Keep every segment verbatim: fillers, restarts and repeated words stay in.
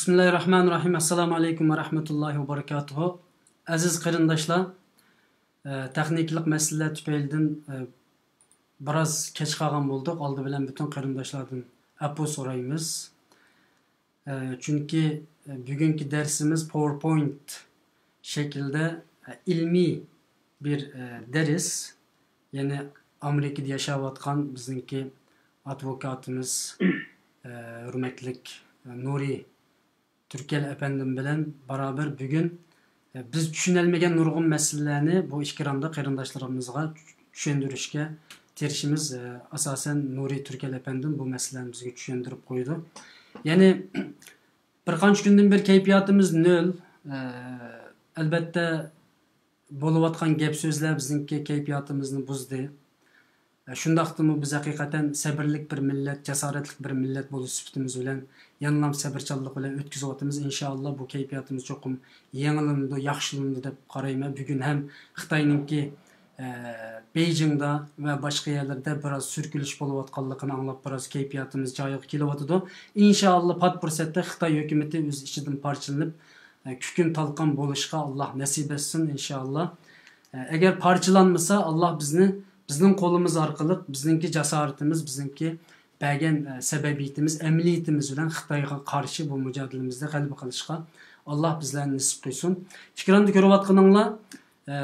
بىسمىللاھىررەھمانىررەھىم. ئەسسالامۇ ئەلەيكۇم ۋە رەھمەتۇللاھى ۋە بەرىكاتۇھۇ. ئەزىز قېرىنداشلار، ئە، تېخنىكىلىق مەسىلىلەر تۈپەيلىدىن، ئە، بىراز كەچ قالغان بولدۇق. ئالدى بىلەن پۈتۈن قېرىنداشلاردىن ئەپۇ سورايمىز. ئە، چۈنكى، ئە، بۈگۈنكى دەرسىمىز پاۋېرپوينت شەكلىدە، ئە، ئىلمىي بىر، ئە، دەرس. يەنى ئامېرىكىدا ياشاۋاتقان بىزنىڭكى ئادۋوكاتىمىز، ئە، ھۆرمەتلىك، ئە، نۇرى تۈركەل ئەپەندىم بىلەن بارابەر بۈگۈن، ئە، بىز چۈشىنەلمىگەن نۇرغۇن مەسىلىلەرنى بۇ ئېكراندا قېرىنداشلىرىمىزغا چۈشەندۈرۈشكە تىرىشىمىز. ئە، ئاساسەن نۇرى تۈركەل ئەپەندىم بۇ مەسىلىلەرنى بىزگە چۈشەندۈرۈپ قويىدۇ. يەنى بىر قانچە كۈندىن بېرى كەيپىياتىمىز نۆل. ئە، ئەلبەتتە، بولۇۋاتقان گەپ سۆزلەر بىزنىڭكى كەيپىياتىمىزنى بۇزدى. ئە، شۇنداقتىمۇ بىز ھەقىقەتەن سەبىرلىك بىر مىللەت، جاسارەتلىك بىر مىللەت بولۇش سۈپىتىمىز بىلەن يەنىلا سەبرچانلىق بىلەن ئۆتكۈزۈۋاتىمىز. ئىنشائاللا، بۇ كەيپىياتىمىز چوقۇم يېڭىلىنىدۇ، ياخشىلىنىدۇ دەپ قارايمەن. بۈگۈن ھەم خىتاينىڭكى، ئە، بېيجىڭدا ۋە باشقا يەرلەردە بىراز سۈركىلىش بولۇۋاتقانلىقىنى ئاڭلاپ، بىراز كەيپىياتىمىز جايىغا كېلىۋاتىدۇ. ئىنشائاللا، پات پۇرسەتتە خىتاي ھۆكۈمىتى ئۆز ئىچىدىن پارچىلىنىپ، ئە، كۈكۈن تالقان بولۇشقا ئاللا نەسىپ ئەتسۇن، ئىنشائاللا. ئە، ئەگەر پارچىلانمىسا، ئاللا بىزنى، بىزنىڭ قولىمىز ئارقىلىق، بىزنىڭكى جاسارىتىمىز، بىزنىڭكى بەرگەن، ئە، سەبەبىيىتىمىز، ئەمەلىيىتىمىز بىلەن خىتايغا قارشى بۇ مۇجادىلىمىزدە غەلىبە قىلىشقا ئاللا بىزلەرنى نېسىپ قىلسۇن. ئېكراندا كۆرۈۋاتقىنىڭلار، ئە،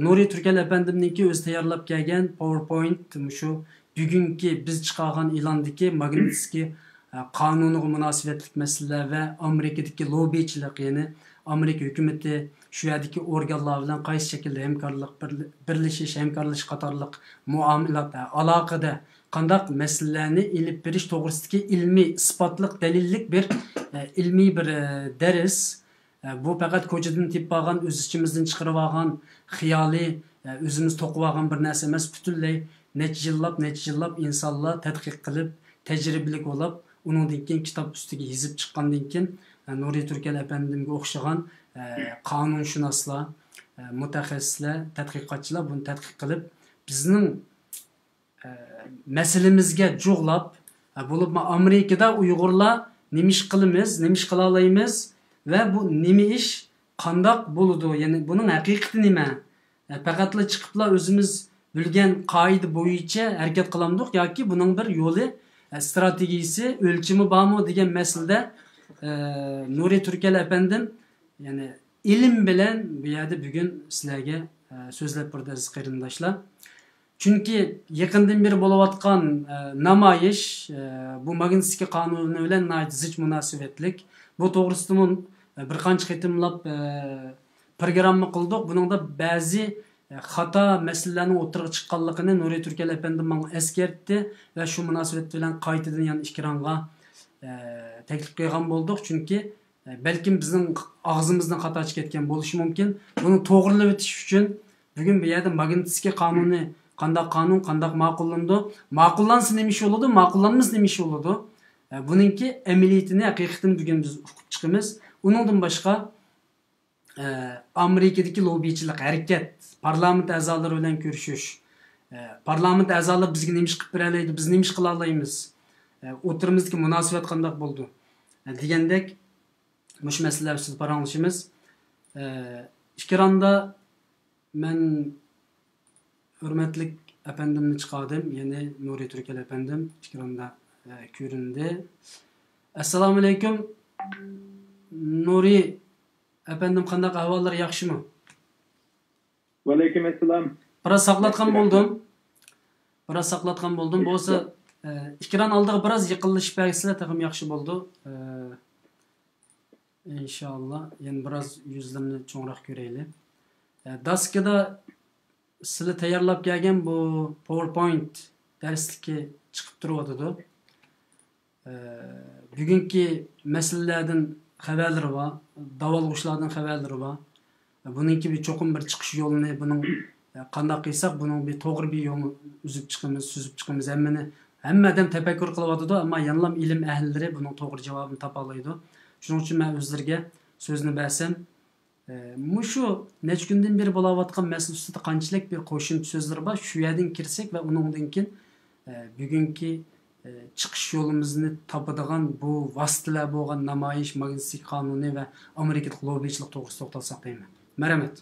نۇرى تۈركەل ئەپەندىمنىڭكى ئۆزى تەييارلاپ كەلگەن پاۋېرپوينت، مۇشۇ بۈگۈنكى بىز چىقارغان ئېلاندىكى ماگنىتسكىي، ئە، قانۇنىغا مۇناسىۋەتلىك مەسىلىلەر ۋە ئامېرىكىدىكى لوببىچىلىق، يەنى ئامېرىكا ھۆكۈمىتى شۇ يەردىكى ئورگانلار بىلەن قايسى شەكىلدە ھەمكارلىق، بىرلە-، بىرلىشىش، ھەمكارلىشىش قاتارلىق مۇئامىلات، ئە، ئالاقىدە قانداق مەسىلىلەرنى ئېلىپ بېرىش توغرىسىدىكى ئىلمىي ئىسپاتلىق دەلىللىك بىر، ئە، ئىلمىي بىر، ئە، دەرس. ئە، بۇ پەقەت كوچىدىن تېپىپ ئالغان، ئۆز ئىچىمىزدىن چىقىرىپ ئالغان خىيالىي، ئە، ئۆزىمىز توقۇپ ئالغان بىر نەرسە ئەمەس، پۈتۈنلەي نەچچە يىللاپ، نەچچە يىللاپ ئىنسانلار تەتقىق قىلىپ، تەجرىبىلىك بولاپ، ئۇنىڭدىن كېيىن كىتاب ئۈستىگە يېزىپ چىققاندىن كېيىن، ئە، نۇرى تۈركەل ئەپەندىمگە ئوخشىغان، ئە، قانۇنشۇناسلار، ئە، مۇتەخەسسىسلەر، تەتقىقاتچىلار بۇنى تەتقىق قىلىپ، بىزنىڭ ئە، مەسىلىمىزگە جۇغلاپ، ئە، بولۇپمۇ ئامېرىكىدا ئۇيغۇرلار نېمە ئىش قىلىمىز، نېمە ئىش قىلالايمىز ۋە بۇ نېمە ئىش، قانداق بولىدۇ، يەنى بۇنىڭ ھەقىقىتى نېمە؟ ئە، پەقەتلا چىقىپلا ئۆزىمىز بىلگەن قائىدە بويىچە ھەرىكەت قىلامدۇق ياكى بۇنىڭ بىر يولى، ئە، ئىستراتېگىيىسى، ئۆلچىمى بارمۇ دېگەن مەسىلىدە، ئە، نۇرى تۈركەل ئەپەندىم، يەنى ئىلىم بىلەن بۇ يەردە بۈگۈن سىلەرگە، ئە، سۆزلەپ بېرىدۇ، ئەزىز قېرىنداشلار. چۈنكى يېقىندىن بېرى بولۇۋاتقان، ئە، نامايىش، ئە، بۇ ماگنىتسكىي قانۇنى بىلەن ناھايىتى زىچ مۇناسىۋەتلىك. بۇ توغرىسىدىمۇ، ئە، بىر قانچە قېتىملاپ، ئە، پروگرامما قىلدۇق. بۇنىڭدا بەزى، ئە، خاتا مەسىلىلەرنىڭ ئوتتۇرىغا چىققانلىقىنى نۇرى تۈركەل ئەپەندىم ماڭا ئەسكەرتتى ۋە شۇ مۇناسىۋەت بىلەن قايتىدىن يەنە ئېكرانغا، ئە، تەكلىپ قىلغان بولدۇق. چۈنكى بەلكىم بىزنىڭ ئاغزىمىزدىن خاتا چىقىپ كەتكەن بولۇشى مۇمكىن. بۇنى توغرىلىۋېتىش ئۈچۈن بۈگۈن بۇ يەردە ماگنىتسكىي قانۇنى، قانداق قانۇن، قانداق ماقۇللىنىدۇ، ماقۇللانسا نېمە ئىش بولىدۇ، ماقۇللانمىسا نېمە ئىش بولىدۇ، ئە، بۇنىڭكى ئەمەلىيىتىنى ھەقىقىتىنى بۈگۈن بىز ئۇقۇپ چىقىمىز. ئۇنىڭدىن باشقا، ئە، ئامېرىكىدىكى لوببىچىلىق ھەرىكەت، پارلامېنت ئەزالىرى بىلەن كۆرۈشۈش، ئە، پارلامېنت ئەزالىرى بىزگە نېمە ئىش قىلىپ بېرەلەيدۇ، بىز نېمە ئىش قىلالايمىز، ئە، ئوتتۇرىمىزدىكى مۇناسىۋەت قانداق بولىدۇ، ئە، دېگەندەك مۇشۇ مەسىلىلەر ئۈستىدە پاراڭلىشىمىز. ئە، ئېكراندا مەن ھۆرمەتلىك ئەپەندىمنى چىقاردىم، يەنى نۇرى تۈركەل ئەپەندىم ئېكراندا، ئە، كۆرۈندى. ئەسسالامۇئەلەيكۇم، نۇرى ئەپەندىم، قانداق ئەھۋاللار، ياخشىمۇ؟ ۋەئەلەيكۇم ئەسسالام. بىراز ساقلاتقان بولدۇم. بىراز ساقلاتقان بولدۇم. بولسا، ئە، ئېكران ئالدىغا بىراز يېقىنلىشىپ بەرسىلە تېخىمۇ ياخشى بولىدۇ. ئە، ئىنشائاللا، يەنە بىراز يۈزلىرىنى چوڭراق كۆرەيلى. ئە، داسكىدا سىلى تەييارلاپ كەلگەن بۇ پاۋېرپوينت دەرسلىكى چىقىپ تۇرۇۋاتىدۇ. ئە، بۈگۈنكى مەسىلىلەردىن خەۋەرلىرى بار، داۋالغۇشلاردىن خەۋەرلىرى بار. بۇنىڭكى بىر چوقۇم بىر چىقىش يولىنى، بۇنىڭ قانداق قىلساق، بۇنىڭ بىر توغرا بىر يولىنى ئۈزۈپ چىقىمىز، سۈزۈپ چىقىمىز، ھەممىنى، ھەممە ئادەم تەپەككۇر قىلىۋاتىدۇ، ئەمما يەنىلا ئىلىم ئەھلىلىرى بۇنىڭ توغرا جاۋابىنى تاپالايدۇ. شۇنىڭ ئۈچۈن مەن ئۆزلىرىگە سۆزنى بەرسەم، ئە، مۇشۇ نەچچە كۈندىن بېرى بولاۋاتقان مەسىلە ئۈستىدە قانچىلىك بىر قوشۇمچە سۆزلىرى بار، شۇ يەردىن كىرسەك ۋە ئۇنىڭدىن كېيىن، ئە، بۈگۈنكى ئى، چىقىش يولىمىزنى تاپىدىغان بۇ ۋاسىتىلەر بولغان نامايىش، ماگنىتسكىي قانۇنى ۋە ئامېرىكىلىق لوببىچىلىق توغرىسىدا توختالساق دەيمەن. مەرھەمەت.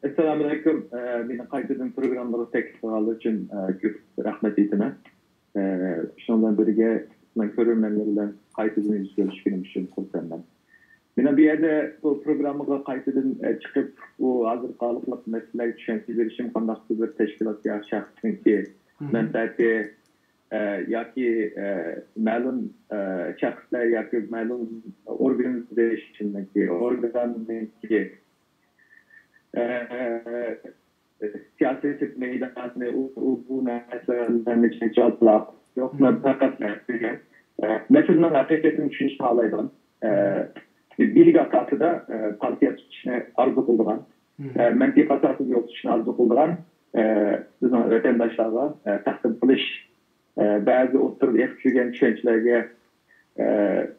ئەسسالامۇ ئەلەيكۇم. ئە، مېنى قايتىدىن پروگراممىغا تەكلىپ قىلغانلىقى ئۈچۈن، ئە، كۆپ رەھمەت ئېيتىمەن. ئە، شۇنىڭ بىلەن بىرگە، سىلەر كۆرۈرمەنلەر بىلەن قايتىدىن يۈز كۆرۈشكىنىم ئۈچۈن خۇرسەنمەن. مېنىڭ بۇ يەردە بۇ پروگراممىغا قايتىدىن، ئە، چىقىپ، بۇ ھازىرقى ھالقىلىق مەسىلىلەرگە چۈشەنچە بېرىشىم قانداقتۇر بىر تەشكىلات يا شەخسنىڭكى مەنپەئەتى، ئە، ياكى، ئە، مەلۇم، ئە، شەخسلەر ياكى مەلۇم ئورگانىزېيشننىڭكى، ئورگاننىڭكى، ئە، سىياسىي مەيدانى، ئۇ، ئۇ، بۇ نەرسىلەرنى جاۋابلاپ يوق، پەقەت دېگەن، ئە، مەسىلىنىڭ ھەقىقىتىنى چۈشىنىشنى خالايدىغان، ئە، بىلگە ئاساسىدا، ئە، پارتىيە تۇتۇشنى ئارزۇ قىلىدىغان، ئە، مەنتىق ئاساسىدا يول تۇتۇشنى ئارزۇ قىلىدىغان، ئە، بىزنىڭ ۋەتەنداشلارغا، ئە، تەقدىم قىلىش، ئە، بەزى ئوتتۇرىدا ئېقىپ يۈرگەن چۈشەنچىلەرگە، ئە،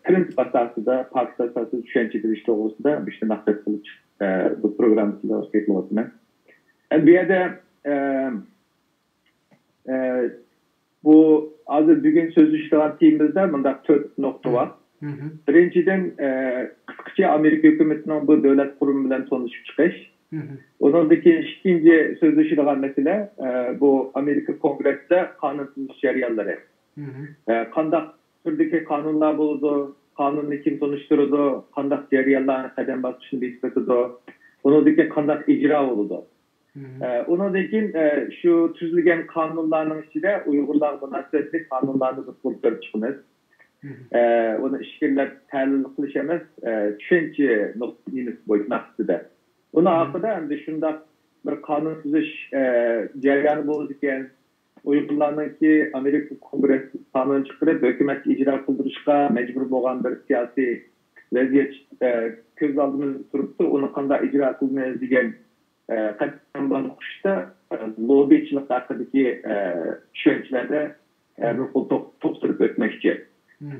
پىرىنسىپ ئاساسىدا، پاكىت ئاساسىدا چۈشەنچە بېرىش توغرىسىدا مۇشۇنداق مەقسەت قىلىپ، ئە، بۇ پروگراممىنى سىلەرگە تەكلىپلەپتىمەن. ئەمدى بۇ يەردە، ئە، ئە، بۇ ھازىر بۈگۈن سۆزلىشىدىغان تېمىمىزدا مۇنداق تۆت نۇقتا بار. بىرىنچىدىن، ئە، قىسقىچە ئامېرىكا ھۆكۈمىتىنىڭ بۇ دۆلەت قۇرۇمى بىلەن تونۇشۇپ چىقىش. ئۇنىڭدىن كېيىن ئىككىنچى سۆزلىشىدىغان مەسىلە، ئە، بۇ ئامېرىكا كونگرېسسىدا قانۇن تۈزۈش جەريانلىرى. ئە، قانداق تۈردىكى قانۇنلار بولىدۇ، قانۇننى كىم تونۇشتۇرىدۇ، قانداق جەريانلارنى قەدەم باسقۇچنى بېسىپ ئۆتىدۇ، ئۇنىڭدىن كېيىن قانداق ئىجرا بولىدۇ. ئە، ئۇنىڭدىن كېيىن، ئە، شۇ تۈزۈلگەن قانۇنلارنىڭ ئىچىدە ئۇيغۇرلارغا مۇناسىۋەتلىك قانۇنلارنى بىر قۇر كۆرۈپ چىقىمىز. ئە، ئۇنى ئىچكىرىلەپ تەھلىل قىلىش ئەمەس، ئە، چۈشەنچە نۇقتىسى بويىچە مەقسىتىدە. ئۇنىڭ ئارقىدا ئەمدى شۇنداق بىر قانۇن تۈزۈش، ئە، جەريانى بولىدىكەن. ئۇيغۇرلارنىڭكى ئامېرىكا كونگرېسسى قانۇن چىقىرىپ، ھۆكۈمەتكە ئىجرا قىلدۇرۇشقا مەجبۇر بولغان بىر سىياسىي ۋەزىيەت، ئە، كۆز ئالدىمىزدا تۇرۇپتۇ. ئۇنى قانداق ئىجرا قىلىمىز دېگەن، ئە، قەدەم باسقۇچتا، ئە، لوببىچىلىق ھەققىدىكى، ئە، چۈشەنچىلەردە، ئە، بىر قول توق-، توختىلىپ ئۆتمەكچى.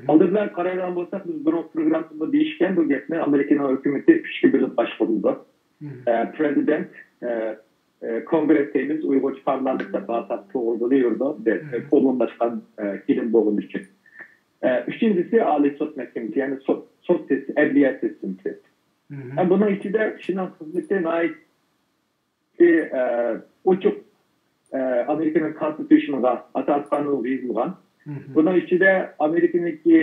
ئالدى بىلەن قارايدىغان بولساق، بىز بۇرۇنقى پروگراممىدا دېيىشكەن بۇ گەپنى، ئامېرىكىنىڭ ھۆكۈمىتى ئۈچكە بۆلۈنۈپ باشقۇرۇلىدۇ. ئە، پرېزىدېنت، ئە، ئە، كونگرېس دەيمىز، ئۇيغۇرچە پارلامېنت دەپ ئاساسىي توغرا بولۇۋېرىدۇ. قوللىنىلىۋاتقان، ئە، كېلىم بولغىنى ئۈچۈن. ئە، ئۈچىنچىسى ئالىي سوت مەھكىمىسى، يەنى سوت، سوت سىس-، ئەدلىيە سىستېمىسى. ئە، بۇنىڭ ئىچىدە كىشىنىڭ خىزمىتى ناھايىتى، ئە، ئوچۇق، ئە، ئامېرىكىنىڭ كونستىتۇشنىغا، ئاساسىي قانۇنغا يېزىلغان. بۇنىڭ ئىچىدە ئامېرىكىنىڭكى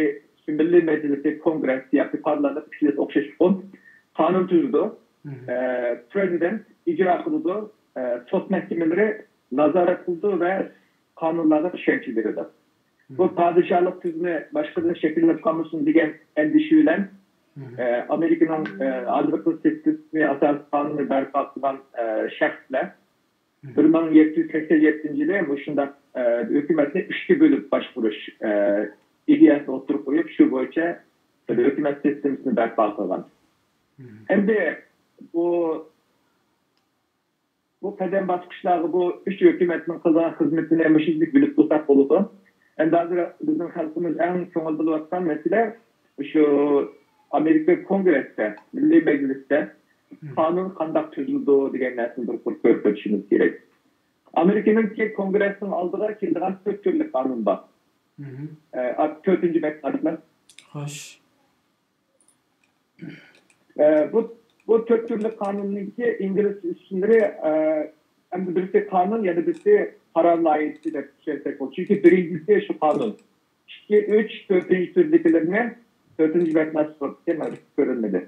مىللىي مەجلىسى، كونگرېس ياكى پارلامېنت ئىككىلىسى ئوخشاش ئۇقۇم، قانۇن تۈزىدۇ. ئە، پرېزىدېنت ئىجرا قىلىدۇ، ئە، سوت مەھكىمىلىرى نازارەت قىلىدۇ ۋە قانۇنلارغا چۈشەنچە بېرىدۇ. بۇ پادىشاھلىق تۈزۈمى باشقىدىن شەكىللىنىپ قالمىسۇن دېگەن ئەندىشە بىلەن، ئە، ئامېرىكىنىڭ، ئە، ھازىرقى سىستېمىسى ئاساسىي قانۇنى بەرپا قىلغان، ئە، شەخسلەر بىر مىڭ يەتتە يۈز سەكسەن يەتتىنچى يىلى مۇشۇنداق، ئە، ھۆكۈمەتنى ئۈچكە بۆلۈپ باشقۇرۇش، ئە، ئىدىيەسىنى ئوتتۇرىغا قويۇپ، شۇ بويىچە بىر ھۆكۈمەت سىستېمىسىنى بەرپا قىلغان. ئەمدى بۇ بۇ قەدەم باسقۇچلارغا بۇ ئۈچ ھۆكۈمەتنىڭ قىلغان خىزمىتىنى مۇشۇنداق بىلىپ تۇرساق بولىدۇ. ئەمدى ھازىر بىزنىڭ خەلقىمىز ئەڭ كۆڭۈل بۆلۈۋاتقان مەسىلە شۇ ئامېرىكا كونگرېسسىدا، مىللىي مەجلىستە قانۇن قانداق تۈزۈلىدۇ دېگەن نەرسىنى بىر قۇر كۆرۈپ ئۆتۈشىمىز كېرەك. ئامېرىكىنىڭكى كونگرېسنىڭ ئالدىغا كېلىدىغان تۆت تۈرلۈك قانۇن بار. ئە، تۆتىنچى مەسىلە. خوش. ئە، بۇ، بۇ تۆت تۈرلۈك قانۇننىڭكى ئىنگلىز ئىسىملىرى، ئە، ئەمدى بىرسى قانۇن، يەنە بىرسى قارار لايىھىسى دەپ چۈشەنسەك بولىدۇ. چۈنكى بىرىنچىسى شۇ قانۇن. ئىككى، ئۈچ، تۆتىنچى تۈردىكىلىرىنى تۆتىنچى بەتنى ئاچساق مانا كۆرۈنمىدى.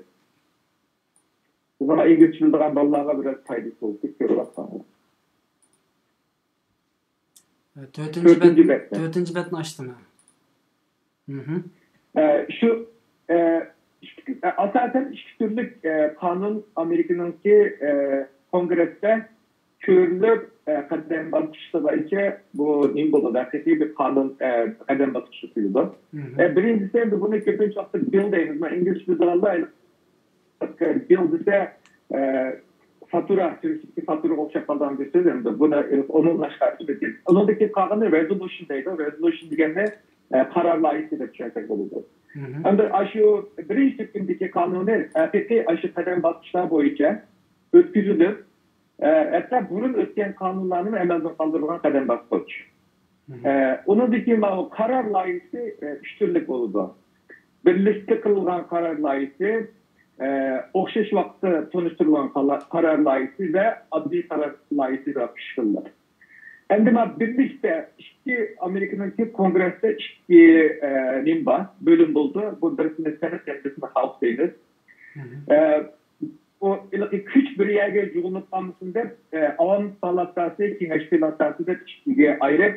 بۇ ئىنگلىزچە بىلىدىغان بالىلارغا بىراز پايدىسى بولسا كۆرۈۋاتقانلار. تۆتىنچى بەت، تۆتىنچى بەتنى. تۆتىنچى بەتنى ئاچتىم. مھم. ئە، شۇ، ئە، ئىككى، ئە، ئاساسەن ئىككى تۈرلۈك، ئە، قانۇن ئامېرىكىنىڭكى، ئە، كونگرېستا كۆرۈلۈپ، ئە، قەدەم باسقۇچلىرىغىچە بۇ نېمە بولىدۇ؟ ھەقىقىي بىر قانۇن، ئە، قەدەم باسقۇچى قويۇلىدۇ. مھم. ئە، بىرىنچىسى، ئەمدى بۇنى كۆپىنچە ۋاقىتتا بىل دەيمىز. مانا ئىنگلىزچە بىلىدىغانلار بىل دېسە، ئە، فاتۇرا، تۈركىيەدىكى فاتۇرىغا ئوخشاپ قالىدىغان بىر سۆز ئەمدى. بۇنى ئۇنىڭ باشقا ئىسمى. ئۇنىڭدىن كېيىن قالغىنى رېزولۇشن دەيدۇ. رېزولۇشن دېگەننى، ئە، قارار لايىھىسى دەپ چۈشەنسەك بولىدۇ. مھم. ئەمدى ئاشۇ بىرىنچى تۈركۈمدىكى قانۇنى ھەقىقىي ئاشۇ قەدەم باسقۇچلار بويىچە ئۆتكۈزۈلۈپ، ئە، ھەتتا بۇرۇن ئۆتكەن قانۇنلارنىمۇ ئەمەلدىن قالدۇرىدىغان قەدەم باسقۇچ. ئە، ئۇنىڭدىن كېيىن ماۋۇ قارار لايىھىسى، ئە، ئۈچ تۈرلۈك بولىدۇ. بىرلىكتە قىلغان قارار لايىھىسى، ئە، ئوخشاش ۋاقىتتا تونۇشتۇرۇلغان قالا-، قارار لايىھىسى ۋە ئاددىي قارار لايىھىسى دەپ ئۈچ خىل بار. ئەمدى مانا بىرلىكتە ئىككى، ئامېرىكىنىڭكى كونگرېستا ئىككى، ئە، نېمە بار، بۆلۈم بولدى. بۇ بىرسىنى سېنات، يەنە بىرسىنى خاوس دەيمىز. ئە، بۇ ھېلىقى كۈچ بىر يەرگە يىغىلىپ قالمىسۇن دەپ، ئە، ئاۋام پالاتاسى، كېڭەش پالاتاسى دەپ ئىككىگە ئايرىپ،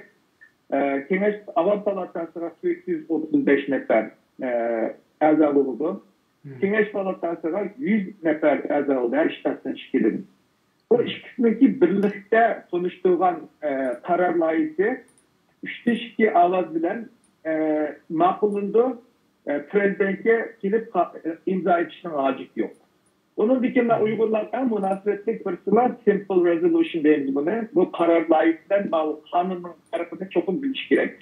ئە، كېڭەش ئاۋام پالاتاسىغا تۆت يۈز ئوتتۇز بەش نەپەر، ئە، ئەزا بولىدۇ. كېڭەش پالاتاسىغا يۈز نەپەر ئەزا بولىدۇ، ھەر شتاتتىن ئىككىدىن. بۇ ئىككىسىنىڭكى بىرلىكتە تونۇشتۇرغان، ئە، قارار لايىھىسى ئۈچتىن ئىككى ئاۋاز بىلەن، ئە، ماقۇللىنىدۇ. ئە، پرېزىدېنتكە كېلىپ قا-، ئىمزا ئېتىشنىڭ ھاجىتى يوق. ئۇنىڭدىن كېيىن مەن ئۇيغۇرلارغا مۇناسىۋەتلىك بىرسىلا سىمپل رېزولۇشن دەيمىز بۇنى. بۇ قارار لايىھىسى بىلەن ماۋۇ قانۇننىڭ پەرقىنى چوقۇم بىلىش كېرەك.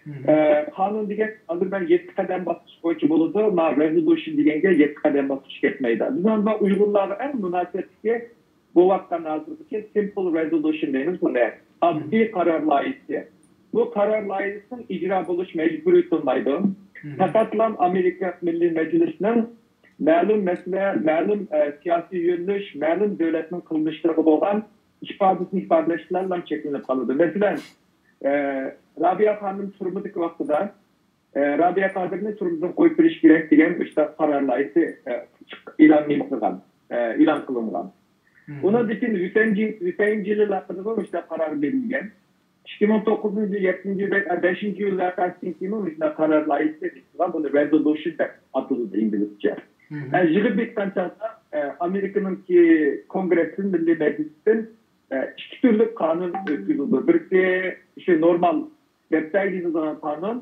ئە، قانۇن دېگەن ھازىر مەن يەتتە قەدەم باسقۇچ بويىچە بولىدۇ، ما رېزولۇشن دېگەنگە يەتتە قەدەم باسقۇچ كەتمەيدۇ. بىز ئۇيغۇرلارغا ئەڭ مۇناسىۋەتلىكى بولۇۋاتقان ھازىرقى سىمپل رېزولۇشن دەيمىز بۇنى. ئاددىي قارار لايىھىسى. بۇ قارار لايىھىسىنىڭ ئىجرا بولۇش مەجبۇرىيىتى بولمايدۇ. پەقەتلا ئامېرىكا مىللىي مەجلىسىنىڭ مەلۇم مەسىلە، مەلۇم، ئە، سىياسىي يۆنىلىش، مەلۇم دۆلەتنىڭ قىلمىشلىرىغا بولغان ئىپادىسىنى ئىپادىلەشلەرلا چەكلىنىپ قالىدۇ. مەسىلەن، ئە، رابىيە خانىم تۈرمىدىكى ۋاقتىدا، ئە، رابىيە قادىرنى تۈرمىدىن قويۇپ بېرىش كېرەك دېگەن مۇشۇنداق قارار لايىھىسى، ئە، چىق-، ئېلان نېمە قىلغان، ئە، ئېلان قىلىنغان. ئۇنىڭدىن كېيىن ھۈسەيىن جى-، ھۈسەيىن جېلىل ھەققىدىمۇ مۇشۇنداق قارار بېرىلگەن. ئىككى مىڭ توققۇزىنچى يىل، يەتتىنچى يىل، بەشىنچى يىل ۋەقەسىدىن كېيىن مۇشۇنداق قارار لايىھىسى قىلغان، بۇنى رېزولۇشن دەپ ئاتىلىدۇ ئىنگلىزچە. ئە، يىغىپ بېكىتكەن چاغدا، ئە، ئامېرىكىنىڭكى كونگرېسىدىن، مىللىي مەجلىسىدىن، ئە، ئىككى تۈرلۈك قانۇن ئۆتكۈزۈلىدۇ. بىرسى شۇ نورمال دەپتەرگە يېزىلىدىغان قانۇن،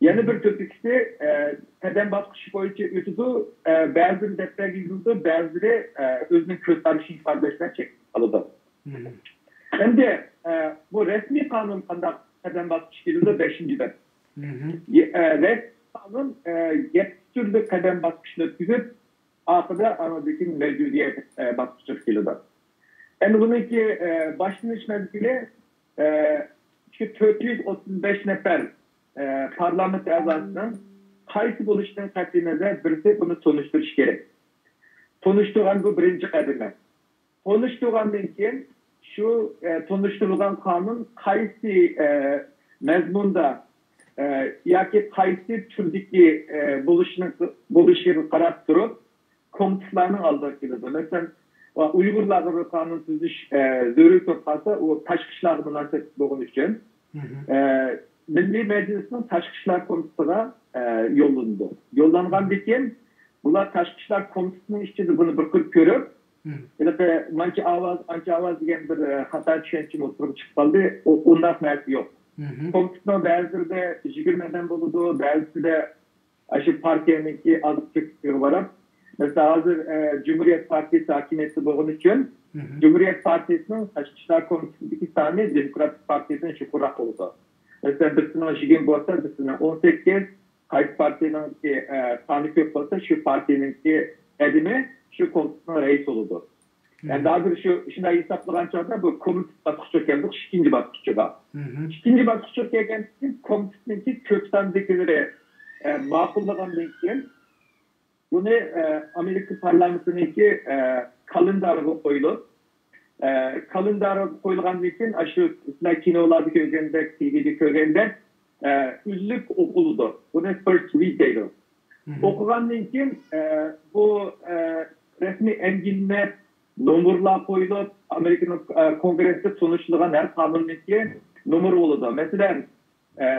يەنە بىر تۆپىكىسى، ئە، قەدەم باسقۇچ بويىچە ئۆتىدۇ. ئە، بەزىلىرى دەپتەرگە يېزىلىدۇ، بەزىلىرى، ئە، ئۆزىنىڭ كۆز قارىشىنى ئىپادىلەشتە چەكلىنىپ قالىدۇ. ئەمدى، ئە، بۇ رەسمىي قانۇن قانداق قەدەم باسقۇچ كېلىدۇ؟ بەشىنچىدىن. يە-، ئە، رەسمىي قانۇن، ئە، يەتتە تۈرلۈك قەدەم باسقۇچنى ئۆتكۈزۈپ، ئاخىرىدا ئاندىن كېيىن مەجبۇرىيەت، ئە، باسقۇچىغا كېلىدۇ. ئەمدى بۇنىڭكى، ئە، باشلىنىش مەزگىلى، ئە، شۇ تۆت يۈز ئوتتۇز بەش نەپەر، ئە، پارلامېنت ئەزاسىنىڭ قايسى بولۇشىدىن قەتئىينەزەر بىرسى بۇنى تونۇشتۇرۇش كېرەك. تونۇشتۇرغان بۇ بىرىنچى قەدىمى. تونۇشتۇرغاندىن كېيىن شۇ، ئە، تونۇشتۇرۇلغان قانۇن قايسى، ئە، مەزمۇندا، ئە، ياكى قايسى تۈردىكى، ئە، بولۇشىنىڭ، بولۇشىغا قاراپ تۇرۇپ، كومىتېتلارنىڭ ئالدىغا كېلىدۇ. مەسىلەن، ئۇيغۇرلارغا بىر قانۇن تۈزۈش، ئە، زۆرۈر بولۇپ قالسا، ئۇ تاشقى ئىشلارغا مۇناسىۋەتلىك بولغىنى ئۈچۈن، ئە، مىللىي مەجلىسنىڭ تاشقى ئىشلار كومىتېتىغا، ئە، يوللىنىدۇ. يوللانغاندىن كېيىن، بۇلار تاشقى ئىشلار كومىتېتىنىڭ ئىچىدە بۇنى بىر قىلىپ كۆرۈپ، ھېلىقى مانچە ئاۋاز، ئانچە ئاۋاز دېگەن بىر، ئە، خاتا چۈشەنچىمۇ ئوتتۇرىغا چىقىپ قالدى. ئۇ، ئۇنداق نەرسە يوق. كومىتېتنىڭ بەزىلىرىدە يىگىرمە ئادەم بولىدۇ، بەزىسىدە ئاشۇ پارتىيەنىڭكى ئاز كۆپلۈكىگە قاراپ، مەسىلەن، ھازىر، ئە، جۇمھۇرىيەت پارتىيەسى ھاكىمىيەتتە بولغىنى ئۈچۈن، جۇمھۇرىيەت پارتىيەسىنىڭ تاشقى ئىشلار كومىتېتىدىكى سانى دېموكراتىك پارتىيەدىن يۇقىرىراق بولىدۇ. مەسىلەن، بىرسىنىڭ يىگىرمە بولسا، بىرسىنىڭ ئون سەككىز، قايسى پارتىيەنىڭكى، ئە، سانى كۆپ بولسا، شۇ پارتىيەنىڭكى ئادىمى شۇ كومىتېتنىڭ رەئىسى بولىدۇ. ئەمدى ھازىر شۇ، شۇنداق ھېسابلىغان چاغدا بۇ كومىتېت باسقۇچىغا كەلدۇق، ئىككىنچى باسقۇچىغا. ئىككىنچى باسقۇچقا كەلگەندىن كېيىن كومىتېتنىڭكى كۆپ ساندىكىلىرى، ئە، ماقۇللىغاندىن كېيىن بۇنى، ئە، ئامېرىكا پارلامېنتىنىڭكى، ئە، كالېندارىغا قويۇلۇپ، ئە، كالېندارىغا قويۇلغاندىن كېيىن، ئاشۇ سىلەر كىنولاردا كۆرگەندەك، تىۋىدا كۆرگەندەك، ئە، ئۈزلۈك ئوقۇلىدۇ. بۇنى فىرست رىد دەيدۇ. ئوقۇغاندىن كېيىن، ئە، بۇ، ئە، رەسمىي ئەنگلىمە نومۇرلار قويۇلۇپ، ئامېرىكىنىڭ، ئە، كونگرېسىدا تونۇشتۇرۇلغان ھەر قانۇننىڭكى نومۇرى بولىدۇ. مەسىلەن، ئە،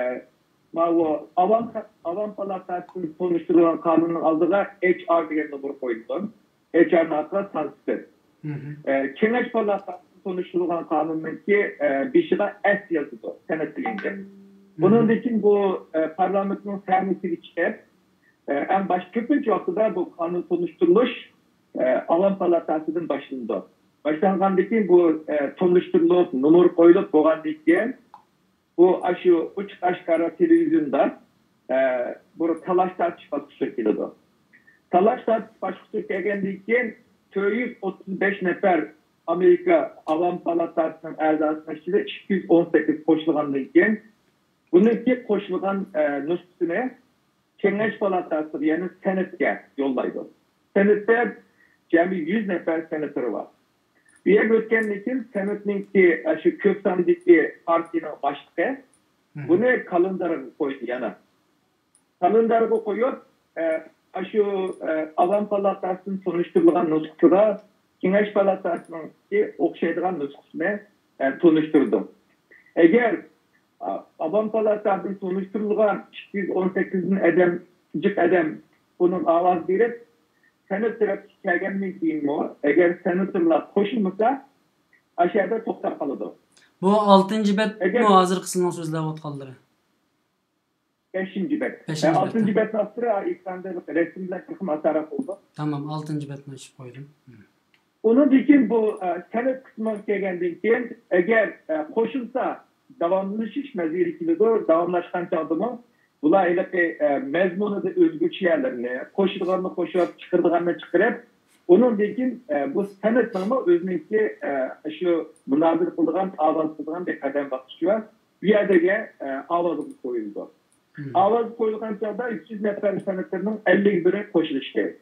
ماۋۇ ئاۋام، ئاۋام پالاتاسىدىن تونۇشتۇرۇلغان قانۇننىڭ ئالدىغا ئېچ ئار دېگەن نومۇر قويۇلىدۇ. ئېچ ئارنىڭ ئارقىغا سانسكرىت. ئە، كېڭەش پالاتاسىدىن تونۇشتۇرۇلغان قانۇننىڭكى، ئە، بېشىغا ئەس يازىدۇ، سەنئەت دېگەنچە. بۇنىڭدىن كېيىن بۇ، ئە، پارلامېنتنىڭ سەھنىسىگە چىقىپ، ئە، ئەڭ باش، كۆپىنچە ۋاقتىدا بۇ قانۇن تونۇشتۇرۇلۇش، ئە، ئاۋام پالاتاسىدىن باشلىنىدۇ. باشلانغاندىن كېيىن بۇ، ئە، تونۇشتۇرۇلۇپ، نومۇر قويۇلۇپ بولغاندىن كېيىن، بۇ ئاشۇ ئوچۇق ئاشكارا تېلېۋىزىيوندا، ئە، بۇ تالاش تارتىش باسقۇچىغا كېلىدۇ. تالاش تارتىش باسقۇچىغا كەلگەندىن كېيىن، تۆت يۈز ئوتتۇز بەش نەپەر ئامېرىكا ئاۋام پالاتاسىنىڭ ئەزاسىنىڭ ئىچىدە ئىككى يۈز ئون سەككىز قوشۇلغاندىن كېيىن، بۇنىڭكى قوشۇلغان، ئە، نۇسخىسىنى كېڭەش پالاتاسىغا، يەنى سېناتقا يوللايدۇ. سېناتتا جەمئىي يۈز نەپەر سېناتور بار. بۇ يەرگە ئۆتكەندىن كېيىن سېناتنىڭكى، ئە، شۇ كۆپ ساندىكى پارتىيىنىڭ باشلىقى بۇنى كالېندارغا قويدى يەنە. كالېندارغا قويۇپ، ئە، ئاشۇ، ئە، ئاۋام پالاتاسىدىن تونۇشتۇرۇلغان نۇسخىسىدا كېڭەش پالاتاسىنىڭكى ئوخشايدىغان نۇسخىسىنى، ئە، تونۇشتۇردۇم. ئەگەر، ئا-، ئاۋام پالاتاسىدىن تونۇشتۇرۇلغان ئىككى يۈز ئون سەككىز ئادەم، جىق ئادەم ئۇنىڭ ئاۋاز بېرىپ، سېنات تەرەپكە كەلگەندىن كېيىنمۇ، ئەگەر سېناتورلار قوشۇلمىسا، ئاشۇ يەردە توختاپ قالىدۇ. بۇ ئالتىنچى بەتمۇ ھازىرقى سىزنىڭ سۆزلەۋاتقانلىرى؟ بەشىنچى بەت. بەشىنچى بەت. ئالتىنچى بەتنى ئاپتورى ئېكراندا رەسىم بىلەن تېخىمۇ ئاسانراق بولىدۇ. تامام، ئالتىنچى بەتنى ئېچىپ قويدۇم. ئۇنىڭدىن كېيىن بۇ، ئە، سېنات قىسمىغا كەلگەندىن كېيىن، ئەگەر، ئە، قوشۇلسا، داۋاملىشىش مەزگىلى كېلىدۇ. داۋاملاشقان چاغدىمۇ بۇلار ھېلىقى، ئە، مەزمۇنىدا ئۆزگىچە يەرلىرىنى، قوشىدىغاننى قوشۇپ، چىقىرىدىغاننى چىقىرىپ، ئۇنىڭدىن كېيىن، ئە، بۇ سېناتنىڭمۇ ئۆزىنىڭكى، ئە، شۇ مۇنازىرە قىلىدىغان، ئاۋاز قىلىدىغان بىر قەدەم باسقۇچى بار. بۇ يەردىكى، ئە، ئاۋازغا قويۇلىدۇ. ئاۋاز قويۇلغان چاغدا يۈز نەپەر سېناتورنىڭ ئەللىك بىرى قوشۇلۇشى كېرەك.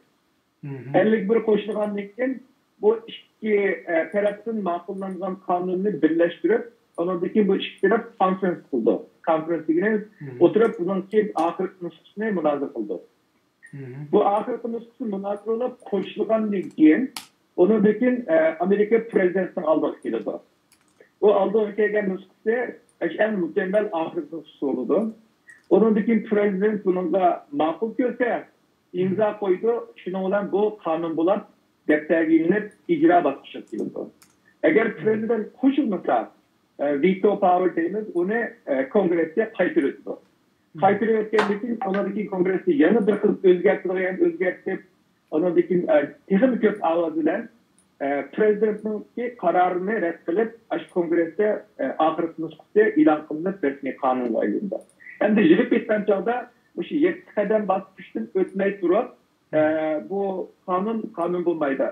ئەللىك بىر قوشۇلغاندىن كېيىن بۇ ئىككى، ئە، تەرەپتىن ماقۇللانغان قانۇننى بىرلەشتۈرۈپ، ئۇنىڭدىن كېيىن بۇ ئىككى تەرەپ كونفرانس قىلىدۇ. كونفرانس دېگىنى ئولتۇرۇپ، بۇنىڭ كېيىن ئاخىرقى نۇسخىسىنى مۇنازىرە قىلىدۇ. بۇ ئاخىرقى نۇسخىسى مۇنازىرە بولۇپ قوشۇلغاندىن كېيىن، ئۇنىڭدىن كېيىن، ئە، ئامېرىكا پرېزىدېنتىنىڭ ئالدىغا كېلىدۇ. ئۇ ئالدىغا كەلگەن نۇسخىسى ئەڭ مۇكەممەل ئاخىرقى نۇسخىسى بولىدۇ. ئۇنىڭدىن كېيىن پرېزىدېنت بۇنىڭغا ماقۇل كۆرسە، ئىمزا قويىدۇ، شۇنىڭ بىلەن بۇ قانۇن بولۇپ دەپتەرگە ئېلىنىپ ئىجرا باسقۇچىغا كېلىدۇ. ئەگەر پرېزىدېنت قوشۇلمىسا، ۋېتو پاۋېر دەيمىز، ئۇنى، ئە، كونگرېسكە قايتۇرۇۋېتىدۇ. قايتۇرۇۋەتكەندىن كېيىن ئۇنىڭدىن كېيىن كونگرېسنى يەنە بىر خىل ئۆزگەرتىدىغان، يەنە ئۆزگەرتىپ، ئۇنىڭدىن كېيىن، ئە، تېخىمۇ كۆپ ئاۋاز بىلەن، ئە، پرېزىدېنتنىڭكى قارارىنى رەت قىلىپ، ئاشۇ كونگرېستا، ئە، ئاخىرقى نۇسخىسى ئېلان قىلىنىپ رەسمىي قانۇنغا ئايلىنىدۇ. ئەمدى يىغىپ كەتكەن چاغدا مۇشۇ يەتتە قەدەم باسقۇچتىن ئۆتمەي تۇرۇپ، ئە، بۇ قانۇن قانۇن بولمايدۇ.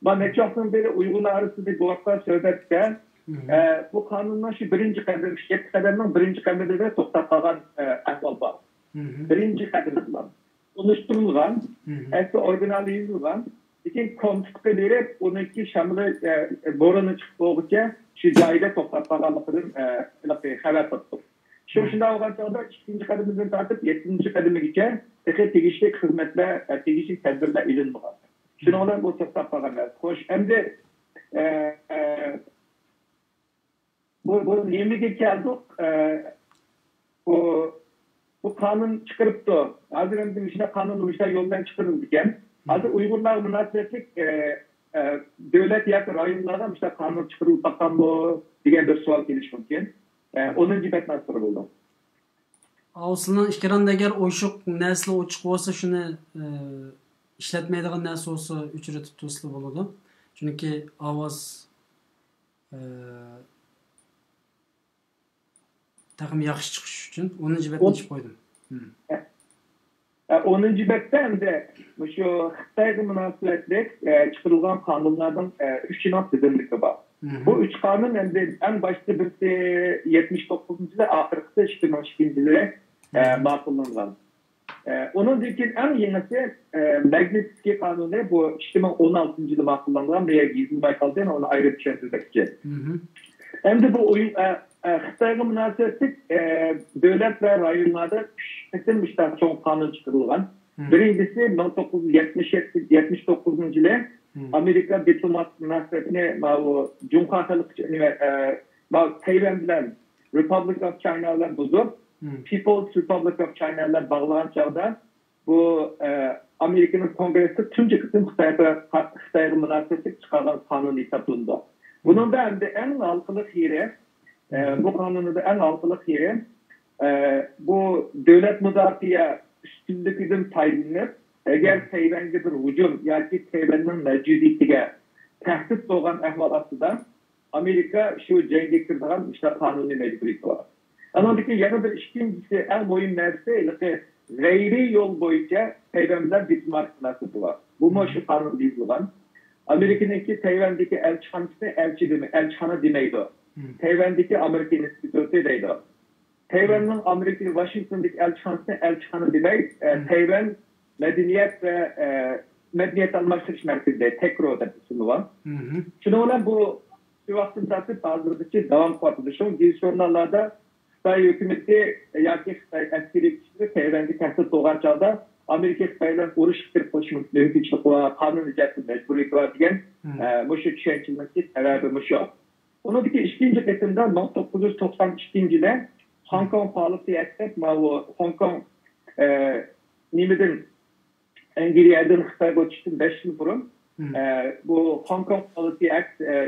مانا نەچچە ۋاقىتتىن بېرى ئۇيغۇرلار ئارىسىدا بولۇۋاتقان سۆھبەتتە، ئە، بۇ قانۇننىڭ شۇ بىرىنچى قەدەم، شۇ يەتتە قەدەمنىڭ بىرىنچى قەدىمىدە توختاپ قالغان، ئە، ئەھۋال بار. بىرىنچى قەدىمى بىلەن تونۇشتۇرۇلغان، ئەسلى ئورىگىنالى يېزىلغان، لېكىن كومىتېتقا بېرىپ، ئۇنىڭكى شامىلى، ئە، بورىنى چىقىپ بولغۇچە شۇ جايىدا توختاپ قالغانلىقىدىن، ئە، ھېلىقى خەۋەر تاپتۇق. شۇ شۇنداق بولغان چاغدا ئىككىنچى قەدىمىدىن تارتىپ يەتتىنچى قەدىمىگىچە تېخى تېگىشلىك خىزمەتلەر، ئە، تېگىشلىك تەدبىرلەر ئېلىنمىغان. شۇنىڭ بىلەن بۇ توختاپ قالغان. خوش، ئەمدى، ئە، ئە، بۇ، بۇ نېمىگە كەلدۇق؟ ئە، بۇ، بۇ قانۇن چىقىرىپتۇ. ھازىر ئەمدى مۇشۇنداق قانۇن مۇشۇنداق يول بىلەن چىقىرىلىدىكەن. ھازىر ئۇيغۇرلارغا مۇناسىۋەتلىك، ئە، ئە، دۆلەت ياكى رايونلارغا مۇشۇنداق قانۇن چىقىرىلىپ باققانمۇ دېگەن بىر سوئال كېلىشى مۇمكىن. ئە، ئونىنچى بەتنى ئاچسىلا بولدى. ئاۋۇ سىلىنىڭ ئېكراندا ئەگەر ئوشۇق نەرسىلەر ئوچۇق بولسا، شۇنى، ئە، ئىشلەتمەيدىغان نەرسە بولسا ئۆچۈرۈۋېتىپ تۇرسىلا بولىدۇ. چۈنكى ئاۋاز، ئە، تېخىمۇ ياخشى چىقىشى ئۈچۈن ئونىنچى بەتنى ئېچىپ قويدۇم. ئە، ئونىنچى بەتتە ئەمدى مۇشۇ خىتايغا مۇناسىۋەتلىك، ئە، چىقىرىلغان قانۇنلارنىڭ، ئە، ئۈچىنىڭ تىزىملىكى بار. بۇ ئۈچ قانۇن ئەمدى ئەڭ باشتا بىرسى يەتمىش توققۇزىنچى يىلى، ئاخىرقىسى ئىككى مىڭ ئىككىنچى يىلى، ئە، ماقۇللانغان. ئە، ئۇنىڭدىن كېيىن ئەڭ يېڭىسى، ئە، ماگنىتسكىي قانۇنى، بۇ ئىككى مىڭ ئون ئالتىنچى يىلى ماقۇللانغان، بۇ يەرگە يېزىلماي قالدى، ئۇنى ئايرىپ چۈشەندۈرمەكچى. ئەمدى بۇ ئويۇن، ئە، ئە، خىتايغا مۇناسىۋەتلىك، ئە، دۆلەت ۋە رايونلاردا ئۈچ قېتىم مۇشۇنداق چوڭ قانۇن چىقىرىلغان. بىرىنچىسى مىڭ توققۇز يۈز يەتمىش يەتتە، يەتمىش توققۇزىنچى يىلى ئامېرىكا دىپلوماتىك مۇناسىۋەتنى ماۋۇ جۇڭخۇا خەلق، نېمە، ئە، ماۋۇ تەيۋەن بىلەن، رېپابلىك ئاف چاينا بىلەن بۇزۇپ، پىپلز رېپابلىك ئاف چاينا بىلەن باغلىغان چاغدا، بۇ، ئە، ئامېرىكىنىڭ كونگرېسى تۇنجى قېتىم خىتايغا، خىتايغا مۇناسىۋەتلىك چىقارغان قانۇن ھېسابلىنىدۇ. بۇنىڭدا ئەمدى ئەڭ ھالقىلىق يېرى، ئە، بۇ قانۇندا ئەڭ ھالقىلىق يېرى، ئە، بۇ دۆلەت مۇداپىئە ئۈستۈنلۈكىدىن پايدىلىنىپ، ئەگەر تەيۋەنگە بىر ھۇجۇم ياكى تەيۋەننىڭ مەۋجۇدىيىتىگە تەھدىت بولغان ئەھۋال ئاستىدا، ئامېرىكا شۇ جەڭگە كىرىدىغان مۇشۇنداق قانۇنىي مەجبۇرىيىتى بار. ئانىڭدىن كېيىن يەنە بىر ئىككىنچىسى، ئەڭ مۇھىم نەرسىسى، ھېلىقى غەيرىي يول بويىچە تەيۋەن بىلەن دىپلوماتىك مۇناسىۋىتى بار. بۇمۇ شۇ قانۇندا يېزىلغان. ئامېرىكىنىڭكى تەيۋەندىكى ئەلچىخانىسىنى ئەلچى دېمە-، ئەلچىخانا دېمەيدۇ. تەيۋەندىكى ئامېرىكا ئىنستىتۇتى دەيدۇ. تەيۋەننىڭ ئامېرىكا ۋاشىنگتوندىكى ئەلچىخانىسىنى ئەلچىخانا دېمەي، ئە، تەيۋەن مەدەنىيەت ۋە، ئە، مەدەنىيەت ئالماشتۇرۇش مەركىزى، تەكرو دەپ ئىسمى بار. شۇنىڭ بىلەن بۇ شۇ ۋاقىتتىن تارتىپ ھازىرغىچە داۋام قىلىۋاتىدۇ. شۇڭا گېزىت ژۇرناللاردا خىتاي ھۆكۈمىتى ياكى خىتاي ئەسكىرىي كۈچلىرى تەيۋەنگە تەھدىت بولغان چاغدا ئامېرىكا خىتاي بىلەن ئۇرۇشقا كىرىپ قېلىشى مۇمكىن، شۇنىڭ ئۈچۈن قانۇن ئىجرا قىلىش مەجبۇرىيىتى بار دېگەن، ئە، مۇشۇ چۈشەنچىنىڭكى سەۋەبى مۇشۇ. ئۇنىڭدىكى ئىككىنچى قېتىمدا مىڭ توققۇز يۈز توقسان ئىككىنچى يىلى خوڭكوڭ پالىسى ئەكت دەپ، ماۋۇ خوڭكوڭ، ئە، نېمىدىن، ئەنگلىيەدىن خىتايغا ئۆتۈشتىن بەش يىل بۇرۇن، ئە، بۇ خوڭكوڭ پالىسى ئەكت، ئە،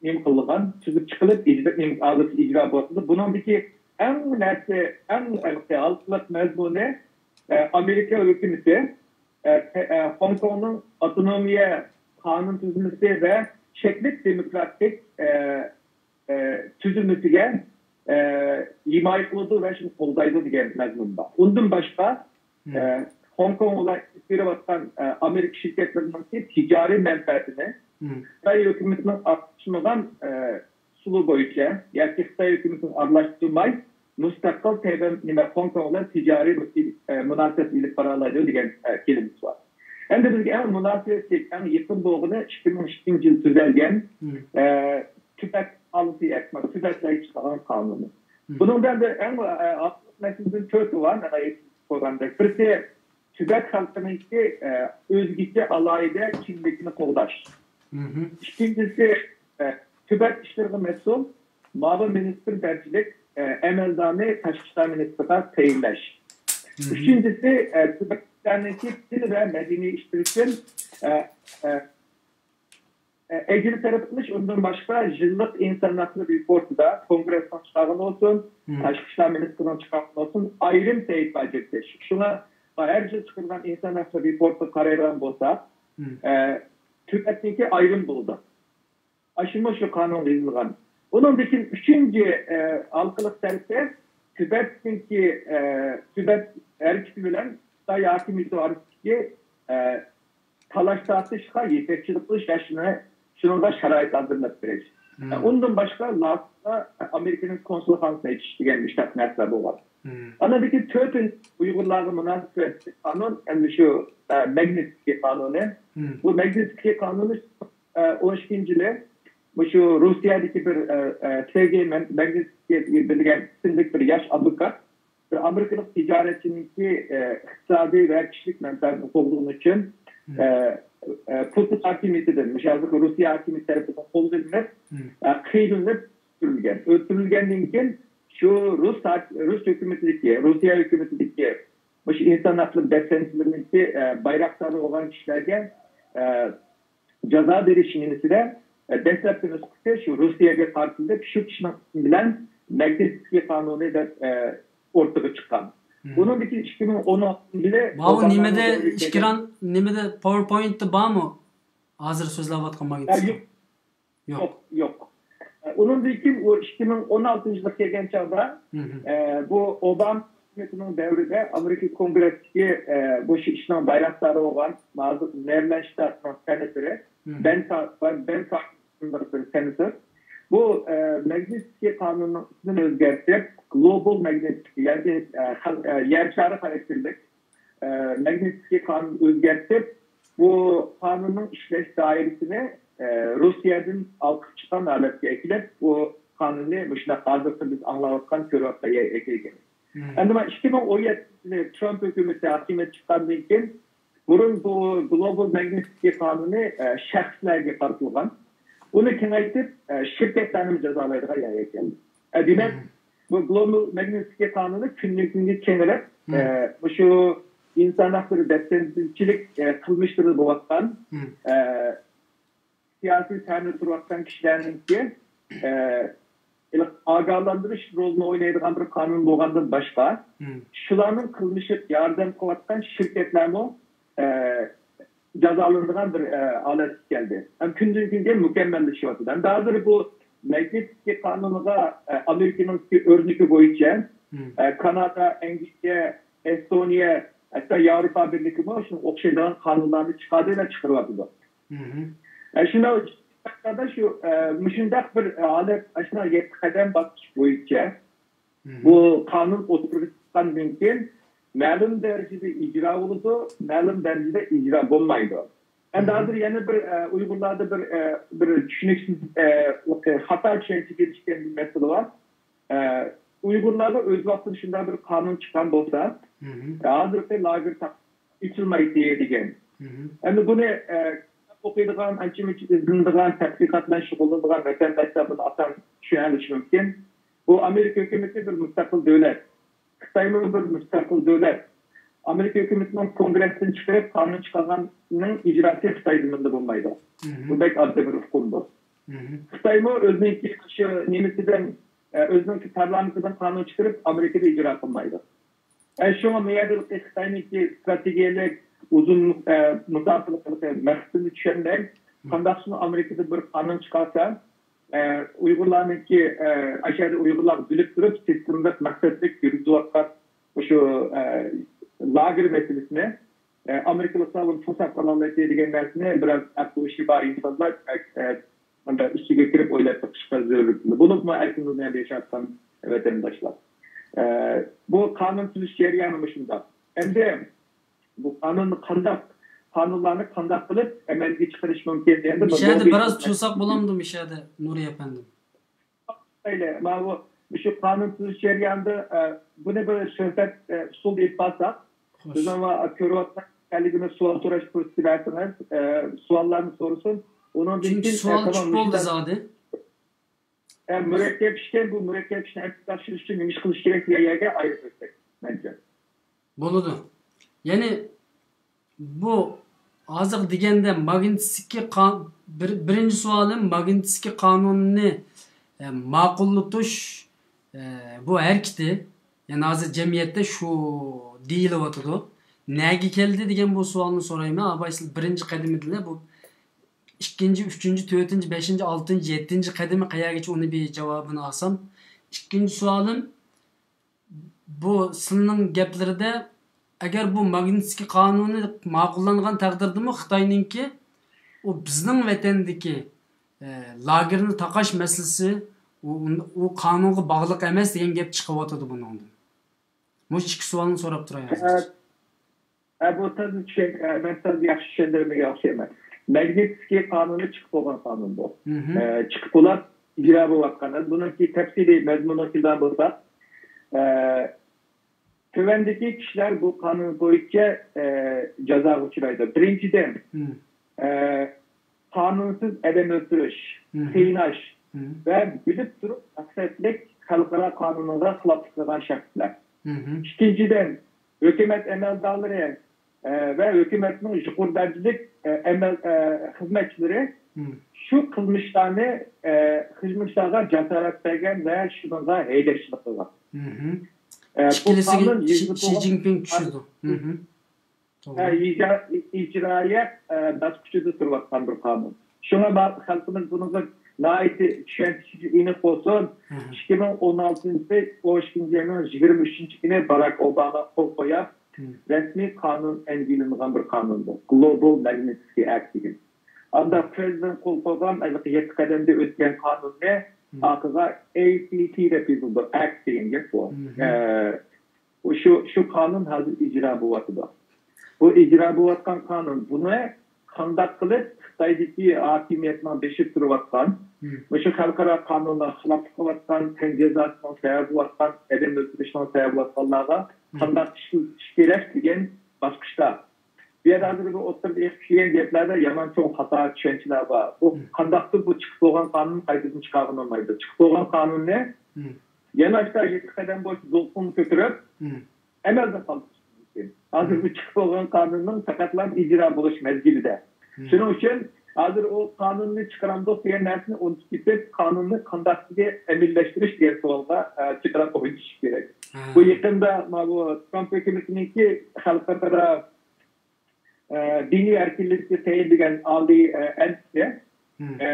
نېمە قىلغان، تۈزۈپ چىقىلىپ، ئىجرا، نېمە، ھازىر ئىجرا بولۇۋاتىدۇ. بۇنىڭدىكى ئەڭ نەرسە، ئەڭ ھالقىلىق مەزمۇنى، ئە، ئامېرىكا ھۆكۈمىتى، ئە، تە-، ئە، خوڭكوڭنىڭ ئاپتونومىيە قانۇن تۈزۈلمىسى ۋە چەكلىك دېموكراتىك، ئە، ئە، تۈزۈلمىسىگە، ئە، ھىمايە قىلىدۇ ۋە شۇنى قولدايدۇ دېگەن مەزمۇن بار. ئۇندىن باشقا، ئە، خوڭكوڭ ۋىلايىتىدە ئېلىپ بېرىۋاتقان، ئە، ئامېرىكا شىركەتلىرىنىڭكى تىجارىي مەنپەئەتىنى خىتاي ھۆكۈمىتىنىڭ ئارىلاشمىغان، ئە، ئۇسۇلى بويىچە ياكى خىتاي ھۆكۈمىتىنى ئارىلاشتۇرماي مۇستەقىل تەيۋەن، نېمە، خوڭكوڭ بىلەن تىجارىي، ئە، مۇناسىۋەت ئېلىپ بارالايدۇ دېگەن، ئە، كېلىمىمىز بار. ئەمدى بىزگە ئەڭ مۇناسىۋەتلىك، ئەڭ يېقىن بولغىنى ئىككى مىڭ ئىككىنچى يىل تۈزەلگەن، ئە، تۈبەت پالىسى ئەكت، تۈبەتلەرگە چىقارغان قانۇنى. بۇنىڭدا ئەمدى ئەڭ، ئە، ئاساسلىق مەسىلىدىن تۆتى بار، مانا ئېيتىپ قويغاندەك. بىرسى، تۈبەت خەلقىنىڭكى، ئە، ئۆزگىچە ئالاھىدە كىملىكىنى قوغداش. ئىككىنچىسى، ئە، تۈبەت ئىشلىرىغا مەسئۇل مۇئاۋىن مىنىستىر دەرىجىلىك، ئە، ئەمەلدارنى تاشقى ئىشلار مىنىستىرىغا تەيىنلەش. ئۈچىنچىسى، ئە، تۈبەتلەرنىڭكى تىل ۋە مەدەنىي ئىشلىرى ئۈچۈن، ئە، ئە، ئە، ئەجىر تەرەپ قىلىش، ئۇندىن باشقا يىللىق ئىنسان ھەقلىرى رېپورتىدا كونگرېسنىڭ چىقارغىنى بولسۇن، تاشقى ئىشلار مىنىستىرىنىڭ چىقارغىنى بولسۇن، ئايرىم سەھىپە ئاجرىتىش. شۇڭا ھەر يىل چىقىرىلغان ئىنسان ھەقلىرى رېپورتىغا قارايدىغان بولساق، ئە، تۈبەتنىڭكى ئايرىم بولىدۇ. ئاشۇمۇ شۇ قانۇنغا يېزىلغان. ئۇنىڭدىن كېيىن ئۈچىنچى، ئە، ھالقىلىق تەرىپى تۈبەتنىڭكى، ئە، تۈبەت ھەرىكىتى بىلەن خىتاي ھاكىمىيىتى ئارىسىدىكى، ئە، تالاش تارتىشقا يېتەكچىلىك قىلىش ۋە شۇنى، شۇنىڭغا شارائىت ھازىرلاپ بېرىش. ئە، ئۇندىن باشقا لاستا ئامېرىكىنىڭ كونسۇلخانىسىنى ئېچىش دېگەن مۇشۇنداق نەرسىلەر بولغان. ئاندىن كېيىن تۆتىنچى ئۇيغۇرلارغا مۇناسىۋەتلىك قانۇن، ئەمدى شۇ، ئە، ماگنىتسكىي قانۇنى. بۇ ماگنىتسكىي قانۇنى، ئە، ئون ئىككىنچى يىلى مۇشۇ روسىيەدىكى بىر، ئە، ئە، سېرگېي مەن-، ماگنىتسكىي دېگەن ئىسىملىك بىر ياش ئادۋوكات بىر ئامېرىكىلىق تىجارەتچىنىڭكى، ئە، ئىقتىسادىي ۋە كىشىلىك مەنپەئەتنى قوغدىغىنى ئۈچۈن، ئە، ئە، پۇتىن ھاكىمىيىتىدىن، مۇشۇ ھازىرقى روسىيە ھاكىمىيىتى تەرىپىدىن قولغا ئېلىنىپ، ئە، قىينىلىپ ئۆلتۈرۈلگەن. ئۆلتۈرۈلگەندىن كېيىن شۇ رۇس ھاك-، رۇس ھۆكۈمىتىدىكى، روسىيە ھۆكۈمىتىدىكى مۇشۇ ئىنسان ھەقلىرى دەپسەندىچىلىرىنىڭكى، ئە، بايراقدارى بولغان كىشىلەرگە، ئە، جازا بېرىش نېمىسىدە، ئە، دەسلەپكى نۇسخىسى شۇ روسىيەگە قارىتىلىپ، شۇ كىشىنىڭ ئىسمى بىلەن ماگنىتسكىي قانۇنى دەپ، ئە، ئورتىغا چىققان. بۇنىڭدىن كېيىن ئىككى مىڭ ئون ئالتىنچى يىلى ماۋۇ ئوبامانىڭ نېمىدە، دەۋرىدە ئېكران نېمىدە، پاورپوينتتا بارمۇ؟ ھازىر سۆزلەۋاتقان ماگنىتسكىي. يوق. يوق، يوق. ئۇنىڭدىن كېيىن ئۇ ئىككى مىڭ ئون ئالتىنچى يىلغا كەلگەن چاغدا، ئە، بۇ ئوباما ھۆكۈمىتىنىڭ دەۋرىدە ئامېرىكا كونگرېسسىدىكى، ئە، بۇ ئىشنىڭ بايراقدارى بولغان ھازىر مېرىلەند شتاتىنىڭ سېناتورى بېن كار-، بېن كارسون بىر سېناتور. بۇ، ئە، ماگنىتسكىي قانۇنىنىڭ ئىسمىنى ئۆزگەرتىپ، گلوبال ماگنىتسكىي، يەنى، ئە، خەل-، ئە، يەر شارى خاراكتېرلىك، ئە، ماگنىتسكىي قانۇن ئۆزگەرتىپ، بۇ قانۇننىڭ ئىشلەش دائىرىسىنى، ئە، روسىيەدىن ئالقىپ چىققان ھالەتكە ئەكېلىپ، بۇ قانۇننى مۇشۇنداق ھازىرقى بىز ئاڭلاۋاتقان، كۆرۈۋاتقان يەرگە ئەكەلگەن. ئەمدى مانا ئىككى مىڭ ئون يەتتىنچى يىلى ترامپ ھۆكۈمىتى ھاكىمىيەتكە چىققاندىن كېيىن، بۇرۇن بۇ گلوبال ماگنىتسكىي قانۇنى، ئە، شەخسلەرگە قارىتىلغان. ئۇنى كېڭەيتىپ، ئە، شىركەتلەرنىمۇ جازالايدىغان يەرگە كەلدى. ئە، دېمەك، بۇ گلوبال ماگنىتسكىي قانۇنى كۈندىن كۈنگە كېڭىيىپ، ئە، مۇشۇ ئىنسان ھەقلىرى دەپسەندىچىلىك، ئە، قىلمىشلىرى بولۇۋاتقان، ئە، سىياسىي سەھنىدە تۇرۇۋاتقان كىشىلەرنىڭكى، ئە، ئاگاھلاندۇرۇش رولىنى ئوينايدىغان بىر قانۇن بولغاندىن باشقا، شۇلارنىڭ قىلمىشىغا ياردەم قىلىۋاتقان شىركەتلەرمۇ، ئە، جازالىنىدىغان بىر، ئە، ھالەتكە كەلدى. ھەم كۈندىن كۈنگە مۇكەممەللىشىۋاتىدۇ. ھەمدە ھازىر بۇ ماگنىتسكىي قانۇنىغا، ئە، ئامېرىكىنىڭ ئۆرنىكى بويىچە، ئە، كانادا، ئەنگلىيە، ئېستونىيە، ھەتتا ياۋروپا بىرلىكىمۇ شۇنىڭغا ئوخشايدىغان قانۇنلارنى چىقاردى ۋە چىقىرىۋاتىدۇ. ئە، شۇنداق، شۇ، ئە، مۇشۇنداق بىر ھالەت، ئاشۇنداق يەتتە قەدەم باسقۇچ بويىچە بۇ قانۇن ئوتتۇرىغا چىققاندىن كېيىن مەلۇم دەرىجىدە ئىجرا بولىدۇ، مەلۇم دەرىجىدە ئىجرا بولمايدۇ. ئەمدى ھازىر يەنە بىر، ئە، ئۇيغۇرلاردا بىر، ئە، بىر چۈشىنىكسىز، ئە، خاتا چۈشەنچىگە ئېرىشكەن بىر مەسىلە بار. ئە، ئۇيغۇرلارغا ئۆز ۋاقتىدا شۇنداق بىر قانۇن چىققان بولسا، ھازىرقى لاگېر تاق-، ئېچىلمايتتى دېگەن. ئەمدى بۇنى، ئە، ئوقۇيدىغان، ئانچە-مۇنچە ئىزدىنىدىغان، تەتقىقات بىلەن شۇغۇللىنىدىغان ۋەتەنداشلار بۇنى ئاسان چۈشىنەلىشى مۇمكىن. بۇ ئامېرىكا ھۆكۈمىتى بىر مۇستەقىل دۆلەت. خىتايمۇ بىر مۇستەقىل دۆلەت. ئامېرىكا ھۆكۈمىتىنىڭ كونگرېستىن چىقىرىپ قانۇن چىقارغاننىڭ ئىجراسى خىتاي زېمىنىدا بولمايدۇ. بۇ بەك ئاددىي بىر ئۇقۇم بۇ. خىتايمۇ ئۆزىنىڭكى شۇ نېمىسىدىن، ئۆزىنىڭكى پارلامېنتىدىن قانۇن چىقىرىپ ئامېرىكىدا ئىجرا قىلمايدۇ. ئە، شۇڭا مۇ يەردە خىتاينىڭكى ئىستراتېگىيەلىك ئۇزۇن، ئە، مۇساپىلىك مەقسىتىنى چۈشەنمەي، قانداقسىمۇ ئامېرىكىدا بىر قانۇن چىقارسا، ئە، ئۇيغۇرلارنىڭكى، ئە، ئاشۇ يەردە ئۇيغۇرلارغا بىلىپ تۇرۇپ، سىستېمىلىق مەقسەتلىك يۈرگۈزۈۋاتقان مۇشۇ، ئە، لاگېر مەسىلىسىنى، ئە، ئامېرىكىلىقلار بۇنى توساپ قالالايتتى دېگەن نەرسىنى بىراز ئەقىل ھوشى بار ئىنسانلار، ئە، ئە، مۇنداق ئىچىگە كىرىپ ئويلاپ بېقىشقا زۆرۈر. بولۇپمۇ ئەركىن دۇنيادا ياشاۋاتقان ۋەتەنداشلار. ئە، بۇ قانۇن تۈزۈش جەريانى مۇشۇنداق. ئەمدى بۇ قانۇننى قانداق، قانۇنلارنى قانداق قىلىپ ئەمەلگە چىقىرىش مۇمكىن دېگەندە، بۇ مۇشۇ يەردە لوببى بىراز تۇرساق بولامدۇ، مۇشۇ يەردە، نۇرى ئەپەندىم؟ مەيلى، ماۋۇ، مۇشۇ قانۇن تۈزۈش جەريانىدا، ئە، بۇنى بىر سۆھبەت، ئە، ئۇسۇلدا ئېلىپ بارساق، بىزنىڭ كۆرۈۋاتقان كەلگىنى سوئال سوراش پۇرسىتى بەرسىڭىز، ئە، سوئاللارنى سورىسۇن. ئۇنىڭدىن چۈنكى كېيىن، سوئال ئە، تامام، چۈش بولدى مۇشۇنداق زادى. ئە، مۇرەككەپ ئىشكەن، بۇ مۇرەككەپ ئىشنى ئەمەلگە ئاشۇرۇش ئۈچۈن نېمە ئىش قىلىش كېرەك دېگەن يەرگە ئايرىپ ئۆتسەك، مەنچە. بولىدۇ. يەنى بۇ ھازىر دېگەندە ماگنىتسكىي قان-، بىر-، بىرىنچى سوئالىم، ماگنىتسكىي قانۇننى، ئە، ماقۇللىتىش، ئە، بۇ ھەرىكىتى، يەنى ھازىر جەمئىيەتتە شۇ دېيىلىۋاتىدۇ. نەگە كەلدى دېگەن بۇ سوئالنى سورايمەن. ئاباي، سىز بىرىنچى قەدىمىدىلا بۇ ئىككىنچى، ئۈچىنچى، تۆتىنچى، بەشىنچى، ئالتىنچى، يەتتىنچى قەدىمى قەيەرگىچە، ئۇنى بىر جاۋابىنى ئالسام. ئىككىنچى سوئالىم، بۇ سىلىنىڭ گەپلىرىدە، ئەگەر بۇ ماگنىتسكىي قانۇنى ماقۇللانغان تەقدىردىمۇ خىتاينىڭكى ئۇ بىزنىڭ ۋەتەندىكى، ئە، لاگېرنى تاقاش مەسىلىسى ئۇ، ئۇ قانۇنغا باغلىق ئەمەس دېگەن گەپ چىقىۋاتىدۇ بۇنىڭدىن. مۇشۇ ئىككى سوئالنى سوراپ تۇراي ھازىر. ھە، بۇ تازا چۈشەن-، ئە، مەن تازا ياخشى چۈشەندۈرمىگەن ئوخشايمەن. ماگنىتسكىي قانۇنى چىقىپ بولغان قانۇن بۇ. ئە، چىقىپ بولۇپ ئىجرا بولۇۋاتقان. بۇنىڭكى تەپسىلىي مەزمۇنىغا كېلىدىغان بولساق، ئە، تۆۋەندىكى كىشىلەر بۇ قانۇن بويىچە، ئە، جازاغا ئۇچرايدۇ. بىرىنچىدىن، ئە، قانۇنسىز ئادەم ئۆلتۈرۈش، قىيناش ۋە بىلىپ تۇرۇپ مەقسەتلىك خەلقئارا قانۇنىغا خىلاپلىق قىلغان شەخسلەر. ئىككىنچىدىن، ھۆكۈمەت ئەمەلدارلىرى، ئە، ۋە ھۆكۈمەتنىڭ يۇقىرى دەرىجىلىك، ئە، ئەمەل، ئە، خىزمەتچىلىرى شۇ قىلمىشلارنى، ئە، قىلمىشلارغا جاسارەت بەرگەن ۋە شۇنىڭغا ھەيدەكچىلىك قىلغان. ئە، بۇ ئىككىلىسىگە قانۇن شى، يېزىلىپ شى بولغان جىنپىڭ چۈشۈردى. ھە، ئىجرا-، ئىجرائىيە، ئە، باسقۇچىدا تۇرۇۋاتقان بىر قانۇن. شۇڭا ما-، خەلقىمىز بۇنىڭغا ناھايىتى چۈشەنچىسى ئېنىق بولسۇن. ئىككى مىڭ ئون ئالتىنچى يىل ئون ئىككىنچى ئاينىڭ يىگىرمە ئۈچىنچى كۈنى باراك ئوباما قول قويۇپ، رەسمىي قانۇن ئەنگىلىنغان بىر قانۇن بۇ. Global Magnitsky Act دېگەن. ئانداق پرېزىدېنت قول قويغان، ھېلىقى يەتتە قەدەمدە ئۆتكەن قانۇننى ئارقىغا A C T دەپ يېزىلىدۇ. Act دېگەن گەپ بۇ. ئە، شۇ، شۇ قانۇن ھازىر ئىجرا بولۇۋاتىدۇ. بۇ ئىجرا بولۇۋاتقان قانۇن، بۇنى قانداق قىلىپ خىتايدىكى ھاكىمىيەتنىڭ بېشىدا تۇرۇۋاتقان، مۇشۇ خەلقئارا قانۇنلارغا خىلاپلىق قىلىۋاتقان، تەن جازاسىنىڭ سەۋەبى بولۇۋاتقان، ئادەم ئۆلتۈرۈشنىڭ سەۋەبى بولۇۋاتقانلارغا قانداق ئىش قىلىش كېرەك دېگەن باسقۇچتا. بۇ يەردە ھازىر بۇ ئوتتۇرىدا ئېقىپ چۈشكەن گەپلەردە يامان چوڭ خاتا چۈشەنچىلەر بار. بۇ قانداقتۇر بۇ چىقىپ بولغان قانۇننى قايتىدىن چىقارغىلى بولمايدۇ. چىقىپ بولغان قانۇننى يەنە ئاشۇنداق يەتتە قەدەم بويىچە دولقۇن كۆتۈرۈپ، ئەمەلدىن قالدۇرۇش مۇمكىن. ھازىر بۇ چىقىپ بولغان قانۇننىڭ پەقەتلا ئىجرا بولۇش مەزگىلىدە. شۇنىڭ ئۈچۈن ھازىر ئۇ قانۇننى چىقىرامدۇق دېگەن نەرسىنى ئۇنتۇپ كېتىپ، قانۇننى قانداق ئەمەلىيلەشتۈرۈش دېگەن سوئالغا، ئە، جىقراق ئويلىشىش كېرەك. بۇ يېقىندا ماۋۇ ترامپ ھۆكۈمىتىنىڭكى خەلقئارا، ئە، دىنىي ئەركىنلىككە تەيىنلىگەن ئالىي، ئە، ئەنتىسى، ئە،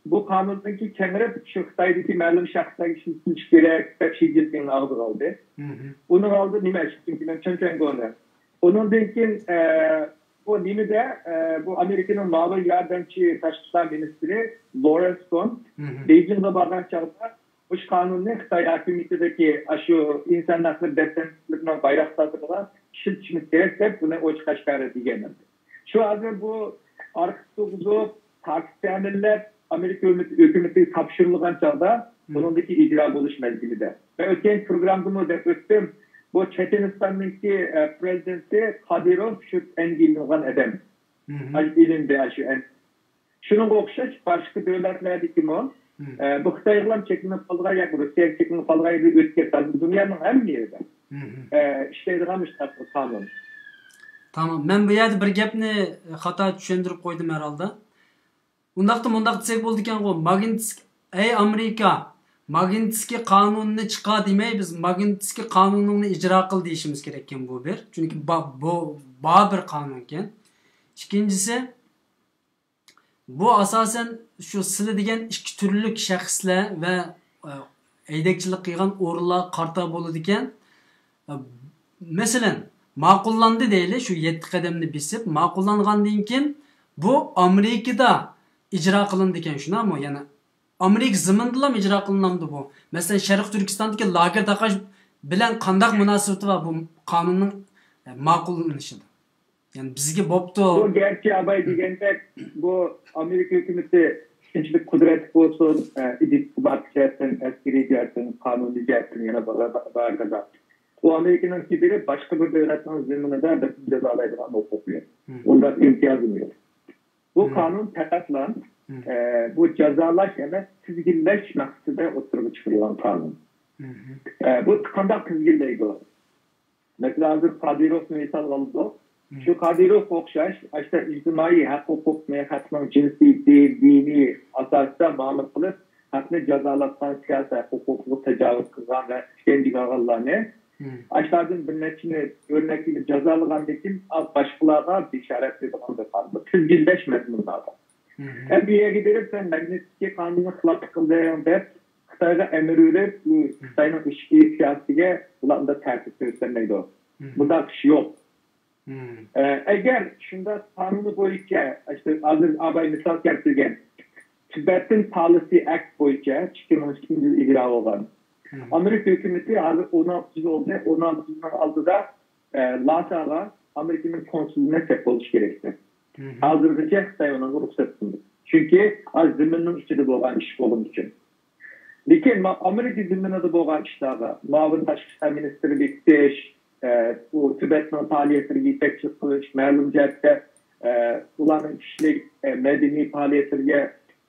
بۇ قانۇننىڭكى كەڭرى شۇ خىتايدىكى مەلۇم شەخسلەرگە ئىشلىتىلىشى كېرەك دەپ شى جىنپىڭنىڭ ئاغزىغا ئالدى. ئۇنىڭ ئالدىدا نېمە ئىش؟ چۈنكى مەن چېن چۈەنگونى. ئۇنىڭدىن كېيىن، ئە، بۇ نېمىدە، ئە، بۇ ئامېرىكىنىڭ مۇئاۋىن ياردەمچى تاشقى ئىشلار مىنىستىرى لورېنس سون بېيجىڭغا بارغان چاغدا، مۇشۇ قانۇننى خىتاي ھاكىمىيىتىدىكى ئاشۇ ئىنسان ھەقلىرى دەپتەرچىلىكىنىڭ بايراقدارلىرىغا ئىشلىتىشىمىز كېرەك دەپ، بۇنى ئوچۇق ئاشكارا دېگەن. شۇ ھازىر بۇ ئارقا تۇرغۇزۇپ، تارتىپ تەمىنلەپ، ئامېرىكا ھۆكۈمىتىگە تاپشۇرۇلغان چاغدا، بۇنىڭدىكى ئىجرا بولۇش مەزگىلىدە. مەن ئۆتكەن پروگراممىدىمۇ دەپ ئۆتتۈم، بۇ چېچەنىستاننىڭكى، ئە، پرېزىدېنتى قادىروف شۇ ئەنگە ئېلىنغان ئادەم. ئىلىندى شۇ ئەن. شۇنىڭغا ئوخشاش باشقا دۆلەتلەردىكىمۇ، ئە، بۇ خىتايغىلا چەكلىنىپ قالغان ياكى روسىيەگە چەكلىنىپ قالغان يەردە ئۆتكەن، دۇنيانىڭ ھەممە يېرىدە، ئە، ئىشلەيدىغان مۇشۇنداق بىر قانۇن. تامام. مەن بۇ يەردە بىر گەپنى خاتا چۈشەندۈرۈپ قويدۇم ھەرھالدا. ئۇنداقتا مۇنداق دېسەك بولىدىكەنغۇ، ماگنىتسك، ئەي ئامېرىكا، ماگنىتسكىي قانۇننى چىقار دېمەي، بىز ماگنىتسكىي قانۇنۇڭنى ئىجرا قىل دېيىشىمىز كېرەككەن، بۇ بىر. چۈنكى با-، بۇ بار بىر قانۇنكەن. ئىككىنچىسى، بۇ ئاساسەن شۇ سىلە دېگەن ئىككى تۈرلۈك شەخسلەر ۋە، ئە، ھەيدەكچىلىك قىلغان ئورۇنلارغا قارىتا بولىدىكەن. ئە، مەسىلەن، ماقۇللاندى دەيلى، شۇ يەتتە قەدەمنى بېسىپ، ماقۇللانغاندىن كېيىن بۇ ئامېرىكىدا ئىجرا قىلىنىدىكەن، شۇنداقمۇ؟ يەنى ئامېرىكا زېمىنىدىلا ئىجرا قىلىنامدۇ بۇ؟ مەسىلەن، شەرقىي تۈركىستاندىكى لاگېر تاقاش بىلەن قانداق مۇناسىۋىتى بار بۇ قانۇننىڭ، ئە، ماقۇللىنىشىدا؟ يەنى بىزگە بوپتۇ. بۇ گەرچە ئاباي دېگەندەك، بۇ ئامېرىكا ھۆكۈمىتى شۇنچىلىك قۇدرەتلىك بولسۇن، ئە، ئىدىيە-ئىقتىساد جەھەتتىن، ئەسكىرىي جەھەتتىن، قانۇنىي جەھەتتىن يەنە بار، بار، بار. ئۇ ئامېرىكىنىڭكى بىرى باشقا بىر دۆلەتنىڭ زېمىنىدا بىرسىنى جازالايدىغان ھوقۇقى يوق. ئۇنداق ئىمتىيازىمۇ يوق. بۇ قانۇن پەقەتلا، ئە، بۇ جازالاش ئەمەس، تىزگىنلەش مەقسىتىدە ئوتتۇرىغا چىقىرىلغان قانۇن. ئە، بۇ قانداق تىزگىنلەيدۇ؟ مەسىلەن، ھازىر قادىروفنى مىسالغا ئالدۇق. شۇ قادىروفقا ئوخشاش، ئاشۇنداق ئىجتىمائىي ھەق-ھوقۇقنى، خەقنىڭ جىنسىيىتى، دىنى ئاساسىدا مۇئامىلە قىلىپ، خەقنى جازالايدىغان سىياسىي ھەق-ھوقۇقىغا تاجاۋۇز قىلغان ۋە ئىشكەنجە قىلغانلارنى، ئاشۇلاردىن بىر نەچچىنى ئۆرنەك ئېلىپ جازالىغاندىن كېيىن، باشقىلارغا بېشارەت بېرىدىغان بىر قانۇن. تىزگىنلەش مەزمۇنلاردا. ھەم بۇ يەرگە بېرىپ، سەن ماگنىتسكىي قانۇننى خىلاپلىق قىلدىڭ دەپ، خىتايغا ئەمىر بېرىپ، خىتاينىڭ ئىچكى سىياسىتىگە ئۇلار ئۇنداق تەسىر كۆرسەتمەيدۇ. بۇنداق ئىش يوق. ئە، ئەگەر شۇنداق قانۇنى بويىچە، ئىشتە ھازىر ئاباي مىسال كەلتۈرگەن تىبەتتىن پالىسى ئەكت بويىچە ئىككى مىڭ ئىككىنچى يىل ئىجرا بولغان. ئامېرىكا ھۆكۈمىتى ھازىر ئون ئالتە يىل بولدى، ئون ئالتە يىلنىڭ ئالدىدا، ئە، لاساغا ئامېرىكىنىڭ كونسۇلىنى سەپ بولۇشى كېرەكتى. ھازىرغىچە خىتاي ئۇنىڭغا رۇخسەت قىلدى. چۈنكى ئاز زېمىننىڭ ئىچىدە بولغان ئىش بولغىنى ئۈچۈن. لېكىن ما-، ئامېرىكا زېمىنىدا بولغان ئىشلارغا، مۇئاۋىن تاشقى ئىشلار مىنىستىرى بېكىتىش، ئە، ئۇ تىبەتنىڭ پائالىيەتلىرىگە يېتەكچىلىك قىلىش، مەلۇم جەھەتتە، ئە، ئۇلارنىڭ كىشىلىك، ئە، مەدەنىي پائالىيەتلىرىگە،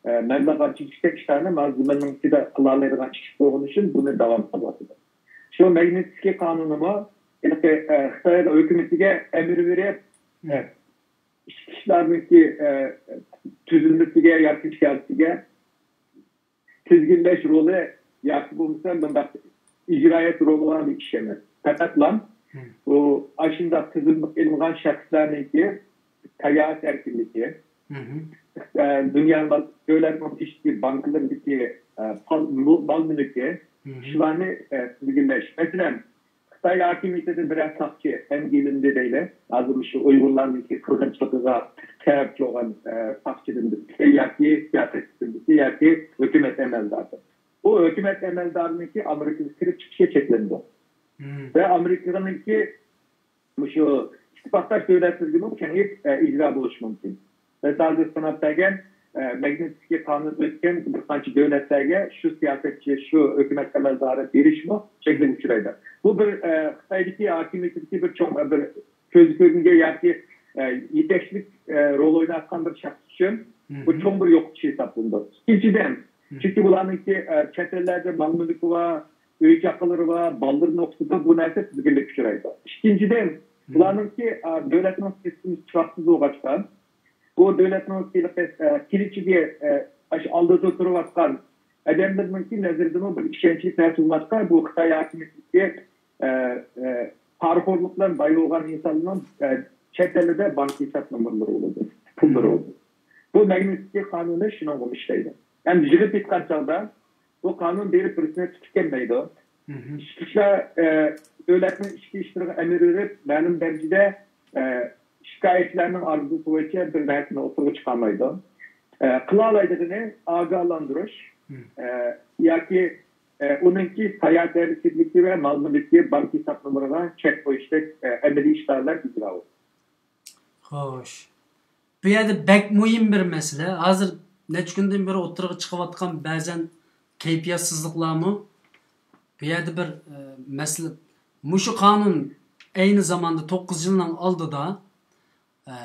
ئە، مەبلەغ ئاجرىتىشتەك ئىشلارنى ما زېمىننىڭ ئىچىدە قىلالايدىغان ئىش بولغىنى ئۈچۈن بۇنى داۋام قىلىۋاتىدۇ. شۇ ماگنىتسكىي قانۇنىمۇ ھېلىقى، ئە، خىتاي ھۆكۈمىتىگە ئەمىر بېرىپ، ئە، ئىچكى ئىشلارنىڭكى، ئە، تۈزۈلمىسىگە ياكى سىياسىتىگە تىزگىنلەش رولى ياكى بولمىسا مۇنداق ئىجرائىيەت رولىغا ئىش ئەمەس. پەقەتلا بۇ ئاشۇنداق تىزىملىق ئېلىنغان شەخسلەرنىڭكى ساياھەت ئەركىنلىكى، ئە، دۇنيا دۆلەتنىڭ تېشىدىكى بانكىلىرىدىكى، ئە، پال-، مال مۈلكى، شۇلارنى، ئە، تىزگىنلەش. مەسىلەن، خىتاي ھاكىمىيىتىدىن بىرەر ساقچى ئەنگە ئېلىندى دەيلى. ھازىر مۇشۇ ئۇيغۇرلارنىڭكى قىرغىنچىلىقىغا سەۋەبچى بولغان، ئە، ساقچىدىن بىرسى ياكى سىياسەتچىدىن بىرسى ياكى ھۆكۈمەت ئەمەلدارى. بۇ ھۆكۈمەت ئەمەلدارىنىڭكى ئامېرىكىغا كىرىپ چىقىشى چەكلىنىدۇ. ۋە ئامېرىكىنىڭكى مۇشۇ ئىتتىپاقداش دۆلەتلىرىگىمۇ كېڭىيىپ، ئە، ئىجرا بولۇشى مۇمكىن. مەسىلەن، ھازىر ساناپ بەرگەن، ئە، ماگنىتسكىي قانۇن ئۆتكەن بىر قانچە دۆلەتلەرگە شۇ سىياسەتچى، شۇ ھۆكۈمەت ئەمەلدارى بېرىشمۇ چەكلىمە ئۇچرايدۇ. بۇ بىر، ئە، خىتايدىكى ھاكىمىيىتىدىكى بىر چوڭ، بىر كۆزگە كۆرۈنگەن ياكى، ئە، يېتەكچىلىك، ئە، رول ئويناۋاتقان بىر شەخس ئۈچۈن بۇ چوڭ بىر يوقىتىش ھېسابلىنىدۇ. ئىككىنچىدىن، چۈنكى بۇلارنىڭكى، ئە، چەت ئەللەردە مال مۈلكى بار، ئۆي چاقىلىرى بار، بالىلىرى نوقۇسىدا بۇ نەرسە تىزگىنلىككە ئۇچرايدۇ. ئىككىنچىدىن، بۇلارنىڭكى، ئە، دۆلەتنىڭ سىستېمىسى تۇراقسىز بولغاچقا، بۇ دۆلەتنىڭ كېلىچىگە، ئە، ئاشۇ ئالدىدا تۇرۇۋاتقان ئادەملەرنىڭكى نەزىرىدىمۇ بىر ئىشەنچلىك نەرسە بولماسقا، بۇ خىتاي ھاكىمىيىتىدىكى، ئە، ئە، پارىخورلۇق بىلەن باي بولغان ئىنساننىڭ، ئە، چەت ئەلدە بانكا ھېساب نومۇرلىرى بولىدۇ، پۇللىرى بولىدۇ. بۇ ماگنىتسكىي قانۇنى شۇنىڭغىمۇ ئىشلەيدۇ. ھەم يىغىپ ئېيتقان چاغدا، بۇ قانۇن بېرىپ بىرسىنى تۇتۇپ كەلمەيدۇ. ئىچكى ئىشلار، ئە، دۆلەتنىڭ ئىچكى ئىشلىرىغا ئەمىر بېرىپ، مەلۇم دەرىجىدە، ئە، شىكايەتچىلەرنىڭ ئارزۇسى بويىچە بىر نەرسىنى ئوتتۇرىغا چىقارمايدۇ. ئە، قىلالايدىغىنى ئاگاھلاندۇرۇش، ئە، ياكى ئۇنىڭكى ساياھەت ھەرىكەتلىكى ۋە مال مۈلكى، بانك ھېساب نومۇرىغا چەك قويۇشتەك ئەمەلىي ئىشلار بىلەن ئىجرا بولدى. خوش. بۇ يەردە بەك مۇھىم بىر مەسىلە. ھازىر نەچچە كۈندىن بېرى ئوتتۇرىغا چىقىۋاتقان بەزەن كەيپىياتسىزلىقلارمۇ. بۇ يەردە بىر ئە، مەسىلە. مۇشۇ قانۇن ئەينى زاماندا توققۇز يىلنىڭ ئالدىدا ئە،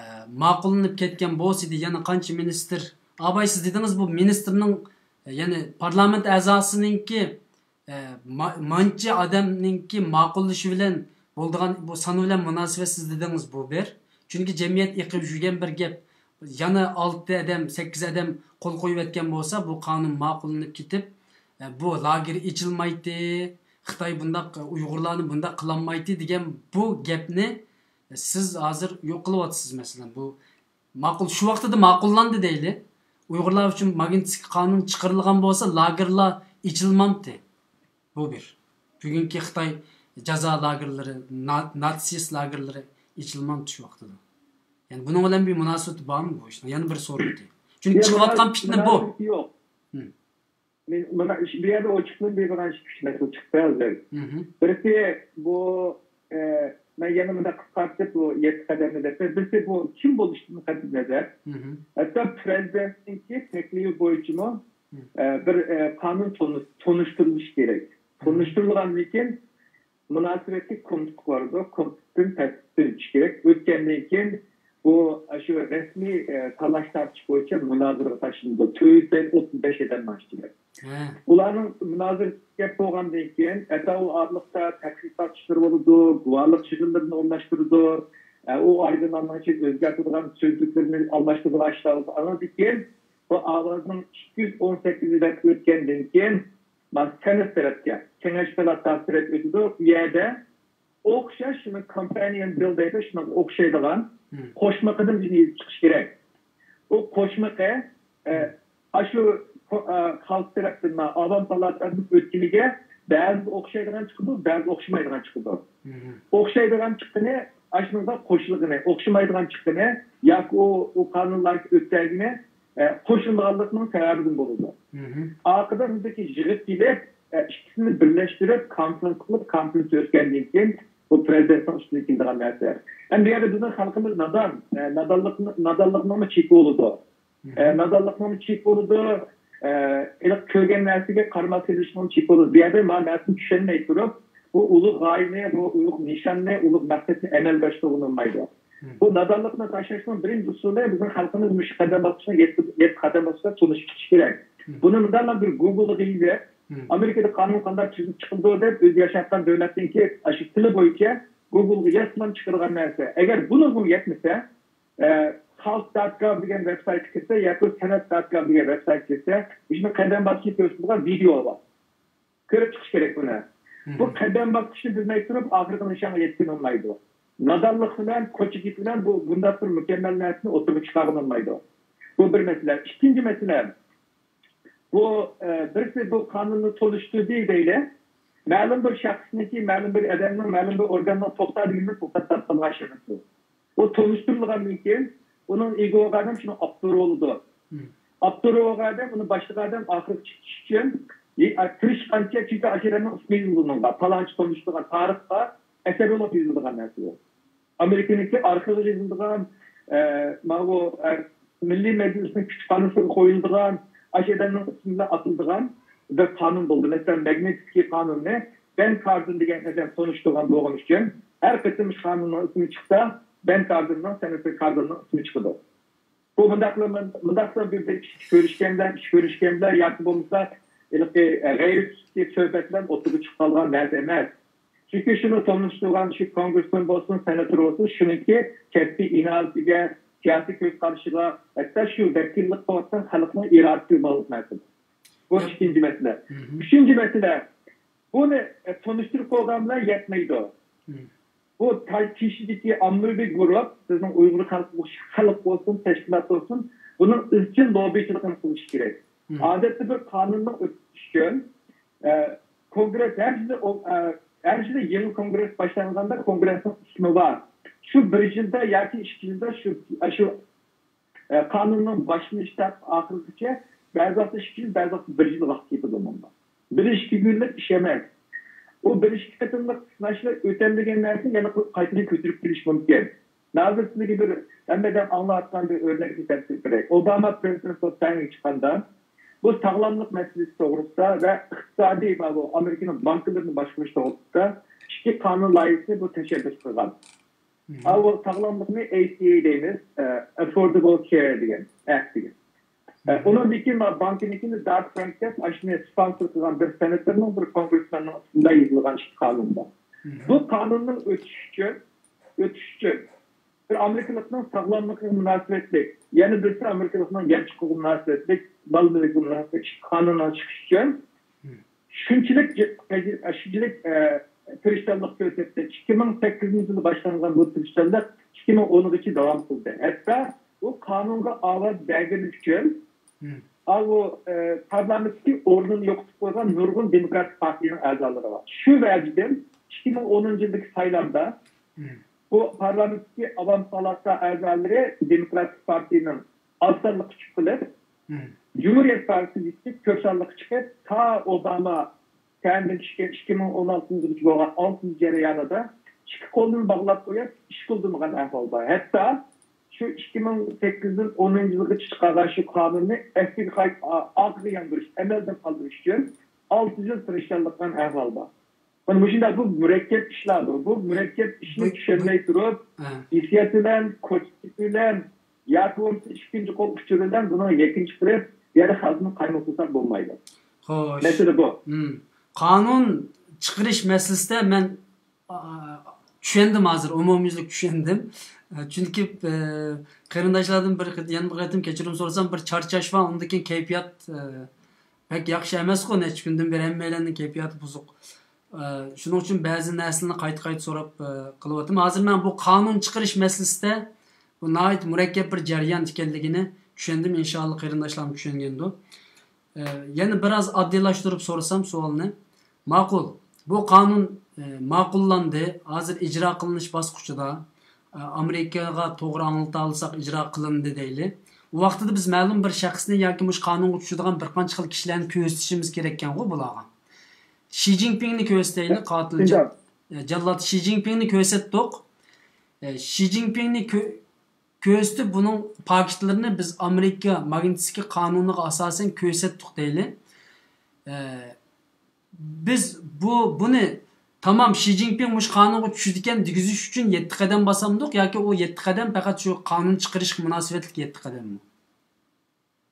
ماقۇللىنىپ كەتكەن بولسىدى، يەنە قانچە مىنىستىر، ئاباي، سىز دېدىڭىز، بۇ مىنىستىرنىڭ، يەنى پارلامېنت ئەزاسىنىڭكى، ئە، ما-، مانچە ئادەمنىڭكى ماقۇللىشى بىلەن بولىدىغان بۇ سان بىلەن مۇناسىۋەتسىز دېدىڭىز، بۇ بىر. چۈنكى جەمئىيەت ئېقىپ يۈرگەن بىر گەپ. يەنە ئالتە ئادەم، سەككىز ئادەم قول قويۇۋەتكەن بولسا، بۇ قانۇن ماقۇللىنىپ كېتىپ، ئە، بۇ لاگېر ئېچىلمايتتى، خىتاي بۇنداق، ئۇيغۇرلارنى بۇنداق قىلالمايتتى دېگەن بۇ گەپنى سىز ھازىر يوق قىلىۋاتىسىز، مەسىلەن، بۇ ماقۇل، شۇ ۋاقتىدا ماقۇللاندى دەيلى. ئۇيغۇرلار ئۈچۈن ماگنىتسكىي قانۇن چىقىرىلغان بولسا، لاگېرلار ئېچىلمامتى. بۇ بىر. بۈگۈنكى خىتاي جازا لاگېرلىرى، نا-، ناتسىست لاگېرلىرى ئېچىلمامتى شۇ ۋاقتىدا. يەنى بۇنىڭ بىلەن بىر مۇناسىۋىتى بارمۇ بۇ ئىشنىڭ؟ يەنە بىر سورىقى. چۈنكى يا، چىقىۋاتقان مۇناسىۋىتى، پىتنە بۇ. مۇناسىۋىتى يوق. ھىم. مەن، مانا شۇ، بۇ يەردە ئوچۇقلىنىپ بېرىدىغان ئىككى ئۈچ مەسىلە چىقتى ھازىر. مھم. بىرسى بۇ، ئە، مەن يەنە مۇنداق قىسقارتىپ بۇ يەتتە قەدەمنى دەپ، بىرسى بۇ كىم بولۇشىدىن قەتئىينەزەر، مھم. ھەتتا پىرېزىدېنتنىڭكى تەكلىپى بويىچىمۇ، مم. ئە، بىر، ئە، قانۇن تونۇش-، تونۇشتۇرۇلۇشى كېرەك. مم. تونۇشتۇرۇلغاندىن كېيىن مۇناسىۋەتلىك كومىتېتقا بارىدۇ، كومىتېتتىن تەستىقلىنىشى كېرەك. ئۆتكەندىن كېيىن بۇ، شۇ رەسمىي، ئە، تالاش تارتىش بويىچە مۇنازىرىگە تاشلىنىدۇ. تۆت يۈز ئوتتۇز بەش ئادەم ماڭىشى كېرەك. ھە. ئۇلارنىڭ مۇنازىرىسى گەپ بولغاندىن كېيىن، ئەتە ئۇ ئارىلىقتا تەتقىقات ئىشلىرى بولىدۇ، گۇۋاھلىق يىغىنلىرىنى ئورۇنلاشتۇرىدۇ. ئە، ئۇ ئايدىڭلارنىڭ ئىچىدە ئۆزگەرتىدىغان سۆزلۈكلىرىنى ئالماشتۇرىدىغان ئىشلار بولىدۇ. ئاندىن كېيىن بۇ ئاۋازنىڭ ئىككى يۈز ئون سەككىز رەت ئۆتكەندىن كېيىن، مانا سېنات تەرەپكە، كېڭەش پالاتاسى تەرەپ ئۆتىدۇ. ئۇ يەردە ئوخشاش شۇنى كومپانىيون بىل دەيدۇ، شۇنىڭغا ئوخشايدىغان مم. قوشمىقىدىن بىزنى يېزىپ چىقىش كېرەك. ئۇ قوشمىقى، ئە، ئاشۇ، ئە، خەلق تەرەپتىن، ئاۋام پالاتاسىدىن ئۆتكىنىگە بەزىدە ئوخشايدىغان چىقىدۇ، بەزىدە ئوخشىمايدىغان چىقىدۇ. مم. ئوخشايدىغان چىققىنى ئاشۇنىڭغا قوشۇلغىنى، ئوخشىمايدىغان چىققىنى ياكى ئۇ، ئۇ قانۇن لايىھىسى ئۆتكەنگىنى، ئە، قوشۇلمىغانلىقنىڭ سەۋەبىدىن بولىدۇ. مم. ئارقىدىن بىزدىكى يىغىپ كېلىپ، ئە، ئىككىسىنى بىرلەشتۈرۈپ، كونفرېنس قىلىپ، كونفرېنس ئۆتكەندىن كېيىن بۇ پىرېزىدېنتنىڭ ئۈستىدىن كېلىدىغان نەرسە. ئەمدى بۇ يەردە بىزنىڭ خەلقىمىز نادان، ئە، نادانلىقنى، نادانلىقنىڭمۇ چېكى بولىدۇ. ئە، نادانلىقنىڭمۇ چېكى بولىدۇ. ئە، ھېلىقى كۆرگەن نەرسىگە قارىماي قېلىشنىڭمۇ چېكى بولىدۇ. بۇ يەردە مانا نەرسىنى چۈشەنمەي تۇرۇپ، بۇ ئۇلۇغ غايىنى، بۇ ئۇلۇغ نىشاننى، ئۇلۇغ مەقسەتنى ئەمەلگە ئاشۇرغىلى بولمايدۇ. مم. بۇ نادانلىقنى تاشلاشنىڭ بىرىنچى ئۇسۇلى بىزنىڭ خەلقىمىز مۇشۇ قەدەم باسقۇچ، يەتتە، يەتتە قەدەم باسقۇچ تونۇشۇپ كېتىشى كېرەك. مم. بۇنى مۇنداقلا بىر گوگلغا يېزىپ، مم. ئامېرىكىدا قانۇن قانداق تۈزۈپ چىقىلىدۇ دەپ ئۆزى ياشاۋاتقان دۆلەتنىڭكى ئاشۇ تىلى بويىچە گوگلغا يازسىلا چىقىدىغان نەرسە. ئەگەر بۇنىڭغىمۇ يەتمىسە، ئە، خەلق دات گاۋ دېگەن ۋېبسايتقا كىرسە ياكى سەنئەت دات گاۋ دېگەن ۋېبسايتقا كىرسە، مۇشۇنى قەدەم باسقۇچ كۆرسىتىدىغان ۋىدېئو بار. كۆرۈپ چىقىش كېرەك بۇنى. بۇ قەدەم باسقۇچنى بىلمەي تۇرۇپ، ئاخىرقى نىشانغا يەتكىلى بولمايدۇ. نادانلىق بىلەن، كوچا گېپى بىلەن بۇ، بۇنداق بىر مۇكەممەل نەرسىنى ئوتتۇرىغا چىقارغىلى بولمايدۇ. بۇ بىر مەسىلە. ئىككىنچى مەسىلە، بۇ، ئە، بىرسى بۇ قانۇننى تونۇشتۇردى دەيلى. مەلۇم بىر شەخسنىڭكى، مەلۇم بىر ئادەمنىڭ، مەلۇم بىر ئورگاننىڭ توختا دېگىنىنى توختاتقان ئىشلىرى. ئۇ تونۇشتۇرۇلغاندىن كېيىن، ئۇنىڭ ئىگە بولغان ئادەم شۇنىڭ ئاپتورى بولىدۇ. مم. ئاپتورى بولغان ئادەم، ئۇنى باشلىغان ئادەم ئاخىرىغا چىقىش ئۈچۈن، ئە، تىرىشقانچە، چۈنكى ئاشۇ ئادەمنىڭ ئىسمى يېزىلىدۇ، پالانچى تونۇشتۇرغان تارىخقا ئەسەر بولۇپ يېزىلىدىغان نەرسە بۇ. ئامېرىكىنىڭكى ئارخىۋغا يېزىلىدىغان، ئە، ماۋۇ، ئە، مىللىي مەجلىسنىڭ كۇتۇپخانىسىغا قويۇلىدىغان، ئاشۇ ئادەمنىڭ ئىسمى بىلەن ئاتىلىدىغان بىر قانۇن بولدى. مەسىلەن، ماگنىتسكىي قانۇننى بەن كاردىن دېگەن ئادەم تونۇشتۇرغان بولغىنى ئۈچۈن، ھەر قېتىم شۇ قانۇننىڭ ئىسمى چىقسا، بەن كاردىننىڭ، سېناتور كاردىننىڭ ئىسمى چىقىدۇ. بۇ مۇنداقلا، مۇنداقلا بىر، بىر ئىش كۆرۈشكەندە، ئىش كۆرۈشكەندە ياكى بولمىسا ھېلىقى، ئە، غەيرىي سۈپىتى سۆھبەت بىلەن ئوتتۇرىغا چىقىپ قالغان نەرسە ئەمەس. چۈنكى شۇنى تونۇشتۇرغان شۇ كونگرېسمېن بولسۇن، سېناتور بولسۇن، شۇنىڭكى كەسپىي ئىناۋىتىگە، سىياسىي كۆز قارىشىغا، ھەتتا شۇ ۋەكىللىك قىلىۋاتقان خەلقنىڭ ئىرادىسىگە باغلىق نەرسە. بۇ ئىككىنچى مەسىلە. مھم. ئۈچىنچى مەسىلە، بۇنى، ئە، تونۇشتۇرۇپ قويغان بىلەن يەتمەيدۇ. مھم. بۇ تاي-، تىشىدىكى ئاممىۋى گۇرۇھ، بىزنىڭ ئۇيغۇر خەلقى، خەلق بولسۇن، تەشكىلات بولسۇن، بۇنىڭ ئىزچىل لوببىچىلىقىنى قىلىشى كېرەك. مھم. ئادەتتە بىر قانۇننى ئۆتكۈزۈش ئۈچۈن، ئە، كونگرېس ھەر يىلى، ئە، ھەر يىلى يېڭى كونگرېس باشلانغاندا كونگرېسنىڭ ئىسمى بار. شۇ بىر يىلدا ياكى ئىككى يىلدا شۇ، شۇ، ئە، قانۇننىڭ باشلىنىشىدىن ئاخىرىغىچە بەزى ۋاقىتتا ئىككى يىل، بەزى ۋاقىتتا بىر يىل ۋاقىت كېتىدۇ مۇندا. بىر ئىككى كۈنلۈك ئىش ئەمەس. ئۇ بىر ئىككى قېتىملىق سىناشلا ئۆتەلمىگەن نەرسىنى يەنە قايتىدىن كۆتۈرۈپ كېلىش مۇمكىن. ھازىر سىزگە بىر ھەممە ئادەم ئاڭلاۋاتقان بىر ئۆرنەكنى كەلتۈرۈپ بېرەي. ئوباما پرېزىدېنت بولۇپ تەڭگە چىققاندا، بۇ ساغلاملىق مەسىلىسى توغرىسىدا ۋە ئىقتىسادىي، بۇ ئامېرىكىنىڭ بانكىلىرىنى باشقۇرۇش توغرىسىدا ئىككى قانۇن لايىھىسىنى بۇ تەشەببۇس قىلغان. ئا، ئۇ ساغلاملىقنى ئەي سى ئەي دەيمىز، ئە، ئەففوردابل كېير دېگەن، ئەك دېگەن. ئە، ئۇنىڭدىن كېيىن بانكىنىڭكىنى داد فرانك دەپ، ئاشۇنى سپونسور قىلغان بىر سېناتورنىڭ، بىر كونگرېسمېننىڭ ئىسمىدا يېزىلغان ئىككى قانۇن بار. بۇ قانۇننىڭ ئۆتۈشى ئۈچۈن، ئۆتۈش ئۈچۈن بىر ئامېرىكىلىقنىڭ ساغلاملىقىغا مۇناسىۋەتلىك، يەنە بىرسى ئامېرىكىلىقنىڭ يانچۇقىغا مۇناسىۋەتلىك، بالا مۈلكىگە مۇناسىۋەتلىك ئىككى قانۇننىڭ چىقىشى ئۈچۈن شۇنچىلىك، شۇنچىلىك، ئە، تىرىشچانلىق كۆرسەتتى. ئىككى مىڭ سەككىزىنچى يىلى باشلانغان بۇ تىرىشچانلىق ئىككى مىڭ ئونغىچە داۋام قىلدى. ھەتتا بۇ قانۇنغا ئاۋاز بەرگىنى ئۈچۈن، ئا، بۇ، ئە، پارلامېنتتىكى ئورنىنى يوقىتىپ قويغان نۇرغۇن دېموكراتىك پارتىيىنىڭ ئەزالىرى بار. شۇ ۋەجىدىن ئىككى مىڭ ئونىنچى يىلدىكى سايلامدا بۇ پارلامېنتتىكى ئاۋام پالاتا ئەزالىرى دېموكراتىك پارتىيىنىڭ ئاز سانلىق كۈچ قىلىپ، جۇمھۇرىيەت پارتىيىسى كۆپ سانلىق چىقىپ، تا ئوباما تەختتىن چۈشكەن ئىككى مىڭ ئون ئالتىنچى يىلغىچە بولغان ئالتە يىل جەريانىدا ئىككى قولىنى باغلاپ قويۇپ، ئىش قىلدۇرمىغان ئەھۋال بار. ھەتتا شۇ ئىككى مىڭ سەككىزدىن ئونىنچى يىلغىچە چىقارغان شۇ قانۇننى ئەسلىگە قايت-، ئا-، ئارقىغا ياندۇرۇش، ئەمەلدىن قالدۇرۇش ئۈچۈن ئالتە يىل تىرىشچانلىق قىلغان ئەھۋال بار. مانا مۇشۇنداق بۇ مۇرەككەپ ئىشلاردۇر. بۇ مۇرەككەپ ئىشنى بۇ، چۈشەنمەي بۇ، تۇرۇپ، ھە. ھېسسىيات بىلەن، كوچىسى بىلەن ياكى بولمىسا ئىككىنچى قول ئۇچۇرى بىلەن بۇنىڭ يەكۈنى چىقىرىپ، يەنە خەلقنى قايمۇقلىساق بولمايدۇ. خوش. مەسىلە بۇ. مم. قانۇن چىقىرىش مەسىلىسىدە مەن، ئا، چۈشەندىم ھازىر، ئومۇميۈزلۈك چۈشەندىم. ئە، چۈنكى، ئە، قېرىنداشلاردىن بىر قېت-، يەنە بىر قېتىم كەچۈرۈم سورىسام، بىر چارچاش بار، ئۇندىن كېيىن كەيپىيات، ئە، بەك ياخشى ئەمەسقۇ، نەچچە كۈندىن بېرى ھەممەيلەننىڭ كەيپىياتى بۇزۇق. ئە، شۇنىڭ ئۈچۈن بەزى نەرسىلەرنى قايتا-قايتا سوراپ، ئە، قىلىۋاتىمەن. ھازىر مەن بۇ قانۇن چىقىرىش مەسىلىسىدە بۇ ناھايىتى مۇرەككەپ بىر جەريان ئىكەنلىكىنى چۈشەندىم. ئىنشائاللا، قېرىنداشلارمۇ چۈشەنگەندۇ. ئە، يەنە بىراز ئاددىيلاشتۇرۇپ سورىسام سوئالنى. ماقۇل. بۇ قانۇن، ئە، ماقۇللاندى. ھازىر ئىجرا قىلىنىش باسقۇچىدا. ئە، ئامېرىكىغا توغرا ئاڭلىتالىساق ئىجرا قىلىندى دەيلى. ئۇ ۋاقتىدا بىز مەلۇم بىر شەخسنى ياكى مۇشۇ قانۇنغا چۈشىدىغان بىر قانچە خىل كىشىلەرنى كۆرسىتىشىمىز كېرەككەنغۇ بۇلارغا. شى جىنپىڭنى كۆرسىتەيلى، قاتىل جان-، ئە، جاللات شى جىنپىڭنى كۆرسەتتۇق. ئە، شى جىنپىڭنى كۆ-، كۆرسىتىپ، بۇنىڭ پاكىتلىرىنى بىز ئامېرىكا ماگنىتسكىي قانۇنىغا ئاساسەن كۆرسەتتۇق دەيلى. ئە، بىز بۇ، بۇنى تامام شى جىنپىڭ مۇشۇ قانۇنغا چۈشىدىكەن دېگۈزۈش ئۈچۈن يەتتە قەدەم باسامدۇق ياكى ئۇ يەتتە قەدەم پەقەت شۇ قانۇن چىقىرىشقا مۇناسىۋەتلىك يەتتە قەدەممۇ؟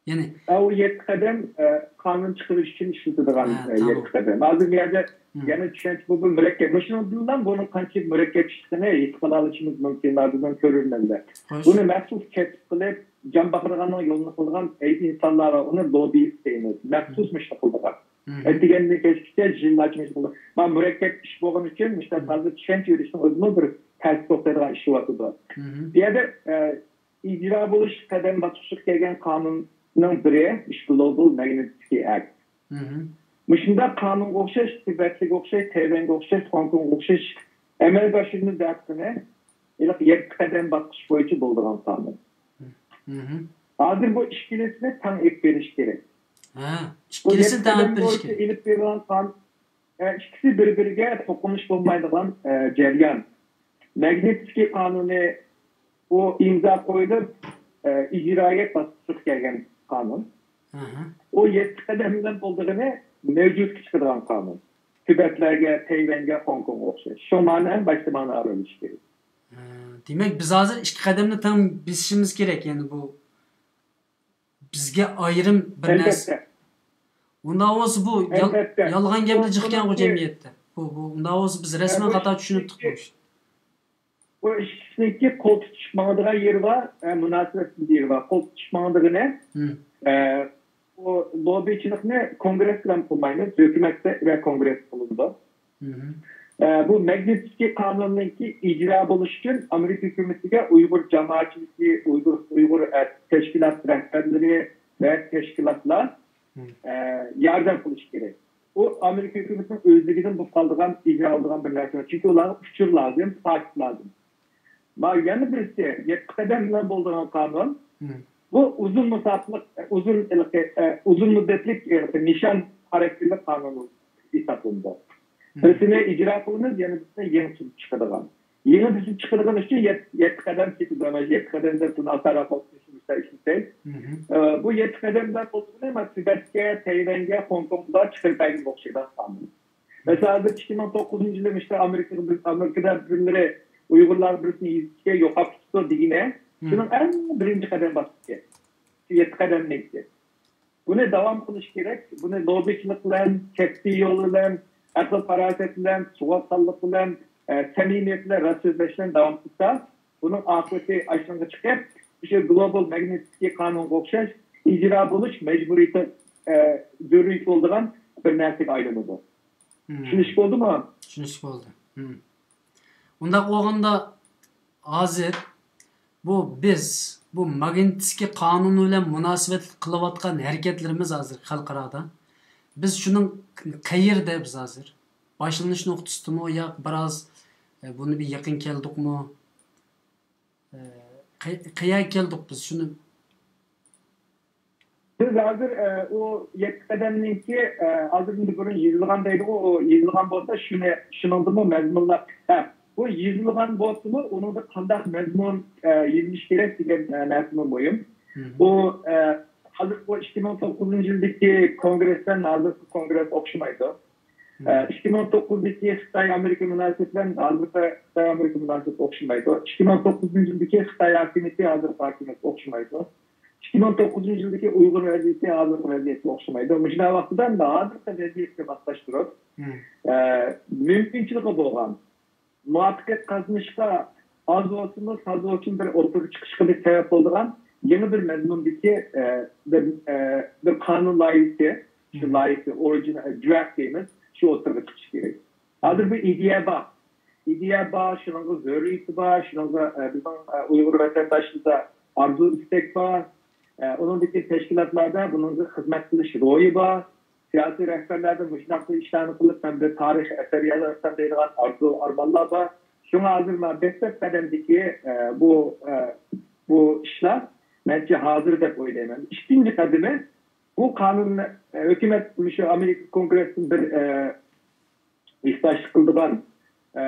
يەنى ئا، ئۇ يەتتە قەدەم، ئە، قانۇن چىقىرىش ئۈچۈن ئىشلىتىدىغان، ھە، ئە، تامام. يەتتە قەدەم. ھازىر بۇ يەردە، ھە. يەنە چۈشەنچە بۇ، بۇ مۇرەككەپ. مۇشۇنىڭ بىلەن بۇنىڭ قانچىلىك مۇرەككەپ ئىكەنلىكىنى ھېس قىلالىشىمىز مۇمكىن، ئازىزىم كۆرۈرمەنلەر. خوش. بۇنى مەخسۇس كەسىپ قىلىپ، جان باقىدىغاننىڭ يولىنى قىلغان ئىنسانلار بار، ئۇنى لوببىست دەيمىز. مەخسۇس مۇشۇنى قىلىدىغان. ئەتىگەندىن كەچكىچە يىللارچە مۇشۇنى قىلىدۇ. مانا مۇرەككەپ ئىش بولغىنى ئۈچۈن مۇشۇنداق ھازىر چۈشەنچە بېرىشنىڭ ئۆزىمۇ بىر تەس توختايدىغان ئىش بولۇۋاتىدۇ. بۇ يەردە، ئە، ئىجرا بولۇش قەدەم باسقۇچىغا كەلگەن قانۇننىڭ بىرى، مۇشۇ گلوبال ماگنىتسكىي ئەكت. مۇشۇنداق قانۇنغا ئوخشاش، تىبەتكە ئوخشاش، تەيۋەنگە ئوخشاش، خوڭكوڭغا ئوخشاش ئەمەلگە ئاشۇرۇلىدىغان ھېلىقى يەتتە قەدەم باسقۇچ بويىچە بولىدىغان قانۇن. ھازىر بۇ ئىككىلىسىنى تەڭ ئېلىپ بېرىش كېرەك. ھە، بۇ ئىككىلىسىنى يەتتە تەڭ ئېلىپ قەدەم بېرىش بويىچە كېرەك. ئېلىپ بېرىلغان قانۇن، ئە، ئىككىسى بىر-بىرىگە توقۇنۇش بولمايدىغان، ئە، جەريان. ماگنىتسكىي قانۇنى، ئۇ ئىمزا قويۇلۇپ، ئە، ئىجرائىيەت باسقۇچىغا كەلگەن قانۇن. ئۇ يەتتە قەدەم بىلەن بولىدىغىنى مەۋجۇتقا چىقىدىغان قانۇن. تىبەتلەرگە، تەيۋەنگە، خوڭكوڭغا ئوخشاش. شۇ مانا باشتا مانا ئارىلىشىش كېرەك. ھە، دېمەك، بىز ھازىر ئىككى قەدەمنى تەڭ بېسىشىمىز كېرەك، يەنى بۇ بىزگە ئايرىم بىر نەرسە. ئەلۋەتتە. ئۇنداق بولسا بۇ يال-، ئەلۋەتتە. يالغان گەپلەر جىقكەنغۇ جەمئىيەتتە. بۇ، بۇ، ئۇنداق بولسا بىز رەسمەن خاتا چۈشىنىپتۇق بۇ ئىشنى. بۇ ئىككىسىنىڭكى قول تۇتۇشۇپ ماڭىدىغان يېرى بار، ئە، مۇناسىۋەتسىز يېرى بار. قول تۇتۇشۇپ ماڭىدىغىنى، ئە، بۇ لوببىچىلىقنى كونگرېس بىلەن قىلمايمىز، ھۆكۈمەتتە ۋە كونگرېس قىلىنىدۇ. ئە، بۇ ماگنىتسكىي قانۇننىڭكى ئىجرا بولۇشى ئۈچۈن ئامېرىكا ھۆكۈمىتىگە ئۇيغۇر جامائەتچىلىكى، ئۇيغۇر، ئۇيغۇر، ئە، تەشكىلات رەھبەرلىرى ۋە تەشكىلاتلار، ئە، ياردەم قىلىشى كېرەك. ئۇ ئامېرىكا ھۆكۈمىتىنىڭ ئۆزلۈكىدىن بولۇپ قالىدىغان، ئىجرا قىلىدىغان بىر نەرسە ئەمەس. چۈنكى ئۇلارغا ئۇچۇر لازىم، پاكىت لازىم. ما يەنە بىرسى، يەتتە قەدەم بىلەن بولىدىغان قانۇن. بۇ ئۇزۇن مۇساپىلىق، ئۇزۇن، ئۇزۇن مۇددەتلىك نىشان خاراكتېرلىك قانۇن ھېسابلىنىدۇ. بىرسىنى ئىجرا قىلىمىز، يەنە بىرسىنى يېڭى تۈزۈپ چىقىدىغان. يېڭى تۈزۈپ چىقىدىغان ئۈچۈن يەت-، يەتتە قەدەم كېتىدۇ. مانا شۇ يەتتە قەدەمدە بۇنى ئاسانراق بولسۇن، شۇ ئىشلىتەي. ئە، بۇ يەتتە قەدەمدە بولغىنى، مانا تىبەتكە، تەيۋەنگە، خوڭكوڭغا چىقىرىپ بەرگىلى ئوخشايدىغان قانۇن. مەسىلەن، ھازىر ئىككى مىڭ توققۇزىنچى يىلى ئىشتە ئامېرىكىغا، بىز ئامېرىكىدا بىرلىرى ئۇيغۇرلارغا بىرسىنى يېزىپ يوقاپ تۇتۇپتۇ دېگىنى، شۇنىڭ ئەڭ بىرىنچى قەدەم باسقۇچى. شۇ يەتتە قەدەمدىن كېيىن. بۇنى داۋام قىلىش كېرەك. بۇنى لوگىكىلىق بىلەن، كەسپىي يول بىلەن، ئەقىل-پاراسەت بىلەن، سوغۇققانلىق بىلەن، ئە، سەمىمىيەت بىلەن، راست سۆزلەش بىلەن داۋام قىلسا، بۇنىڭ ئاقىۋىتى ئاشۇنىڭغا چىقىپ، مۇشۇ گلوبال ماگنىتسكىي قانۇنغا ئوخشاش ئىجرا بولۇش مەجبۇرىيىتى، ئە، زۆرۈرىيىتى بولىدىغان بىر نەرسىگە ئايلىنىدۇ. چۈشىنىشلىك بولدىمۇ؟ چۈشىنىشلىك بولدى. ئۇنداق بولغاندا، ھازىر بۇ بىز، بۇ ماگنىتسكىي قانۇنى بىلەن مۇناسىۋەتلىك قىلىۋاتقان ھەرىكەتلىرىمىز ھازىر خەلقئارادا. بىز شۇنىڭ قەيەردە بىز ھازىر؟ باشلىنىش نۇقتىسىدىمۇ ياق، بىراز، ئە، بۇنى بىر يېقىن كەلدۇقمۇ؟ ئە، قەي-، قەيەرگە كەلدۇق بىز شۇنى؟ بىز ھازىر، ئە، ئۇ يەتتە قەدەمنىڭكى، ئە، ھازىر ئەمدى بۇرۇن يېزىلغان دەيدىغۇ، ئۇ يېزىلغان بولسا شۇنى، شۇنىڭدىمۇ مەزمۇنلار، ھە، بۇ يېزىلغان بولسىمۇ ئۇنىڭدا قانداق مەزمۇن، ئە، يېزىلىشى كېرەك دېگەن، ئە، نەرسىمۇ مۇھىم. بۇ، ئە، ھازىر بۇ ئىككى مىڭ توققۇزىنچى يىلدىكى كونگرېس بىلەن ھازىرقى كونگرېس ئوخشىمايدۇ. ئىككى مىڭ توققۇزدىكى خىتاي-ئامېرىكا مۇناسىۋىتى بىلەن ھازىرقى خىتاي-ئامېرىكا مۇناسىۋىتى ئوخشىمايدۇ. ئىككى مىڭ توققۇزىنچى يىلدىكى خىتاي ھاكىمىيىتى ھازىرقى ھاكىمىيەتكە ئوخشىمايدۇ. ئىككى مىڭ توققۇزىنچى يىلدىكى ئۇيغۇر ۋەزىيىتى ھازىرقى ۋەزىيەتكە ئوخشىمايدۇ. مۇشۇنداق ۋاقتىدا ھازىرقى ۋەزىيەتكە ماسلاشتۇرۇپ، ئە، مۇمكىنچىلىكى بولغان، مۇۋەپپەقىيەت قازىنىشقا ئاز بولسىمۇ، ساز بولسىمۇ بىر ئوتتۇرىغا چىقىشقا بىر سەۋەب بولىدىغان يېڭى بىر مەزمۇندىكى، ئە، بىر، ئە، بىر قانۇن لايىھىسى، شۇ لايىھىسى، ئورىجىنال، ئە، درافت دەيمىز، شۇ ئوتتۇرىغا چىقىشى كېرەك. ھازىر بۇ ئىدىيە بار. ئىدىيە بار، شۇنىڭغا زۆرۈرىيىتى بار، شۇنىڭغا، ئە، بىزنىڭ، ئە، ئۇيغۇر ۋەتەنداشلىرىدا ئارزۇ ئىستەك بار. ئە، ئۇنىڭدىكى تەشكىلاتلاردا بۇنىڭغا خىزمەت قىلىش روھى بار. سىياسىي رەھبەرلەردە مۇشۇنداق بىر ئىشلارنى قىلىپ، مەن بىر تارىخىي ئەسەر يازارسەن دەيدىغان ئارزۇ، ئارمانلار بار. شۇڭا ھازىر مانا دەسلەپ قەدەمدىكى، ئە، بۇ، ئە، بۇ ئىشلار مەنچە ھازىر دەپ ئويلايمەن. ئىككىنچى قەدىمى، بۇ قانۇن، ئە، ھۆكۈمەت، مۇشۇ ئامېرىكا كونگرېسىدىن بىر، ئە، ھېسداشلىق قىلىدىغان، ئە،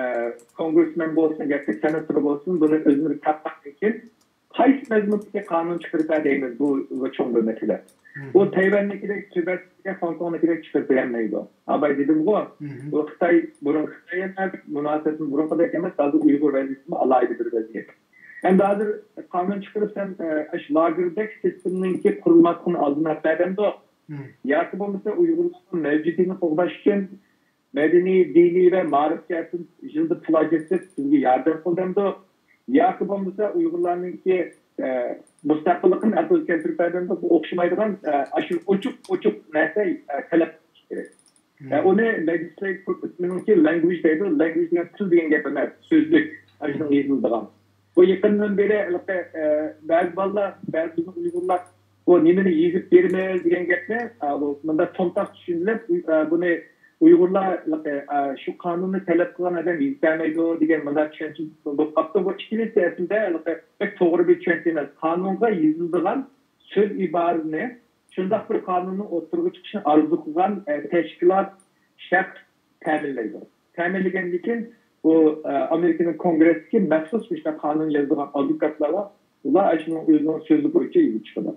كونگرېسمېن بولسۇن ياكى سېناتور بولسۇن، بۇنى ئۆزلىرى تاپقاندىن كېيىن، قايسى مەزمۇندىكى قانۇن چىقىرىپ بەر دەيمىز، بۇ، بۇ چوڭ بىر مەسىلە. بۇ تەيۋەننىڭكىدەك، تىبەتتىكى، خوڭكوڭنىڭكىدەك چىقىرىپ بېرەلمەيدۇ. ئاۋاي دېدىمغۇ، بۇ خىتاي، بۇرۇن خىتاي ئەمەس، مۇناسىۋىتىمىز بۇرۇنقىدەك ئەمەس، ھازىر ئۇيغۇر ۋەزىيىتىمۇ ئالاھىدە بىر ۋەزىيەت. ئەمدى ھازىر قانۇن چىقىرىپ، سەن، ئە، ئاشۇ لاگېردەك سىستېمىنىڭكى قۇرۇلماسلىقىنى ئالدىن ئەپ بەر دەمدۇ؟ ياكى بولمىسا ئۇيغۇرلارنىڭ مەۋجۇدىيىتىنى قوغداش ئۈچۈن مەدەنىي، دىنىي ۋە مائارىپ جەھەتتىن يىلدا پۇل ئاجرىتىپ، بىزگە ياردەم قىل دەمدۇ؟ ياكى بولمىسا ئۇيغۇرلارنىڭكى، ئە، مۇستەقىللىقىنى ئەقىلگە كەلتۈرۈپ بەر دەمدۇ؟ بۇ ئوخشىمايدىغان، ئە، ئاشۇ ئوچۇق، ئوچۇق نەرسە، ئە، تەلەپ قىلىش كېرەك. ئە، ئۇنى مەجلىسلەر كۆپىنچىسىنىڭكى لانگۋېج دەيدۇ. لانگۋېج دېگەن تىل دېگەن گەپ ئەمەس، سۆزلۈك. ئاشۇنىڭ يېزىلىدىغان. بۇ يېقىندىن بېرى، ھېلىقى، ئە، بەزى بالىلار، بەزى بىزنىڭ ئۇيغۇرلار، بۇ نېمىنى يېزىپ بېرىمىز دېگەن گەپنى، ئە، بۇ مۇنداق تومتاق چۈشىنىلىپ، ئە، بۇنى ئۇيغۇرلار، ھېلىقى، ئە، شۇ قانۇننى تەلەپ قىلغان ئادەم يېزىپ بەرمەيدۇ دېگەن مۇنداق چۈشەنچە بولۇپ قاپتۇ. بۇ ئىككىلىسى ئەسلىدە، ھېلىقى، بەك توغرا بىر چۈشەنچە ئەمەس. قانۇنغا يېزىلىدىغان سۆز ئىبارىنى شۇنداق بىر قانۇننىڭ ئوتتۇرىغا چىقىشىنى ئارزۇ قىلغان، ئە، تەشكىلات، شەخس تەمىنلەيدۇ. تەمىنلىگەندىن كېيىن بۇ، ئە، ئامېرىكىنىڭ كونگرېسىدىكى مەخسۇس مۇشۇنداق قانۇن يازىدىغان ئادۋوكاتلار بار. ئۇلار شۇنىڭ ئۆزىنىڭ سۆزى بويىچە يېزىپ چىقىدۇ.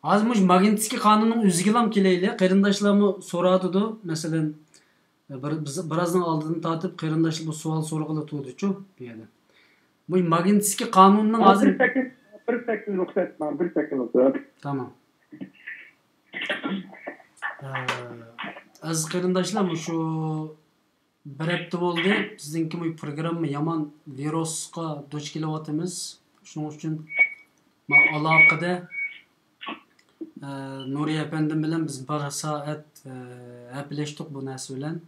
ھازىر مۇشۇ ماگنىتسكىي قانۇننىڭ ئۆزىگىلا كېلەيلى. قېرىنداشلارمۇ سورىۋاتىدۇ. مەسىلەن، بىر، بىز، بىرازنىڭ ئالدىدىن تارتىپ قېرىنداشلار بۇ سوئال سورىغىلى تۇردىچۇ بۇ يەردە. بۇ ماگنىتسكىي قانۇننىڭ ھازىر بىر سەكۈن، بىر سەكۈن رۇخسەت، بىر سەكۈن رۇخسەت. تامام. ئە، ئەزىز قېرىنداشلار، مۇشۇ بىر ھەپتە بولدى، بىزنىڭكى بۇ پروگرامما يامان ۋىرۇسقا دۇچ كېلىۋاتىمىز. شۇنىڭ ئۈچۈن مانا ئالاقىدە، ئە، نۇرى ئەپەندىم بىلەن بىز بىر سائەت، ئە، ھەپىلەشتۇق بۇ نەرسە بىلەن.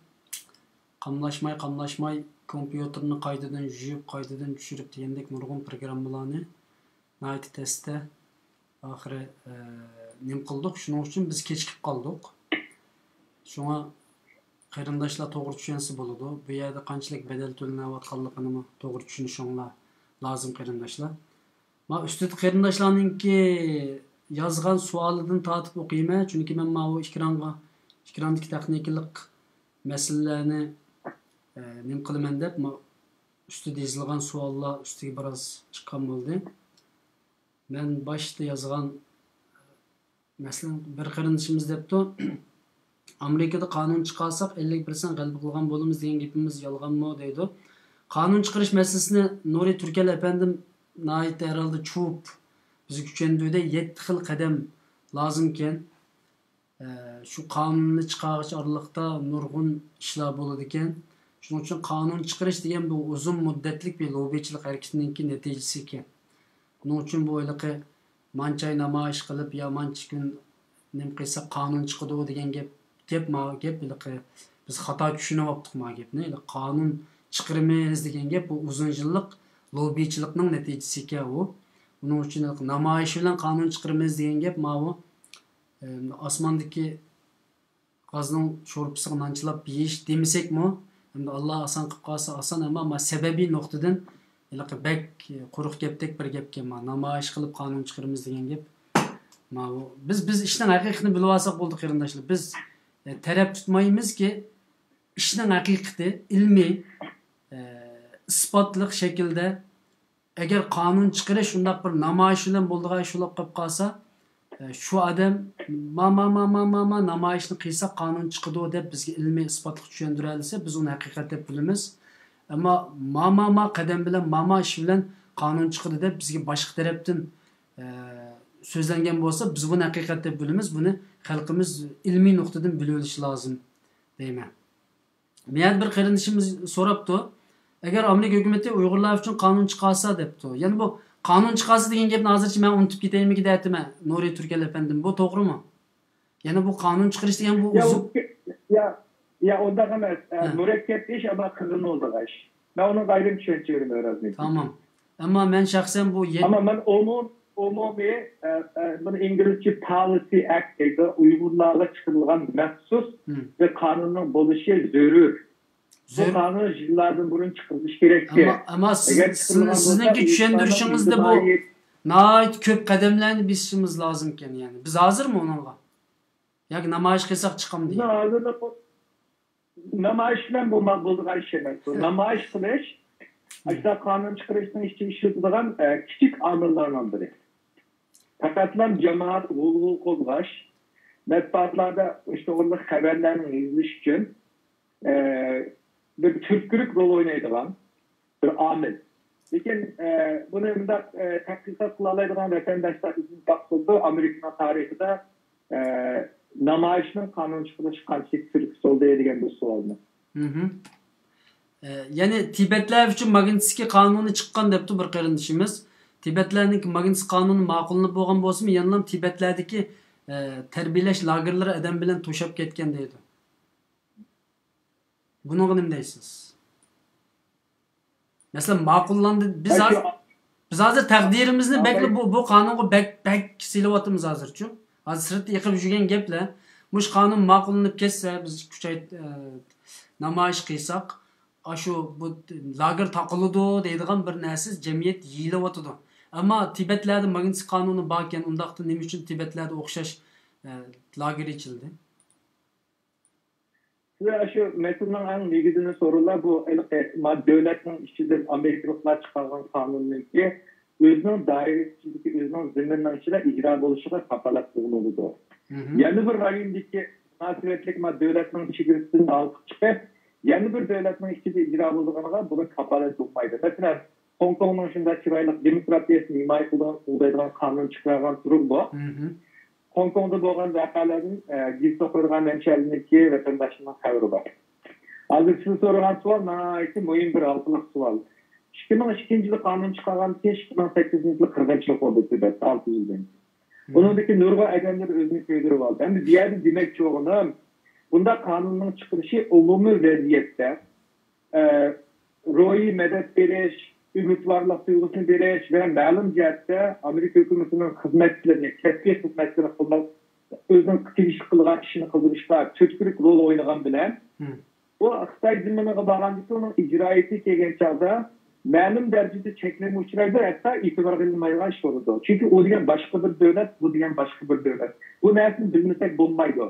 قاملاشماي، قاملاشماي، كومپيۇتېرنى قايتىدىن يۇيۇپ، قايتىدىن چۈشۈرۈپ دېگەندەك نۇرغۇن پروگراممىلارنى ناھايىتى تەستە ئاخىرى، ئە، نېمە قىلدۇق؟ شۇنىڭ ئۈچۈن بىز كېچىكىپ قالدۇق. شۇڭا قېرىنداشلار توغرا چۈشەنسە بولىدۇ. بۇ يەردە قانچىلىك بەدەل تۆلىنىۋاتقانلىقىنىمۇ توغرا چۈشىنىشىڭلار لازىم، قېرىنداشلار. ما ئۈستىدە قېرىنداشلارنىڭكى يازغان سوئالىدىن تارتىپ ئوقۇيمەن، چۈنكى مەن ماۋۇ ئېكرانغا، ئېكراندىكى تېخنىكىلىق مەسىلىلەرنى، ئە، نېمە قىلىمەن دەپ، ما-، ئۈستىدە يېزىلغان سوئاللار ئۈستىگە بىراز چىققان بولدى. مەن باشتا يازغان، مەسىلەن، بىر قېرىندىشىمىز دەپتۇ، ئامېرىكىدا قانۇن چىقارساق، ئەللىك پىرسەنت غەلىبە قىلغان بولىمىز دېگەن گېپىمىز يالغانمۇ دەيدۇ. قانۇن چىقىرىش مەسىلىسىنى نۇرى تۈركەل ئەپەندىم ناھايىتى ھەرھالدا چۇۋۇپ بىزگە چۈشەندۈردى. يەتتە خىل قەدەم لازىمكەن. ئە، شۇ قانۇننى چىقارغۇچ ئارىلىقتا نۇرغۇن ئىشلار بولىدىكەن. شۇنىڭ ئۈچۈن قانۇن چىقىرىش دېگەن بۇ ئۇزۇن مۇددەتلىك بىر لوببىچىلىق ھەرىكىتىنىڭكى نەتىجىسى ئىكەن. بۇنىڭ ئۈچۈن بۇ ھېلىقى مانچە ئاي نامايىش قىلىپ يا مانچە كۈن نېمە قىلساق قانۇن چىقىدۇ دېگەن گەپ، گەپ ما-، گەپ ھېلىقى بىز خاتا چۈشىنىۋاپتۇق ما گەپنى. ھېلىقى قانۇن چىقىرىمىز دېگەن گەپ بۇ ئۇزۇن يىللىق لوببىچىلىقنىڭ نەتىجىسى ئىكەن ئۇ. بۇنىڭ ئۈچۈن ھېلىقى نامايىش بىلەن قانۇن چىقىرىمىز دېگەن گەپ ماۋۇ، ئە، ئاسماندىكى غازنىڭ شورپىسىغا نان چىلاپ يېيىش دېمىسەكمۇ، ئەمدى ئاللا ئاسان قىلىپ قالسا ئاسان، ئەمما، ئەمما سەبەبىي نۇقتىدىن ھېلىقى بەك قۇرۇق گەپتەك بىر گەپكەن، ما، نامايىش قىلىپ قانۇن چىقىرىمىز دېگەن گەپ. ماۋۇ، بىز، بىز ئىشنىڭ ھەقىقىتىنى بىلىۋالساق بولدى، قېرىنداشلار. بىز، ئە، تەرەپ تۇتمايمىزكى، ئىشنىڭ ھەقىقىتى ئىلمىي، ئە، ئىسپاتلىق شەكىلدە ئەگەر قانۇن چىقىرىش شۇنداق بىر نامايىش بىلەن بولىدىغان ئىش بولۇپ قېلىپ قالسا، ئە، شۇ ئادەم ما، ما، ما، ما، ما، ما نامايىشنى قىلساق قانۇن چىقىدۇ دەپ بىزگە ئىلمىي ئىسپاتلىق چۈشەندۈرەلىسە، بىز ئۇنى ھەقىقەت دەپ بىلىمىز. ئەمما ما، ما، ما قەدەم بىلەن، ما، ما ئىش بىلەن قانۇن چىقىدۇ دەپ بىزگە باشقا تەرەپتىن، ئە، سۆزلەنگەن بولسا، بىز بۇنى ھەقىقەت دەپ بىلىمىز. بۇنى خەلقىمىز ئىلمىي نۇقتىدىن بىلىۋېلىشى لازىم دەيمەن. مەن بىر قېرىندىشىمىز سوراپتۇ، ئەگەر ئامېرىكا ھۆكۈمىتى ئۇيغۇرلار ئۈچۈن قانۇن چىقارسا دەپتۇ. يەنە بۇ قانۇن چىقارسا دېگەن گەپنى ھازىرچە مەن ئۇنتۇپ كېتەيمىكى دەتىمەن، نۇرى تۈركەل ئەپەندىم، بۇ توغرىمۇ؟ يەنە بۇ قانۇن چىقىرىش دېگەن بۇ يا، ئۇزۇن ئۇ، يا، يا، ئۇنداق ئەمەس. ئە، ھە. مۇرەككەپ ئىش، ئەمما قىزغىن بولىدىغان ئىش. مەن ئۇنىڭغا ئايرىم چۈشەنچە بېرىمەن، رازىمىن. تامام. ئەمما مەن شەخسەن بۇ يەت- ئەمما مەن ئومۇم-، ئومۇمىي، ئە، ئە، بۇنى ئىنگلىزچە پالىسى ئەكت دەيدۇ، ئۇيغۇرلارغا چىقىرىلغان مەخسۇس ھىم. بىر قانۇننىڭ بولۇشى زۆرۈر. بۇ زۆرۈر. قانۇن يىللاردىن بۇرۇن چىقىرىلىشى كېرەكتى. ئەمما، ئەمما سىز، ئەگەر سىز، چىقىرىلغان سىزنىڭكى بولسا، چۈشەندۈرۈشىڭىزدە بۇ ئىجتىمائىي ناھايىتى كۆپ قەدەملەرنى بېسىشىمىز لازىمكەن، يەنى. بىز ھازىرمۇ ئۇنىڭغا؟ ياكى نامايىش قىلساق چىقامدۇ؟ بىز ھازىرلا نامايىش بىلەن بولما-، بولىدىغان ئىش ئەمەس. بۇ نامايىش قىلىش، ئاشۇنداق قانۇن چىقىرىشنىڭ ئىچىگە ئىشلىتىدىغان، ئە، كىچىك ئامىللارنىڭ بىرى. پەقەتلا جامائەت غۇلغۇلا قوزغاش، مەتبۇئاتلاردا ئىش توغرىلىق خەۋەرلەرنىڭ يېزىلىشى ئۈچۈن، ئە، بىر تۈرتكىلىك رول ئوينايدىغان بىر ئامىل. لېكىن، ئە، بۇنى مۇنداق، ئە، تەتقىقات قىلالايدىغان ۋەتەنداشلار ئىزدىنىپ باقسىدۇ، ئامېرىكىنىڭ تارىخىدا، ئە، نامايىشنىڭ قانۇن چىقىرىشى قانچىلىك تۈرتكە سولدى دېگەن بۇ سوئالنى. مھم. ئە، يەنى تىبەتلەر ئۈچۈن ماگنىتسكىي قانۇنى چىققان دەپتۇ بىر قېرىندىشىمىز. تىبەتلەرنىڭكى ماگنىتسكىي قانۇنى ماقۇللىنىپ بولغان بولسىمۇ، يەنىلا تىبەتلەردىكى، ئە، تەربىيەلەش لاگېرلىرى ئادەم بىلەن توشاپ كەتكەن دەيدۇ. بۇنىڭغا نېمە دەيسىز؟ مەسىلەن، ماقۇللاندى. بىز ھازىر، بىز ھازىر تەقدىرىمىزنى بەكلا بۇ، بۇ قانۇنغا بەك، بەك سېلىۋاتىمىز ھازىرچۇ. ھازىر سىرتتا ئېقىپ يۈرگەن گەپلەر. مۇشۇ قانۇن ماقۇللىنىپ كەتسە، بىز كۈچەيت-، ئە، نامايىش قىلساق، ئاشۇ بۇ لاگېر تاقىلىدۇ دەيدىغان بىر نەرسە جەمئىيەت يېيىلىۋاتىدۇ. ئەمما تىبەتلەردە ماگنىتسكىي قانۇنى باركەن، ئۇنداقتا نېمە ئۈچۈن تىبەتلەردە ئوخشاش، ئە، لاگېر ئېچىلدى؟ سىز ئاشۇ مەسىلىنىڭ ئەڭ نېگىزىنى سورۇڭلار، بۇ ھېلىقى ما-، دۆلەتنىڭ ئىچىدىن ئامېرىكىلىقلار چىقارغان قانۇننىڭكى ئۆزىنىڭ دائىرىسى ئىچىدىكى، ئۆزىنىڭ زېمىنىنىڭ ئىچىدە ئىجرا بولۇشىغا كاپالەت قىلغىلى بولىدۇ. مھم. يەنە بىر رايوندىكى مۇناسىۋەتلىك ما-، دۆلەتنىڭ چېگرىسىدىن ھالقىپ چىقىپ، يەنە بىر دۆلەتنىڭ ئىچىدە ئىجرا بولىدىغىنىغا بۇنى كاپالەت قىلمايدۇ. مەسىلەن، خوڭكوڭنىڭ شۇنداق چىرايلىق دېموكراتىيەسىنى ھىمايە قىلىدىغان، قوغدايدىغان قانۇن چىقارغان تۇرۇق بۇ. مھم. خوڭكوڭدا بولغان ۋەقەلەردىن، ئە، گېزىت ئوقۇيدىغان ھەمشەھىرلىرىمىزگە، ۋەتەنداشلىرىمىزنىڭ خەۋىرى بار. ھازىر سىز سورىغان سوئال ناھايىتى مۇھىم بىر ھالقىلىق سوئال. ئىككى مىڭ ئىككىنچى يىلى قانۇن چىقارغاندىن كېيىن، ئىككى مىڭ سەككىزىنچى يىلى قىرغىنچىلىق بولدى تىبەتتە، ئالتە يىلدىن. مھم. ئۇنىڭدىكى نۇرغۇن ئادەملەر ئۆزىنى كۆيدۈرۈپ ئالدى. ئەمدى بۇ يەردە دېمەكچى بولغىنىم، بۇنداق قانۇننىڭ چىقىرىشى ئومۇمىي ۋەزىيەتتە، ئە، روھىي مەدەت بېرىش، ئۈمىدۋارلىق تۇيغۇسىنى بېرىش ۋە مەلۇم جەھەتتە ئامېرىكا ھۆكۈمىتىنىڭ خىزمەتچىلىرىنى، كەسپىي خىزمەتچىلىرىنى قىلماق، ئۆزىنىڭ تېگىشلىك قىلىدىغان ئىشىنى قىلدۇرۇشتا تۈرتكىلىك رول ئوينىغان بىلەن، مم. بۇ خىتاي زېمىنىغا بارغاندىكىن ئۇنىڭ ئىجرائىيىتى كەلگەن چاغدا مەلۇم دەرىجىدە چەكلىمە ئۇچرايدۇ، ھەتتا ئېتىبارغا ئېلىنمايدىغان ئىش بولىدۇ. چۈنكى ئۇ دېگەن باشقا بىر دۆلەت، بۇ دېگەن باشقا بىر دۆلەت. بۇ نەرسىنى بىلمىسەك بولمايدۇ.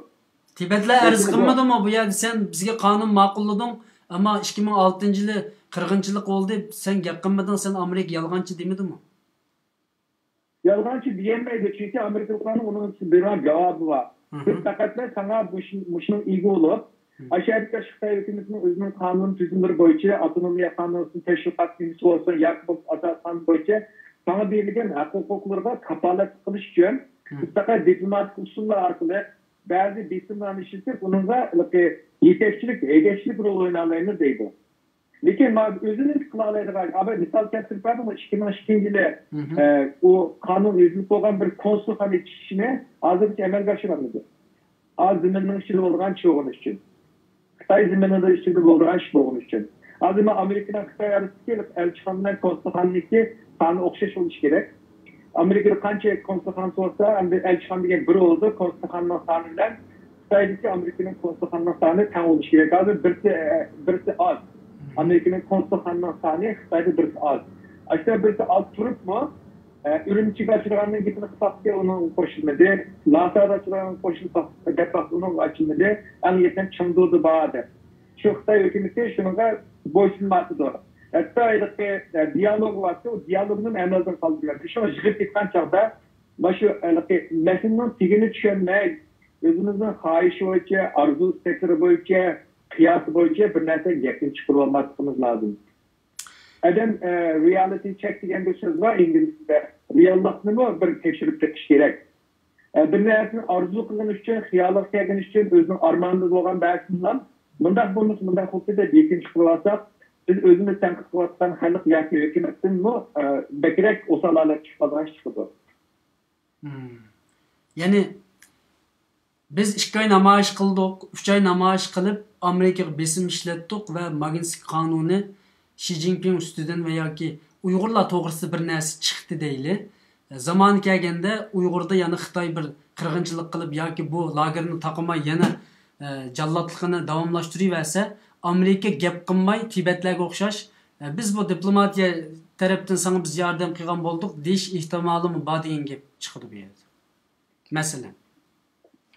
تىبەتلەر ئەرز قىلمىدىمۇ بۇ يەردە سەن بىزگە قانۇن ماقۇللىدىڭ، ئەمما ئىككى مىڭ ئالتىنچى يىلى قىرغىنچىلىق بولدى، سەن گەپ قىلمىدىڭ، سەن ئامېرىكا يالغانچى دېمىدىمۇ؟ يالغانچى دېيەلمەيدۇ، چۈنكى ئامېرىكىلىقلارنىڭ ئۇنىڭ ئۈچۈن بېرىدىغان جاۋابى بار. بىز پەقەتلا ساڭا مۇشۇ-، مۇشۇنىڭ ئىگە بولۇپ، ئاشۇ يەردىكى خىتاي ھۆكۈمىتىنىڭ ئۆزىنىڭ قانۇن تۈزۈملىرى بويىچە، ئاپتونومىيە قانۇنىنىڭ تەشۋىقات تۈزۈمى بولسۇن ياكى بولمىسا ئاساسىي قانۇن بويىچە ساڭا بېرىلگەن ھەق-ھوقۇقلىرىغا كاپالەتلىك قىلىش ئۈچۈن بىز پەقەت دىپلوماتىك ئۇسۇللار ئارقىلىق بەزى بېسىملارنى ئىشلىتىپ، ئۇنىڭغا ھېلىقى يېتەكچىلىك، ھەيدەكچىلىك رولى ئوينالايمىز دەيدۇ. لېكىن مانا ئۆزىنى قىلالايدىغان، ئاباي مىسال كەلتۈرۈپ بەردىم، ئىككى مىڭ ئىككىنچى يىلى، ئە، ئۇ قانۇن يېزىلىپ بولغان بىر كونسۇلخانا ئېچىشنى ھازىرغىچە ئەمەلگە ئاشۇرالمىدى. ئاز زېمىننىڭ ئىچىدە بولىدىغان ئىش بولغىنى ئۈچۈن. خىتاي زېمىنىدا ئىچىدە بولىدىغان ئىش بولغىنى ئۈچۈن. ھازىر مانا ئامېرىكىنىڭ خىتاي ئارىسىدىكى ئەلچىخانا بىلەن كونسۇلخانىنىڭكى سانى ئوخشاش بولۇشى كېرەك. ئامېرىكىدا قانچە كونسۇلخانىسى بولسا، ئەمدى ئەلچىخانا دېگەن بىر بولىدۇ، كونسۇلخانىنىڭ سانى بىلەن خىتايدىكى ئامېرىكىنىڭ كونسۇلخانىنىڭ سانى تەڭ بولۇشى كېرەك. ھازىر بىرسى، بىرسى ئاز. ئامېرىكىنىڭ كونسۇلخانىنىڭ سانى خىتايدا بىرسى ئاز. ئاشۇ بىرسى ئاز تۇرۇپمۇ، ئە، ئۈرۈمچىگە ئاچىدىغاننىڭ گېپىنى قىلساقكى ئۇنىڭغا قوشۇلمىدى. لاسادا ئاچىدىغانغا قوشۇلساق دەپ باقسا ئۇنىڭغا ئاچىلمىدى. ئەڭ يېقىن چېڭدۇدا بار دەپ. شۇ خىتاي ھۆكۈمىتى شۇنىڭغا بويسۇنمايۋاتىدۇ. ھەتتا ھېلىقى، ئە، دىيالوگ باركى، ئۇ دىيالوگنى ئەمەلدىن قالدۇرمايدۇ. شۇڭا يىغىپ كەتكەن چاغدا مانا شۇ ھېلىقى مەسىلىنىڭ تېگىنى چۈشەنمەي، ئۆزىمىزنىڭ خاھىشى بويىچە، ئارزۇ ئىستەكلىرى بويىچە، قىياسى بويىچە بىر نەرسە گەپنى چىقىرىۋالماسلىقىمىز لازىم. ئادەم، ئە، رېئالىتى چېك دېگەن بىر سۆز بار ئىنگلىزچىدە. رېئاللىقنىمۇ بىر تەكشۈرۈپ بېقىش كېرەك. ئە، بىر نەرسىنى ئارزۇ قىلغىنى ئۈچۈن، خىيالىغا كەلگىنى ئۈچۈن، ئۆزىنىڭ ئارمانىدا بولغان بەرسىنىلا، مۇنداق بولمىسا، مۇنداق بولسا دەپ يېكىنچى قىلىۋالساق، بىز ئۆزىمىز تەنقىد قىلىۋاتقان خەلق ياكى ھۆكۈمەتتىنمۇ، ئە، بەكرەك ئوسال ھالەتكە چۈشۈپ قالىدىغان ئىش چىقىدۇ. مم. يەنى بىز ئىككى ئاي نامايىش قىلدۇق، ئۈچ ئاي نامايىش قىلىپ، ئامېرىكىغا بېسىم ئىشلەتتۇق ۋە ماگنىتسكىي قانۇنى شى جىنپىڭ ئۈستىدىن ۋە ياكى ئۇيغۇرلار توغرىسىدا بىر نەرسە چىقتى دەيلى. زامانى كەلگەندە ئۇيغۇردا يەنە خىتاي بىر قىرغىنچىلىق قىلىپ ياكى بۇ لاگېرنى تاقىماي يەنە، ئە، جاللاتلىقىنى داۋاملاشتۇرۇۋەرسە، ئامېرىكا گەپ قىلماي تىبەتلەرگە ئوخشاش، ئە، بىز بۇ دىپلوماتىيە تەرەپتىن ساڭا بىز ياردەم قىلغان بولدۇق دېيىش ئېھتىمالىمۇ بار دېگەن گەپ چىقىدۇ بۇ يەردە. مەسىلەن.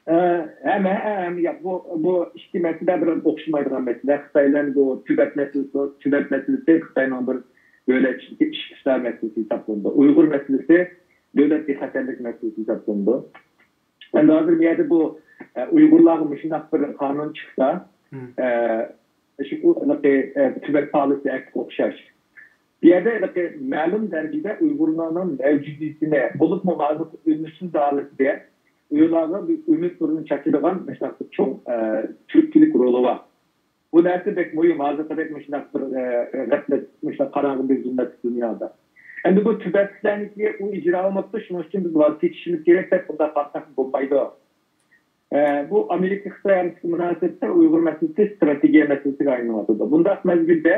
ئە، ھەم، ھەم، ھەم، ياق، بۇ، بۇ ئىككى مەسىلە بىر ئوخشىمايدىغان مەسىلە. خىتاي بىلەن بۇ تىبەت مەسىلىسى، تىبەت مەسىلىسى خىتاينىڭ بىر دۆلەت ئىچىدىكى ئىچكى ئىشلار مەسىلىسى ھېسابلىنىدۇ. ئۇيغۇر مەسىلىسى دۆلەت بىخەتەرلىك مەسىلىسى ھېسابلىنىدۇ. ئەمدى ھازىر بۇ يەردە بۇ، ئە، ئۇيغۇرلارغا مۇشۇنداق بىر قانۇن چىقسا، ئە، شۇ، ئە، تىبەت پالىسى ئەكتىگە ئوخشاش. بۇ يەردە ھېلىقى مەلۇم دەرىجىدە ئۇيغۇرلارنىڭ مەۋجۇدىيىتىنى، بولۇپمۇ ھازىرقى ئۈنسىز ھالىتىدە ئۇيغۇرلارغا بىر ئۈمىد نۇرىنى چاچىدىغان مۇشۇنداق بىر چوڭ، ئە، تۈرتكىلىك رولى بار. بۇ نەرسە بەك مۇھىم. ھازىرقىدەك مۇشۇنداق بىر، ئە، غەپلەت، مۇشۇنداق قاراڭغۇ بىر زۇلمەتلىك دۇنيادا. ئەمدى بۇ تىبەتلىكلەرنىڭكى ئۇ ئىجرا بولماپتۇ، شۇنىڭ ئۈچۈن بىز ۋاز كېچىشىمىز كېرەك دەپ بۇنداق قارىساق بولمايدۇ. ئە، بۇ ئامېرىكا خىتاي ئارىسىدىكى مۇناسىۋەتتە ئۇيغۇر مەسىلىسى ئىستراتېگىيە مەسىلىسىگە ئايلىنىۋاتىدۇ. بۇنداق مەزگىلدە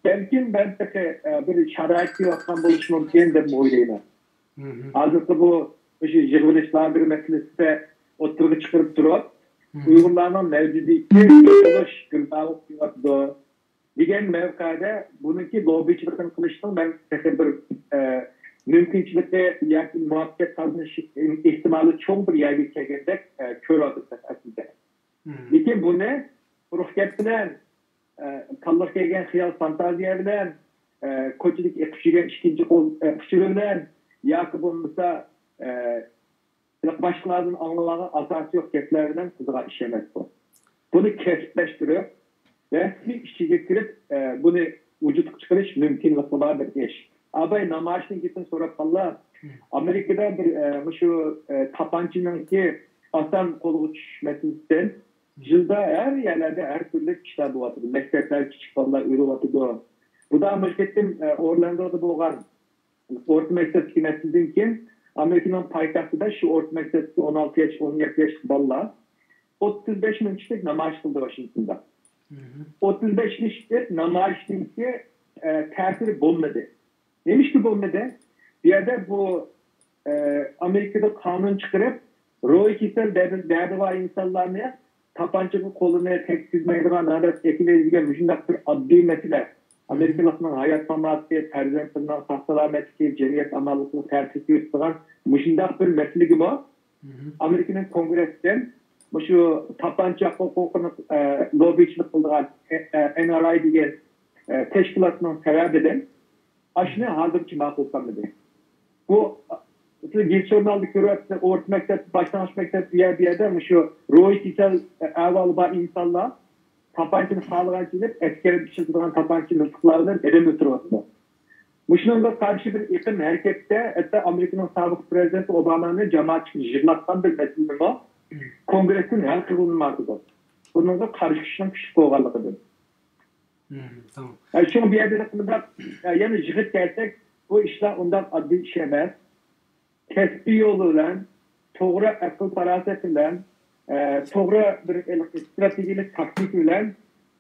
بەلكىم مەن تېخى، ئە، بىر شارائىت كېلىۋاتقان بولۇشى مۇمكىن دەپ ئويلايمەن. ھازىرقى بۇ مۇشۇ يىغىۋېلىش لاگېرى مەسىلىسىدە ئوتتۇرىغا چىقىرىپ تۇرۇپ، ئۇيغۇرلارنىڭ مەۋجۇدىيىتى يوقىلىش گىردابىغا كېلىۋاتىدۇ دېگەن مەۋقەدە بۇنىڭكى لوببىچىلىقىنى قىلىشنىڭ مەن تېخى بىر، ئە، مۇمكىنچىلىكى ياكى مۇۋەپپەقىيەت قازىنىش ئېھتىمالى چوڭ بىر يەرگە كەلگەندەك، ئە، كۆرۈۋاتىمەن ئەسلىدە. لېكىن بۇنى قۇرۇق گەپ بىلەن، ئە، كاللىغا كەلگەن خىيال فانتازىيە بىلەن، ئە، كوچىدىكى ئېقىپ يۈرگەن ئىككىنچى قول، ئە، ئۇچۇرى بىلەن ياكى بولمىسا، ئە، باشقىلاردىن ئاڭلىغانغا ئاساسى يوق گەپلەر بىلەن قىلىدىغان ئىش ئەمەس بۇ. بۇنى كەسىپلەشتۈرۈپ، رەسمىي ئىچىگە كىرىپ، ئە، بۇنى ۋۇجۇدقا چىقىرىش مۇمكىنلىكى بار بىر ئىش. ئاباي نامايىشنىڭ گېپىنى سوراپ قاللا. ئامېرىكىدا بىر، ئە، مۇشۇ، ئە، تاپانچىنىڭكى ئاسان قولغا چۈشۈش مەسىلىسىدىن يىلدا ھەر يەرلەردە ھەر تۈرلۈك ئىشلار بولۇۋاتىدۇ. مەكتەپلەر كىچىك بالىلار ئۆلۈۋاتىدۇ. بۇدا مۇشۇ قېتىم، ئە، ئورلاندودا بولغان ئورتا مەكتەپتىكى مەسىلىدىن كېيىن ئامېرىكىنىڭ پايتەختىدە شۇ ئورتا مەكتەپتىكى ئون ئالتە ياش، ئون يەتتە ياشلىق بالىلار ئوتتۇز بەش مىڭ كىشىلىك نامايىش قىلدى ۋاشىنگتوندا. ئوتتۇز بەش مىڭ كىشىلىك نامايىشنىڭكى، ئە، تەسىرى بولمىدى. نېمىشقا بولمىدى؟ بۇ يەردە بۇ، ئە، ئامېرىكىدا قانۇن چىقىرىپ، روھىي كېسەل دەردى، دەردى بار ئىنسانلارنى تاپانچىغا قولىنى تەگكۈزمەيدىغان ھالەتكە ئەكېلەيدىغان مۇشۇنداق بىر ئاددىي مەسىلە. ئامېرىكىلىقنىڭ ھايات-ماماتى، پەرزەنتلىرىنىڭ ساق-سالامەتلىكى، جەمئىيەت ئامانلىقىغا تەسىر كۆرسىتىدىغان مۇشۇنداق بىر مەسىلىگىمۇ ئامېرىكىنىڭ كونگرېسسىدىن مۇشۇ تاپانچا ھوقۇقىنى، ئە، لوببىچىلىق قىلىدىغان، ئە، ئە، ئېن ئار ئاي دېگەن، ئە، تەشكىلاتنىڭ سەۋەبىدىن ئاشۇنى ھازىرغىچە ماقۇل قىلمىدى. بۇ سىز گېزىت ژۇرنالدا كۆرۈۋاتىسىز، ئورتا مەكتەپ، باشلانغۇچ مەكتەپ، بۇ يەر، بۇ يەردە مۇشۇ روھىي كېسەل ئەھۋالى بار ئىنسانلار تاپانچىنى خالىغانچە ئېلىپ، ئەسكەردە ئىشلىتىدىغان تاپانچىنى مىلتىقلار بىلەن ئادەم ئۆلتۈرۈۋاتىدۇ. مۇشۇنىڭغا قارشى بىر ئېقىم ھەرىكەتتە، ھەتتا ئامېرىكىنىڭ سابىق پىرېزىدېنتى ئوبامانى جامائەتچىلىككە يىغلاتقان بىر مەسىلىنىمۇ كونگرېستىن ھەل قىلغىلى ماڭىدۇ. بۇنىڭغا قارشى كۈچنىڭ كۈچلۈك بولغانلىقىدىن. مم، تامام. ئە، شۇڭا بۇ يەردە مۇنداق، ئە، يەنە يىغىپ كەلسەك، بۇ ئىشلار ئۇنداق ئاددىي ئىش ئەمەس. كەسپىي يول بىلەن، توغرا ئەقىل-پاراسەت بىلەن، ئە، توغرا بىر ھېلىقى ئىستراتېگىيەلىك تاكتىكا بىلەن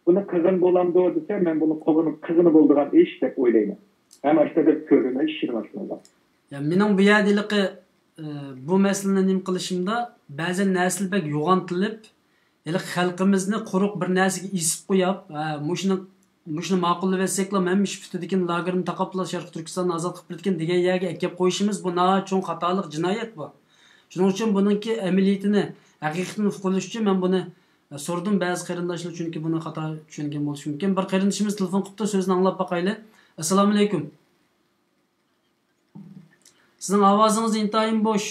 بۇنى قىلغىلى بولامدۇ دېسە، مەن بۇنى قىلغىلى، قىلغىلى بولىدىغان ئىش دەپ ئويلايمەن. ھەم ئاشۇنداق بىر كۆرۈنۈش شۇنىڭ ئىچىدە. يا، مېنىڭ بۇ يەردە ھېلىقى، ئە، بۇ مەسىلىنى نېمە قىلىشىمدا، بەزەن نەرسىلەر بەك يوغان قىلىپ، ھېلىقى خەلقىمىزنى قۇرۇق بىر نەرسىگە ئېسىپ قويۇپ، ھە، مۇشۇنى، مۇشۇنى ماقۇللىۋەتسەكلا، ھەممە ئىش پۈتىدىكەن، لاگېرنى تاقاپلا شەرقىي تۈركىستاننى ئازاد قىلىپ بېرىدىكەن دېگەن يەرگە ئەكەپ قويۇشىمىز، بۇ ناھايىتى چوڭ خاتالىق، جىنايەت بۇ. شۇنىڭ ئۈچۈن بۇنىڭكى ئەمەلىيىتىنى، ھەقىقىتىنى ئۇقۇپ بولۇش ئۈچۈن مەن بۇنى، ئە، سورىدىم بەزى قېرىنداشلار، چۈنكى بۇنى خاتا چۈشەنگەن بولۇشى مۇمكىن. بىر قېرىندىشىمىز تېلېفون قىپتۇ، سۆزىنى ئاڭلاپ باقايلى. ئەسسالامۇئەلەيكۇم. سىزنىڭ ئاۋازىڭىز ئىنتايىن بوش.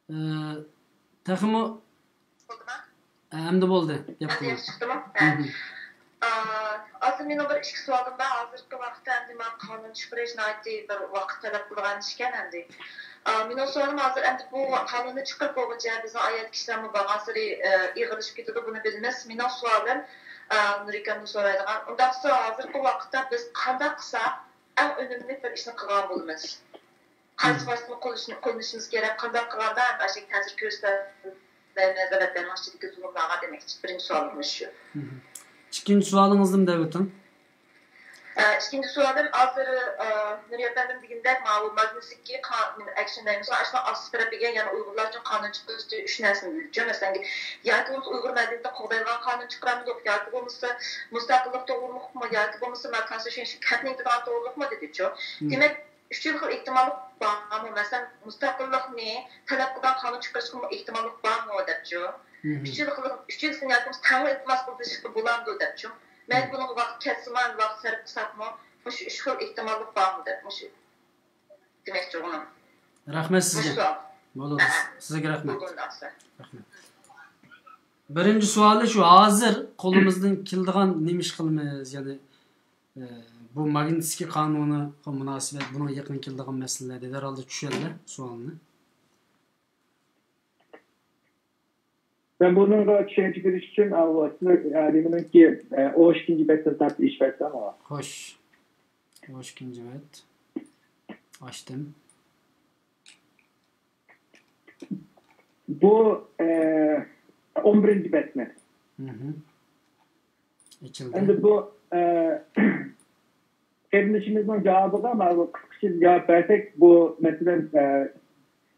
ئى، تېخىمۇ. بولدىما؟ ئە، ئەمدى بولدى. گەپ قىلىڭ. ياخشى چىقتىمۇ؟ ھە. مھم. ئا، ھازىر مېنىڭ بىر ئىككى سوئالىم بار. ھازىرقى ۋاقىتتا ئەمدى مانا قانۇن چىقىرىش ناھايىتى بىر ۋاقىت تەلەپ قىلىدىغان ئىشكەن ئەمدى. ئا، مېنىڭ سوئالىم ھازىر ئەمدى بۇ قانۇننى چىقىرىپ بولغۇچە بىزنىڭ ئايال كىشىلەرمۇ بارغانسېرى، ئە، ئېغىرلىشىپ كېتىدۇ، بۇنى بىلىمىز. مېنىڭ سوئالىم، ئە، نۇرىكەمدىن سورايدىغان. ئۇنداقسا ھازىرقى ۋاقىتتا بىز قانداق قىلساق ئەڭ ئۈنۈملۈك بىر ئىشنى قىلغان بولىمىز؟ قايسى ۋاسىتىنى قوللىنىشىمىز كېرەك؟ قانداق قىلغاندا ئەمدى ئاشۇ تەسىر كۆرسىتەلەيمىز ۋەتەننىڭ ئىچىدىكى زۇلۇملارغا دېمەكچى. بىرىنچى سوئالىم مۇشۇ. مھم. ئىككىنچى سوئالىڭىزنى دەپ ئۆتۈڭ. ئە، ئىككىنچى سوئالىم، ھازىر، ئە، نۇرى ئەپەندىم دېگىنىدەك، ماۋۇ ماگنىتسكىي قا-، نېمە، ئەكشن دەيمىزغۇ، ئاشۇنىڭ ئاستى تەرىپىگە يەنە ئۇيغۇرلار ئۈچۈن قانۇن چىقىرىش ئۈچۈن ئۈچ نەرسىنى بىلدۈرۈپچۇ. مەسىلەن، ياكى بولمىسا ئۇيغۇر مەدەنىيىتىنى قوغدايدىغان قانۇن چىقىرامدۇق، ياكى بولمىسا مۇستەقىللىق توغرۇلۇقمۇ، ياكى بولمىسا ما كونستىتۇشن شۇ كەتنى ئېيتىدىغان توغرۇلۇقمۇ دېدىچۇ. مم. دېمەك، ئۈچ خىل ئېھتىماللىق بارمۇ؟ مەسىلەن، مۇستەقىللىقنى تەلەپ قىلىدىغان قانۇن چىقىرىشقىمۇ ئېھتىماللىق بارمۇ دەپچۇ. مم. ئۈچ خىل، ئۈچىنچىسىنى ياكى بولمىسا تەڭلا ئىلتىماس قىلىشقا بولامدۇ دەپچۇ. مەن مم. بۇنىڭغا ۋاقىت كەتسىمۇ، ۋاقىت سەرپ قىلساقمۇ، مۇشۇ ئۈچ خىل ئېھتىماللىق بارمۇ دەپ، مۇشۇ دېمەكچى ئۇنىڭ. رەھمەت سىزگە. مۇشۇ سوئال. بولىدۇ. ئەھە. سىزگە رەھمەت. بولدى ئۇنداقسا. رەھمەت. بىرىنچى سوئالى شۇ، ھازىر قولىمىزدىن كېلىدىغان نېمە ئىش قىلىمىز؟ يەنى، ئە، بۇ ماگنىتسكىي قانۇنىغا مۇناسىۋەت، بۇنىڭ يېقىن كېلىدىغان مەسىلىلەر دېدى ھەرھالدا چۈشەندى سوئالنى. مەن بۇنىڭغا چۈشەنچە بېرىش ئۈچۈن، ئا، ئۇ سىلەر، ئا، نېمىنىڭكى، ئا، ئون ئىككىنچى بەتتىن تارتىپ ئېچىپ بەرسەڭ. خوش. ئون ئىككىنچى بەت. ئاچتىم. بۇ، ئا، ئون بىرىنچى بەتمۇ؟ مھم. ئېچىلدى. ئەمدى بۇ، ئە، قېرىندىشىمىزنىڭ جاۋابىغا مانا بۇ قىسقىچە جاۋاب بەرسەك، بۇ، مەسىلەن، ئە،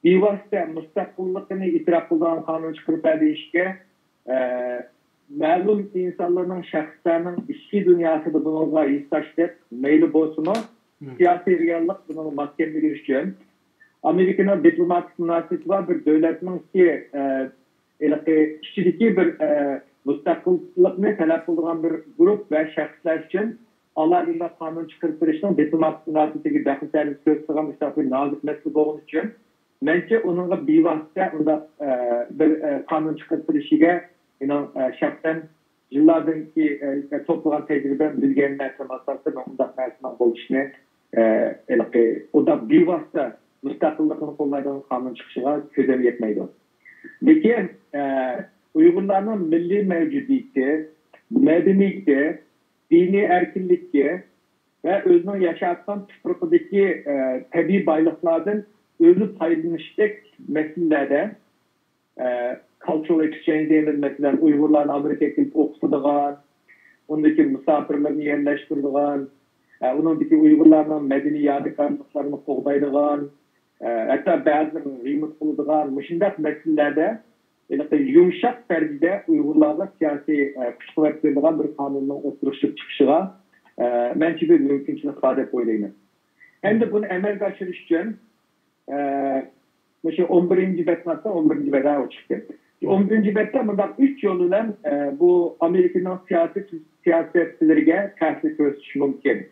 بىۋاسىتە مۇستەقىللىقىنى ئېتىراپ قىلىدىغان قانۇن چىقىرىپ بەر دېيىشكە، ئە، مەلۇم ئىنسانلارنىڭ، شەخسلەرنىڭ ئىچكى دۇنياسىدا بۇنىڭغا ھېسداشلىق مەيلى بولسىمۇ، مم. سىياسىي رېئاللىق بۇنىڭغا ماس كەلمىگىنى ئۈچۈن، ئامېرىكىنىڭ دىپلوماتىك مۇناسىۋىتى بار بىر دۆلەتنىڭكى، ئە، ھېلىقى ئىچىدىكى بىر، ئە، مۇستەقىللىقنى تەلەپ قىلىدىغان بىر گۇرۇپپا ۋە شەخسلەر ئۈچۈن ئالاھىدە قانۇن چىقىرىپ بېرىشنىڭ دىپلوماتىك مۇناسىۋىتىگە دەخلى تەرۇز كۆرسىتىدىغان مۇشۇنداق بىر نازۇك مەسىلە بولغىنى ئۈچۈن، مەنچە ئۇنىڭغا بىۋاسىتە ئۇنداق، ئە، بىر، ئە، قانۇن چىقىرىپ بېرىشىگە مېنىڭ، ئە، شەخسەن يىللاردىن كېيىن، ئە، توپلىغان تەجرىبەم، بىلگەن نەرسەم ئاساسىدا مەن ئۇنداق نەرسىنىڭ بولۇشىنى، ئە، ھېلىقى ئۇنداق بىۋاسىتە مۇستەقىللىقنى قوللايدىغان قانۇن چىقىشىغا كۆزۈم يەتمەيدۇ. لېكىن، ئە، ئۇيغۇرلارنىڭ مىللىي مەۋجۇدىيىتى، مەدەنىيىتى، دىنىي ئەركىنلىكى ۋە ئۆزىنىڭ ياشاۋاتقان تۇپرىقىدىكى، ئە، تەبىئىي بايلىقلاردىن ئۆزى پايدىلىنىشتەك مەسىلىلەردە، ئە، كالچۇرال ئېكسچېنج دەيمىز، مەسىلەن، ئۇيغۇرلارنى ئامېرىكىغا كېلىپ ئوقۇتىدىغان، ئۇندىكى مۇساپىرلىرىنى يەرلەشتۈرىدىغان، ئە، ئۇنىڭدىكى ئۇيغۇرلارنىڭ مەدەنىي يادىكارلىقلىرىنى قوغدايدىغان، ئە، ھەتتا بەزىلىرىنى رېمونت قىلىدىغان مۇشۇنداق مەسىلىلەردە ھېلىقى يۇمشاق دەرىجىدە ئۇيغۇرلارغا سىياسىي، ئە، كۈچ-قۇۋۋەت بېرىدىغان بىر قانۇننىڭ ئوتتۇرىغا چىقىپ چىقىشىغا، ئە، مەنچە بىر مۇمكىنچىلىك بار دەپ ئويلايمەن. ئەمدى بۇنى ئەمەلگە ئاشۇرۇش ئۈچۈن، ئە، مۇشۇ ئون بىرىنچى بەتنى ئاچسا، ئون بىرىنچى بەت ھە، ئۇ چىقتى. ئون بىرىنچى بەتتە مۇنداق ئۈچ يول بىلەن، ئە، بۇ ئامېرىكىنىڭ سىياسىي سىياسەتچىلىرىگە تەسىر كۆرسىتىش مۇمكىن.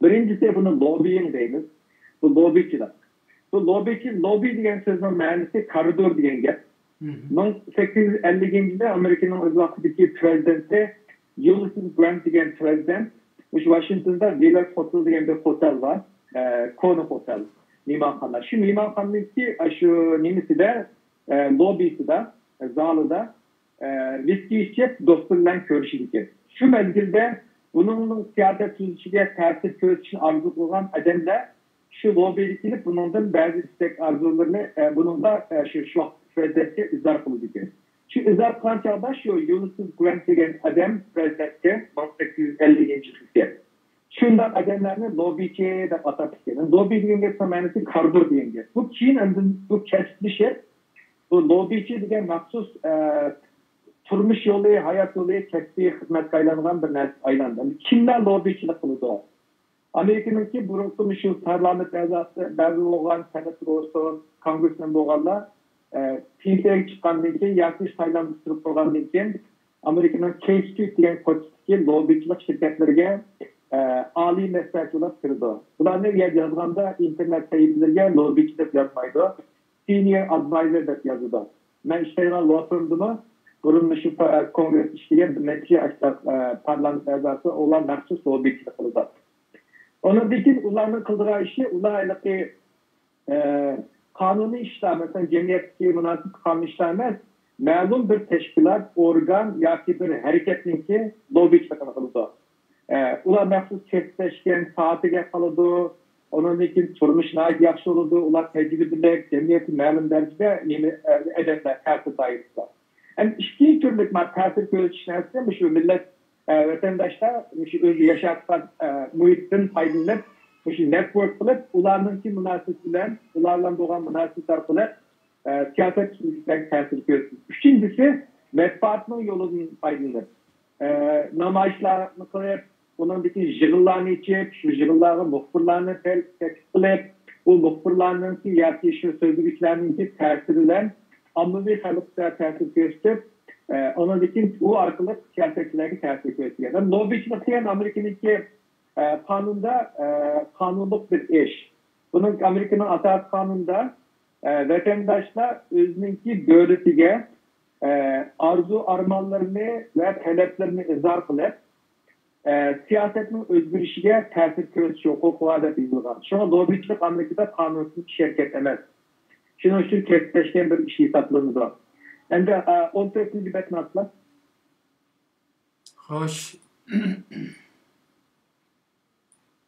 بىرىنچىسى، بۇنى لوببىيىڭ دەيمىز. بۇ لوببىچىلىق. بۇ لوببىچى، لوببى دېگەن سۆزنىڭ مەنىسى كارىدور دېگەن گەپ. مىڭ سەككىز يۈز ئەللىكىنچى يىلى ئامېرىكىنىڭ ئۆز ۋاقتىدىكى پرېزىدېنتى يۇلىسىس گرانت دېگەن پرېزىدېنت مۇشۇ ۋاشىنگتوندا ۋىللاس خوتېل دېگەن بىر خوتېل بار. ئە، كونا خوتېل، مېھمانخانا. شۇ مېھمانخانىنىڭكى، ئە، شۇ نېمىسىدە، ئە، لوببىسىدا، ئە، زالىدا، ئە، ۋىسكى ئىچىپ، دوستلىرى بىلەن كۆرۈشىدىكەن. شۇ مەزگىلدە بۇنىڭ سىياسەت تۈزۈشىگە تەسىر كۆرسىتىشنى ئارزۇ قىلغان ئادەملەر شۇ لوببىگە كېلىپ، بۇنىڭدىن بەزى ئىستەك ئارزۇلىرىنى، ئە، بۇنىڭدا، ئە، شۇ، شۇ ۋاقىت پرېزىدېنتكە ئىزھار قىلىدىكەن. شۇ ئىزھار قىلغان چاغدا شۇ يۇلىسىس گرانت دېگەن ئادەم پرېزىدېنتكە مىڭ سەككىز يۈز ئەللىكىنچى يىلى شۇنداق ئادەملەرنى لوببىچى دەپ ئاتاپتىكەن. لوببى دېگەن گەپنىڭ مەنىسى كارىدور دېگەن گەپ. بۇ كېيىن ئاندىن بۇ كەسىپلىشىپ، بۇ لوببىچى دېگەن مەخسۇس، ئە، تۇرمۇش يولى، ھايات يولى، كەسپىي خىزمەتكە ئايلانغان بىر نەرسىگە ئايلاندى. ئەمدى كىملەر لوببىچىلىق قىلىدۇ؟ ئامېرىكىنىڭكى بۇرۇنقى مۇشۇ پارلامېنت ئەزاسى، بەزى بولغان سېناتور بولسۇن، كونگرېسمېن بولغانلار، ئە، پېنسىيەگە چىققاندىن كېيىن ياكى سايلامدا تۇرۇپ قالغاندىن كېيىن ئامېرىكىنىڭ كېي سترىت دېگەن كوچىسىدىكى لوببىچىلىق شىركەتلىرىگە، ئە، ئالىي مەسلىھەتچى بولۇپ كىرىدۇ. بۇلارنى يازغاندا ئىنتېرنېت سەھىپىلىرىگە لوببىچى دەپ يازمايدۇ، سېنىيور ئادۋايزېر دەپ يازىدۇ. مەن ئىشلەيدىغان لو فىرمىدىمۇ بۇرۇن مۇشۇ پا-، كونگرېس ئىشلىگەن بىر نەچچە ئاشۇنداق، ئە، پارلامېنت ئەزاسى، ئۇلار مەخسۇس لوببىچىلىق قىلىدۇ. ئۇنىڭدىن كېيىن ئۇلارنىڭ قىلىدىغان ئىشى، ئۇلار ھېلىقى، ئە، قانۇنىي ئىشلار، مەسىلەن، جەمئىيەتتىكى مۇناسىۋەتلىك قانۇن ئىشلار ئەمەس، مەلۇم بىر تەشكىلات، ئورگان ياكى بىر ھەرىكەتنىڭكى لوببىچىلىقىنى قىلىدۇ. ئە، ئۇلار مەخسۇس كەسىپلەشكەن سائىتىگە قالىدۇ. ئۇنىڭدىن كېيىن تۇرمۇشى ناھايىتى ياخشى بولىدۇ. ئۇلار تەجرىبىلىك، جەمئىيەتتە مەلۇم دەرىجىدە نېمە، ئە، ئادەملەر، تەسىر دائىرىسى بار. ئەمدى ئىككىنچى تۈرلۈك ما-، تەسىر كۆرسىتىش نەرسىسى مۇشۇ مىللەت، ئە، ۋەتەنداشلار مۇشۇ ئۆزى ياشاۋاتقان، ئە، مۇھىتتىن پايدىلىنىپ، مۇشۇ نېتۋورك قىلىپ، ئۇلارنىڭكى مۇناسىۋىتى بىلەن، ئۇلار بىلەن بولغان مۇناسىۋەت ئارقىلىق، ئە، سىياسەت تۈزۈشلەرگە تەسىر كۆرسىتىدۇ. ئۈچىنچىسى، مەتبۇئاتنىڭ يولىدىن پايدىلىنىپ، ئە، نامايىشلارنى قىلىپ، ئۇنىڭدىن كېيىن يىغىنلارنى ئېچىپ، شۇ يىغىنلارغا مۇخبىرلارنى تەل-، تەكلىپ قىلىپ، ئۇ مۇخبىرلارنىڭكى ياكى شۇ سۆزلىگۈچىلەرنىڭكى تەسىرى بىلەن ئاممىۋى خەلققە تەسىر كۆرسىتىپ، ئە، ئۇنىڭدىن كېيىن ئۇ ئارقىلىق سىياسەتچىلەرگە تەسىر كۆرسىتىدىكەن. لوببىچىلىق دېگەن ئامېرىكىنىڭكى، ئە، قانۇندا، ئە، قانۇنلۇق بىر ئىش. بۇنىڭ ئامېرىكىنىڭ ئاساسىي قانۇنىدا، ئە، ۋەتەنداشلار ئۆزىنىڭكى دۆلىتىگە، ئە، ئارزۇ ئارمانلىرىنى ۋە تەلەپلىرىنى ئىزھار قىلىپ، ئە، سىياسەتنىڭ ئۆزگىرىشىگە تەسىر كۆرسىتىش ھوقۇقى بار دەپ يېزىلغان. شۇڭا لوببىچىلىق ئامېرىكىدا قانۇنسىز ئىش ھەرىكەت ئەمەس. شۇنىڭ ئۈچۈن كەسىپلەشكەن بىر ئىش ھېسابلىنىدۇ. ئەمدى، ئە، ئون تۆتىنچى بەتنى ئاچساق. خوش.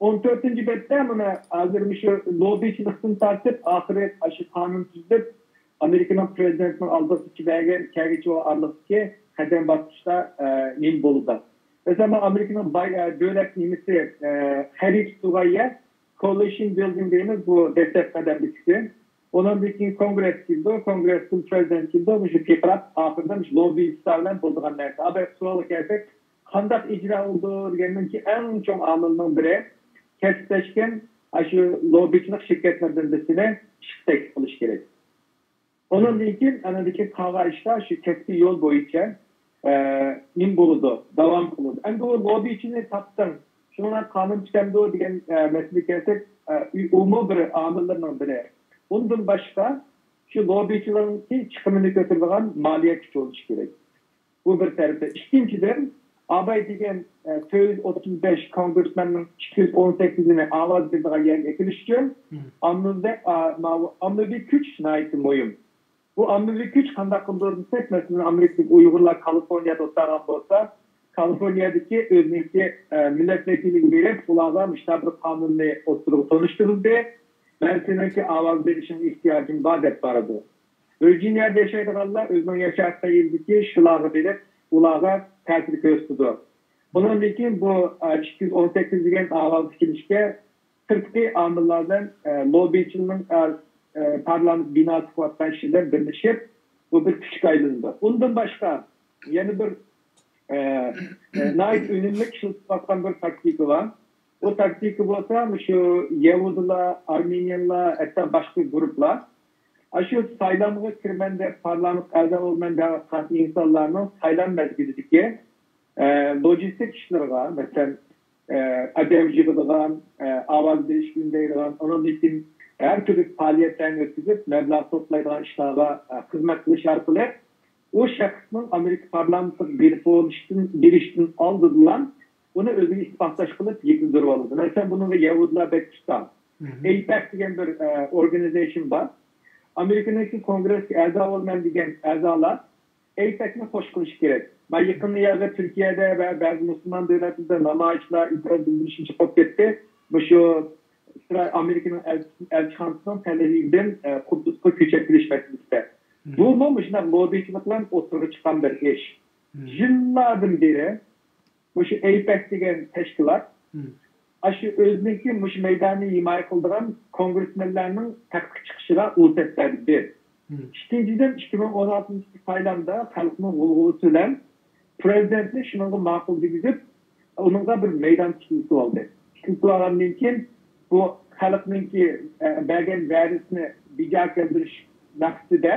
ئون تۆتىنچى بەتتە مانا ھازىر مۇشۇ لوببىچىلىقتىن تارتىپ، ئاخىرى ئاشۇ قانۇن تۈزۈلۈپ، ئامېرىكىنىڭ پرېزىدېنتىنىڭ ئالدىغا بەرگەن كەلگۈچى ئارىلىقتىكى قەدەم باسقۇچلار، ئە، نېمە بولىدۇ؟ مەسىلەن، ئامېرىكىنىڭ باي-، ئە، دۆلەت نېمىسى، ئە، خەرىتىسى تۇرغان يەر، كوئالىشن بىلدىڭ دەيمىز، بۇ دەسلەپكى قەدەمدىكىسى. ئۇنىڭدىن كېيىن كونگرېس كېلىدۇ، كونگرېستىن پرېزىدېنت كېلىدۇ، مۇشۇ پىرقىراپ ئاخىرىدا مۇشۇ لوببىستلار بىلەن بولىدىغان نەرسە. ئا، بەك سوئالغا كەلسەك، قانداق ئىجرا بولىدۇ دېگەندىن كېيىن ئەڭ چوڭ ئامىلنىڭ بىرى كەسىپلەشكەن ئاشۇ لوببىچىلىق شىركەتلىرىدىن بىرسىنى ئىشقا تەكلىپ قىلىش كېرەك. ئۇنىڭدىن كېيىن ئاندىن كېيىن قالغان ئىشلار شۇ كەسپىي يول بويىچە، ئە، نېمە بولىدۇ، داۋام قىلىدۇ. ئەمدى ئۇ لوببىچىنى تاپتىڭ، شۇنىڭ بىلەن قانۇن پۈتەمدۇ دېگەن، ئە، مەسىلىگە كەلسەك، ئە، ئۇمۇ بىر ئامىللىرىنىڭ بىرى. ئۇندىن باشقا شۇ لوببىچىلارنىڭكى چىقىمىنى كۆتۈرىدىغان مالىيە كۈچى بولۇشى كېرەك. بۇ بىر تەرەپتىن. ئىككىنچىدىن، ئاباي دېگەن، ئە، تۆت يۈز ئوتتۇز بەش كونگرېسمېننىڭ ئىككى يۈز ئون سەككىزىنى ئاۋاز بېرىدىغان يەرگە ئېكىلىش ئۈچۈن ئاممىۋى، ئا، ماۋۇ ئاممىۋى كۈچ ناھايىتى مۇھىم. بۇ ئاممىۋى كۈچ قانداق قىلدۇر دېسەك، مەسىلەن، ئامېرىكىدىكى ئۇيغۇرلار كالىفورنىيەدە ئولتۇرغان بولسا، كالىفورنىيەدىكى ئۆزىنىڭكى، ئە، مىللەت ۋەكىلىگە بېرىپ، ئۇلارغا مۇشۇنداق بىر قانۇننى ئوتتۇرىغا تونۇشتۇرۇلدى. مەن سېنىڭكى ئاۋاز بېرىشىڭگە ئېھتىياجىم بار دەپ بارىدۇ. ۋىرجىنىيەدە ياشايدىغانلار ئۆزىنىڭ ياشاۋاتقان يېرىدىكى شۇلارغا بېرىپ، ئۇلارغا تەسىر كۆرسىتىدۇ. بۇنىڭدىن كېيىن بۇ، ئە، ئىككى يۈز ئون سەككىز دېگەن ئاۋاز كېلىشكە سىرتقى ئامىللار بىلەن، ئە، لوببىچىلىرىنىڭ، ئە، ئە، پارلامېنت بىناسى قىلىۋاتقان ئىشى بىلەن بىرلىشىپ، بۇ بىر كۈچكە ئايلىنىدۇ. ئۇندىن باشقا يەنە بىر، ئە، ئە، ناھايىتى ئۈنۈملۈك ئىشلىتىۋاتقان بىر تاكتىكا بار. بۇ تاكتىكا بولسا، مۇشۇ يەھۇدىيلار، ئارمېنىيەلەر، ھەتتا باشقا گۇرۇپپىلار، ئاشۇ سايلامغا كىرىمەن دەپ، پارلامېنتقا ئەزا بولىمەن دەۋاتقان ئىنسانلارنىڭ سايلام مەزگىلىدىكى، ئە، لوجىستىك ئىشلىرىغا، مەسىلەن، ئە، ئادەم يىغىدىغان، ئە، ئاۋاز بېرىشكە ئۈندەيدىغان، ئۇنىڭدىن كېيىن ھەر تۈرلۈك پائالىيەتلەرنى ئۆتكۈزۈپ، مەبلەغ توپلايدىغان ئىشلارغا، ئە، خىزمەت قىلىش ئارقىلىق ئۇ شەخسنىڭ ئامېرىكا پارلامېنتىغا بېرىپ بولۇشتىن، بېرىشتىن ئالدىدىلا ئۇنى ئۆزىگە ئىتتىپاقداش قىلىپ يېتىلدۈرۈۋالىدۇ. مەسىلەن، بۇنىڭغا يەھۇدىيلار بەك ئۇستا. ئەيپەك دېگەن بىر، ئە، ئورگانىزېيشن بار. ئامېرىكىنىڭكى كونگرېسكە ئەزا بولىمەن دېگەن ئەزالار ئەيپەكنى خوش قىلىشى كېرەك. مانا يېقىندا يەردە تۈركىيەدە ۋە بەزى مۇسۇلمان دۆلەتلىرىدە نامايىشلار، ئېتىراز بىلدۈرۈش قىلىپ كەتتى. مۇشۇ ئىسرائىل، ئامېرىكىنىڭ ئەلچىسى-، ئەلچىخانىسىنىڭ تەل ئەۋىۋدىن، ئە، قۇددۇسقا كۆچۈرۈپ كېلىش مەسىلىسىدە. بۇمۇ مۇشۇنداق لوببىچىلىق بىلەن ئوتتۇرىغا چىققان بىر ئىش. يىللاردىن بېرى مۇشۇ ئەيپەك دېگەن تەشكىلات ئاشۇ ئۆزىنىڭكى مۇشۇ مەيداننى ھىمايە قىلىدىغان كونگرېسمېنلارنىڭ تەختكە چىقىشىغا ئۇل سەپ بەردى. ئىككىنچىدىن، ئىككى مىڭ ئون ئالتىنچى يىلقى سايلامدا خەلقنىڭ غۇلغۇلىسى بىلەن پرېزىدېنتنى شۇنىڭغا ماقۇل دېگۈزۈپ، ئۇنىڭغا بىر مەيدان تىكلىتىۋالدى. تىكلىتىۋالغاندىن كېيىن، بۇ خەلقنىڭكى، ئە، بەرگەن ۋەدىسىنى بىجا كەلتۈرۈش مەقسىتىدە،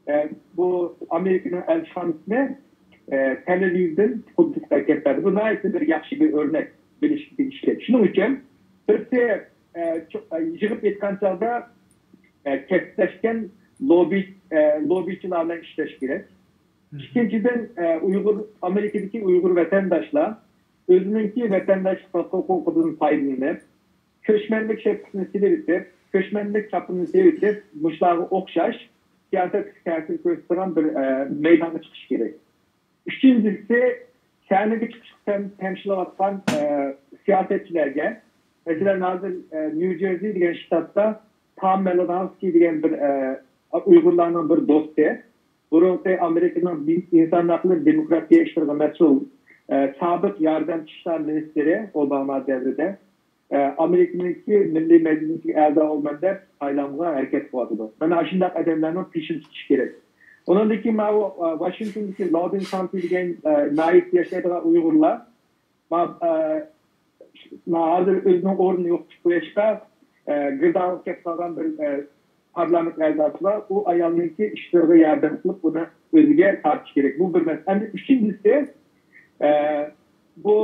ئە، بۇ ئامېرىكىنىڭ ئەلچىخانىسىنى، ئە، تەل ئەۋىۋدىن قۇددۇسقا ئەكەپ بەردى. بۇ ناھايىتى بىر ياخشى بىر ئۆرنەك بىلىش، بىلىشكە. شۇنىڭ ئۈچۈن بىرسى، ئە، چو-، ئە، يىغىپ ئېيتقان چاغدا، ئە، كەسىپلەشكەن لوببى، ئە، لوببىچىلار بىلەن ئىشلەش كېرەك. ئىككىنچىدىن، ئە، ئۇيغۇر، ئامېرىكىدىكى ئۇيغۇر ۋەتەنداشلار ئۆزىنىڭكى ۋەتەنداشلىق ھوقۇقىدىن پايدىلىنىپ، كۆچمەنلىك شەپكىسىنى سېلىۋېتىپ، كۆچمەنلىك چاپىنىنى سېلىۋېتىپ، مۇشۇلارغا ئوخشاش سىياسەتتىكى تەسىر كۆرسىتىدىغان بىر، ئە، مەيدانغا چىقىش كېرەك. ئۈچىنچىسى، سەھنىگە چىقىشقا تەم-، تەمشىلىۋاتقان، ئە، سىياسەتچىلەرگە، مەسىلەن، ھازىر، ئە، نيۇ جېرسى دېگەن شتاتتا تام مالىنوۋسكىي دېگەن بىر، ئە، ئۇيغۇرلارنىڭ بىر دوستى، بۇرۇنقى ئامېرىكىنىڭ ئىنسان ھەقلىرى، دېموكراتىيە ئىشلىرىغا مەسئۇل، ئە، سابىق ياردەم ئىشلار مىنىستىرى ئوباما دەۋرىدە، ئە، ئامېرىكىنىڭكى مىللىي مەجلىسىگە ئەزا بولىمەن دەپ سايلامغا ھەرىكەت قىلىۋاتىدۇ. مانا ئاشۇنداق ئادەملەرنىڭ پېشىنى تۇتۇش كېرەك. ئۇنىڭدىن كېيىن ماۋۇ، ئە، ۋاشىنگتوندىكى لودىن كاۋنتى دېگەن، ئە، ناھىيەدە ياشايدىغان ئۇيغۇرلار، ما-، ئە، ما-، ھازىر ئۆزىنىڭ ئورنىنى يوقىتىپ قويۇشقا، ئە، گىرداڭغا كەپ قالغان بىر، ئە، پارلامېنت ئەزاسى بار. ئۇ ئايالنىڭكى ئىشلىرىغا ياردەم قىلىپ، ئۇنى ئۆزىگە تارتىش كېرەك. بۇ بىر مەسىلە. ئەمدى ئۈچىنچىسى، ئە، بۇ،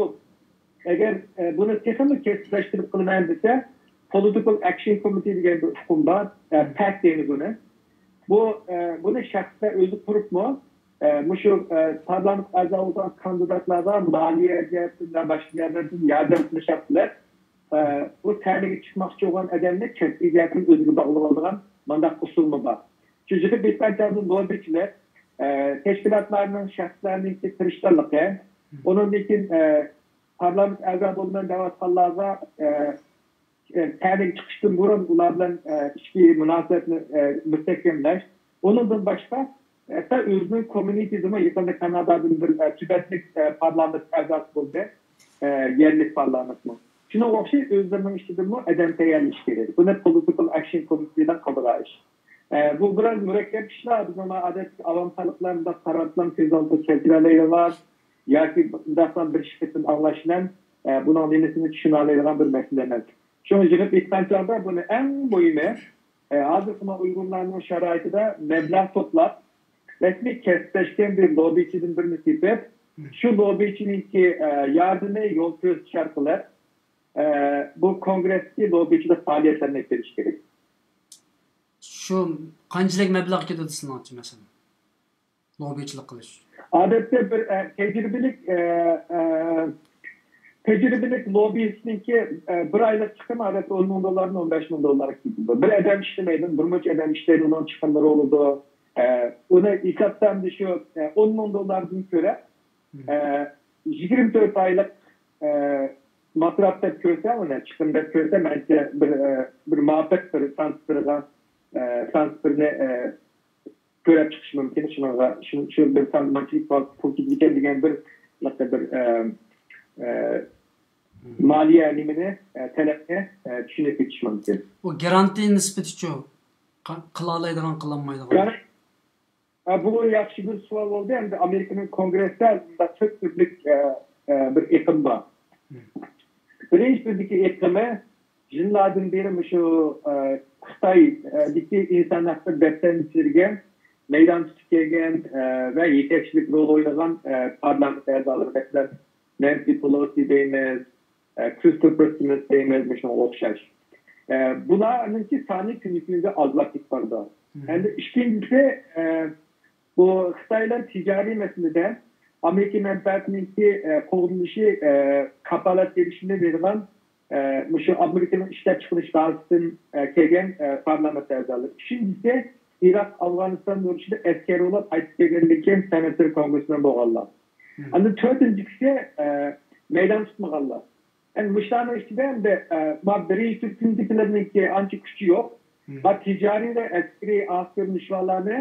ئەگەر، ئە، بۇنى تېخىمۇ كەسىپلەشتۈرۈپ قىلىمەن دېسە، پولىتىكال ئەكشن كومىتېتى دېگەن بىر ئۇقۇم بار. ئە، پەك دەيمىز ئۇنى. بۇ، ئە، بۇنى شەخسلەر ئۆزى قۇرۇپمۇ، ئە، مۇشۇ، ئە، پارلامېنت ئەزا بولغان كاندىداتلارغا مالىيە جەھەتتىن ۋە باشقا جەھەتتىن ياردەم قىلىش ئارقىلىق، ئە، بۇ سەھنىگە چىقماقچى بولغان ئادەمنى كەسپىي جەھەتتىن ئۆزىگە باغلىۋالىدىغان مانداق ئۇسۇلمۇ بار. شۇ يىغىپ ئېيتقان چاغدا لوببىچىلىق، ئە، تەشكىلاتلارنىڭ شەخسلەرنىڭكى تىرىشچانلىقى، ئۇنىڭدىن كېيىن، ئە، پارلامېنت ئەزا بولىمەن دەۋاتقانلارغا، ئە، ئە، سەھنىگە چىقىشتىن بۇرۇن ئۇلار بىلەن، ئە، ئىچكى مۇناسىۋەتنى، ئە، مۇستەھكەملەش. ئۇنىڭدىن باشقا، ھەتتا ئۆزىنىڭ كوميۇنىتىدىمۇ يېقىندا كانادادىن بىر، ئە، تىبەتلىك، ئە، پارلامېنت ئەزاسى بولدى، ئە، يەرلىك پارلامېنتمۇ. شۇنىڭغا ئوخشاش ئۆزلىرىنىڭ ئىچىدىمۇ ئادەم تەييارلىشى كېرەك. بۇنى پولىتىكال ئەكشن كومىتېتى بىلەن قىلىدىغان ئىش. ئە، بۇ بىراز مۇرەككەپ ئىشلار. بىزنىڭ ئادەتتىكى ئاۋام خەلقلەر مۇنداق قارارلارنى كۆز ئالدىغا كەلتۈرەلەيدىغان ياكى مۇنداقلا بىر ئىككى قېتىم ئاڭلاش بىلەن، ئە، بۇنىڭ نېمىسىنى چۈشىنەلەيدىغان بىر مەسىلە ئەمەس. شۇڭا يىغىپ ئېيتقان چاغدا بۇنى ئەڭ مۇھىمى، ئە، ھازىرقى ئۇيغۇرلارنىڭ شارائىتىدا مەبلەغ توپلاپ، رەسمىي كەسىپلەشكەن بىر لوببىچىدىن بىرنى تېپىپ، شۇ لوببىچىنىڭكى، ئە، ياردىمى، يول كۆرسىتىش ئارقىلىق، ئە، بۇ كونگرېستىكى لوببىچىلىق پائالىيەتلىرىنى ئېلىپ بېرىش كېرەك. شۇ قانچىلىك مەبلەغ كېتىدۇ سىلىڭچە، مەسىلەن؟ لوببىچىلىق قىلىش. ئادەتتە بىر، ئە، تەجرىبىلىك، ئە، ئە، تەجرىبىلىك لوببىستنىڭكى، ئە، بىر ئايلىق چىقىمى ئادەتتە ئون مىڭ دوللاردىن ئون بەش مىڭ دوللارغا كېتىدۇ. بىر ئادەم ئىشلىمەيدۇ، بىر مۇنچە ئادەم ئىشلەيدۇ، ئۇنىڭ چىقىملىرى بولىدۇ. ئە، ئۇنى ھېسابتا ئەمدى شۇ، ئە، ئون مىڭ دوللاردىن كۆرە، ئە، يىگىرمە تۆت ئايلىق، ئە، مەسرەپ دەپ كۆرسە، ئۇنى چىقىم دەپ كۆرسە، مەنچە بىر، ئە، بىر مۇۋاپىق بىر ترانسفېرغا، ئە، ترانسفېرنى، ئە، كۆرۈپ چىقىش مۇمكىن. شۇنىڭغا شۇ، شۇ بىر سان مانچىلىك پۇل كېتىدىكەن دېگەن بىر، بىر، ئە، ئە، مالىيە نېمىنى، ئە، تەلەپنى، ئە، چۈشىنىپ كېتىش مۇمكىن. ئۇ گارانتىي نىسبىتىچۇ؟ قا-، قىلالايدىغان، قىلالمايدىغان. گاران-، ھە، بۇ ياخشى بىر سوئال بولدى. ئەمدى ئامېرىكىنىڭ كونگرېسسىدا بۇنداق تۆت تۈرلۈك، ئە، ئە، بىر ئېقىم بار. بىرىنچى تۈردىكى ئېقىمى يىللاردىن بېرى مۇشۇ، ئە، خىتايدىكى ئىنسان ھەقلىرى دەپتەرنى چۈشۈرگەن، مەيدان تۇتۇپ كەلگەن، ئە، ۋە يېتەكچىلىك رول ئوينىغان، ئە، پارلامېنت ئەزالىرى، مەسىلەن، نەنسى پېلوسى دەيمىز، ئە، كرىستوفېر سمىت دەيمىز، مۇشۇنىڭغا ئوخشاش. ئە، بۇلارنىڭكى سانى كۈنى كۈنگە ئازلاپ كېتىپ بارىدۇ. ئەمدى ئىككىنچىسى، ئە، بۇ خىتاي بىلەن تىجارىي مەسىلىدە ئامېرىكا مەنپەئەتىنىڭكى، ئە، قوغدىلىشى، ئە، كاپالەت بېرىشنى بېرىدىغان، ئە، مۇشۇ ئامېرىكىنىڭ ئىشلەپچىقىرىش بازىسىدىن، ئە، كەلگەن، ئە، پارلامېنت ئەزالىرى. ئۈچىنچىسى، ئىراق، ئافغانىستان ئۇرۇشىدا ئەسكەر بولۇپ قايتىپ كەلگەندىن كېيىن سېناتور، كونگرېسمېن بولغانلار. ئاندىن تۆتىنچىسى، ئە، مەيدان تۇتمىغانلار. ئەمدى مۇشۇلارنىڭ ئىچىدە ئەمدى، ئە، ما بىرىنچى تۈركۈمدىكىلەرنىڭكى ئانچە كۈچى يوق. ما تىجارىي ۋە ئەسكىرىي ئاز كۆرۈنۈشلەرنى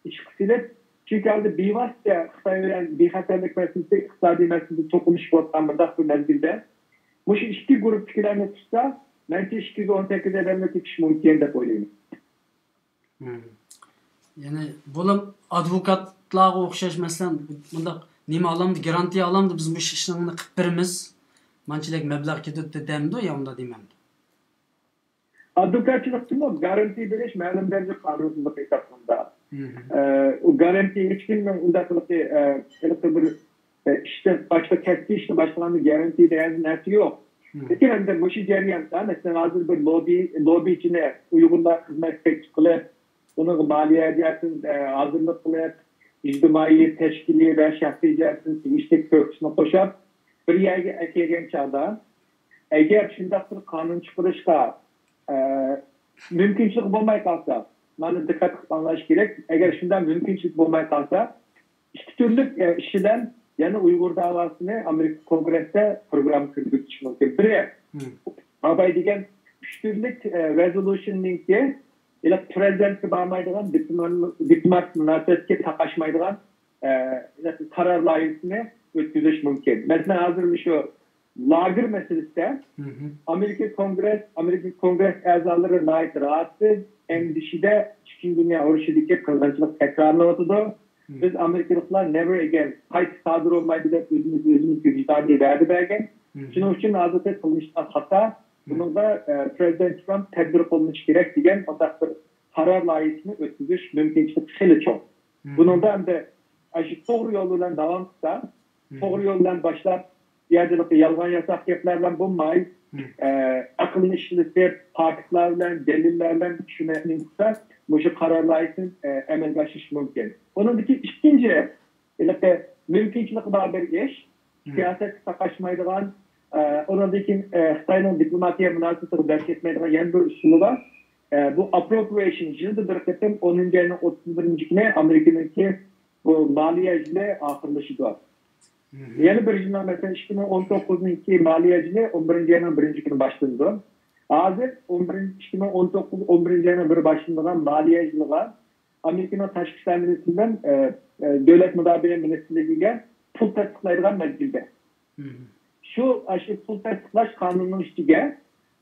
ئىشقا سېلىپ، چۈنكى ھازىر بىۋاسىتە خىتاي بىلەن بىخەتەرلىك مەسىلىسى، ئىقتىسادىي مەسىلىسى توقۇنۇشۇپ ئاتقان بۇنداق بىر مەزگىلدە، مۇشۇ ئىككى گۇرۇپتىكىلەرنى تۇتسا، مەنچە ئىككى يۈز ئون سەككىز ئادەمنى تېپىش مۇمكىن دەپ ئويلايمەن. يەنى بۇلام ئادۋوكاتلارغا ئوخشاش، مەسىلەن، مۇنداق نېمە ئالامدۇ، گارانتىيە ئالامدۇ، بىز مۇشۇ ئىشنى قىلىپ بېرىمىز، مانچىلىك مەبلەغ كېتىدۇ دەمدۇ يا ئۇنداق دېمەمدۇ؟ ئادۋوكاتچىلىقتىمۇ گارانتىيە بېرىش مەلۇم دەرىجىدە قانۇنسىزلىق ھېسابلىنىدۇ. ئە، ئۇ گارانتىيە ھېچكىمنىڭ ئۇنداق قىلىقى، ئە، قىلىقى بىر، ئە، ئىشتىن باشقا، كەسپىي ئىشتىن باشقىلارنى گارانتىيە دېگەن نەرسە يوق. لېكىن ئەمدى مۇشۇ جەرياندا، مەسىلەن، ھازىر بىر لوببى، لوببىچىنى ئۇيغۇرلار خىزمەتكە قىلىپ، ئۇنىڭغا مالىيە جەھەتتىن، ئە، ھازىرلىق قىلىپ، ئىجتىمائىي، تەشكىلىي ۋە شەخسىي جەھەتتىن تېگىشلىك كۆرپىسىنى قوشۇپ، بىر يەرگە ئەكەلگەن چاغدا، ئەگەر شۇنداق بىر قانۇن چىقىرىشقا، ئە، مۇمكىنچىلىك بولماي قالسا، مانا دىققەت قىلىپ ئاڭلاش كېرەك، ئەگەر شۇنداق مۇمكىنچىلىك بولماي قالسا، ئىككى تۈرلۈك، ئە، ئىش بىلەن يەنە ئۇيغۇر داۋاسىنى ئامېرىكا كونگرېسىدا پروگرامما كىرگۈزۈش مۇمكىن. بىرى، ئاباي دېگەن ئۈچ تۈرلۈك، ئە، رېزولۇشننىڭكى، ھېلىقى پرېزىدېنتكە بارمايدىغان، دىپلومات، دىپلوماتىك مۇناسىۋەتكە تاقاشمايدىغان، ئە، قارار لايىھىسىنى ئۆتكۈزۈش مۇمكىن. مەسىلەن، ھازىر مۇشۇ لاگېر مەسىلىسىدە ئامېرىكا كونگرېس، ئامېرىكا كونگرېس ئەزالىرى ناھايىتى راھەتسىز، ئەندىشىدە، ئىككىنچى دۇنيا ئۇرۇشىدىكى قىرغىنچىلىق تەكرارلىنىۋاتىدۇ. بىز ئامېرىكىلىقلار نېۋەر ئېگەين، قايتا سادىر بولمايدۇ دەپ ئۆزىمىز ئۆزىمىزگە ۋىجدانىي ۋەدە بەرگەن. شۇنىڭ ئۈچۈن ھازىرقى قىلمىشلار خاتا. بۇنىڭغا، ئە، پرېزىدېنت ترامپ تەدبىر قوللىنىشى كېرەك دېگەن مۇنداق بىر قارار لايىھىسىنى ئۆتكۈزۈش مۇمكىنچىلىكى خېلى چوڭ. بۇنىڭدا ئەمدى ئاشۇ توغرا يول بىلەن داۋام قىلسا، توغرا يول بىلەن باشلاپ، بۇ يەردە يالغان ياساق گەپلەر بىلەن بولماي، ئە، ئەقىلنى ئىشلىتىپ، پاكىتلار بىلەن، دەلىللەر بىلەن شۇنى قىلسا، مۇشۇ قارار لايىھىسىنى، ئە، ئەمەلگە ئاشۇرۇش مۇمكىن. ئۇنىڭدىكى ئىككىنچى ھېلىقى مۇمكىنچىلىكى بار بىر ئىش، سىياسەتكە تاقاشمايدىغان، ئە، ئۇنىڭدىن كېيىن، ئە، خىتاينىڭ دىپلوماتىيە مۇناسىۋىتىگە دەرس كەتمەيدىغان يەنە بىر ئۇسۇلى بار. ئە، بۇ ئاپروپرىيېشن يىلدا بىر قېتىم ئونىنچى ئاينىڭ ئوتتۇز بىرىنچى كۈنى ئامېرىكىنىڭكى بۇ مالىيە يىلى ئاخىرلىشىدۇ. يەنە بىر يىلنىڭ، مەسىلەن، ئىككى مىڭ ئون توققۇزنىڭكى مالىيە يىلى ئون بىرىنچى ئاينىڭ بىرىنچى كۈنى باشلىنىدۇ. ھازىر ئون بىرىنچى، ئىككى مىڭ ئون توققۇز ئون بىرىنچى ئاينىڭ بىرى باشلىنىدىغان مالىيە يىلىغا ئامېرىكىنىڭ تاشقى ئىشلار مىنىستىرى بىلەن، ئە، ئە، دۆلەت مۇداپىئە مىنىستىرلىكىگە پۇل تەستىقلايدىغان مەزگىلدە. شۇ، ئاشۇ پۇل تەستىقلاش قانۇنىنىڭ ئىچىگە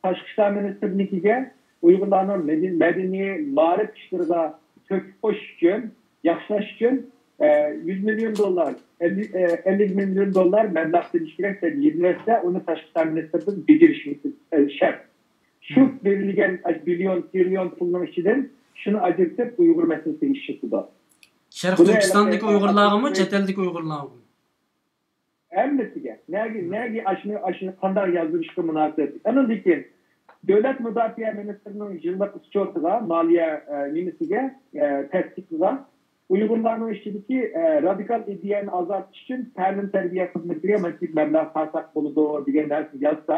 تاشقى ئىشلار مىنىستىرلىكىگە ئۇيغۇرلارنىڭ مەدەن-، مەدەنىي، مائارىپ ئىشلىرىغا تۆھپە قوشۇش ئۈچۈن، ياخشىلاش ئۈچۈن، ئە، يۈز مىليون دوللار، ئەللىك، ئە، ئەللىك مىليون دوللار مەبلەغ سېلىش كېرەك دەپ يېزىۋەتسە، ئۇنى تاشقى ئىشلار مىنىستىرلىكى بېجىرىشى، ئە، شەرت. شۇ بېرىلگەن بىليون، تىرىليون پۇلنىڭ ئىچىدىن شۇنى ئاجرىتىپ ئۇيغۇر مەسىلىسىگە ئىشلىتىدۇ. شەرقىي تۈركىستاندىكى ئۇيغۇرلارغىمۇ، چەت ئەلدىكى ئۇيغۇرلارغىمۇ؟ ھەممىسىگە. نەگە، نەگە ئاشۇنى، ئاشۇنى قانداق يازدۇرۇشقا مۇناسىپ. ئاندىن كېيىن دۆلەت مۇداپىئە مىنىستىرىنىڭ يىللىق ئىسچوتىغا، مالىيە، ئە، نېمىسىگە، ئە، تەستىقىغا ئۇيغۇرلارنىڭ ئىچىدىكى، ئە، رادىكال ئىدىيەنى ئازايتىش ئۈچۈن تەلىم-تەربىيە خىزمىتىگە مۇنچىلىك مەبلەغ سالساق بولىدۇ دېگەن نەرسىنى يازسا،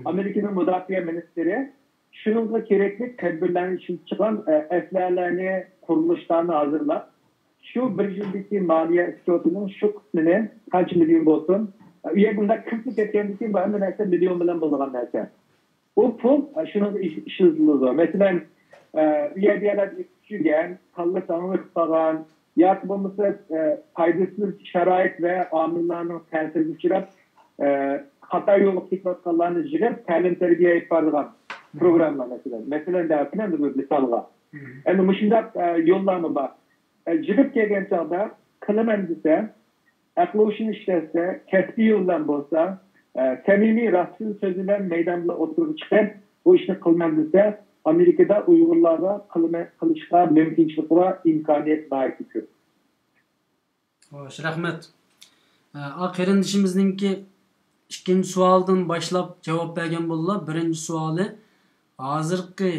ئامېرىكىنىڭ مۇداپىئە مىنىستىرى شۇنىڭغا كېرەكلىك تەدبىرلەرنى ئىشلىتىپ چىققان، ئە، ئەسلىھەلەرنى، قۇرۇلۇشلارنى ھازىرلاپ، شۇ بىر يىلدىكى مالىيە ئىسچوتىنىڭ شۇ قىسمىنى، قانچە مىليون بولسۇن، ئە، ئۇ يەرگە ئۇنداق كىرىپ كەتكەندىن كېيىن بۇ ھەممە نەرسە مىليون بىلەن بولىدىغان نەرسە. ئۇ پۇل، ئە، شۇنىڭغا ئىش-، ئىشلىتىلىدۇ. مەسىلەن، ئە، ئۇ يەردە يەنە چۈشۈرگەن، كاللىسى ئاڭلىشىپ قالغان ياكى بولمىسا، ئە، پايدىسىز شارائىت ۋە ئامىللارنىڭ تەسىرىگە ئۇچراپ، ئە، خاتا يولغا كېتىۋاتقانلارنى يىغىپ، تەلىم-تەربىيە ئېلىپ بارىدىغان پروگرامما، مەسىلەن. مەسىلەن، دەۋاتىمەن بىر مىسالغا. ئەمدى مۇشۇنداق، ئە، يوللارمۇ بار. يىغىپ كەلگەن چاغدا قىلىمەن دېسە، ئەقلى ھوشىنى ئىشلەتسە، كەسپىي يول بىلەن بولسا، سەمىمىي راستچىل سۆزى بىلەن مەيدان بىلەن ئوتتۇرىغا چىقىپ، بۇ ئىشنى قىلىمەن دېسە، ئامېرىكىدا ئۇيغۇرلارغا قىلىشقا مۇمكىنچىلىك بار، ئىمكانىيەت ناھايىتى كۆپ. خوش، رەھمەت. ئا قېرىندىشىمىزنىڭكى ئىككىنچى سوئالدىن باشلاپ جاۋاب بەرگەن بولدىلا. بىرىنچى سوئالى، ھازىرقى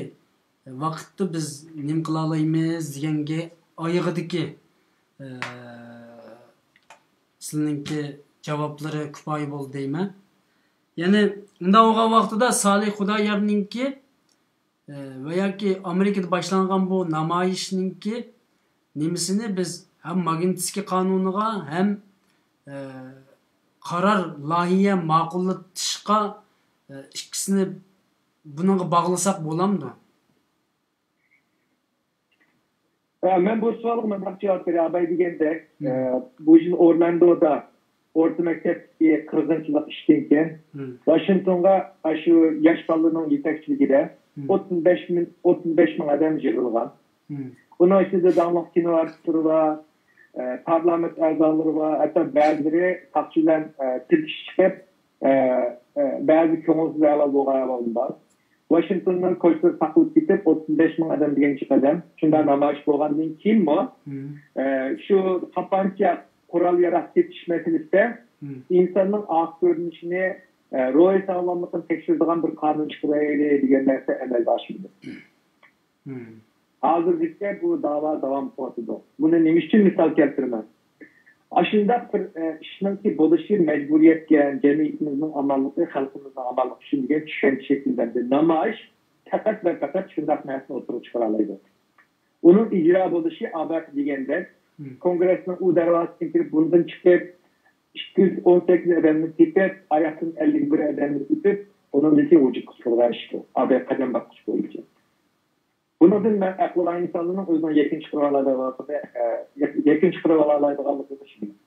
ۋاقىتتا بىز نېمە قىلالايمىز دېگەنگە ئايىغىدىكى، ئە، سىلىنىڭكى جاۋابلىرى كۇپايە بولدى دەيمەن. يەنى ئۇنداق بولغان ۋاقتىدا سالىھ خۇدايارنىڭكى، ئە، ۋە ياكى ئامېرىكىدا باشلانغان بۇ نامايىشنىڭكى نېمىسىنى بىز ھەم ماگنىتسكىي قانۇنىغا ھەم، ئە، قارار لايىھە ماقۇللىتىشقا، ئە، ئىككىسىنى بۇنىڭغا باغلىساق بولامدۇ؟ مەن بۇ سوئالغا مۇنداق جاۋاب بېرەي، ئاباي دېگەندەك، بۇ يىل ئورلاندودا ئورتا مەكتەپتىكى قىرغىنچىلىق ئىشتىن كېيىن، ۋاشىنگتونغا شۇ ياش بالىلارنىڭ يېتەكچىلىكىدە ئوتتۇز بەش مىڭ، ئوتتۇز بەش مىڭ ئادەم يىغىلغان. ئۇنىڭ ئىچىدە داڭلىق كىنو ئارتىسلىرى بار، پارلامېنت ئەزالىرى بار، ھەتتا بەزىلىرى ساقچى بىلەن تىركىشىپ چىقىپ، بەزى كۆڭۈلسىز ئەھۋال بولغان ئەھۋالمۇ بار. ۋاشىنگتوننىڭ كوچىلىرى تاقىلىپ كېتىپ، ئوتتۇز بەش مىڭ ئادەم دېگەن جىق ئادەم. شۇنداق نامايىش بولغاندىن كېيىنمۇ، شۇ تاپانچا، قورال ياراغ تېپىش مەسىلىسىدە ئىنساننىڭ ئاق كۆرۈنۈشىنى، روھىي ساغلاملىقىنى تەكشۈرىدىغان بىر قانۇن چىقىرايلى دېگەن نەرسە ئەمەلگە ئاشمىدى. ھازىرغىچە بۇ داۋا داۋام قىلىۋاتىدۇ. بۇنى نېمە ئۈچۈن مىسال كەلتۈرىمەن؟ ئاشۇنداق بىر ئىشنىڭكى بولۇشى مەجبۇرىيەتكە، جەمئىيىتىمىزنىڭ ئامانلىقى، خەلقىمىزنىڭ ئامانلىقى ئۈچۈن دېگەن چۈشەنچە شەكىللەندى. نامايىش پەقەت ۋە پەقەت شۇنداق نەرسىنى ئوتتۇرىغا چىقىرالايدۇ. ئۇنىڭ ئىجرا بولۇشى ئاباقى دېگەندەك، كونگرېسنىڭ ئۇ دەرۋازىسىدىن كىرىپ، بۇندىن چىقىپ، ئىككى يۈز ئون سەككىز ئادەمنى تېپىپ، ئاياقتىن ئەللىك بىر ئادەمنى تېپىپ، ئۇنىڭدىن كېيىن ھۇجۇم قىلىدىغان ئىش بۇ. ئاباقى قەدەم باسقۇچ بويىچە. بۇنىڭدىن مەن ئەقلى بار ئىنسانلارنىڭ ئۆزىنىڭ يەكۈن چىقىرىۋالالايدىغانلىقىنى، ئە، يەك-، يەكۈن چىقىرىۋالالايدىغانلىقىنى چۈشىنىمەن.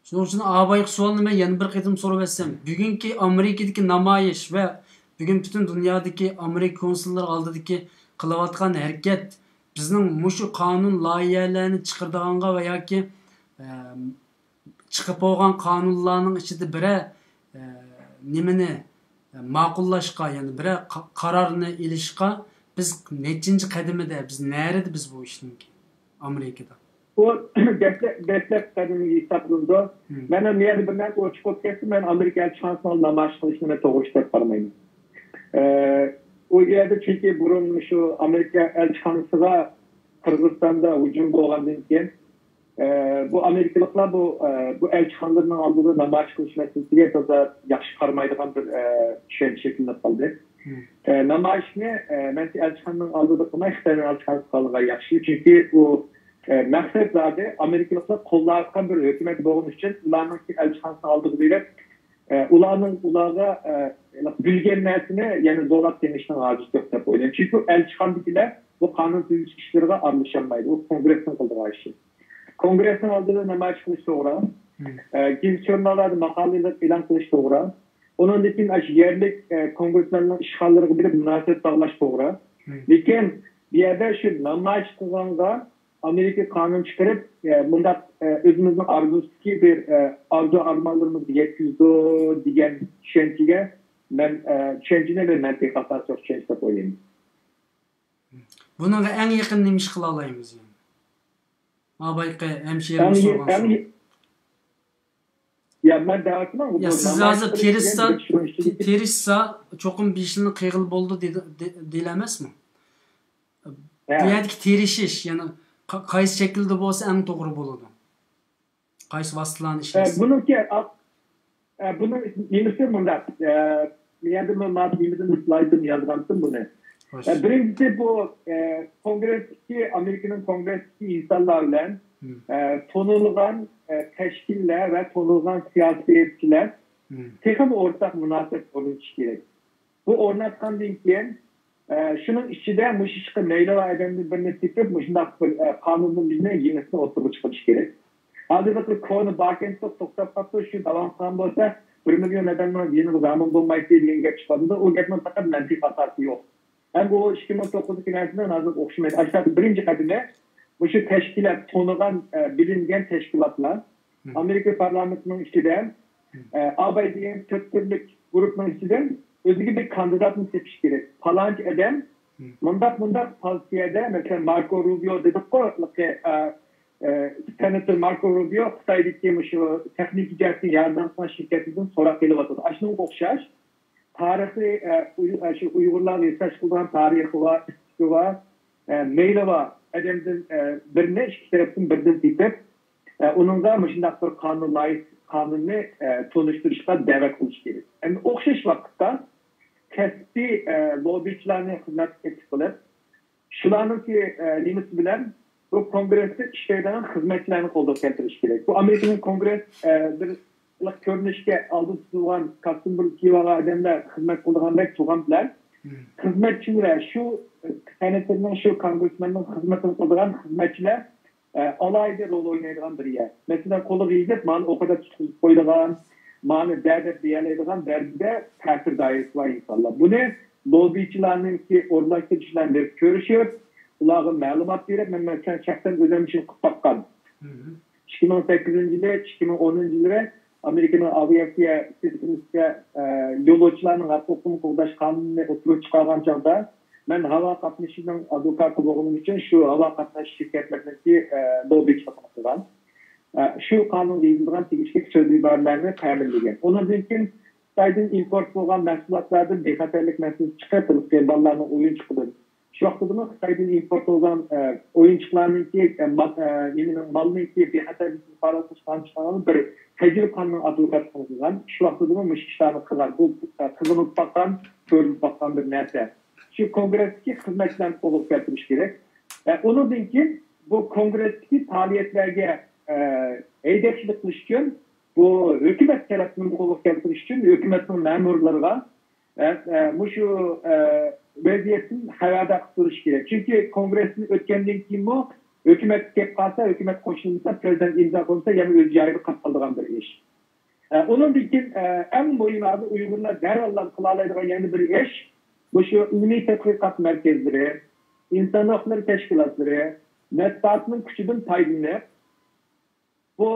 شۇنىڭ ئۈچۈن ئابايقا سوئالنى مەن يەنە بىر قېتىم سوراپ ئەتسەم، بۈگۈنكى ئامېرىكىدىكى نامايىش ۋە بۈگۈن پۈتۈن دۇنيادىكى ئامېرىكا كونسۇللىرى ئالدىدىكى قىلىۋاتقان ھەرىكەت بىزنىڭ مۇشۇ قانۇن لايىھەلەرنى چىقىرىدىغانغا ۋە ياكى، ئە، چىقىپ بولغان قانۇنلارنىڭ ئىچىدە بىرەر، ئە، نېمىنى، ئە، ماقۇللاشقا، يەنى بىرەر قا-، قارارنى ئېلىشقا بىز نەچچىنچى قەدىمىدە، بىز نەرىدە بىز بۇ ئىشنىڭكى ئامېرىكىدا؟ بۇ دەسلەپ-، دەسلەپكى قەدىمى ھېسابلىنىدۇ. مەن مۇ يەردە بىر نەرسە ئوچۇق بولۇپ كەتسە، مەن ئامېرىكا ئەلچىخانىسىنىڭ ئالدىدا نامايىش قىلىشنى مەن توغرا ئىش دەپ قارىمايمەن. ئە، ئۇ يەردە چۈنكى بۇرۇن شۇ ئامېرىكا ئەلچىخانىسىغا قىرغىزىستاندا ھۇجۇم بولغاندىن كېيىن، ئە، بۇ ئامېرىكىلىقلار بۇ، ئە، بۇ ئەلچىخانىلىرىنىڭ ئالدىدا نامايىش قىلىش مەسىلىسىگە تازا ياخشى قارىمايدىغان بىر، ئە، چۈشەنچە شەكىللىنىپ قالدى. ئە، نامايىشنى، ئە، مەنچە ئەلچىخانىنىڭ ئالدىدا قىلماي، خىتاينىڭ ئەلچىخانىسىدا قىلغان ياخشى. چۈنكى ئۇ، ئە، مەقسەت زادى ئامېرىكىلىقلار قوللاۋاتقان بىر ھۆكۈمەت بولغىنى ئۈچۈن ئۇلارنىڭكى ئەلچىخانىسىنىڭ ئالدىغا بېرىپ، ئە، ئۇلارنىڭ، ئۇلارغا، ئە، بىلگەن نەرسىنى يەنە زورلاپ دېمەشنىڭ ھاجىتى يوق دەپ ئويلايمەن. چۈنكى ئەلچىخانىدىكىلەر بۇ قانۇن تۈزۈش ئىشلىرىغا ئارىلىشالمايدۇ. ئۇ كونگرېسنىڭ قىلىدىغان ئىشى. كونگرېسنىڭ ئالدىدا نامايىش قىلىش توغرا. ئە، گېزىت-ژۇرناللاردا ماقالىلەر ئېلان قىلىش توغرا. ئۇنىڭدىن كېيىن ئاشۇ يەرلىك، ئە، كونگرېسمېننىڭ ئىشخانىلىرىغا بېرىپ مۇناسىۋەت باغلاش توغرا. لېكىن بۇ يەردە شۇ نامايىش قىلغانغا ئامېرىكا قانۇن چىقىرىپ، ئە، مۇنداق، ئە، ئۆزىمىزنىڭ ئارزۇسىدىكى بىر، ئە، ئارزۇ-ئارمانلىرىمىزغا يەتكۈزىدۇ دېگەن چۈشەنچىگە مەن، ئە، چۈشەنچىنى بىر مەنتىقىي ئاساسى يوق چۈشەنچە دەپ ئويلايمەن. بۇنىڭغا ئەڭ يېقىن نېمە ئىش قىلالايمىز؟ يەنى ئابايقى ھەمشىرىمىز سورىغان سوئال. يا، مەن دەۋاتىمەن، يا، سىز ھازىر تىرىشسا، تىرىشسا چوقۇم بېشىنى قىيغىلى بولىدۇ دېدى-، دې-، دېيىلە ئەمەسمۇ؟ بۇ يەردىكى تىرىشىش، يەنى قا-، قايسى شەكىلدە بولسا ئەڭ توغرا بولىدۇ؟ قايسى ۋاسىتىلەرنى ئىشلەتسە؟ بۇنىڭكى، ئە، بۇنىڭ نېمىسى مۇنداق، ئە، مەن يەنە ما-، نېمىدىن، سلايدتىن يازغانتىم بۇنى. ئە، بىرىنچىسى بۇ، ئە، كونگرېستىكى، ئامېرىكىنىڭ كونگرېستىكى ئىنسانلار بىلەن، ئە، تونۇلغان، ئە، تەشكىللەر ۋە تونۇلغان سىياسىيچىلەر تېخىمۇ ئورتاق مۇناسىۋەت ئورنىتىش كېرەك. بۇ ئورناتقاندىن كېيىن، ئە، شۇنىڭ ئىچىدە مۇشۇ ئىشقا مەيلىۋان ئادەمدىن بىرنى تېپىپ، مۇشۇنداق بىر، ئە، قانۇننى بىزنى يېڭىسىنى ئوتتۇرىغا چىقىرىش كېرەك. ھازىر بىر كونا باكەنتلىق توختاپ قاپتۇ، شۇ داۋام قىلغان بولسا، بىر مىليون ئادەمنىڭ يېنىغا زامىن بولمايتتى دېگەن گەپ چىقىۋاتىدۇ. ئۇ گەپنىڭ پەقەت مەنتىق ئاساسى يوق. ھەم بۇ ئىككى مىڭ توققۇزدىكى نەرسىنىڭ ھازىر ئوخشىمايدۇ. ئاشۇنداق بىرىنچى قەدىمى مۇشۇ تەشكىلات، تونۇغان، ئە، بىلىنگەن تەشكىلاتلار ئامېرىكا پارلامېنتىنىڭ ئىچىدە، ئە، ئاباي دېگەن تۆت تۈرلۈك گۇرۇپنىڭ ئىچىدىن ئۆزىگە بىر كاندىداتنى تېپىش كېرەك. پالانچى ئادەم مۇنداق، مۇنداق پارتىيەدە، مەسىلەن، ماركو روبىيو دېدۇققۇ، ئە، ئە، سېناتور ماركو روبىيو خىتايدىكى مۇشۇ تېخنىكا جەھەتتىن ياردەم قىلغان شىركەتلىرىدىن سوراق ئېلىۋاتىدۇ. ئاشۇنىڭغا ئوخشاش تارىخىي، ئە، ئۇي-، ئە، شۇ ئۇيغۇرلارغا ھېسداشلىق قىلىدىغان تارىخى بار، ئىستىكى بار، ئە، مەيلى بار ئادەمدىن، ئە، بىرنى، ئىككى تەرەپتىن بىردىن تېپىپ، ئە، ئۇنىڭغا مۇشۇنداق بىر قانۇن لايىھ-، قانۇننى، ئە، تونۇشتۇرۇشقا دەۋەت قىلىش كېرەك. ئەمدى ئوخشاش ۋاقىتتا كەسپىي، ئە، لوببىچىلارنى خىزمەتكە تەكلىپ قىلىپ، شۇلارنىڭكى، ئە، نېمىسى بىلەن بۇ كونگرېستا ئىشلەيدىغان خىزمەتچىلەرنى قولغا كەلتۈرۈش كېرەك. بۇ ئامېرىكىنىڭ كونگرېس، ئە، بىر كۆرۈنۈشكە ئالدىن تۇتۇلغان كاستيۇم بىر كىيىۋالغان ئادەملەر خىزمەت قىلىدىغاندەك تۇرغان بىلەن، خىزمەتچىلەر شۇ سېناتورنىڭ، شۇ كونگرېسمېننىڭ خىزمىتىنى قىلىدىغان خىزمەتچىلەر، ئە، ئالاھىدە رول ئوينايدىغان بىر يەر. مەسىلەن، قولىغا يېزىپ، مانى ئوقىدا تۇتقۇزۇپ قويىدىغان، مانى دە دەپ دېيەلەيدىغان دەرىجىدە تەسىر دائىرىسى بار ئىنسانلار. بۇنى لوببىچىلارنىڭكى ئورۇنلاشتۇرۇشلار بېرىپ كۆرۈشۈپ، ئۇلارغا مەلۇمات بېرىپ، مەن، مەسىلەن، شەخسەن ئۆزۈم شۇنى قىلىپ باققان. ئىككى مىڭ سەككىزىنچى يىلى، ئىككى مىڭ ئونىنچى يىلى ئامېرىكىنىڭ ئاۋىئاتسىيە سىستېمىسىگە، ئە، يولۇچىلارنىڭ ھەق ھوقۇقىنى قوغداش قانۇنىنى ئوتتۇرىغا چىقارغان چاغدا، مەن ھاۋا قاتنىشىنىڭ ئادۋوكاتى بولغىنىم ئۈچۈن شۇ ھاۋا قاتناش شىركەتلىرىنىڭكى، ئە، لوببىچىلىقىنى قىلغان. ئە، شۇ قانۇنغا يېزىلغان تېگىشلىك سۆز ئىبارىلەرنى تەمىنلىگەن. ئۇنىڭدىن كېيىن خىتايدىن ئىمپورت بولغان مەھسۇلاتلاردىن بىخەتەرلىك مەسىلىسى چىقىپ، بالىلارنىڭ ئويۇنچۇقىدىن شۇ ۋاقتىدىمۇ خىتايدىن ئىمپورت بولغان، ئە، ئويۇنچۇقلارنىڭكى، ئە، ما-، ئە، نېمىنىڭ، مالنىڭكى بىخەتەرلىكىنى پاراسلىشقان چىققان بىر تەجرىبىخانىنىڭ ئادۋوكاتلىقىنى قىلغان. شۇ ۋاقتىدىمۇ مۇشۇ ئىشلارنى قىلغان. بۇ، ئە، قىلىنىپ باققان، كۆرۈلۈپ باققان بىر نەرسە. شۇ كونگرېستىكى خىزمەتچىلەرنى قولغا كەلتۈرۈش كېرەك. ئە، ئۇنىڭدىن كېيىن بۇ كونگرېستىكى پائالىيەتلەرگە، ئە، ھەيدەكچىلىك قىلىش ئۈچۈن بۇ ھۆكۈمەت تەرەپتىن قولغا كەلتۈرۈش ئۈچۈن ھۆكۈمەتنىڭ مەمۇرلىرىغا، ئە، ئە، مۇشۇ، ئە، ۋەزىيەتتىن خەۋەردار قىلىپ تۇرۇش كېرەك. چۈنكى كونگرېستىن ئۆتكەندىن كېيىنمۇ ھۆكۈمەتكە كېلىپ قالسا، ھۆكۈمەت قوشۇلمىسا، پىرېزىدېنت ئىمزا قويمىسا، يەنە ئۆز جايىدا قاپ قالىدىغان بىر ئىش. ئە، ئۇنىڭدىن كېيىن، ئە، ئەڭ مۇھىمى ھازىر ئۇيغۇرلار دەرھاللا قىلالايدىغان يەنە بىر ئىش، مۇشۇ ئىلمىي تەتقىقات مەركەزلىرى، ئىنسان ھوقۇقلىرى تەشكىلاتلىرى، مەتبۇئاتنىڭ كۈچىدىن پايدىلىنىپ، بۇ،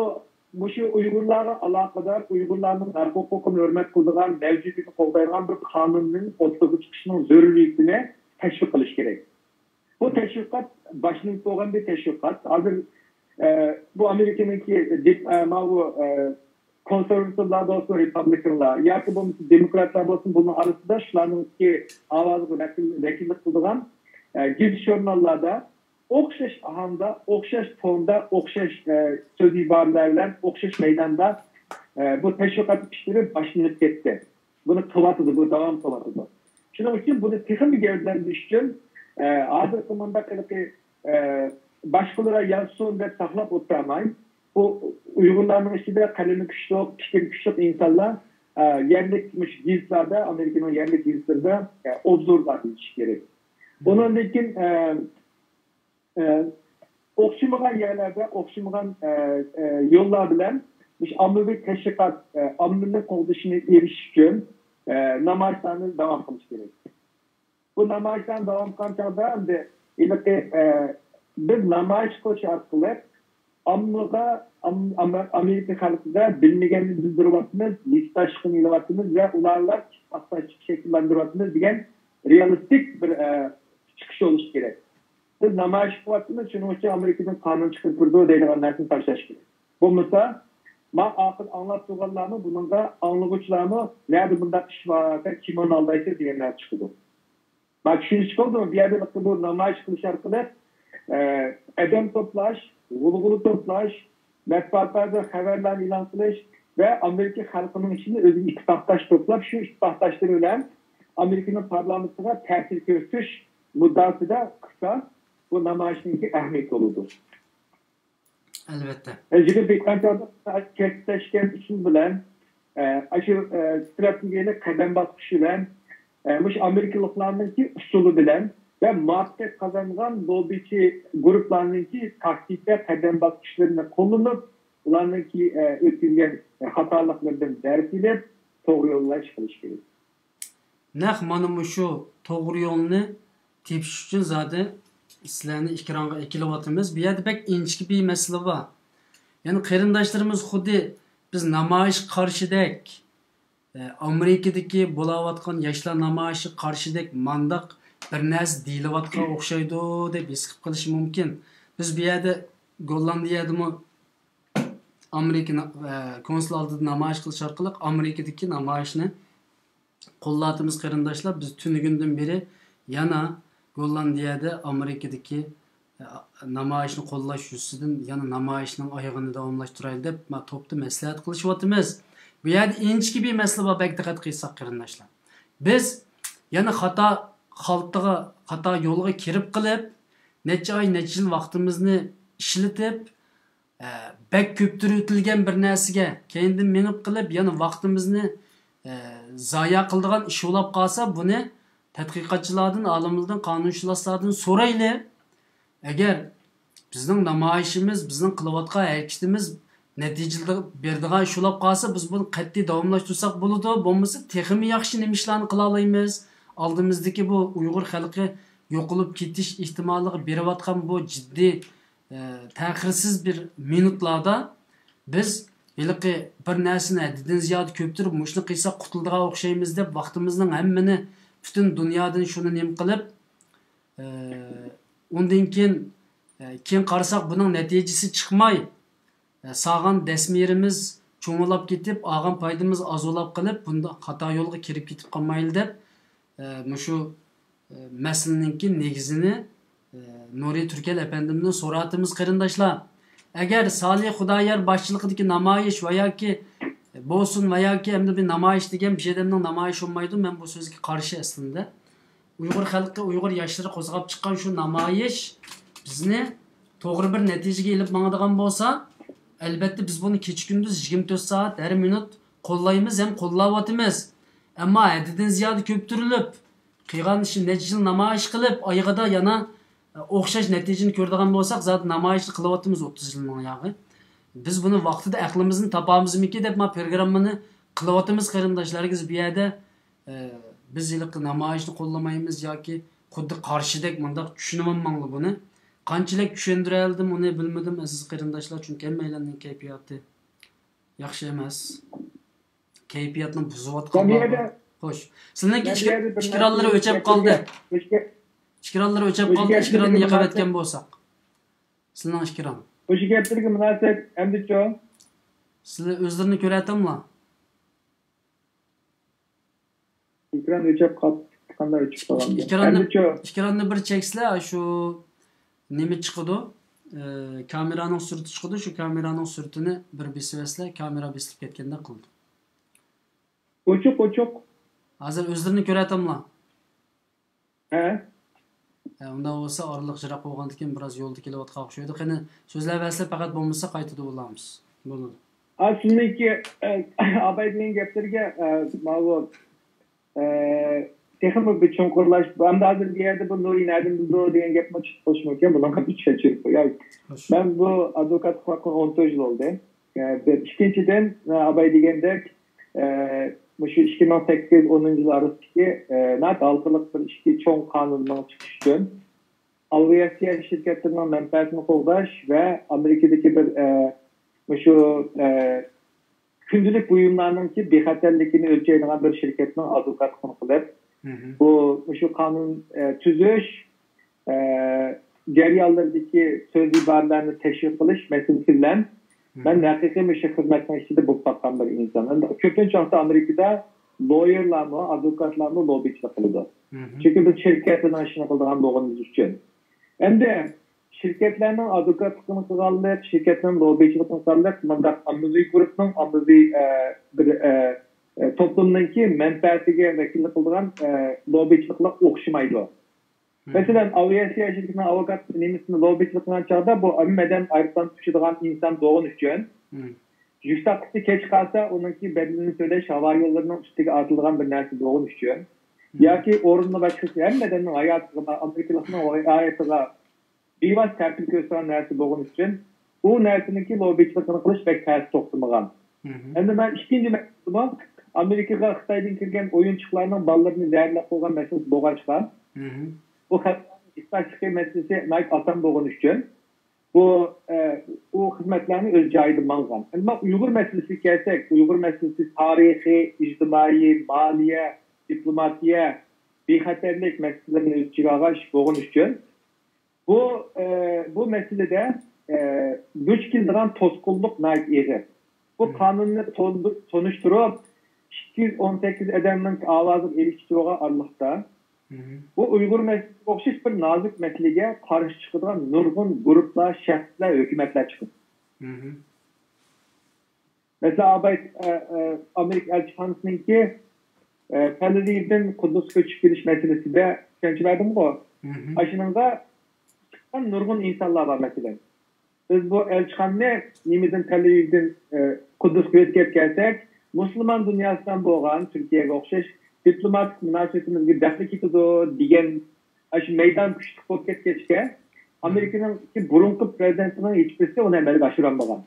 مۇشۇ ئۇيغۇرلارغا ئالاقىدار، ئۇيغۇرلارنىڭ ھەق ھوقۇقىنى ھۆرمەت قىلىدىغان، مەۋجۇتىيىتىنى قوغدايدىغان بىر قانۇننىڭ ئوتتۇرىغا چىقىشىنىڭ زۆرۈرىيىتىنى تەشۋىق قىلىش كېرەك. بۇ تەشۋىقات باشلىنىپ بولغان بىر تەشۋىقات. ھازىر، ئە، بۇ ئامېرىكىنىڭكى دىپ-، ئە، ماۋۇ، ئە، كونسېرۋاتىۋلار بولسۇن، رېپابلىكانلار ياكى بولمىسا دېموكراتلار بولسۇن، بۇنىڭ ئارىسىدا شۇلارنىڭكى ئاۋازىغا ۋەكىل-، ۋەكىللىك قىلىدىغان، ئە، گېزىت-ژۇرناللاردا ئوخشاش ئاھاڭدا، ئوخشاش توندا، ئوخشاش، ئە، سۆز ئىبارىلەر بىلەن، ئوخشاش مەيداندا، ئە، بۇ تەشۋىقات ئىشلىرى باشلىنىپ كەتتى. بۇنى قىلىۋاتىدۇ، بۇ داۋام قىلىۋاتىدۇ. شۇنىڭ ئۈچۈن بۇنى تېخىمۇ گەۋدىلەندۈرۈش ئۈچۈن، ئە، ھازىرقى مۇنداق ھېلىقى، ئە، باشقىلار يازسۇن دەپ ساقلاپ ئولتۇرماي، بۇ ئۇيغۇرلارنىڭ ئىچىدە قەلىمى كۈچلۈك، پىكرى كۈچلۈك ئىنسانلار، ئە، يەرلىك مۇشۇ گېزىتلەردە، ئامېرىكىنىڭ يەرلىك گېزىتلىرىدە، ئە، ئوبزورلار يېزىشى كېرەك. ئۇنىڭدىن كېيىن، ئە، ئە، ئوخشىمىغان يەرلەردە، ئوخشىمىغان، ئە، ئە، يوللار بىلەن مۇشۇ ئاممىۋى تەشۋىقات، ئە، ئاممىنى قوغدىشىنى ئېرىشىش ئۈچۈن، ئە، نامايىشلارنى داۋام قىلىش كېرەك. بۇ نامايىشلارنى داۋام قىلغان چاغدا ئەمدى ھېلىقى، ئە، بىز نامايىش قىلىش ئارقىلىق ئاممىغا، ئام-، ئام-، ئامېرىكا خەلقىگە بىلمىگەننى بىلدۈرۈۋاتىمىز، ھېسداشلىقنى ئېلىۋاتىمىز ۋە ئۇلار بىلەن ئىتتىپاقداشلىق شەكىللەندۈرۈۋاتىمىز دېگەن رېئالىستىك بىر، ئە، چىقىش بولۇشى كېرەك. بىز نامايىش قىلىۋاتىمىز، شۇنىڭ ئۈچۈن ئامېرىكىدىن قانۇن چىقىرىپ بېرىدۇ دەيدىغان نەرسىنى تاشلاش كېرەك. بولمىسا، ما ئاخىر ئاڭلاپ تۇرغانلارمۇ بۇنىڭغا، ئاڭلىغۇچىلارمۇ نەدە بۇنداق ئىش بار، سەن كىم ئۇنى ئالدايسەن دېگەن نەرسە چىقىدۇ. ما چۈشىنىش بولدىمۇ؟ بۇ يەردە بۇ نامايىش قىلىش ئارقىلىق، ئە، ئادەم توپلاش، غۇلغۇلا توپلاش، مەتبۇئاتلاردا خەۋەرلەرنى ئېلان قىلىش ۋە ئامېرىكا خەلقىنىڭ ئىچىدە ئۆزىگە ئىتتىپاقداش توپلاپ، شۇ ئىتتىپاقداشلىرى بىلەن ئامېرىكىنىڭ پارلامېنتىغا تەسىر كۆرسىتىش مۇددىئاسىدا قىلسا، بۇ نامايىشنىڭكى ئەھمىيىتى بولىدۇ. ئەلۋەتتە. ئە، يىغىن دېھقان چاغدا كەسىپداشكەن ئۇسۇل بىلەن، ئە، ئاشۇ، ئە، ستراتېگىيەلىك قەدەم باسقۇچ بىلەن، ئە، مۇشۇ ئامېرىكىلىقلارنىڭكى ئۇسۇلى بىلەن ۋە مۇۋەپپەقىيەت قازانغان لوببىچى گۇرۇپپىلارنىڭكى تاكتىكا قەدەم باسقۇچلىرىنى قوللىنىپ، ئۇلارنىڭكى، ئە، ئۆتكۈزگەن خاتالىقلىرىدىن دەرس ئېلىپ، توغرا يولغا چىقىرىش كېرەك. نەق مانا مۇشۇ توغرا يولنى تېپىش ئۈچۈن زادى سىلەرنى ئېكرانغا ئەكېلىۋاتىمىز. بۇ يەردە بەك ئىنچىكە بىر مەسىلە بار. يەنى قېرىنداشلىرىمىز خۇددى بىز نامايىشقا قارشىدەك، ئە، ئامېرىكىدىكى بولاۋاتقان ياشلار نامايىشىغا قارشىدەك مانداق بىر نەرسە دېيىلىۋاتقان ئوخشايدۇ دەپ ھېس قىلىپ قېلىشى مۇمكىن. بىز بۇ يەردە گوللاندىيەدىمۇ ئامېرىكا نا-، ئە، كونسۇل ئالدىدا نامايىش قىلىش ئارقىلىق ئامېرىكىدىكى نامايىشنى قوللاۋاتىمىز قېرىنداشلار. بىز تۈنۈگۈندىن بېرى يەنە گوللاندىيەدە ئامېرىكىدىكى، ئە، نامايىشنى قوللاش يۈزىسىدىن يەنە نامايىشنىڭ ئايىغىنى داۋاملاشتۇرايلى دەپ، ما، توپتا مەسلىھەت قىلىشىۋاتىمىز. بۇ يەردە ئىنچىكە بىر مەسىلە بار، بەك دىققەت قىلساق قېرىنداشلار. بىز يەنە خاتا خالتىغا، خاتا يولغا كىرىپ قېلىپ، نەچچە ئاي، نەچچە يىل ۋاقتىمىزنى ئىشلىتىپ، ئە، بەك كۆپتۈرۈۋېتىلگەن بىر نەرسىگە كەينىدىن مېڭىپ قېلىپ، يەنە ۋاقتىمىزنى، ئە، زايە قىلىدىغان ئىش بولاپ قالسا، بۇنى تەتقىقاتچىلاردىن، ئالىملاردىن، قانۇنشۇناسلاردىن سورايلى. ئەگەر بىزنىڭ نامايىشىمىز، بىزنىڭ قىلىۋاتقان ھەرىكىتىمىز نەتىجە بېرىدىغان ئىش بولاپ قالسا، بىز بۇنى قەتئىي داۋاملاشتۇرساق بولىدۇ. بولمىسا تېخىمۇ ياخشى نېمە ئىشلارنى قىلالايمىز؟ ئالدىمىزدىكى بۇ ئۇيغۇر خەلقى يوقىلىپ كېتىش ئېھتىمالىغا بېرىۋاتقان بۇ جىددىي، ئە، تەخىرسىز بىر مىنۇتلاردا بىز ھېلىقى بىر نەرسىنى ھەددىدىن زىيادە كۆپتۈرۈپ، مۇشۇنى قىلساق قۇتۇلىدىغان ئوخشايمىز دەپ، ۋاقتىمىزنىڭ ھەممىنى پۈتۈن دۇنيادىن شۇنى نېمە قىلىپ، ئە، ئۇندىن كېيىن، ئە، كېيىن قارىساق، بۇنىڭ نەتىجىسى چىقماي، ئە، سالغان دەسمىيىرىمىز چوڭىلاپ كېتىپ، ئالغان پايدىمىز ئازۇلاپ قېلىپ، بۇنداق خاتا يولغا كىرىپ كېتىپ قالمايلى دەپ، ئە، مۇشۇ، ئە، مەسىلىنىڭكى نېگىزىنى، ئە، نۇرى تۈركەل ئەپەندىمدىن سوراۋاتىمىز، قېرىنداشلار. ئەگەر سالىھ خۇدايار باشچىلىقىدىكى نامايىش ۋە ياكى بولسۇن ۋە ياكى ئەمدى بىر نامايىش دېگەن بىر ئادەمنىڭ نامايىشى بولمايدۇ، مەن بۇ سۆزگە قارشى ئەسلىندە. ئۇيغۇر خەلقى، ئۇيغۇر ياشلىرى قوزغاپ چىققان شۇ نامايىش بىزنى توغرا بىر نەتىجىگە ئېلىپ ماڭىدىغان بولسا، ئەلۋەتتە بىز بۇنى كېچە-كۈندۈز يىگىرمە تۆت سائەت ھەر مىنۇت قوللايمىز ھەم قوللاۋاتىمىز. ئەمما ھەددىدىن زىيادە كۆپتۈرۈلۈپ، قىلغان ئىشى نەچچە يىل نامايىش قىلىپ، ئايىغىدا يەنە ئوخشاش نەتىجىنى كۆرىدىغان بولساق، زادى نامايىشنى قىلىۋاتىمىز ئوتتۇز يىلنىڭ ياغى. بىز بۇنى ۋاقتىدا ئەقلىمىزنى تاپامىزمىكى دەپ، ما پروگراممىنى قىلىۋاتىمىز قېرىنداشلار. ھەرگىز بۇ يەردە، ئە، بىز ھېلىقى نامايىشنى قوللىمايمىز ياكى خۇددى قارشىدەك مۇنداق چۈشىنىۋالماڭلار بۇنى. قانچىلىك چۈشەندۈرەلىدىم، ئۇنى بىلمىدىم، ئەزىز قېرىنداشلار، چۈنكى ھەممەيلەننىڭ كەيپىياتى ياخشى ئەمەس. كەيپىياتنى بۇزۇۋاتقانلار بار. خوش. سىلىنىڭكى ئىكرانلىرى ئۆچەپ قالدى. ئىكرانلىرى ئۆچەپ قالدى، ئىكراننى يېقىۋەتكەن بولساق. سىلىنىڭ ئىكران. مۇشۇ گەپلەرگە مۇناسىۋەت ئەمدىچۇ؟ سىلەر ئۆزلىرىنى كۆرەتەملا؟ ئېكران ئۆچەپ قاپتۇ، قانداق ئۆچۈپ قالغان؟ ئېكراننى، ئەمدىچۇ؟ ئېكراننى بىر چەكسىلە، شۇ نېمە چىقىدۇ؟ ئى، كامېرانىڭ سۈرىتى چىقىدۇ، شۇ كامېرانىڭ سۈرىتىنى بىر بېسىۋەتسىلە، كامېرا بېسىلىپ كەتكەندەك قىلىدۇ. ئوچۇق، ئوچۇق. ھازىر ئۆزلىرىنى كۆرەتەملا؟ ھە؟ ھە، ئۇنداق بولسا ئارىلىق يىراق بولغاندىكىن بىراز يولدا كېلىۋاتقان ئوخشايدۇ. قېنى، سۆزلەۋەرسىلە، پەقەت بولمىسا قايتىدىن ئۇلامىز. بولىدۇ. ئا، سىزنىڭكى، ئە، ئاباي دېگەن گەپلىرىگە، ئە، ماۋۇ، ئە، تېخىمۇ بىر چوڭقۇرلاش، ئەمدى ھازىر بۇ يەردە بۇ نۇرى نەدىن بىلىدۇ دېگەن گەپمۇ چىقىپ قېلىشى مۇمكىن، بۇنىڭغا بىر چۈشەنچە بېرىپ قوياي. خوش. مەن بۇ ئادۋوكاتلىق ھەققىنى ئون تۆت يىل بولدى. ئە، بىر، ئىككىنچىدىن، ئە، ئاباي دېگەندەك، ئە، مۇشۇ ئىككى مىڭ سەككىز، ئونىنچى يىل ئارىسىدىكى، ئە، ناھايىتى ھالقىلىق بىر ئىككى چوڭ قانۇن مېڭىپ چىقىش ئۈچۈن ئاۋىئاتسىيە شىركەتلىرىنىڭ مەنپەئەتىنى قوغداش ۋە ئامېرىكىدىكى بىر، ئە، مۇشۇ، ئە، كۈندىلىك بۇيۇملارنىڭكى بىخەتەرلىكىنى ئۆلچەيدىغان بىر شىركەتنىڭ ئادۋوكاتلىقىنى قىلىپ، مھم. بۇ، مۇشۇ قانۇن، ئە، تۈزۈش، ئە، جەريانلىرىدىكى سۆز ئىبارىلەرنى تەشۋىق قىلىش مەسىلىسى بىلەن مھم. مەن ھەقىقىي مۇشۇ خىزمەتنىڭ ئىچىدە بولۇپ باققان بىر ئىنسان. ئەمدى كۆپىنچە ۋاقىتتا ئامېرىكىدا لويېرلارمۇ، ئادۋوكاتلارمۇ لوببىچىلىق قىلىدۇ. مھم. چۈنكى بىز شىركەتلەرنىڭ ئىشىنى قىلىدىغان بولغىنىمىز ئۈچۈن. ئەمدى شىركەتلەرنىڭ ئادۋوكاتلىقىنى قىلغانلىق، شىركەتلەرنىڭ لوببىچىلىقىنى قىلغانلىق، مۇنداق ئاممىۋى گۇرۇپنىڭ، ئاممىۋى، ئە، بىر، ئە، ئە، توپلۇمنىڭكى مەنپەئەتىگە ۋەكىللىك قىلىدىغان، ئە، لوببىچىلىقلار ئوخشىمايدۇ. مھم. مەسىلەن، ئاۋىئاتسىيە شىركىتىنىڭ ئادۋوكات نېمىسىنى لوببىچىلىق قىلغان چاغدا، بۇ ئادەم ئايروپىلاندا ئۇچىدىغان ئىنسان بولغىنى ئۈچۈن، مھم. يۈك تاختىسى كەچ قالسا، ئۇنىڭكى بەدىلىنى تۆلەش، ھاۋا يوللىرىنىڭ ئۈستىگە ئارتىلىدىغان بىر نەرسە بولغىنى ئۈچۈن، مھم. ياكى ئورۇننى باشقىسى ھەممە ئادەمنىڭ ھاياتىغا، ئامېرىكىلىقنىڭ ھاياتىغا بىۋاسىتە تەسىر كۆرسىتىدىغان نەرسە بولغىنى ئۈچۈن، ئۇ نەرسىنىڭكى لوببىچىلىقىنى قىلىش بەك تەس توختىمىغان. مھم. ئەمدى مەن ئىككىنچى مەسىلىمۇ، ئامېرىكىغا خىتايدىن كىرگەن ئويۇنچۇقلارنىڭ بالىلىرىنى زەھەرلەپ قويغان مەسىلىسى بولغاچقا، مھم. بۇ خەلقلەرنىڭ ھېسداشلىقى مەسىلىسى ناھايىتى ئاسان بولغىنى ئۈچۈن، بۇ، ئە، ئۇ خىزمەتلەرنى ئۆز جايىدا ماڭغان. ئەمما ئۇيغۇر مەسىلىسىگە كەلسەك، ئۇيغۇر مەسىلىسى تارىخىي، ئىجتىمائىي، مالىيە، دىپلوماتىيە، بىخەتەرلىك مەسىلىلىرىنى ئۆز ئىچىگە ئالغان ئىش بولغىنى ئۈچۈن، بۇ، ئە، بۇ مەسىلىدە، ئە، دۇچ كېلىدىغان توسقۇنلۇق ناھايىتى ئېغىر. بۇ قانۇننى تون-، تونۇشتۇرۇپ، ئىككى يۈز ئون سەككىز ئادەمنىڭ ئاۋازىنى ئېلىشتۇرغان ئارىلىقتا، بۇ ئۇيغۇر مەسىلىسىگە ئوخشاش بىر نازۇك مەسىلىگە قارشى چىقىدىغان نۇرغۇن گۇرۇپپىلار، شەخسلەر، ھۆكۈمەتلەر چىقىدۇ. مەسىلەن، ئاباي، ئە، ئە، ئامېرىكا ئەلچىخانىسىنىڭكى، ئە، تەل ئەۋىۋدىن قۇددۇسقا كۆچۈپ كېلىش مەسىلىسىدە چۈشەنچە بەردىمغۇ؟ ئاشۇنىڭغا چىققان نۇرغۇن ئىنسانلار بار، مەسىلەن. بىز بۇ ئەلچىخانىنى نېمىدىن، تەل ئەۋىۋدىن، ئە، قۇددۇسقا يۆتكەپ كەلسەك، مۇسۇلمان دۇنياسى بىلەن بولغان تۈركىيەگە ئوخشاش دىپلوماتىك مۇناسىۋىتىمىزگە دەخلى كېتىدۇ دېگەن ئاشۇ مەيدان كۈچلۈك بولۇپ كەتكەچكە، ئامېرىكىنىڭ بۇرۇنقى پىرېزىدېنتىنىڭ ھېچبىرسى ئۇنى ئەمەلگە ئاشۇرالمىغان.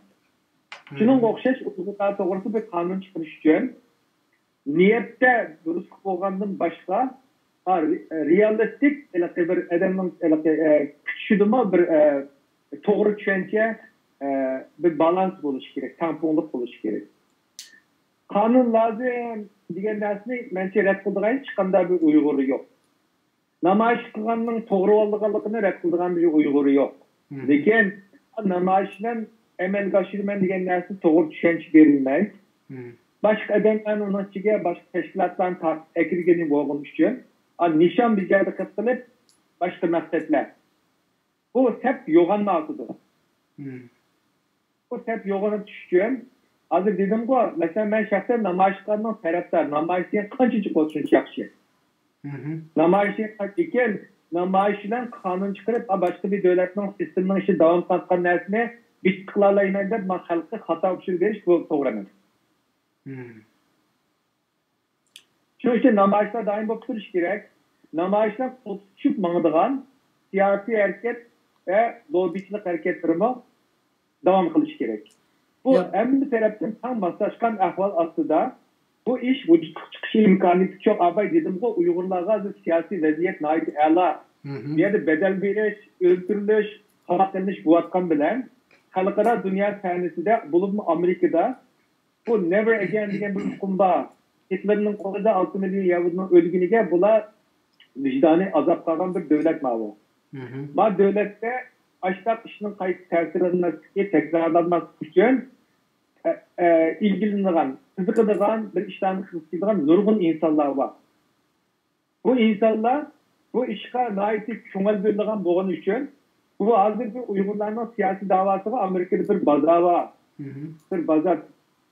شۇنىڭغا ئوخشاش ئۇيغۇرلار توغرىسىدا بىر قانۇن چىقىرىش ئۈچۈن نىيەتتە دۇرۇسلۇق بولغاندىن باشقا، ھا، رېئالىستىك، ھېلىقى بىر ئادەمنىڭ ھېلىقى، ئە، كۈتۈشىدىمۇ بىر، ئە، توغرا چۈشەنچە، ئە، بىر بالانس بولۇشى كېرەك، تەڭپۇڭلۇق بولۇشى كېرەك. قانۇن لازىم دېگەن نەرسىنى مەنچە رەت قىلىدىغان ھېچقانداق بىر ئۇيغۇر يوق. نامايىش قىلغاننىڭ توغرا بولىدىغانلىقىنى رەت قىلىدىغان بىر ئۇيغۇر يوق. لېكىن نامايىش بىلەن ئەمەلگە ئاشۇرىمەن دېگەن نەرسىنى توغرا چۈشەنچە بېرىلمەي، باشقا ئادەملەرنى ئۇنىڭ ئىچىگە باشقا تەشكىلاتلارنى تارتىپ ئەكىرگىنى بولغىنى ئۈچۈن، ئا، نىشان بىر يەردە قىلىپ، باشقا مەقسەتلەر. بۇ سەپ يوغانلىۋاتىدۇ. بۇ سەپ يوغىنى چۈشۈشۈم. ھازىر دېدىمغۇ، مەسىلەن، مەن شەخسەن نامايىشقاننىڭ تەرەپدار، نامايىش دېگەن قانچىنچە بولسا شۇنچە ياخشى. نامايىش دېگەن قانچە ئىكەن، نامايىش بىلەن قانۇن چىقىرىپ، ئا، باشقا بىر دۆلەتنىڭ سىستېمىنىڭ ئىچىدە داۋام قىلىۋاتقان نەرسىنى بىتتە قىلالايمەن دەپ، ما خەلققە خاتا ئۇچۇر بېرىش، بۇ توغرا ئەمەس. شۇنىڭ ئۈچۈن نامايىشلار دائىم بولۇپ تۇرۇشى كېرەك. نامايىشلار قول تۇتۇشۇپ ماڭىدىغان سىياسىي ھەرىكەت ۋە لوببىچىلىق ھەرىكەتلىرىمۇ داۋام قىلىشى كېرەك. بۇ ھەممە تەرەپتىن تەڭ ماسلاشقان ئەھۋال ئاستىدا بۇ ئىش ۋۇجۇدقا چىقىشى ئىمكانىيىتى چوڭ. ئاباي دېدىمغۇ، ئۇيغۇرلارغا ھازىر سىياسىي ۋەزىيەت ناھايىتى ئەلا. بۇ يەردە بەدەل بېرىش، ئۆلتۈرۈلۈش، قاماق قىلىنىش بولۇۋاتقان بىلەن خەلقئارا دۇنيا سەھنىسىدە، بولۇپمۇ ئامېرىكىدا بۇ نېۋەر ئەگەين دېگەن بىر ئۇقۇم بار. گىتلېرنىڭ قولىدا ئالتە مىليون يەھۇدىينىڭ ئۆلگىنىگە بۇلار ۋىجدانىي ئازاب قالغان بىر دۆلەت ماۋۇ. ما دۆلەتتە ئاشتاق ئىشنىڭ قايتا تەكرارلانماسلىقى، تەكرارلانماسلىقى ئۈچۈن، ئە، ئە، ئىلگىرىلىنىدىغان، قىزىقىدىغان بىر ئىشلارنى قىلىپ كېلىدىغان نۇرغۇن ئىنسانلار بار. بۇ ئىنسانلار بۇ ئىشقا ناھايىتى كۆڭۈل بۆلىدىغان بولغىنى ئۈچۈن، بۇ ھازىرقى ئۇيغۇرلارنىڭ سىياسىي داۋاسىغا ئامېرىكىدا بىر بازار بار. بىر بازار.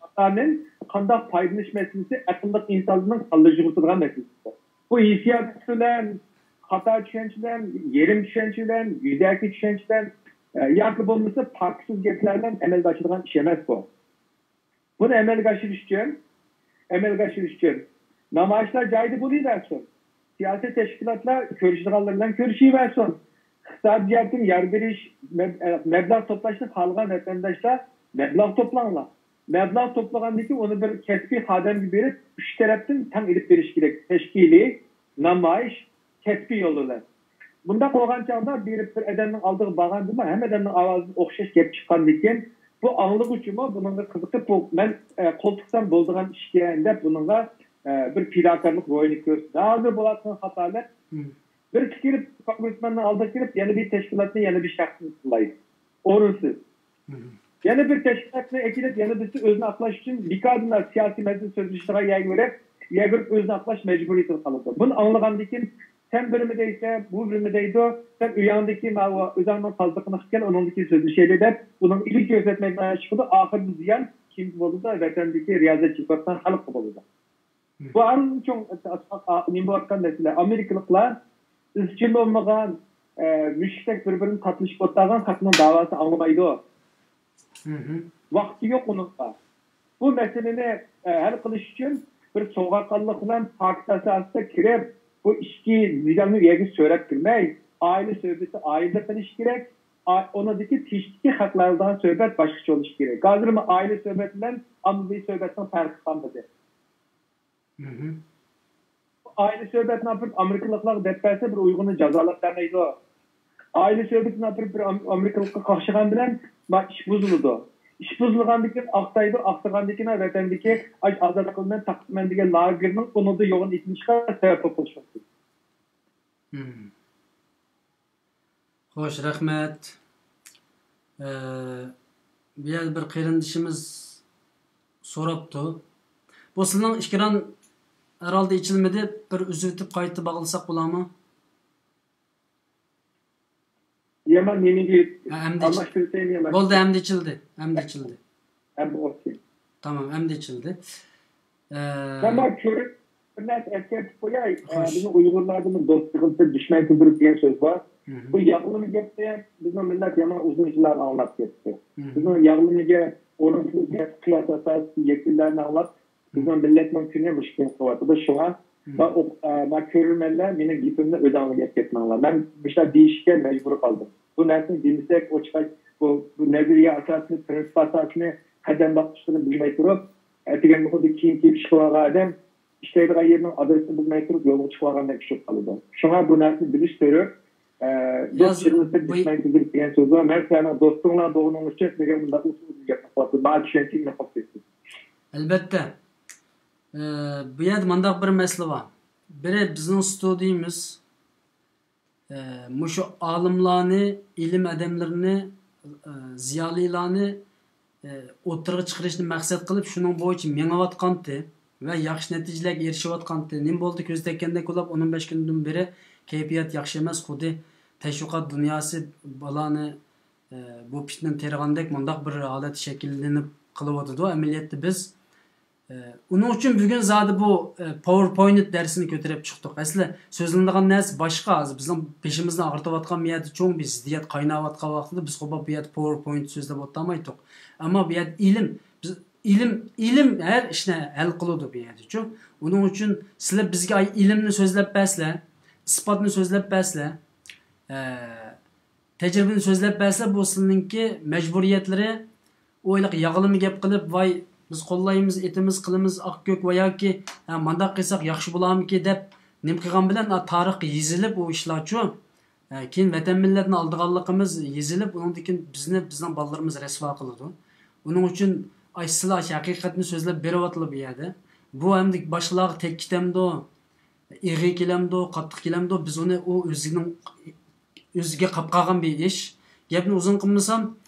بازارنىڭ قانداق پايدىلىنىش مەسىلىسى ئەقىللىق ئىنسانلارنىڭ كاللا يۇغۇرتىدىغان مەسىلىسى. بۇ ھېسسىيات بىلەن، خاتا چۈشەنچە بىلەن، يېرىم چۈشەنچە بىلەن، يۈزەكى چۈشەنچە بىلەن، ئە، ياكى بولمىسا پاكىتسىز گەپلەر بىلەن ئەمەلگە ئاشىدىغان ئىش ئەمەس بۇ. بۇنى ئەمەلگە ئاشۇرۇش ئۈچۈن، ئەمەلگە ئاشۇرۇش ئۈچۈن نامايىشلار جايىدا بولۇۋەرسۇن. سىياسىي تەشكىلاتلار كۆرۈشىدىغانلىرى بىلەن كۆرۈشۈۋەرسۇن. ئىقتىسادىي جەھەتتىن يار بېرىش، مەب-، ئە، مەبلەغ توپلاشنى خالىغان ۋەتەنداشلار مەبلەغ توپلاڭلار. مەبلەغ توپلىغاندىن كېيىن ئۇنى بىر كەسپىي خادىمگە بېرىپ، ئۈچ تەرەپتىن تەڭ ئېلىپ بېرىش كېرەك. تەشكىلىي، نامايىش، كەسپىي يولى بىلەن. بۇنداق بولغان چاغدا بىر، بىر ئادەمنىڭ ئالدىغا بارغاندىمۇ، ھەممە ئادەمنىڭ ئاۋازىدىن ئوخشاش گەپ چىققاندىكىن، بۇ ئاڭلىغۇچىمۇ بۇنىڭغا قىزىقىپ، بۇ مەن، ئە، قول تىقسام بولىدىغان ئىشكەن دەپ بۇنىڭغا، ئە، بىر پىداكارلىق روھىنى كۆرسىتىدۇ. ھازىر بولۇۋاتقان خاتالىق، بىرسى كىرىپ، كونگرېسمېننىڭ ئالدىغا كىرىپ، يەنە بىر تەشكىلاتنى، يەنە بىر شەخسنى تىللايدۇ. ئورۇنسىز. يەنە بىر تەشكىلاتنى ئەكېلىپ، يەنە بىرسى ئۆزىنى ئاقلاش ئۈچۈن بىكاردىلا سىياسىي مەسىلە سۆزلىشىدىغان يەرگە بېرىپ، يەرگە بېرىپ ئۆزىنى ئاقلاش مەجبۇرىيىتىدە قالىدۇ. بۇنى ئاڭلىغاندىن كېيىن، سەن بىرمۇ دەيسەن، بۇ بىرمۇ دەيدۇ، سەن ئۆيۈڭدىكى ماۋۇ ئۆزۈڭنىڭ تازىلىقىنى قىلىپ كەل، ئۇنىڭدىن كېيىن سۆزلىشەيلى دەپ، بۇنىڭ ئىلگە كۆرسەتمەيدىغان ئىش قىلىدۇ. ئاخىرىدا زىيان كىمگە بولىدۇ؟ ۋەتەندىكى رىيازەت چېكىۋاتقان خەلققە بولىدۇ. بۇ ئەڭ چوڭ، نېمە بولۇۋاتقان مەسىلە. ئامېرىكىلىقلار ئىزچىل بولمىغان، ئە، مۈشۈكتەك بىر-بىرىنى تاتىلىشىپ ئولتۇرغان خەقنىڭ داۋاسىنى ئاڭلىمايدۇ. ۋاقتى يوق ئۇنىڭغا. بۇ مەسىلىنى، ئە، ھەل قىلىش ئۈچۈن بىر سوغۇققانلىق بىلەن پاكىت ئاساسىدا كىرىپ، بۇ ئىچكى زىياننى ئۇ يەرگە سۆرەپ كىرمەي، ئائىلە سۆھبىتى ئائىلىدە قىلىش كېرەك. ئا-، ئۇنىڭدىكى تېشىدىكى خەقلەر ئالىدىغان سۆھبەت باشقىچە بولۇشى كېرەك. ھازىر ئائىلە سۆھبەت بىلەن ئاممىۋى سۆھبەتنىڭ پەرقى قالمىدى. ئائىلە سۆھبەتنى ئاپىرىپ ئامېرىكىلىقلارغا دەپ بەرسە، بىر ئۇيغۇرنى جازالاپ بەرمەيدۇ. ئائىلە سۆھبىتىنى ئاپىرىپ بىر ئام-، ئامېرىكىلىققا قاقشىغان بىلەن ما ئىش بۇزۇلىدۇ. ئىش بۇزۇلغاندىن كېيىن ئاقسايدۇ، ئاقسىغاندىن كېيىن ۋەتەندىكى ئاز-، ئازادلىق قىلىمەن، تاقىمەن دېگەن لاگېرنىڭ ئۇنىڭدا يوغىنى ئېچىلىشىغا سەۋەب بولۇپ قېلىشى مۇمكىن. خوش، رەھمەت. ئە، بۇ يەردە بىر قېرىندىشىمىز سوراپتۇ. بۇ سىزنىڭ ئېكران ھەرھالدا ئېچىلمىدى. بىر ئۈزۈۋېتىپ قايتا باغلىساق بولامۇ؟ يامان نېمىگە ئەمدى ئالماشتۇرسام يامان. بولدى، ئەمدى ئېچىلدى. ئەمدى ئېچىلدى. ئەمدى ئوكەي. تامام، ئەمدى ئېچىلدى. ئە، مەن بار كۆرۈپ بىر نەرسە ئەسكەرتىپ قوياي. ئە، بىزنىڭ ئۇيغۇرلاردا بۇ دوست يىغىلسا دۈشمەن كۈلدۈرۈپ دېگەن سۆز بار. بۇ ياغلىما گەپنى بىزنىڭ مىللەت يامان ئۇزۇن يىللار ئاڭلاپ كەتتى. بىزنىڭ ياغلىما گەپ، ئورۇنسىز گەپ، قىياس ئاساسىي يەكۈنلەرنى ئاڭلاپ، بىزنىڭ مىللەتنىڭ كۈنى مۇشۇ كۈن قىلىۋاتىدۇ. شۇڭا مەن كۆرۈرمەنلەر مېنىڭ گېپىمنى ئۆزۈڭلار يەپ كەتمەڭلار. مەن مۇشۇنداق دېيىشكە مەجبۇر قالدىم. بۇ نەرسىنى دېمىسەك، ئوچۇقاچ بۇ، بۇ نەزەرىيە ئاساسىنى، پرىنسىپ ئاساسىنى قەدەم باسقۇچلىرىنى بىلمەي تۇرۇپ، ئەتىگەندە خۇددى كىيىم كىيىپ ئىش قىلىۋالغان ئادەم ئىشلەيدىغان يېرىنىڭ ئادرېسىنى بىلمەي تۇرۇپ يولغا چىقىۋالغاندەك ئىش بولۇپ قالىدۇ. شۇڭا بۇ نەرسىنى بىلىش زۆرۈر. ئە، دوست يىغىلسا دۈشمەن كۈلدۈرۈپ دېگەن سۆز بار. مەن سىلەرنىڭ دوستۇڭلار بولغىنىڭ ئۈچۈن سىلەرگە مۇنداق ئۇسسۇل گەپنى قىلىۋاتىمەن. ماڭا چۈشەنچە ئېنىق بولۇپ كەتسۇن. ئەلبەتتە. ئە، بۇ يەردە مۇنداق بىر مەسىلە بار. بىرى بىزنىڭ ستۇدىيىمىز، ئە، مۇشۇ ئالىملارنى، ئىلىم ئادەملىرىنى، ئە، زىيالىيلارنى، ئە، ئوتتۇرىغا چىقىرىشنى مەقسەت قىلىپ، شۇنىڭ بويىچە مېڭىۋاتقانتى ۋە ياخشى نەتىجىلەرگە ئېرىشىۋاتقانتى. نېمە بولدى، كۆز تەگكەندەك بولۇپ، ئون بەش كۈندىن بېرى كەيپىيات ياخشى ئەمەس، خۇددى تەشۋىقات دۇنياسى بالانى، ئە، بۇ پىتنىنى تېرىغاندەك مۇنداق بىر ھالەت شەكىللىنىپ قېلىۋاتىدۇ. ئەمەلىيەتتە بىز ئۇنىڭ ئۈچۈن بۈگۈن زادى بۇ، ئە، پاۋېرپوينت دەرسىنى كۆتۈرۈپ چىقتۇق. ئەسلى سۆزلىنىدىغان نەرسە باشقا. ھازىر بىزنىڭ بېشىمىزنى ئاغرىتىۋاتقان بۇ يەردە چوڭ بىر زىددىيەت قايناۋاتقان ۋاقتىدا بىز قوبۇپ بۇ يەردە پاۋېرپوينت سۆزلەپ ئولتۇرمايتتۇق. ئەمما بۇ يەردە ئىلىم، بىز، ئىلىم، ئىلىم ھەر ئىشنى ھەل قىلىدۇ بۇ يەردىچۇ. ئۇنىڭ ئۈچۈن سىلەر بىزگە ئاي ئىلىمنى سۆزلەپ بەرسىلەر، ئىسپاتنى سۆزلەپ بەرسىلەر، ئە، تەجرىبىنى سۆزلەپ بەرسە، بۇ سىلىنىڭكى مەجبۇرىيەتلىرى، ئۇ ھېلىقى ياغلىما گەپ قىلىپ، ۋاي، بىز قوللايمىز، ئېتىمىز، قىلىمىز، ئاق كۆك ۋە ياكى، ھە، مانداق قىلساق ياخشى بولامىكى دەپ نېمە قىلغان بىلەن، ئا، تارىخقا يېزىلىپ ئۇ ئىشلارچۇ. ھە، كېيىن ۋەتەن مىللەتنى ئالدىغانلىقىمىز يېزىلىپ، ئۇنىڭدىن كېيىن بىزنى، بىزنىڭ بالىلىرىمىز رەسۋا قىلىدۇ. ئۇنىڭ ئۈچۈن، ئاي، سىلەر ھەقىقەتنى سۆزلەپ بېرىۋاتىلا بۇ يەردە. بۇ ئەمدى باشقىلارغا تەگ كېتەمدۇ؟ ئېغىر كېلەمدۇ، قاتتىق كېلەمدۇ، بىز ئۇنى، ئۇ ئۆزىنىڭ، ئۆزىگە قاپ قالغان بىر ئىش. گەپنى ئۇزۇن قىلمىسام،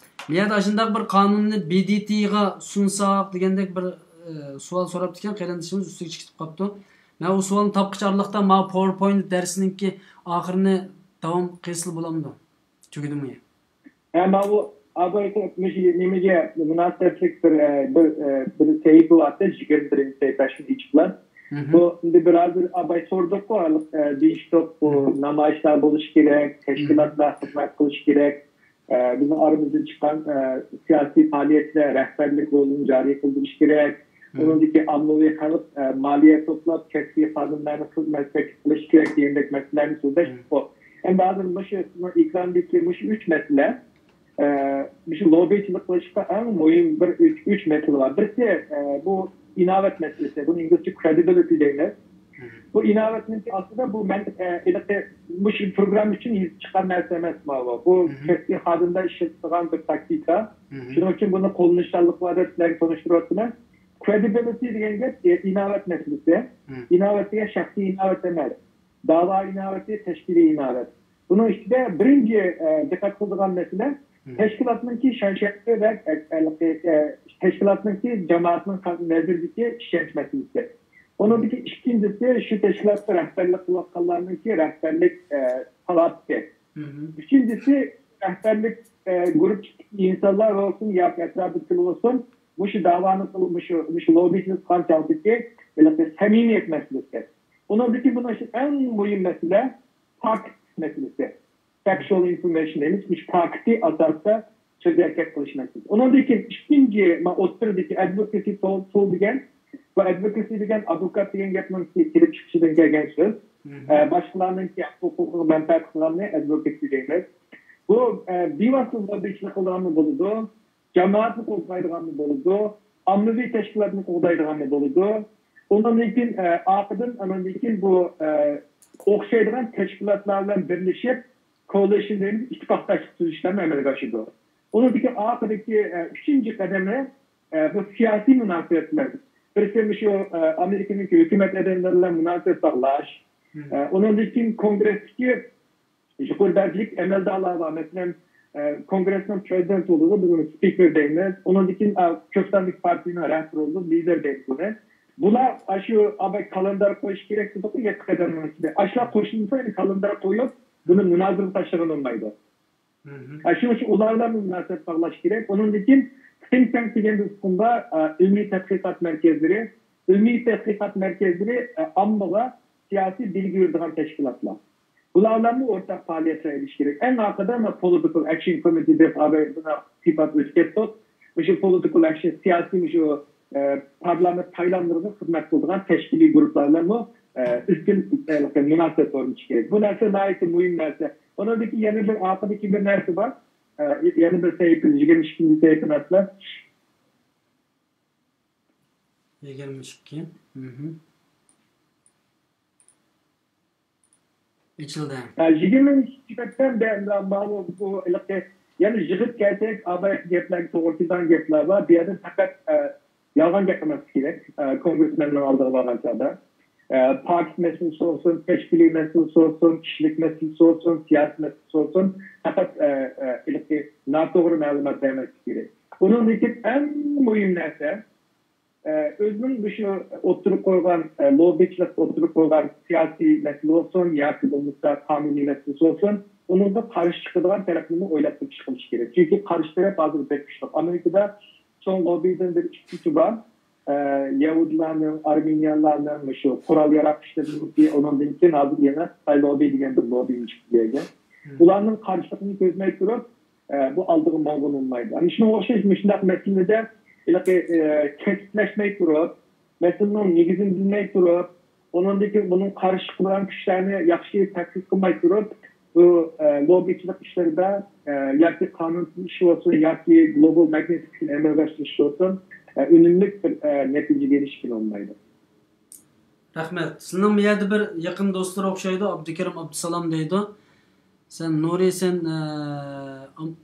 بۇ يەردە ئاشۇنداق بىر قانۇننى بى دى تىغا سۇنساق دېگەندەك بىر، ئە، سوئال سوراپتىكەن، قېرىندىشىمىز ئۈستىگە چىقىپ قاپتۇ. مەن ئۇ سوئالنى تاپقىچە ئارىلىقتا ماۋۇ پاۋېرپوينت دەرسىنىڭكى ئاخىرىنى داۋام قىلسىلا بولامدۇ؟ تۈگىدىمۇ؟ ھە، ماۋۇ ئابايكا مۇشۇ نېمىگە مۇناسىۋەتلىك بىر، ئە، بىر، ئە، بىر سەھىپە بارتى، يىگىرمە بىرىنچى سەھىپە شۇنى ئېچىپلا. بۇ ئەمدى بىر ھازىر ئاباي سوردۇققۇ، ئە، دېيىشتۇق، بۇ نامايىشلار بولۇشى كېرەك، تەشكىلاتلار خىزمەت قىلىشى كېرەك، ئە، بىزنىڭ ئارىمىزدىن چىققان، ئە، سىياسىي پائالىيەتچىلەر رەھبەرلىك رولىنى جارى قىلدۇرۇشى كېرەك. ئۇنىڭدىكى ئاممىۋى خەلق، ئە، مالىيە توپلاپ، كەسپىي خادىملارنى خىزمەتكە قىلىش كېرەك دېگەندەك مەسىلىلەرنى سۆزلەشتۇق. ئەمدى ھازىر مۇشۇ سىزنىڭ ئېكراندىكى مۇشۇ ئۈچ مەسىلە، ئە، مۇشۇ لوببىچىلىق قىلىشتا ئەڭ مۇھىم بىر ئۈچ، ئۈچ مەسىلە بار. بىرسى، ئە، بۇ ئىناۋەت مەسىلىسى. بۇنى ئىنگلىزچە كرېدىبىلىتى دەيمىز. بۇ ئىناۋەتنىڭكى ئاستىدا بۇ مەن، ئە، ھېلىقى مۇشۇ پروگرامما ئۈچۈن يېزىپ چىققان نەرسە ئەمەس ماۋۇ. بۇ كەسپىي خادىملار ئىشلىتىدىغان بىر تاكتىكا. شۇنىڭ ئۈچۈن بۇنى قوللىنىشچانلىقى بار دەپ سىلەرگە تونۇشتۇرۇۋاتىمەن. كرېدىبىلىتى دېگەن گەپ، ئە، ئىناۋەت مەسىلىسى. ئىناۋەت دېگەن شەخسىي ئىناۋەت ئەمەس. داۋا ئىناۋىتى، تەشكىلىي ئىناۋەت. بۇنىڭ ئىچىدە بىرىنچى، ئە، دىققەت قىلىدىغان مەسىلە تەشكىلاتنىڭكى ئىشەنچ ھەققى ۋە، ئە، ئە، تەشكىلاتنىڭكى جامائەتنىڭ نەزىرىدىكى ئىشەنچ مەسىلىسى. ئۇنىڭدىكى ئىككىنچىسى شۇ تەشكىلاتقا رەھبەرلىك قىلىۋاتقانلارنىڭكى رەھبەرلىك، ئە، سالاھىيىتى. ئۈچىنچىسى رەھبەرلىك، ئە، گۇرۇپپىسىدىكى ئىنسانلار بولسۇن ياكى ئەتراپىدىكىلەر بولسۇن، مۇشۇ داۋانى قىل-، مۇشۇ، مۇشۇ لوببىچىلىك قىلغان چاغدىكى ھېلىقى سەمىمىيەت مەسىلىسى. ئۇنىڭدىن كېيىن بۇنىڭ ئۈچۈن ئەڭ مۇھىم مەسىلە پاكىت مەسىلىسى. فاكچۇئال ئىنفورمېيشن دەيمىز، مۇشۇ پاكىتى ئاساستا سۆز ھەرىكەت قىلىش مەسىلىسى. ئۇنىڭدىن كېيىن ئىككىنچى، ما، ئوتتۇرىدىكى ئەدۋوكېسى تۇل، تۇل دېگەن، بۇ ئەدۋوكېسى دېگەن ئادۋوكات دېگەن گەپنىڭ كېلىپ چىقىشىدىن كەلگەن سۆز. ئە، باشقىلارنىڭكى ھوقۇقىغا مەنپەئەت قىلغاننى ئەدۋوكېسى دەيمىز. بۇ، ئە، بىۋاسىتە لوببىچىلىك قىلىدىغانمۇ بولىدۇ، جامائەتنى قوغدايدىغانمۇ بولىدۇ، ئاممىۋى تەشكىلاتنى قوغدايدىغانمۇ بولىدۇ. ئۇنىڭدىن كېيىن، ئە، ئارقىدىن، ئۇنىڭدىن كېيىن بۇ، ئە، ئوخشايدىغان تەشكىلاتلار بىلەن بىرلىشىپ، كوللېكشن دەيمىز، ئىتتىپاقداشلىق تۈزۈشلەرنى ئەمەلگە ئاشىدۇ. ئۇنىڭدىن كېيىن ئارقىدىكى، ئە، ئۈچىنچى قەدىمى، ئە، بۇ سىياسىي مۇناسىۋەتلەر. بىرسى مۇشۇ، ئە، ئامېرىكىنىڭ ھۆكۈمەت ئادەملىرى بىلەن مۇناسىۋەت باغلاش. ئە، ئۇنىڭدىن كېيىن كونگرېستىكى يۇقىرى دەرىجىلىك ئەمەلدارلار بار. مەسىلەن، ئە، كونگرېسنىڭ پرېزىدېنتى بولىدۇ، بۇنى سپىكېر دەيمىز. ئۇنىڭدىن كېيىن، ئە، كۆپ ساندىكى پارتىيىنىڭ رەھبىرى بولىدۇ، لىدېر دەيمىز بۇنى. بۇلار ئاشۇ ئاباي كالېندار قويۇش كېرەك دېدۇققۇ، يەتتە قەدەمنىڭ ئىچىدە. ئاشۇلار قوشۇلمىسا، يەنە كالېندار قويۇپ، بۇنى مۇنازىرىگە تاشلىغىلى بولمايدۇ. ھە، شۇنىڭ ئۈچۈن ئۇلار بىلەن مۇناسىۋەت باغلاش كېرەك. ئۇنىڭدىن كېيىن تىنك تانك دېگەن بىر ئۇقۇم بار، ئە، ئىلمىي تەتقىقات مەركەزلىرى. ئىلمىي تەتقىقات مەركەزلىرى، ئە، ئاممىغا سىياسىي بىلگە بېرىدىغان تەشكىلاتلار. بۇلار بىلەنمۇ ئورتاق پائالىيەتلەر ئېلىش كېرەك. ئەڭ ئارقىدا مانا پولىتىكال ئەكشن كومىتېت دەپ ئاباي بۇنى تېپىپ ئۆتۈپ كەتتۇق. مۇشۇ پولىتىكال ئەكشن سىياسىي مۇشۇ، ئە، پارلامېنت سايلاملىرىغا خىزمەت قىلىدىغان تەشكىلىي گۇرۇپپىلار بىلەنمۇ، ئە، ئىزچىل، ئە، مۇناسىۋەت ئورنىتىش كېرەك. بۇ نەرسە ناھايىتى مۇھىم نەرسە. ئۇنىڭدىن كېيىن يەنە بىر ئارقىدىكى بىر نەرسە بار. ئە، يەنە بىر سەھىپە، يىگىرمە ئىككىنچى سەھىپە مەسىلە. يىگىرمە ئىككى. مھم. ئېچىلدى. ئە، يىگىرمە ئىككىنچى سەھىپە ماۋۇ، بۇ ھېلىقى، يەنە يىغىپ كەلسەك، ئابايقى گەپلەرگە توغرا كېلىدىغان گەپلەر بار. بۇ يەردە پەقەت، ئە، يالغان گەپ قىلماسلىق كېرەك. ئە، كونگرېسمېننىڭ ئالدىغا بارغان چاغدا، ئە، پاكىت مەسىلىسى بولسۇن، تەشكىلىي مەسىلىسى بولسۇن، كىشىلىك مەسىلىسى بولسۇن، سىياسىي مەسىلىسى بولسۇن، پەقەت، ئە، ئە، ھېلىقى ناتوغرا مەلۇمات بەرمەسلىك كېرەك. ئۇنىڭدىن كېيىن ئەڭ مۇھىم نەرسە، ئە، ئۆزىنىڭ مۇشۇ ئوتتۇرىغا قويغان، ئە، لوببىچىلىق ئوتتۇرىغا قويغان سىياسىي مەسىلە بولسۇن ياكى بولمىسا قانۇنىي مەسىلىسى بولسۇن، ئۇنىڭغا قارشى چىقىدىغان تەرەپنىمۇ ئويلاپ تېپىش قىلىش كېرەك. چۈنكى قارشى تەرەپ ھازىر بەك كۈچلۈك. ئامېرىكىدا چوڭ لوببىدىن بىر ئىككى بار. ئە، يەھۇدىيلارنىڭ، ئارمېنىيەلەرنىڭ مۇشۇ قورال ياراغ ئىشلىرىدىكى، ئۇنىڭدىن كېيىن ھازىر يەنە خىتاي لوببى دېگەن بىر لوببى چىقتى بۇ يەرگە. بۇلارنىڭ قارشىلىقىنى كۆزلىمەي تۇرۇپ، ئە، بۇ ئالدىغا ماڭغىلى بولمايدۇ. ئەنە شۇنىڭغا ئوخشاش مۇشۇنداق مەسىلىدە ھېلىقى، ئە، كەسىپلەشمەي تۇرۇپ، مەسىلىنىڭ نېگىزىنى بىلمەي تۇرۇپ، ئۇنىڭدىن كېيىن بۇنىڭ قارشى چىقىدىغان كۈچلەرنى ياخشى تەتقىق قىلماي تۇرۇپ، بۇ، ئە، لوببىچىلىق ئىشلىرىدا، ئە، ياكى قانۇن ئىشى بولسۇن، ياكى گلوبال ماگنىتسكىنى ئەمەلگە ئاشۇرۇش بولسۇن، ئە، ئۈنۈملۈك بىر، ئە، نەتىجىگە ئېرىشكىلى بولمايدۇ. رەھمەت. سىلىنىڭ بۇ يەردە بىر يېقىن دوستلىرى ئوخشايدۇ، ئابدۇكېرىم ئابدۇسالام دەيدۇ. سەن نۇرى، سەن، ئە، ئام-،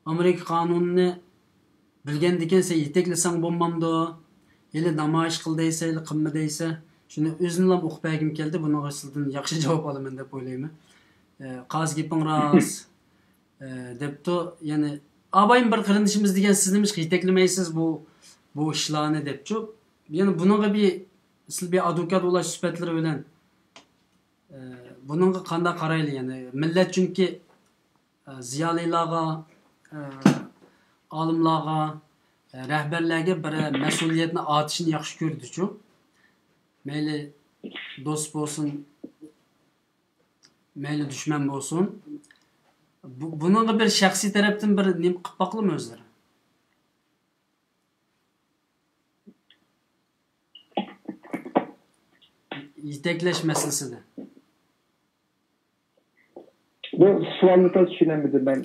ئامېرىكا قانۇنىنى بىلگەندىكىن سەن يېتەكلىسەڭ بولمامدۇ؟ ھېلى نامايىش قىل دەيسە، ھېلى قىلما دەيسە. شۇنى ئۆزۈملا ئوقۇپ بەرگۈم كەلدى، بۇنىڭغا سىزدىن ياخشى جاۋاب ئالىمەن دەپ ئويلايمەن. ئە، قازى گېپىڭ راست، ئە، دەپتۇ. يەنى، ئابايىم بىر قېرىندىشىمىز دېگەن، سىز نېمىشقا يېتەكلىمەيسىز بۇ، بۇ ئىشلارنى دەپچۇ. يەنى بۇنىڭغا بىر، سىز بىر ئادۋوكات بولاش سۈپەتلىرى بىلەن، ئە، بۇنىڭغا قانداق قارايلى؟ يەنى مىللەت چۈنكى ئە، زىيالىيلارغا، ئە، ئالىملارغا، ئە، رەھبەرلەرگە بىر مەسئۇلىيەتنى ئارتىشنى ياخشى كۆرىدۇچۇ. مەيلى دوست بولسۇن، مەيلى دۈشمەن بولسۇن. بۇ، بۇنىڭغا بىر شەخسىي تەرەپتىن بىر نېمە قىلىپ باقىلىمۇ ئۆزلىرى؟ يېتەكلەش مەسىلىسىدە. بۇ سوئالنى تازا چۈشىنەلمىدىم مەن.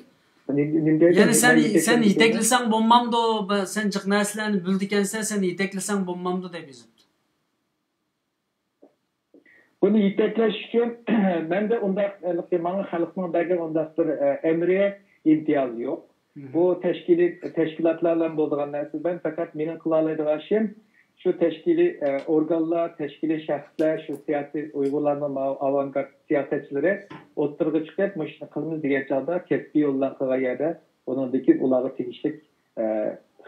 نېمە، نېمە دەيدۇ؟ يەنى سەن، مەن سەن يېتەكلەپ كېتىمەن. يېتەكلىسەڭ بولمامدۇ؟ بە-، سەن جىق نەرسىلەرنى بىلىدىكەنسەن، سەن يېتەكلىسەڭ بولمامدۇ دەپ يېزىپتۇ. بۇنى يېتەكلەش ئۈچۈن مەندە ئۇنداق، ھېلىقى ماڭا خەلقنىڭ بەرگەن ئۇنداق بىر، ئە، ئەمرى، ئىمتىيازى يوق. مھم. بۇ تەشكىلىي، تەشكىلاتلار بىلەن بولىدىغان نەرسە. مەن پەقەت مېنىڭ قىلالايدىغان ئىشىم شۇ تەشكىلىي، ئە، ئورگانلار، تەشكىلىي شەخسلەر، شۇ سىياسىي ئۇيغۇرلارنىڭ ماۋۇ ئاۋانگارت سىياسەتچىلىرى ئوتتۇرىغا چىقىپ، مۇشۇنى قىلىمىز دېگەن چاغدا كەسپىي يول بىلەن قىلغان يەردە، ئۇنىڭدىن كېيىن ئۇلارغا تېگىشلىك، ئە،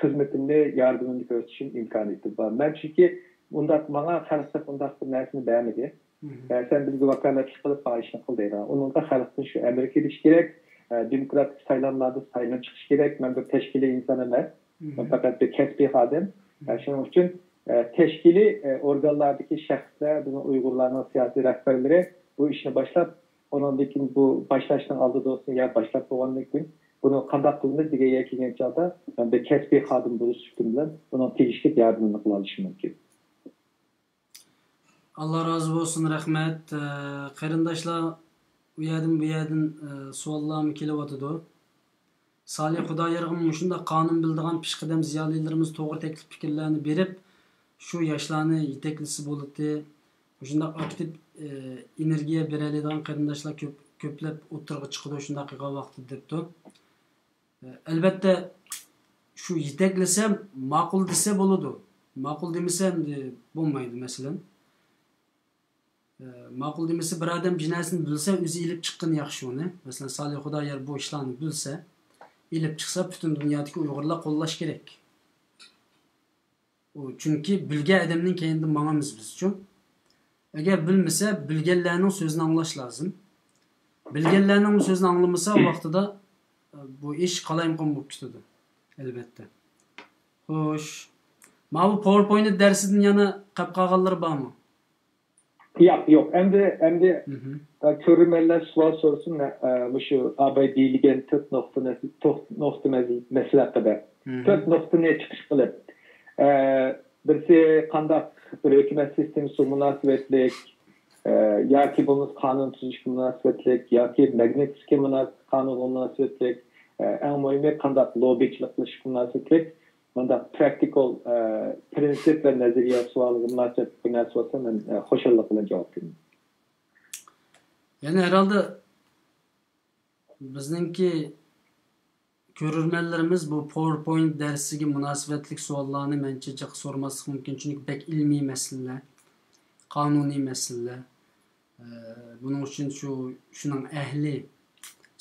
خىزمىتىمنى، ياردىمىمنى كۆرسىتىشىم ئىمكانىيىتىم بار. مەن چۈنكى ئۇنداق ماڭا خەلق ئۇنداق بىر نەرسىنى بەرمىدى. مھم. ئە، سەن بىزگە ۋاكالەتلىك قىلىپ مانا ئىشنى قىل دەيدىغان. ئۇنىڭغا خەلقتىن شۇ ئەمىر كېلىشى كېرەك. ئە، دېموكراتىك سايلاملاردا سايلام چىقىشى كېرەك. مەن بىر تەشكىلىي ئىنسان ئەمەس. مەن مھم. پەقەت بىر كەسپىي خادىم. ئە، مھم. شۇنىڭ ئۈچۈن، ئە، تەشكىلىي، ئە، ئورگانلاردىكى شەخسلەر، بىزنىڭ ئۇيغۇرلارنىڭ سىياسىي رەھبەرلىرى بۇ ئىشنى باشلاپ، ئۇنىڭدىن كېيىن بۇ باشلاشنىڭ ئالدىدا بولسۇن يا باشلاپ بولغاندىن كېيىن بۇنى قانداق قىلىمىز دېگەن يەرگە كەلگەن چاغدا مەن بىر كەسپىي خادىم بولۇش سۈپىتىم بىلەن بۇنىڭ تېگىشلىك ياردىمىنى قىلالىشىم مۇمكىن. ئاللا رازى بولسۇن، رەھمەت. ئە، قېرىنداشلار، ئۇ يەردىن، بۇ يەردىن، ئە، سوئاللارمۇ كېلىۋاتىدۇ. سالىھ خۇدايارغىمۇ مۇشۇنداق قانۇن بىلىدىغان پېشقەدەم زىيالىيلىرىمىز توغرا تەكلىپ پىكىرلەرنى بېرىپ، شۇ ياشلارنى يېتەكلىسە بولىدۇ. مۇشۇنداق ئاكتىپ، ئېنېرگىيە بېرەلەيدىغان قېرىنداشلار كۆپ، كۆپلەپ ئوتتۇرىغا چىقىدۇ شۇنداق قىلغان ۋاقىتتا دەپتۇ. ئەلبەتتە، شۇ يېتەكلىسە ماقۇل دېسە بولىدۇ. ماقۇل دېمىسە ئەمدى بولمايدۇ، مەسىلەن. ماقۇل دېمىسە، بىر ئادەم بىر نەرسىنى بىلسە، ئۆزى ئېلىپ چىققىنى ياخشى ئۇنى. مەسىلەن، سالىھ خۇدايار بۇ ئىشلارنى بىلسە، ئېلىپ چىقسا، پۈتۈن دۇنيادىكى ئۇيغۇرلار قوللاش كېرەك. ئۇ، چۈنكى بىلگەن ئادەمنىڭ كەينىدىن ماڭىمىز بىزچۇ. ئەگەر بىلمىسە، بىلگەنلەرنىڭ سۆزىنى ئاڭلاش لازىم. بىلگەنلەرنىڭ سۆزىنى ئاڭلىمىسا، ۋاقتىدا، ئە، بۇ ئىش قالايمىقان بولۇپ كېتىدۇ، ئەلۋەتتە. خوش. ماۋۇ پاۋېرپوينت دەرسىدىن يەنە قاپ قالغانلىرى بارمۇ؟ ياق، يوق. ئەمدى، ئەمدى، ئە، كۆرۈرمەنلەر سوئال سورىسۇن، ئە، مۇشۇ ئاباي دېيىلگەن تۆت نۇقتا، نۇقتا مەسىلە ھەققىدە. تۆت نۇقتىنى چىقىش قىلىپ، ئە، بىرسى قانداق بىر ھۆكۈمەت سىستېمىسىغا مۇناسىۋەتلىك، ئە، ياكى بولمىسا قانۇن تۈزۈشكە مۇناسىۋەتلىك، ياكى ماگنىتسكىي مۇناس-، قانۇنغا مۇناسىۋەتلىك، ئە، ئەڭ مۇھىمى قانداق لوببىچىلىق قىلىشقا مۇناسىۋەتلىك، مۇنداق پراكتىكال، ئە، پرىنسىپ ۋە نەزەرىيە سوئالىغا مۇناسىۋەتلىك بىر نەرسە بولسا، مەن، ئە، خۇشاللىق بىلەن جاۋاب بېرىمەن. يەنە ھەرھالدا بىزنىڭكى كۆرۈرمەنلىرىمىز بۇ پاۋېرپوينت دەرسىگە مۇناسىۋەتلىك سوئاللارنى مەنچە جىق سورىماسلىق مۇمكىن، چۈنكى بەك ئىلمىي مەسىلىلەر، قانۇنىي مەسىلىلەر. ئە، بۇنىڭ ئۈچۈن شۇ، شۇنىڭ ئەھلى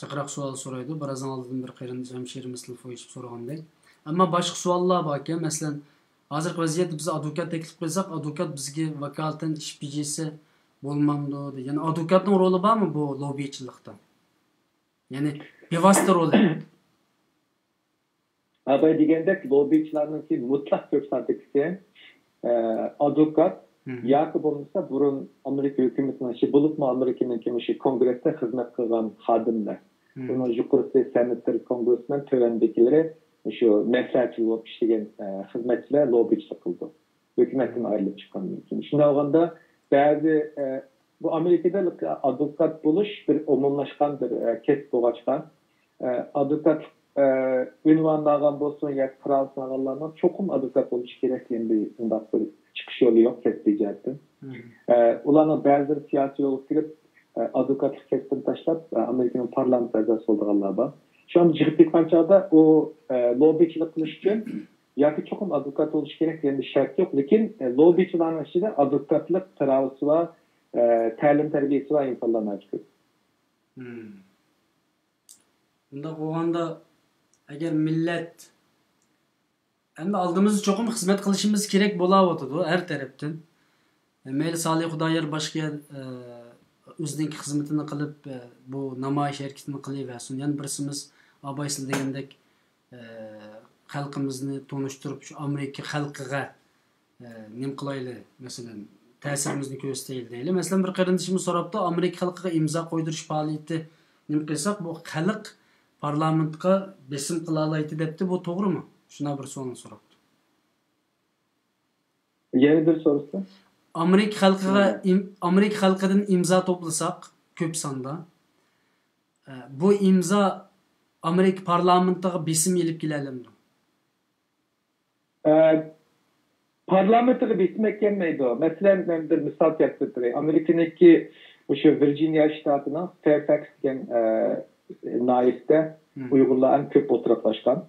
جىقراق سوئال سورايدۇ. بىرازنىڭ ئالدىدىن بىر قېرىندىشىمىز تېلېفون ئېچىپ سورىغاندەك. ئەمما باشقا سوئاللار باركەن، مەسىلەن، ھازىرقى ۋەزىيەتتە بىز ئادۋوكات تەكلىپ قىلساق، ئادۋوكات بىزگە ۋاكالىتەن ئىش بېجىرسە بولمامدۇ؟ دېگەن. يەنى ئادۋوكاتنىڭ رولى بارمۇ بۇ لوببىچىلىقتا؟ يەنى بىۋاسىتە رولى. ئاباي دېگەندەك، لوببىچىلارنىڭكى مۇتلەق كۆپ ساندىكىسى، ئە، ئادۋوكات ياكى بولمىسا بۇرۇن ئامېرىكا ھۆكۈمىتىنىڭ ئىشى، بولۇپمۇ ئامېرىكىنىڭكى مۇشۇ كونگرېستا خىزمەت قىلغان خادىملار. بۇنىڭ يۇقىرىسى سېناتور، كونگرېسمېن، تۆۋەندىكىلىرى شۇ مەسلىھەتچى بولۇپ ئىشلىگەن، ئە، خىزمەتچىلەر لوببىچىلىق قىلىدۇ. ھۆكۈمەتتىن ئايرىلىپ چىققاندىن كېيىن. شۇنداق بولغاندا بەزى، ئە، بۇ ئامېرىكىدا ئادۋوكات بولۇش بىر ئومۇملاشقان بىر، ئە، كەسىپ بولغاچقا، ئە، ئادۋوكاتلىق، ئە، ئۇنۋانىنى ئالغان بولسۇن ياكى پىراۋىسىنى ئالغانلارنىڭ چوقۇم ئادۋوكات بولۇشى كېرەك دېگەن بىر ئۇنداق بىر چىقىش يولى يوق كەسپىي جەھەتتىن. ئە، ئۇلارنىڭ بەزىلىرى سىياسىي يولغا كىرىپ، ئە، ئادۋوكاتلىق كەسپىنى تاشلاپ، ئە، ئامېرىكىنىڭ پارلامېنت ئەزاسى بولىدىغانلار بار. شۇڭا جىق دېھقانچىلىقتا ئۇ، ئە، لوببىچىلىق قىلىش ئۈچۈن ياكى چوقۇم ئادۋوكات بولۇش كېرەك دېگەندە شەرت يوق، لېكىن، ئە، لوببىچىلارنىڭ ئىچىدە ئادۋوكاتلىق پىراۋىسى بار، ئە، تەلىم تەربىيەسى بار ئىنسانلار ناھايىتى كۆپ. مم. بۇنداق بولغاندا، ئەگەر مىللەت، ئەمدى ئالدىمىزدا چوقۇم خىزمەت قىلىشىمىز كېرەك بولاۋاتىدۇ ھەر تەرەپتىن. مەيلى سالىھ خۇدايار باشقا يەر، ئە، ئۆزىنىڭكى خىزمىتىنى قىلىپ، ئە، بۇ نامايىش ھەرىكىتىنى قىلىۋەرسۇن. يەنە بىرسىمىز ئاباي سىلەر دېگەندەك، ئە، خەلقىمىزنى تونۇشتۇرۇپ، شۇ ئامېرىكا خەلقىگە، ئە، نېمە قىلايلى، مەسىلەن، تەسىرىمىزنى كۆرسىتەيلى دەيلى. مەسىلەن، بىر قېرىندىشىمىز سوراپتۇ، ئامېرىكا خەلقىگە ئىمزا قويدۇرۇش پائالىيىتى نېمە قىلساق، بۇ خەلق پارلامېنتقا بېسىم قىلالايتتى دەپتۇ، بۇ توغرىمۇ؟ شۇنداق بىر سوئالنى سوراپتۇ. يەنە بىر سورىسا؟ ئامېرىكا خەلقىگە ئىم-، ئامېرىكا خەلقىدىن ئىمزا توپلىساق، كۆپ ساندا، ئە، بۇ ئىمزا ئامېرىكا پارلامېنتىغا بېسىم ئېلىپ كېلەلەمدۇ؟ ئە، پارلامېنتىغا بېسىم ئەكەلمەيدۇ. مەسىلەن، مەن بىر مىسال كەلتۈرۈپ بېرەي. ئامېرىكىنىڭكى مۇشۇ ۋىرجىنىيە شتاتىنىڭ فېرفاكس دېگەن، ئە، ناھىيەسىدە ئۇيغۇرلار ئەڭ كۆپ ئولتۇراقلاشقان.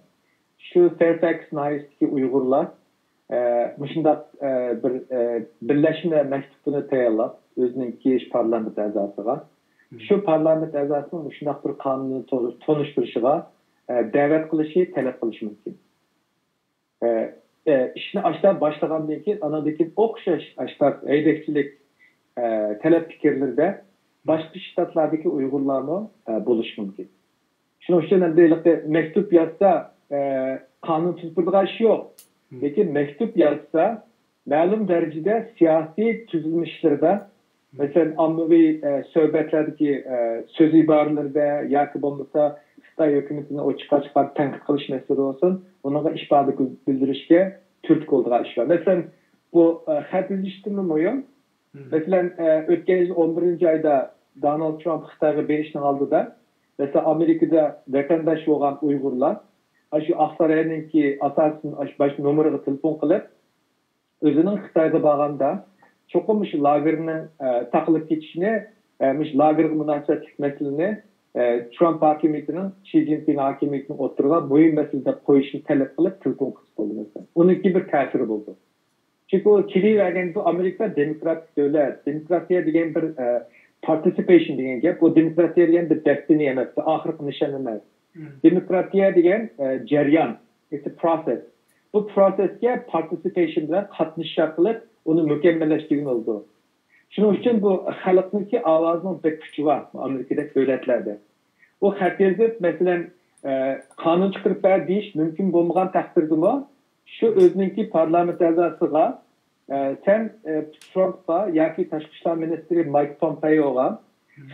شۇ فېرفاكس ناھىيەسىدىكى ئۇيغۇرلار، ئە، مۇشۇنداق، ئە، بىر، ئە، بىرلەشمە مەكتۇپىنى تەييارلاپ، ئۆزىنىڭكى پارلامېنت ئەزاسىغا، شۇ پارلامېنت ئەزاسىنىڭ مۇشۇنداق بىر قانۇننى تو-، تونۇشتۇرۇشىغا، ئە، دەۋەت قىلىشى، تەلەپ قىلىشى مۇمكىن. ئە، ئە، ئىشنى ئاشتا باشلىغاندىن كېيىن، ئاناندىن كېيىن ئوخشاش ئاشتا ھەيدەكچىلىك، ئە، تەلەپ پىكىرلىرىدە باشقا شتاتلاردىكى ئۇيغۇرلارمۇ، ئە، بولۇشى مۇمكىن. شۇنىڭ ئۈچۈن ئەمدى ھېلىقى مەكتۇپ يازسا، ئە، قانۇن تۈزۈپ بېرىدىغان ئىش يوق. لېكىن مەكتۇپ يازسا، مەلۇم دەرىجىدە سىياسىي تۈزۈلمە ئىشلىرىدا، مەسىلەن، ئاممىۋى، ئە، سۆھبەتلەردىكى، ئە، سۆز ئىبارىلىرىدە ياكى بولمىسا خىتاي ھۆكۈمىتىنى ئوچۇق-ئاچىق تەنقىد قىلىش مەسىلىدە بولسۇن، ئۇنىڭغا ئىپادە بىلدۈرۈشكە تۈرتكە بولىدىغان ئىش بار. مەسىلەن، بۇ، ئە، خەت يېزىشتىنمۇ مۇھىم. مەسىلەن، ئە، ئۆتكەن يىل ئون بىرىنچى ئايدا دونالد ترامپ خىتايغا بېرىشنىڭ ئالدىدا، مەسىلەن، ئامېرىكىدا ۋەتەنداش بولغان ئۇيغۇرلار ئاشۇ ئاقساراينىڭكى ئاساسىي ئاشۇ باش نومۇرىغا تېلېفون قىلىپ، ئۆزىنىڭ خىتايغا بارغاندا چوقۇم مۇشۇ لاگېرنىڭ، ئە، تاقىلىپ كېتىشىنى، ئە، مۇشۇ لاگېرغا مۇناسىۋەتلىك مەسىلىنى، ئە، ترامپ ھاكىمىيىتىنىڭ، شى جىنپىڭ ھاكىمىيىتىنىڭ ئوتتۇرىغا مۇھىم مەسىلە دەپ قويۇشىنى تەلەپ قىلىپ تېلېفون قىلىپ بولدى مەسىلەن. ئۇنىڭكى بىر تەسىرى بولدى. چۈنكى ئۇ كېلىۋەرگەندە، بۇ ئامېرىكا دېموكراتىك دۆلەت، دېموكراتىيە دېگەن بىر، ئە، participation دېگەن گەپ. بۇ دېموكراتىيە دېگەن بىر دېستىنى ئەمەس، بىر ئاخىرقى نىشان ئەمەس. دېموكراتىيە دېگەن، ئە، جەريان، it's a process. بۇ پروسېسكە participation بىلەن قاتنىشىش ئارقىلىق ئۇنى مۇكەممەللەشتۈرگىلى بولىدۇ. شۇنىڭ ئۈچۈن بۇ خەلقنىڭكى ئاۋازىنىڭ بەك كۈچى بار ئامېرىكىدەك دۆلەتلەردە. ئۇ خەت يېزىپ، مەسىلەن، ئە، قانۇن چىقىرىپ بەر دېيىش مۇمكىن بولمىغان تەقدىردىمۇ، شۇ ئۆزىنىڭكى پارلامېنت ئەزاسىغا، ئە، سەن، ئە، ترامپقا ياكى تاشقى ئىشلار مىنىستىرى مايك پومپېئوغا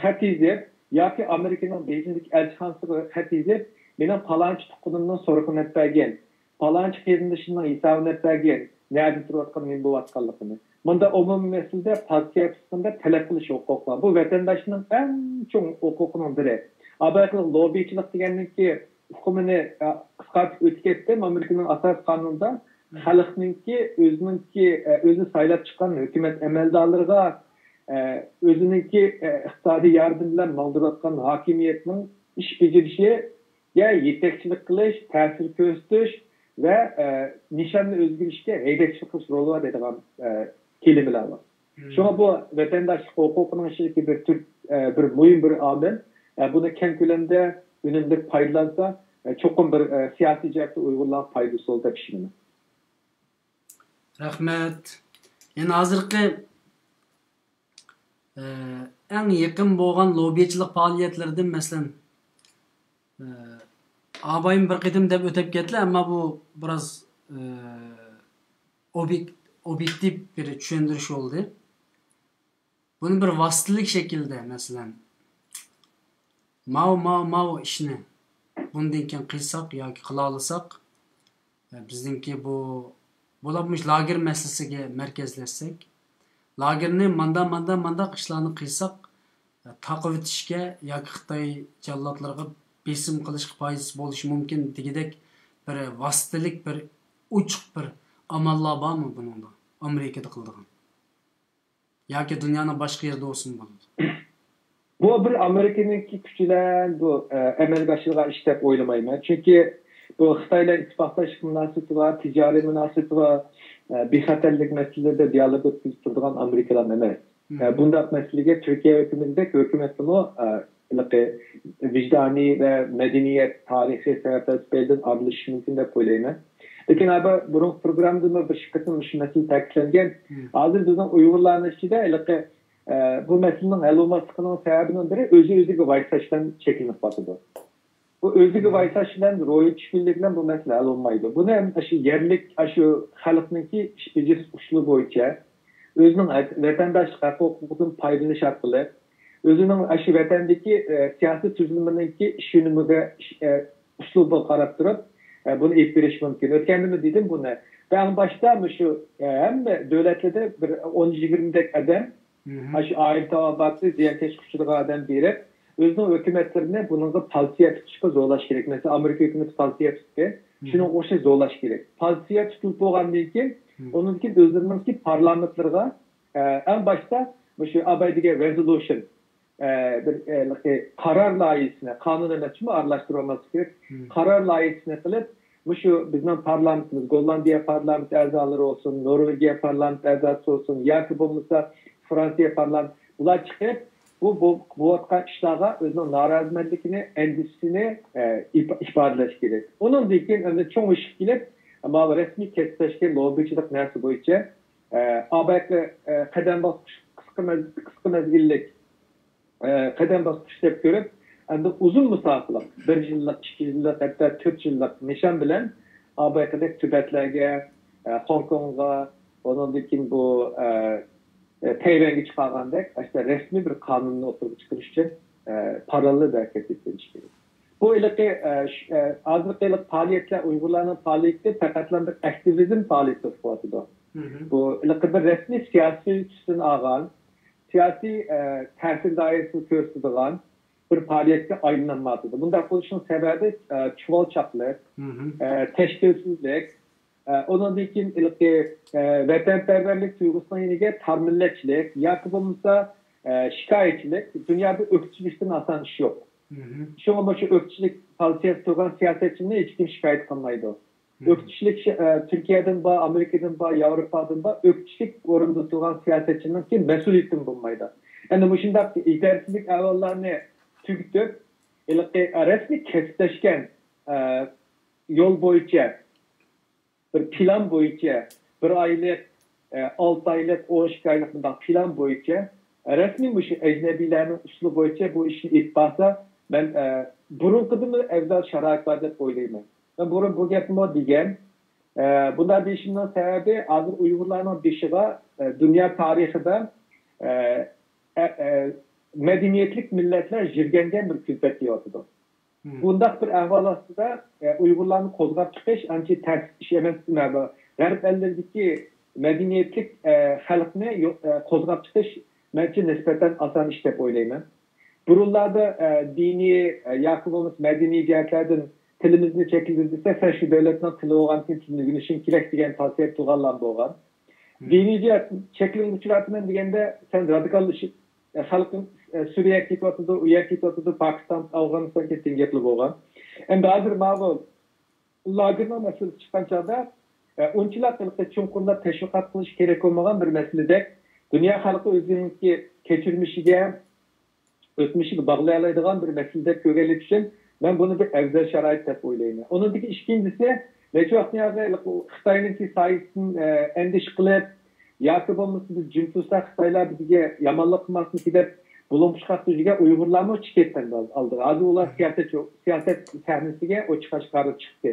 خەت يېزىپ ياكى ئامېرىكىنىڭ بېيجىڭدىكى ئەلچىخانىسىغا خەت يېزىپ، مېنىڭ پالانچى تۇغقىنىمنىڭ سورىقىنى ئېلىپ بەرگىن، پالانچى قېرىندىشىمنىڭ ھېسابىنى ئېلىپ بەرگىن، نەدە تۇرۇۋاتقان، نېمە بولۇۋاتقانلىقىنى. مۇندا ئومۇمىي مەسىلىدە پارتىيە تۇتقىنىدا تەلەپ قىلىش ھوقۇقى بار. بۇ ۋەتەنداشنىڭ ئەڭ چوڭ ھوقۇقىنىڭ بىرى. ئابايقىلىق لوببىچىلىق دېگەننىڭكى ئۇقۇمىنى، ئە، قىسقارتىپ ئۆتۈپ كەتتىم. ئامېرىكىنىڭ ئاساسىي قانۇنىدا خەلقنىڭكى ئۆزىنىڭكى، ئە، ئۆزى سايلاپ چىققان ھۆكۈمەت ئەمەلدارلىرىغا، ئە، ئۆزىنىڭكى، ئە، ئىقتىسادىي ياردىمى بىلەن ماڭدۇرۇۋاتقان ھاكىمىيەتنىڭ ئىش بېجىرىشىگە يېتەكچىلىك قىلىش، تەسىر كۆرسىتىش ۋە، ئە، نىشاننى ئۆزگىرىشكە ھەيدەكچىلىك قىلىش رولى بار دەيدىغان، ئە، كېلىمىلەر بار. شۇڭا بۇ ۋەتەنداشلىق ھوقۇقىنىڭ ئىچىدىكى بىر تۈپ، ئە، بىر مۇھىم بىر ئامىل. ئە، بۇنى كەڭ كۆلەمدە ئۈنۈملۈك پايدىلانسا، ئە، چوقۇم بىر، ئە، سىياسىي جەھەتتە ئۇيغۇرلارغا پايدىسى بولىدۇ دەپ ئىشىنىمەن. رەھمەت. يەنە ھازىرقى، ئە، ئەڭ يېقىن بولغان لوببىچىلىق پائالىيەتلىرىدىن، مەسىلەن، ئە، ئابايىم بىر قېتىم دەپ ئۆتۈپ كەتتى، ئەمما بۇ بىراز، ئە، ئوبيېك-، ئوبيېكتىپ بىر چۈشەندۈرۈش بولدى. بۇنى بىر ۋاسىتىلىك شەكىلدە، مەسىلەن، ماۋۇ، ماۋۇ، ماۋۇ ئىشنى بۇندىن كېيىن قىلساق ياكى قىلالىساق، بىزنىڭكى بۇ، بولۇپ مۇشۇ لاگېر مەسىلىسىگە مەركەزلەشسەك، لاگېرنى ماندا، ماندا، مانداق ئىشلارنى قىلساق، تاقىۋېتىشكە ياكى خىتاي جاللاتلىرىغا بېسىم قىلىشقا پايدىسى بولۇشى مۇمكىن دېگۈدەك بىر ۋاسىتىلىك، بىر ئوچۇق بىر ئاماللار بارمۇ بۇنىڭدا، ئامېرىكىدا قىلىدىغان؟ ياكى دۇنيانىڭ باشقا يېرىدە بولسىمۇ بولىدۇ. بۇ بىر ئامېرىكىنىڭكى كۈچى بىلەن بۇ، ئە، ئەمەلگە ئاشىدىغان ئىش دەپ ئويلىمايمەن. چۈنكى بۇ خىتاي بىلەن ئىتتىپاقداشلىق مۇناسىۋىتى بار، تىجارىي مۇناسىۋىتى بار، ئە، بىخەتەرلىك مەسىلىلىرىدە دىئالوگ ئۆتكۈزۈپ تۇرىدىغان ئامېرىكىلار ئەمەس. ئە، بۇنداق مەسىلىگە تۈركىيە ھۆكۈمىتىدەك ھۆكۈمەتنىمۇ، ئە، ھېلىقى ۋىجدانىي ۋە مەدەنىيەت، تارىخىي سەۋەبلەر تۈپەيلىدىن ئارىلىشىشى مۇمكىن دەپ ئويلايمەن. لېكىن ھە، بۇرۇنقى پروگراممىدىمۇ بىر ئىككى قېتىم مۇشۇ مەسىلە تەكىتلەنگەن. ھازىر بىزنىڭ ئۇيغۇرلارنىڭ ئىچىدە ھېلىقى، ئە، بۇ مەسىلىنىڭ ھەل بولماسلىقىنىڭ سەۋەبىنىڭ بىرى ئۆزى ئۆزىگە ۋايساش بىلەن چەكلىنىپ قالىدۇ. بۇ ئۆزىگە ۋايساش بىلەن، روھىي چۈشكۈنلۈك بىلەن بۇ مەسىلە ھەل بولمايدۇ. بۇنى ھەم ئاشۇ يەرلىك، ئاشۇ خەلقنىڭكى ئىش بېجىرىش ئۇسۇلى بويىچە ئۆزىنىڭ ۋەتەنداشلىق ھەق ھوقۇقىدىن پايدىلىنىش ئارقىلىق، ئۆزىنىڭ ئاشۇ ۋەتەندىكى، ئە، سىياسىي تۈزۈلمىنىڭكى ئىش ئۈنۈمىگە، ئىش، ئە، ئۇسلۇبىغا قاراپ تۇرۇپ، ئە، بۇنى ئېلىپ بېرىش مۇمكىن. ئۆتكەندىمۇ دېدىم بۇنى. ئەڭ باشتا مۇشۇ، ئە، ھەممە دۆلەتلەردە بىر ئون يىگىرمىدەك ئادەم، ئاشۇ ئائىلە تاۋابىئاتى زىيانكەشلىككە ئۇچرىغان ئادەم بېرىپ، ئۆزىنىڭ ھۆكۈمەتلىرىنى بۇنىڭغا پالىتسىيە تۇتۇشقا زورلاش كېرەك. مەسىلەن، ئامېرىكا ھۆكۈمىتى پالىتسىيە تۇتتى. شۇنىڭغا ئوخشاش زورلاش كېرەك. پالىتسىيە تۇتۇلۇپ بولغاندىن كېيىن، ئۇنىڭدىن كېيىن ئۆزلىرىنىڭكى پارلامېنتلىرىغا، ئە، ئەڭ باشتا مۇشۇ ئاباي دېگەن رېزولۇشن، ئە، بىر، ئە، قارار لايىھىسىنى، قانۇن ئەمەس، شۇمۇ ئارىلاشتۇرۇۋالماسلىق كېرەك. قارار لايىھىسىنى قىلىپ، مۇشۇ بىزنىڭ پارلامېنتىمىز، گوللاندىيە پارلامېنت ئەزالىرى بولسۇن، نورۋېگىيە پارلامېنت ئەزاسى بولسۇن ياكى بولمىسا فرانسىيە پارلامېنت، بۇلار چىقىپ، بۇ، بۇ، بولۇۋاتقان ئىشلارغا ئۆزىنىڭ نارازىمەنلىكىنى، ئەندىشىسىنى، ئە، ئىپا-، ئىپادىلەش كېرەك. ئۇنىڭدىن كېيىن ئەمدى چوڭ ئىشىپ كېلىپ، ماۋۇ رەسمىي كەسىپداشكەن لوببىچىلىق نەرسە بويىچە، ئە، ئابايقى، ئە، قەدەم باسقۇچ قىسقا مەز-، قىسقا مەزگىللىك، ئە، قەدەم باسقۇچ دەپ كۆرۈپ، ئەمدى ئۇزۇن مۇساپىلىق، بىر يىللىق، ئىككى يىللىق، ھەتتا تۆت يىللىق نىشان بىلەن ئابايقىدەك تۈبەتلەرگە، ئە، خوڭكوڭغا، ئۇنىڭدىن كېيىن بۇ، ئە، ئە، تەيۋەنگە چىقارغاندەك، ئاشۇنداق رەسمىي بىر قانۇننى ئوتتۇرىغا چىقىرىش ئۈچۈن، ئە، پاراللېل ھەرىكەت ئېلىپ بېرىش كېرەك. بۇ ھېلىقى، ئە، ش-، ئە، ھازىرقى ھېلىقى پائالىيەتلەر، ئۇيغۇرلارنىڭ پائالىيىتى پەقەتلا بىر ئاكتىۋىزم پائالىيىتى بولۇپ قالىدۇ. بۇ ھېلىقى بىر رەسمىي سىياسىي تۈسىنى ئالغان، سىياسىي، ئە، تەسىر دائىرىسىنى كۆرسىتىدىغان بىر پائالىيەتكە ئايلىنالمايۋاتىدۇ. بۇنداق بولۇشنىڭ سەۋەبى، ئە، چۇۋالچاقلىق، ئە، تەشكىلسىزلىك، ئە، ئۇنىڭدىن كېيىن ھېلىقى، ئە، ۋەتەنپەرۋەرلىك تۇيغۇسىنىڭ يېنىگە تارمىللەتچىلىك ياكى بولمىسا، ئە، شىكايەتچىلىك. دۇنيادا ئۆكتىچىلىكتىن ئاسان ئىش يوق. شۇڭا مۇشۇ ئۆكتىچىلىك پالىتىيەسى تۇرغان سىياسەتچىنى ھېچكىم شىكايەت قىلمايدۇ. ئۆكتىچىلىك شە-، ئە، تۈركىيەدىن بار، ئامېرىكىدىن بار، ياۋروپادىن بار، ئۆكتىچىلىك ئورنىدا تۇرغان سىياسەتچىنىڭكى مەسئۇلىيىتىدىن بولمايدۇ. ئەنە مۇشۇنداق يېتەرسىزلىك ئەھۋاللارنى تۈگىتىپ، ھېلىقى، ئە، رەسمىي كەسىپلەشكەن، ئە، يول بويىچە بىر پىلان بويىچە، بىر ئايلىق، ئە، ئالتە ئايلىق، ئون ئىككى ئايلىق مۇنداق پىلان بويىچە، رەسمىي مۇشۇ ئەجنەبىيلەرنىڭ ئۇسۇلى بويىچە بۇ ئىشنى ئېلىپ بارسا، مەن، ئە، بۇرۇنقىدىنمۇ ئەۋزەل شارائىت بار دەپ ئويلايمەن. مەن بۇرۇن بۇ گەپنىمۇ دېگەن. ئە، بۇنداق دېيىشىمنىڭ سەۋەبى، ھازىر ئۇيغۇرلارنىڭ بېشىغا، ئە، دۇنيا تارىخىدا، ئە، ئە، ئە، مەدەنىيەتلىك مىللەتلەر يىرگەنگەن بىر كۈلپەت كېلىۋاتىدۇ. بۇنداق بىر ئەھۋال ئاستىدا، ئە، ئۇيغۇرلارنى قوزغاپ چىقىش ئانچە تەس ئىش ئەمەس. غەرب ئەللىرىدىكى مەدەنىيەتلىك، ئە، خەلقنى يو-، ئە، قوزغاپ چىقىش مەنچە نىسبەتەن ئاسان ئىش دەپ ئويلايمەن. بۇرۇنلاردا، ئە، دىنىي، ئە، ياكى بولمىسا مەدەنىي جەھەتلەردىن تىلىمىزنى چەكلىدى دېسە، سەن شۇ دۆلەتنىڭ تىلى بولغاندىكىن تىلنى ئۆگىنىشىڭ كېرەك دېگەن تەۋسىيە قىلغانلار بولغان. دىنىي جەھەت چەكلىمىگە ئۇچراتىمەن دېگەندە، سەن رادىكال ئىش-، ئە، خەلقىڭ، ئە، سۈرىيەگە كېتىۋاتىدۇ، ئۇ يەرگە كېتىۋاتىدۇ، پاكىستان، ئافغانىستان كەتكەن گەپلا بولغان. ئەمدى ھازىر ماۋۇ لاگېرنىڭ مەسىلىسى چىققان چاغدا، ئە، ئۇنچىلا ھېلىقى چوڭقۇرلاپ تەشۋىقات قىلىش كېرەك بولمىغان بىر مەسىلىدەك، دۇنيا خەلقى ئۆزىنىڭكى كەچۈرمىشىگە، ئۆتمۈشىگە باغلىيالايدىغان بىر مەسىلە دەپ كۆرگەنلىكى ئۈچۈن، مەن بۇنى بىر ئەۋزەل شارائىت دەپ ئويلايمەن. ئۇنىڭدىكى ئىككىنچىسى، نەچچە ۋاقىتتىن ياقى خىتاينىڭكى سايىسىدىن، ئە، ئەندىشە قىلىپ، ياكى بولمىسا بىز جىم تۇرساق خىتايلار بىزگە يامانلىق قىلماسمىكىن دەپ بۇلۇڭ پۇچقاق تۈزگەن ئۇيغۇرلارمۇ چىقىپ كەتتى ئالدىغا. ھازىر ئۇلار سىياسەت، سىياسەت سەھنىسىگە ئوچۇق ئاشكارا چىقتى.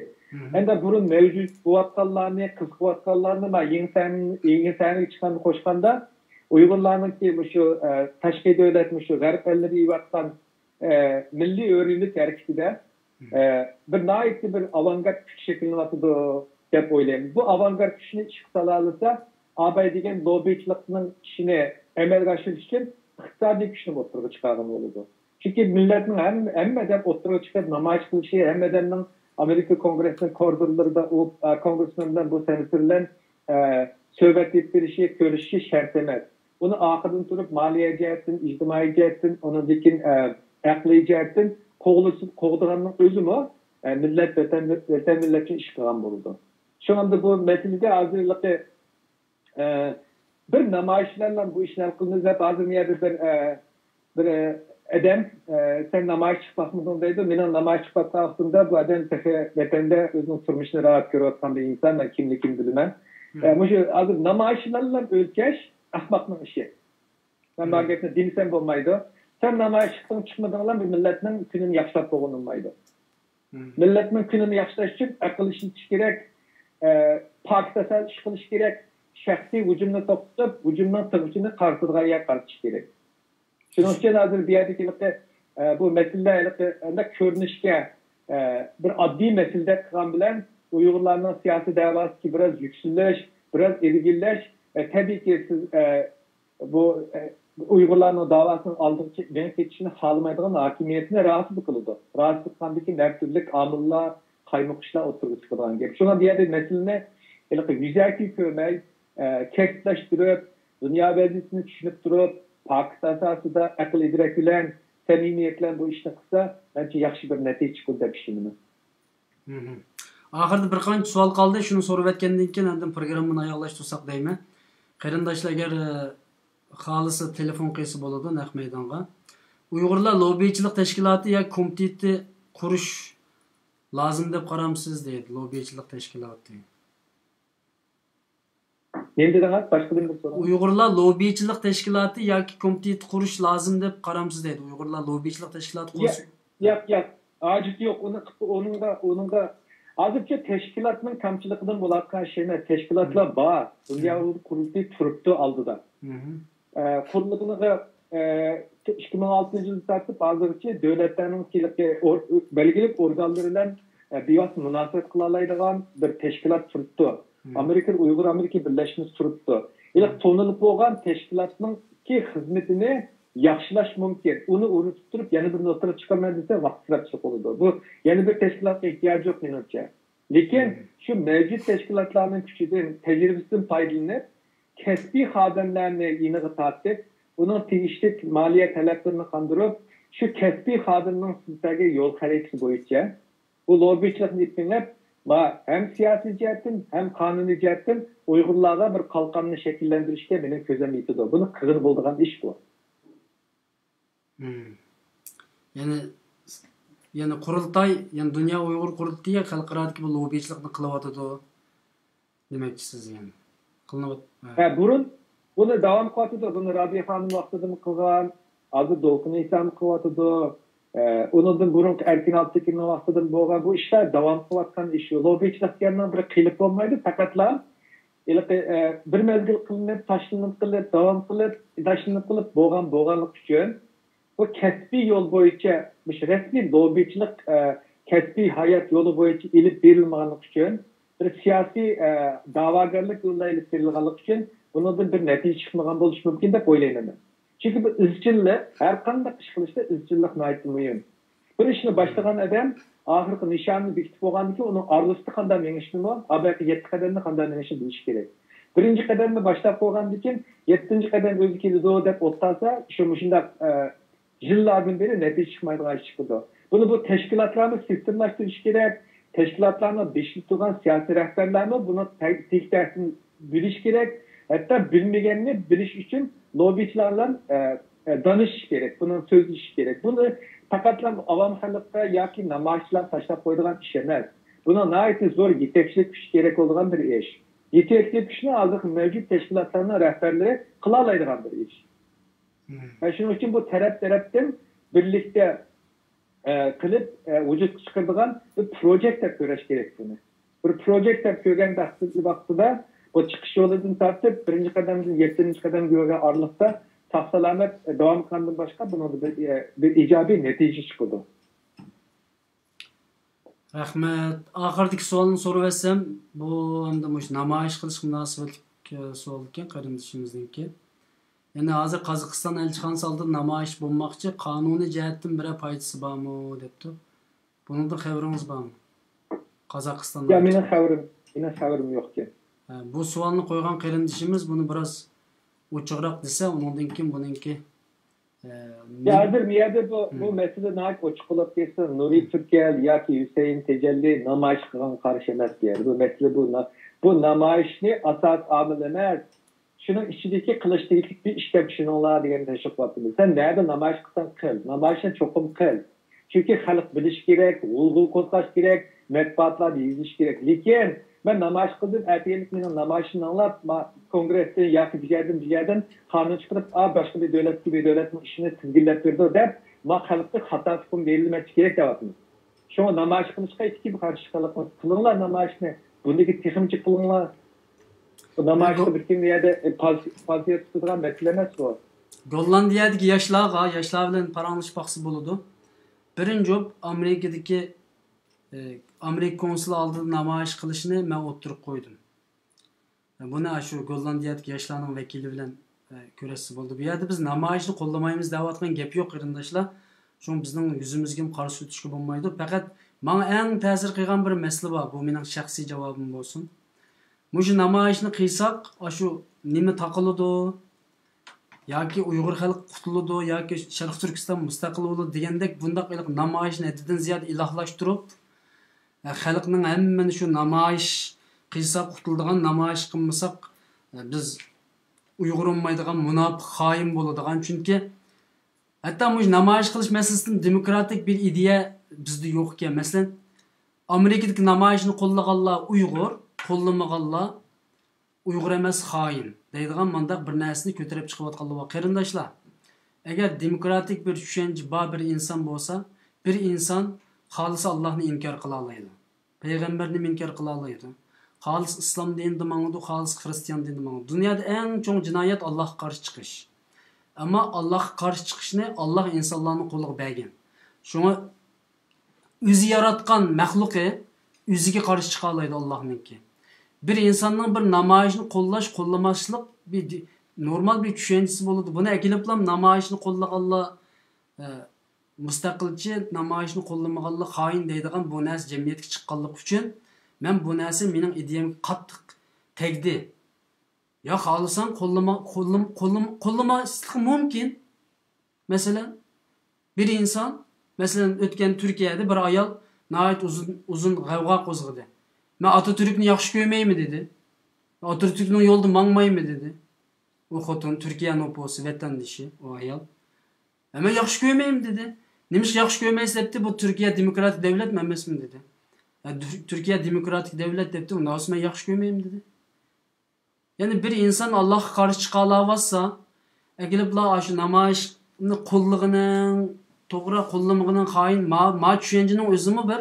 ئەمدى بۇرۇن مەۋجۇت بولۇۋاتقانلارنى، قىزىقىۋاتقانلارنى، ما، يېڭى سەھنە، يېڭى سەھنىگە چىققاننى قوشقاندا، ئۇيغۇرلارنىڭكى مۇشۇ، ئە، تاشقى دۆلەت، مۇشۇ غەرب ئەللىرى ئېلىۋاتقان، ئە، مىللىي ئۆرۈنۈش ھەرىكىتىدە، ئە، بىر ناھايىتى بىر ئاۋانگارت كۈچ شەكىللىنىۋاتىدۇ دەپ ئويلايمەن. بۇ ئاۋانگارت كۈچنى ئىشقا سالالىسا، ئاباي دېگەن لوببىچىلىقنىڭ ئىشىنى ئەمەلگە ئاشۇرۇش ئۈچۈن ئىقتىسادىي كۈچنى ئوتتۇرىغا چىقارغىلى بولىدۇ. چۈنكى مىللەتنىڭ ھەم-، ھەممە ئادەم ئوتتۇرىغا چىقىپ نامايىش قىلىشى، ھەممە ئادەمنىڭ ئامېرىكا كونگرېسسىنىڭ كورىدورلىرىدا ئۇ، ئە، كونگرېسسمېن بىلەن بۇ سېناتور بىلەن، ئە، سۆھبەت ئېلىپ بېرىشى، كۆرۈشۈشى شەرت ئەمەس. ئۇنى ئارقىدىن تۇرۇپ مالىيە جەھەتتىن، ئىجتىمائىي جەھەتتىن، ئۇنىڭدىن كېيىن، ئە، ئەقلىي جەھەتتىن قوغلىسا، قوغدىغاننىڭ ئۆزىمۇ، ئە، مىللەت، ۋەتەن، ۋەتەن مىللەت ئۈچۈن ئىش قىلغان بولىدۇ. شۇڭا بۇ مەسىلىدە ھازىرلىقى، ئە، بىر نامايىش بىلەنلا بۇ ئىشنى ھەل قىلىمىز دەپ ھازىر مۇ يەردە بىر، ئە، بىر، ئە، ئادەم، ئە، سەن نامايىش چىقماقمىدىڭ دەيدۇ. مېنىڭ نامايىش چىقىۋاتقان ۋاقتىمدا بۇ ئادەم تېخى ۋەتەندە ئۆزىنىڭ تۇرمۇشىنى راۋات كۆرۈۋاتقان بىر ئىنسان، مەن كىملىكىنى بىلىمەن. ئە، مۇشۇ ھازىر نامايىش بىلەنلا ئۆلچەش ئەخمەقنىڭ ئىشى. مەن بار گەپنى دېمىسەم بولمايدۇ. سەن نامايىش چىقتىڭ، چىقمىدىڭلار، بۇ مىللەتنىڭ كۈنىنى ياخشىلاپ بولغىلى بولمايدۇ. مىللەتنىڭ كۈنىنى ياخشىلاش ئۈچۈن ئەقىل ئىشلىتىش كېرەك، ئە، پاكىت ئاساس ئىش قىلىش كېرەك، شەخسىي ھۇجۇمنى توختىتىپ، ھۇجۇمنىڭ تىغ ئۇچىنى قارىتىدىغان يەرگە قارىتىش كېرەك. شۇنىڭ ئۈچۈن ھازىر بۇ يەردىكى ھېلىقى، ئە، بۇ مەسىلىلەر ھېلىقى ئانداق كۆرۈنۈشكە، ئە، بىر ئاددىي مەسىلىدەك قىلغان بىلەن ئۇيغۇرلارنىڭ سىياسىي دەۋاسىدىكى بىراز يۈكسىلىش، بىراز ئىلگىرىلەش، ئە، تەبىئىيكى سىز، ئە، بۇ، ئە، ئۇيغۇرلارنىڭ داۋاسىنىڭ ئالدىغا چە-، مېڭىپ كېتىشىنى خالىمايدىغان ھاكىمىيەتنى رازى قىلىدۇ. رازى قىلغاندىن كېيىن ھەر تۈرلۈك ئامىللار، قايمۇق ئىشلار ئوتتۇرىغا چىقىدىغان گەپ. شۇڭا بۇ يەردە مەسىلىنى ھېلىقى يۈزەكى كۆرمەي، ئە، كەسىپلەشتۈرۈپ، دۇنيا ۋەزىيىتىنى چۈشىنىپ تۇرۇپ، پاكىت ئاساسىدا، ئەقىل ئىدراك بىلەن، سەمىمىيەت بىلەن بۇ ئىشنى قىلسا، مەنچە ياخشى بىر نەتىجە چىقىدۇ دەپ ئىشىنىمەن. مھم. ئاخىرىدا بىر قانچە سوئال قالدى، شۇنى سورىۋەتكەندىن كېيىن ئاندىن پروگراممىنى ئاياغلاشتۇرساق دەيمەن. قېرىنداشلار ئەگەر، ئە، خالىسا تېلېفون قىلسا بولىدۇ نەق مەيدانغا. ئۇيغۇرلار لوببىچىلىق تەشكىلاتى ياكى كومىتېتى قۇرۇش لازىم دەپ قارامسىز دەيدۇ، لوببىچىلىق تەشكىلاتى. نېمە دېدىڭىز؟ باشقىدىن بىر سوراڭ. ئۇيغۇرلار لوببىچىلىق تەشكىلاتى ياكى كومىتېت قۇرۇش لازىم دەپ قارامسىز دەيدۇ. ئۇيغۇرلار لوببىچىلىق تەشكىلاتى قۇرۇش. ياق، ياق، ياق. ھاجىتى يوق. ئۇنى، ئۇنىڭغا، ئۇنىڭغا ھازىرچە تەشكىلاتنىڭ كەمچىلىكىدىن بولۇۋاتقان ئىش ئەمەس. تەشكىلاتلار بار. دۇنيا قۇرۇلتىيى تۇرۇپتۇ ئالدىدا. ئە، قۇرۇلغىنىغا، ئە، ئىككى مىڭ ئالتىنچى يىلدىن تارتىپ ھازىرغىچە دۆلەتلەرنىڭ كېلىقى ئور-، بەلگىلىك ئورگانلىرى بىلەن، ئە، بىۋاسىتە مۇناسىۋەت قىلالايدىغان بىر تەشكىلات تۇرۇپتۇ. ئامېرىكا، ئۇيغۇر ئامېرىكا بىرلەشمىسى تۇرۇپتۇ. ھېلىقى تونۇلۇپ بولغان تەشكىلاتنىڭكى خىزمىتىنى ياخشىلاش مۇمكىن. ئۇنى ئۇرۇتۇپ تۇرۇپ يەنە بىرنى ئوتتۇرىغا چىقىرىمەن دېسە ۋاقىت ئىسراپچىلىق بولىدۇ. بۇ يەنە بىر تەشكىلاتقا ئېھتىياج يوق مېنىڭچە. لېكىن شۇ مەۋجۇت تەشكىلاتلارنىڭ كۈچىدىن، تەجرىبىسىدىن پايدىلىنىپ، كەسپىي خادىملارنى يېنىغا تارتىپ، ئۇنىڭ تېگىشلىك مالىيە تەلەپلىرىنى قاندۇرۇپ، شۇ كەسپىي خادىمنىڭ سىزتەگە يول خەرىتىسى بويىچە بۇ لوببىچىلىقنى ئېلىپ مېڭىپ، ما-، ھەم سىياسىي جەھەتتىن، ھەم قانۇنىي جەھەتتىن ئۇيغۇرلارغا بىر قالقاننى شەكىللەندۈرۈشكە مېنىڭ كۆزۈم يېتىدۇ. بۇنى قىلغىلى بولىدىغان ئىش بۇ. يەنى يەنى قۇرۇلتاي، يەنى دۇنيا ئۇيغۇر قۇرۇلتىيى خەلقئارادىكى بۇ لوببىچىلىقنى قىلىۋاتىدۇ دېمەكچىسىز، يەنى قىلىنىۋات- ھە. ھە، بۇرۇن بۇنى داۋام قىلىۋاتىدۇ. بۇنى رابىيە خانىم ۋاقتىدىمۇ قىلغان، ھازىر دولقۇن ئىسامۇ قىلىۋاتىدۇ. ئە، ئۇنىڭدىن بۇرۇنقى ئەركىن ئابدۇكېرىمنىڭ ۋاقتىدىمۇ بولغان. بۇ ئىشلار داۋام قىلىۋاتقان ئىش. لوببىچىلىق دېگەننىڭ بىر قىلىپ بولمايدۇ، پەقەتلا ھېلىقى، ئە، بىر مەزگىل قىلىنىپ، تاشلىنىپ قىلىپ، داۋام قىلىپ، تاشلىنىپ قىلىپ بولغان بولغانلىقى ئۈچۈن، بۇ كەسپىي يول بويىچە، مۇشۇ رەسمىي لوببىچىلىق، ئە، كەسپىي ھايات يولى بويىچە ئېلىپ بېرىلمىغانلىقى ئۈچۈن، بىر سىياسىي، ئە، دەۋاگەرلىك يولىدا ئېلىپ بېرىلغانلىقى ئۈچۈن بۇنىڭدىن بىر نەتىجە چىقمىغان بولۇشى مۇمكىن دەپ ئويلايمەن مەن. چۈنكى بۇ ئىزچىللىق، ھەر قانداق ئىش قىلىشتا ئىزچىللىق ناھايىتى مۇھىم. بىر ئىشنى باشلىغان ئادەم ئاخىرقى نىشانىنى بېكىتىپ بولغاندىن كېيىن، ئۇنىڭ ئارىلىسىدا قانداق مېڭىشنىمۇ، ئا، بۇ يەتتە قەدەمنى قانداق مېڭىشنى بىلىشى كېرەك. بىرىنچى قەدەمنى باشلاپ بولغاندىن كېيىن، يەتتىنچى قەدەم ئۆزى كېلىدۇ دەپ ئولتۇرسا، شۇ مۇشۇنداق، ئە، يىللاردىن بېرى نەتىجە چىقمايدىغان ئىش چىقىدۇ. بۇنى بۇ تەشكىلاتلارنى سىستېمىلاشتۇرۇش كېرەك، تەشكىلاتلارنىڭ بېشىدا تۇرغان سىياسىي رەھبەرلەرمۇ بۇنى تەگ-، تەكشى بىلىش كېرەك. ھەتتا بىلمىگەننى بىلىش ئۈچۈن لوببىچىلار بىلەن، ئە، ئە، دانىشىش كېرەك، بۇنى سۆزلىشىش كېرەك. بۇنى پەقەتلا ئاۋام خەلققە ياكى نامايىشچىلارغا تاشلاپ قويىدىغان ئىش ئەمەس. بۇنىڭ ناھايىتى زور يېتەكچىلىك كۈچى كېرەك بولىدىغان بىر ئىش. يېتەكچىلىك كۈچىنى ھازىرقى مەۋجۇت تەشكىلاتلارنىڭ رەھبەرلىرى قىلالايدىغان بىر ئىش. ھە، شۇنىڭ ئۈچۈن بۇ تەرەپ-تەرەپتىن بىرلىكتە، ئە، قىلىپ، ئە، ۋۇجۇدقا چىقىرىدىغان بىر پروجېكت دەپ كۆرۈش كېرەك بۇنى. بىر پروجېكت دەپ كۆرگەن ۋاقتىدا بۇ چىقىش يولىدىن تارتىپ، بىرىنچى قەدەمدىن يەتتىنچى قەدەمگە كەلگەن ئارىلىقتا ساق-سالامەت، ئە، داۋام قىلغاندىن باشقا بۇنىڭدا بىر، ئە، بىر ئىجابىي نەتىجە چىقىدۇ. رەھمەت. ئاخىرىدىكى سوئالنى سورىۋەتسەم، بۇ ئەمدى مۇشۇ نامايىش قىلىشقا مۇناسىۋەتلىك، ئە، سوئال ئىكەن قېرىندىشىمىزنىڭكى. يەنى ھازىر قازاقىستان ئەلچىخانىسى ئالدىدا نامايىش بولماقچى، قانۇنىي جەھەتتىن بىرەر پايدىسى بارمۇ دەپتۇ. بۇنىڭدىن خەۋىرىڭىز بارمۇ؟ قازاقىستاندا. يا، مېنىڭ خەۋىرىم، مېنىڭ خەۋىرىم يوق ئىكەن. ھە، بۇ سوئالنى قويغان قېرىندىشىمىز بۇنى بىراز ئوچۇقراق دېسە، ئۇنىڭدىن كېيىن بۇنىڭكى، ئە، يا، ھازىر بۇ يەردە بۇ، بۇ مەسىلە ناھايىتى ئوچۇق بولۇپ كەتسە، نۇرى تۈركەل ياكى ھۈسەيىن تېجەللى نامايىش قىلغانغا قارشى ئەمەس بۇ يەردە. بۇ مەسىلە بۇ نا-، بۇ نامايىشنى ئاساسىي ئامىل ئەمەس. شۇنىڭ ئىچىدىكى قىلىش تېگىشلىك بىر ئىش دەپ چۈشىنىڭلار دېگەننى تەشۋىق قىلىۋاتىمىز. سەن نەدە نامايىش قىلساڭ قىل، نامايىشنى چوقۇم قىل. چۈنكى خەلق بىلىشى كېرەك، غۇلغۇلا قوزغاش كېرەك، مەتبۇئاتلاردا يېزىش كېرەك. لېكىن مەن نامايىش قىلدىم، ئەتىگەنلىك مېنىڭ نامايىشىمنى ئاڭلاپ، ما-، كونگرېستىن ياكى بىر يەردىن، بىر يەردىن قانۇن چىقىرىپ، ئا، باشقا بىر دۆلەتتىكى بىر دۆلەتنىڭ ئىشىنى تىزگىنلەپ بېرىدۇ دەپ، ما خەلققە خاتا ئۇقۇم بېرىلمەسلىكى كېرەك دەۋاتىمىز. شۇڭا نامايىش قىلىشقا ھېچكىم قارشى چىققانلىق قىلىڭلار نامايىشنى. بۇنىڭدىكى تېخىمۇ جىق قىلىڭلار. بۇ نامايىشتا بىر كىم يەردە، ئە، پاز-، پازىيەت تۇتىدىغان مەسىلە ئەمەس بۇ. گوللاندىيەدىكى ياشلارغا، ياشلار بىلەن پاراڭلىشىپ باقسا بولىدۇ. بىرىنچى بولۇپ، ئامېرىكىدىكى، ئە، ئامېرىكا كونسۇلى ئالدىدا نامايىش قىلىشنى مەن ئوتتۇرىغا قويدۇم. بۇنى ئاشۇ گوللاندىيەدىكى ياشلارنىڭ ۋەكىلى بىلەن، ئە، كۆرۈشسە بولىدۇ. بۇ يەردە بىز نامايىشنى قوللىمايمىز دەۋاتقان گەپ يوق، قېرىنداشلار. شۇڭا بىزنىڭ يۈزىمىزگىمۇ قارا سۈرتۈشكە بولمايدۇ. پەقەت ماڭا ئەڭ تەسىر قىلغان بىر مەسىلە بار. بۇ مېنىڭ شەخسىي جاۋابىم بولسۇن. مۇشۇ نامايىشنى قىلساق، ئاشۇ نېمە تاقىلىدۇ؟ ياكى ئۇيغۇر خەلقى قۇتۇلىدۇ، ياكى شەرقىي تۈركىستان مۇستەقىل بولىدۇ دېگەندەك بۇنداق ھېلىقى نامايىشنى ھەددىدىن زىيادە ئىلاھلاشتۇرۇپ، خەلقنىڭ ھەممىنى شۇ نامايىش قىلساق قۇتۇلىدىغان، نامايىش قىلمىساق بىز ئۇيغۇر بولمايدىغان، مۇناپىق، خائىن بولىدىغان. چۈنكى ھەتتا مۇشۇ نامايىش قىلىش مەسىلىسىدىن دېموكراتىك بىر ئىدىيە بىزدە يوق ئىكەن. مەسىلەن، ئامېرىكىدىكى نامايىشنى قوللىغانلار ئۇيغۇر، قوللىمىغانلار ئۇيغۇر ئەمەس، خائىن دەيدىغان مانداق بىر نەرسىنى كۆتۈرۈپ چىقىۋاتقانلار بار. قېرىنداشلار، ئەگەر دېموكراتىك بىر چۈشەنچە بار بىر ئىنسان بولسا، بىر ئىنسان خالىسا ئاللاھنى ئىنكار قىلالايدۇ، پەيغەمبەرنىمۇ ئىنكار قىلالايدۇ، خالىسا ئىسلام دىنىدا ماڭىدۇ، خالىسا خىرىستىيان دىنىدا ماڭىدۇ. دۇنيادا ئەڭ چوڭ جىنايەت ئاللاھقا قارشى چىقىش. ئەمما ئاللاھقا قارشى چىقىشنى ئاللاھ ئىنسانلارنىڭ قولىغا بەرگەن. شۇڭا ئۆزى ياراتقان مەخلۇقى ئۆزىگە قارشى چىقالايدۇ ئاللاھنىڭكى. بىر ئىنساننىڭ بىر نامايىشنى قوللاش، قوللىماسلىق بىر دى-، نورمال بىر چۈشەنچىسى بولىدۇ. بۇنى ئەكېلىپلا نامايىشنى قوللىغانلار، ئە، مۇستەقىلچى، نامايىشنى قوللىمىغانلار خائىن دەيدىغان بۇ نەرسە جەمئىيەتكە چىققانلىقى ئۈچۈن مەن بۇ نەرسە مېنىڭ ئىدىيەمگە قاتتىق تەگدى. يا خالىساڭ قوللىما، قوللىما، قوللىما، قوللىماسلىقى مۇمكىن. مەسىلەن، بىر ئىنسان، مەسىلەن، ئۆتكەن تۈركىيەدە بىر ئايال ناھايىتى ئۇزۇن، ئۇزۇن غەۋغا قوزغىدى. «مەن ئاتاتۈركنى ياخشى كۆرمەيمەن» دېدى. «ئاتاتۈركنىڭ يولىدا ماڭمايمەن» دېدى. ئۇ خوتۇن تۈركىيە نوپۇسى، ۋەتەندىشى، ئۇ ئايال. «ئە، مەن ياخشى كۆرمەيمەن» دېدى. «نېمىشقا ياخشى كۆرمەيسىز؟» دەپتۇ. «بۇ تۈركىيە دېموكراتىك دۆلەتمۇ ئەمەسمۇ» دېدى. «ئە، تۈر-، تۈركىيە دېموكراتىك دەۋلەت» دەپتۇ. «ئۇنداق بولسا مەن ياخشى كۆرمەيمەن» دېدى. يەنى بىر ئىنسان ئاللاغا قارشى چىقالاۋاتسا، ئەكېلىپلا شۇ نامايىشنى قوللىغىنىڭ، توغرا قوللىمىغىنىڭ خائىن، ما، ما چۈشەنچىنىڭ ئۆزىمۇ بىر،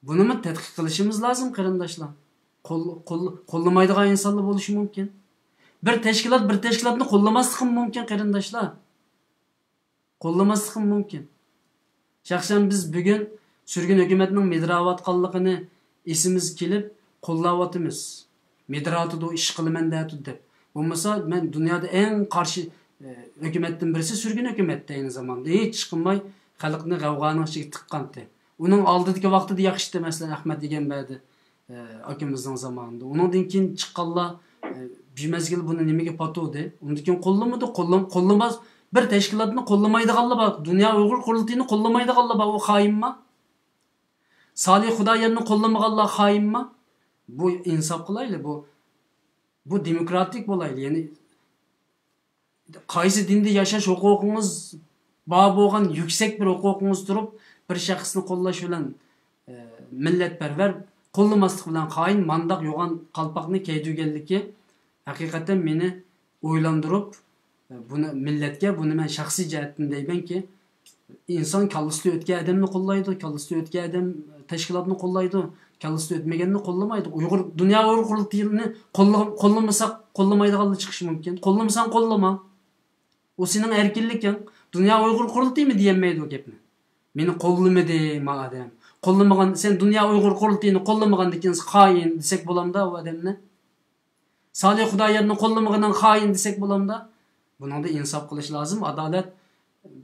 بۇنىمۇ تەتقىق قىلىشىمىز لازىم، قېرىنداشلار. قول-، قول-، قوللىمايدىغان ئىنسانلار بولۇشى مۇمكىن. بىر تەشكىلات بىر تەشكىلاتنى قوللىماسلىقىمۇ مۇمكىن، قېرىنداشلار. قوللىماسلىقىمۇ مۇمكىن. شەخسەن بىز بۈگۈن سۈرگۈن ھۆكۈمەتنىڭ مىدىرلاۋاتقانلىقىنى ئېسىمىزگە كېلىپ قوللاۋاتىمىز. مىدىرلاۋاتىدۇ، ئىش قىلىمەن دەۋاتىدۇ دەپ. بولمىسا مەن دۇنيادا ئەڭ قارشى، ئە، ھۆكۈمەتتىن بىرسى سۈرگۈن ھۆكۈمەتتە ئەينى زاماندا. ھېچ قىلماي خەلقنى غەۋغانىڭ ئىچىگە تىققانتى. ئۇنىڭ ئالدىدىكى ۋاقتىدا ياخشى ئىدى، مەسىلەن، ئەخمەت ئىگەمبەردى. ئە، ئاكىمىزنىڭ زامانىدا. ئۇنىڭدىن كېيىن چىققانلار، ئە، بىر مەزگىل بۇنى نېمىگە پاتۇردى؟ ئۇندىن كېيىن قوللىمىدى، قوللام-، قوللىماس، بىر تەشكىلاتنى قوللىمايدىغانلار بار. دۇنيا ئۇيغۇر قۇرۇلتىيىنى قوللىمايدىغانلار بار. ئۇ خائىنما؟ سالىھ خۇدايارنى قوللىمىغانلار خائىنما؟ بۇ ئىنساپ قىلايلى، بۇ، بۇ دېموكراتىك بولايلى. يەنى قايسى دىندا ياشاش ھوقۇقىڭىز بار بولغان يۈكسەك بىر ھوقۇقىڭىز تۇرۇپ، بىر شەخسنى قوللاش بىلەن، ئە، مىللەتپەرۋەر، قوللىماسلىق بىلەن خائىن، مانداق يوغان قالپاقنى كىيدۈرگەنلىكى ھەقىقەتەن مېنى ئويلاندۇرۇپ، ئە، بۇنى مىللەتكە، بۇنى مەن شەخسىي جەھەتتىن دەيمەنكى، ئىنسان كاللىسىدا ئۆتكەن ئادەمنى قوللايدۇ، كاللىسىدا ئۆتكەن ئادەم تەشكىلاتنى قوللايدۇ، كاللىسىدا ئۆتمىگەننى قوللىمايدۇ. ئۇيغۇر، دۇنيا ئۇيغۇر قۇرۇلتىيىنى قوللا-، قوللىمىساق، قوللىمايدىغانلار چىقىشى مۇمكىن. قوللىمىساڭ قوللىما. ئۇ سېنىڭ ئەركىنلىكىڭ. دۇنيا ئۇيغۇر قۇرۇلتىيىمۇ دېيەلمەيدۇ ئۇ گەپنى. مېنى قوللىمىدى ما ئادەم. قوللىمىغان، سەن دۇنيا ئۇيغۇر قۇرۇلتىيىنى قوللىمىغاندىكىن خائىن دېسەك بولامدا ئۇ ئادەمنى؟ سالىھ خۇدايارنى قوللىمىغىنىڭ خائىن دېسەك بولامدا؟ بۇنىڭدا ئىنساپ قىلىش لازىم، ئادالەت،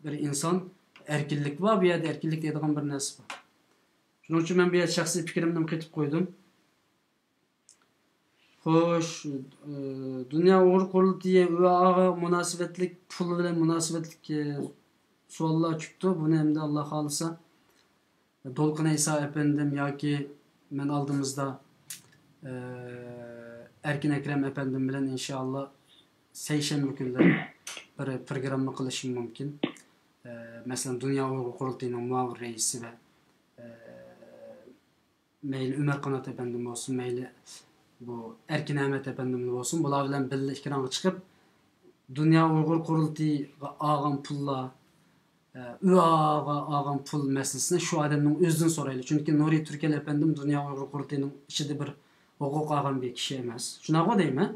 بىر ئىنسان ئەركىنلىك بار، بۇ يەردە ئەركىنلىك دەيدىغان بىر نەرسە بار. شۇنىڭ ئۈچۈن مەن بۇ يەردە شەخسىي پىكرىمنى قېتىپ قويدۇم. خوش، ئى، دۇنيا ئۇيغۇر قۇرۇلتىيى ئۆ ئاغا مۇناسىۋەتلىك، پۇل بىلەن مۇناسىۋەتلىك، ئى، سوئاللار چۈشۈپتۇ. بۇنى ئەمدى ئاللا خالىسا، دولقۇن ئەيسا ئەپەندىم ياكى مەن ئالدىمىزدا، ئە، ئەركىن ئەكرەم ئەپەندىم بىلەن ئىنشائاللا سەيشەنبە كۈنلەر بىر پروگرامما قىلىشىم مۇمكىن. ئە، مەسىلەن، دۇنيا ئۇيغۇر قۇرۇلتىيىنىڭ مۇئاۋىن رەئىسى ۋە، ئە، مەيلى ئۆمەر قانات ئەپەندىم بولسۇن، مەيلى بۇ ئەركىن ئەمەت ئەپەندىم بولسۇن، بۇلار بىلەن بىللە ئېكرانغا چىقىپ، دۇنيا ئۇيغۇر قۇرۇلتىيىغا ئالغان پۇللار، ئە، ئۆئاغا ئالغان پۇل مەسىلىسىنى شۇ ئادەمنىڭ ئۆزىدىن سورايلى. چۈنكى نۇرى تۈركەل ئەپەندىم دۇنيا ئۇيغۇر قۇرۇلتىيىنىڭ ئىچىدە بىر ھوقۇق ئالغان بىر كىشى ئەمەس. شۇنداقمۇ دەيمەن؟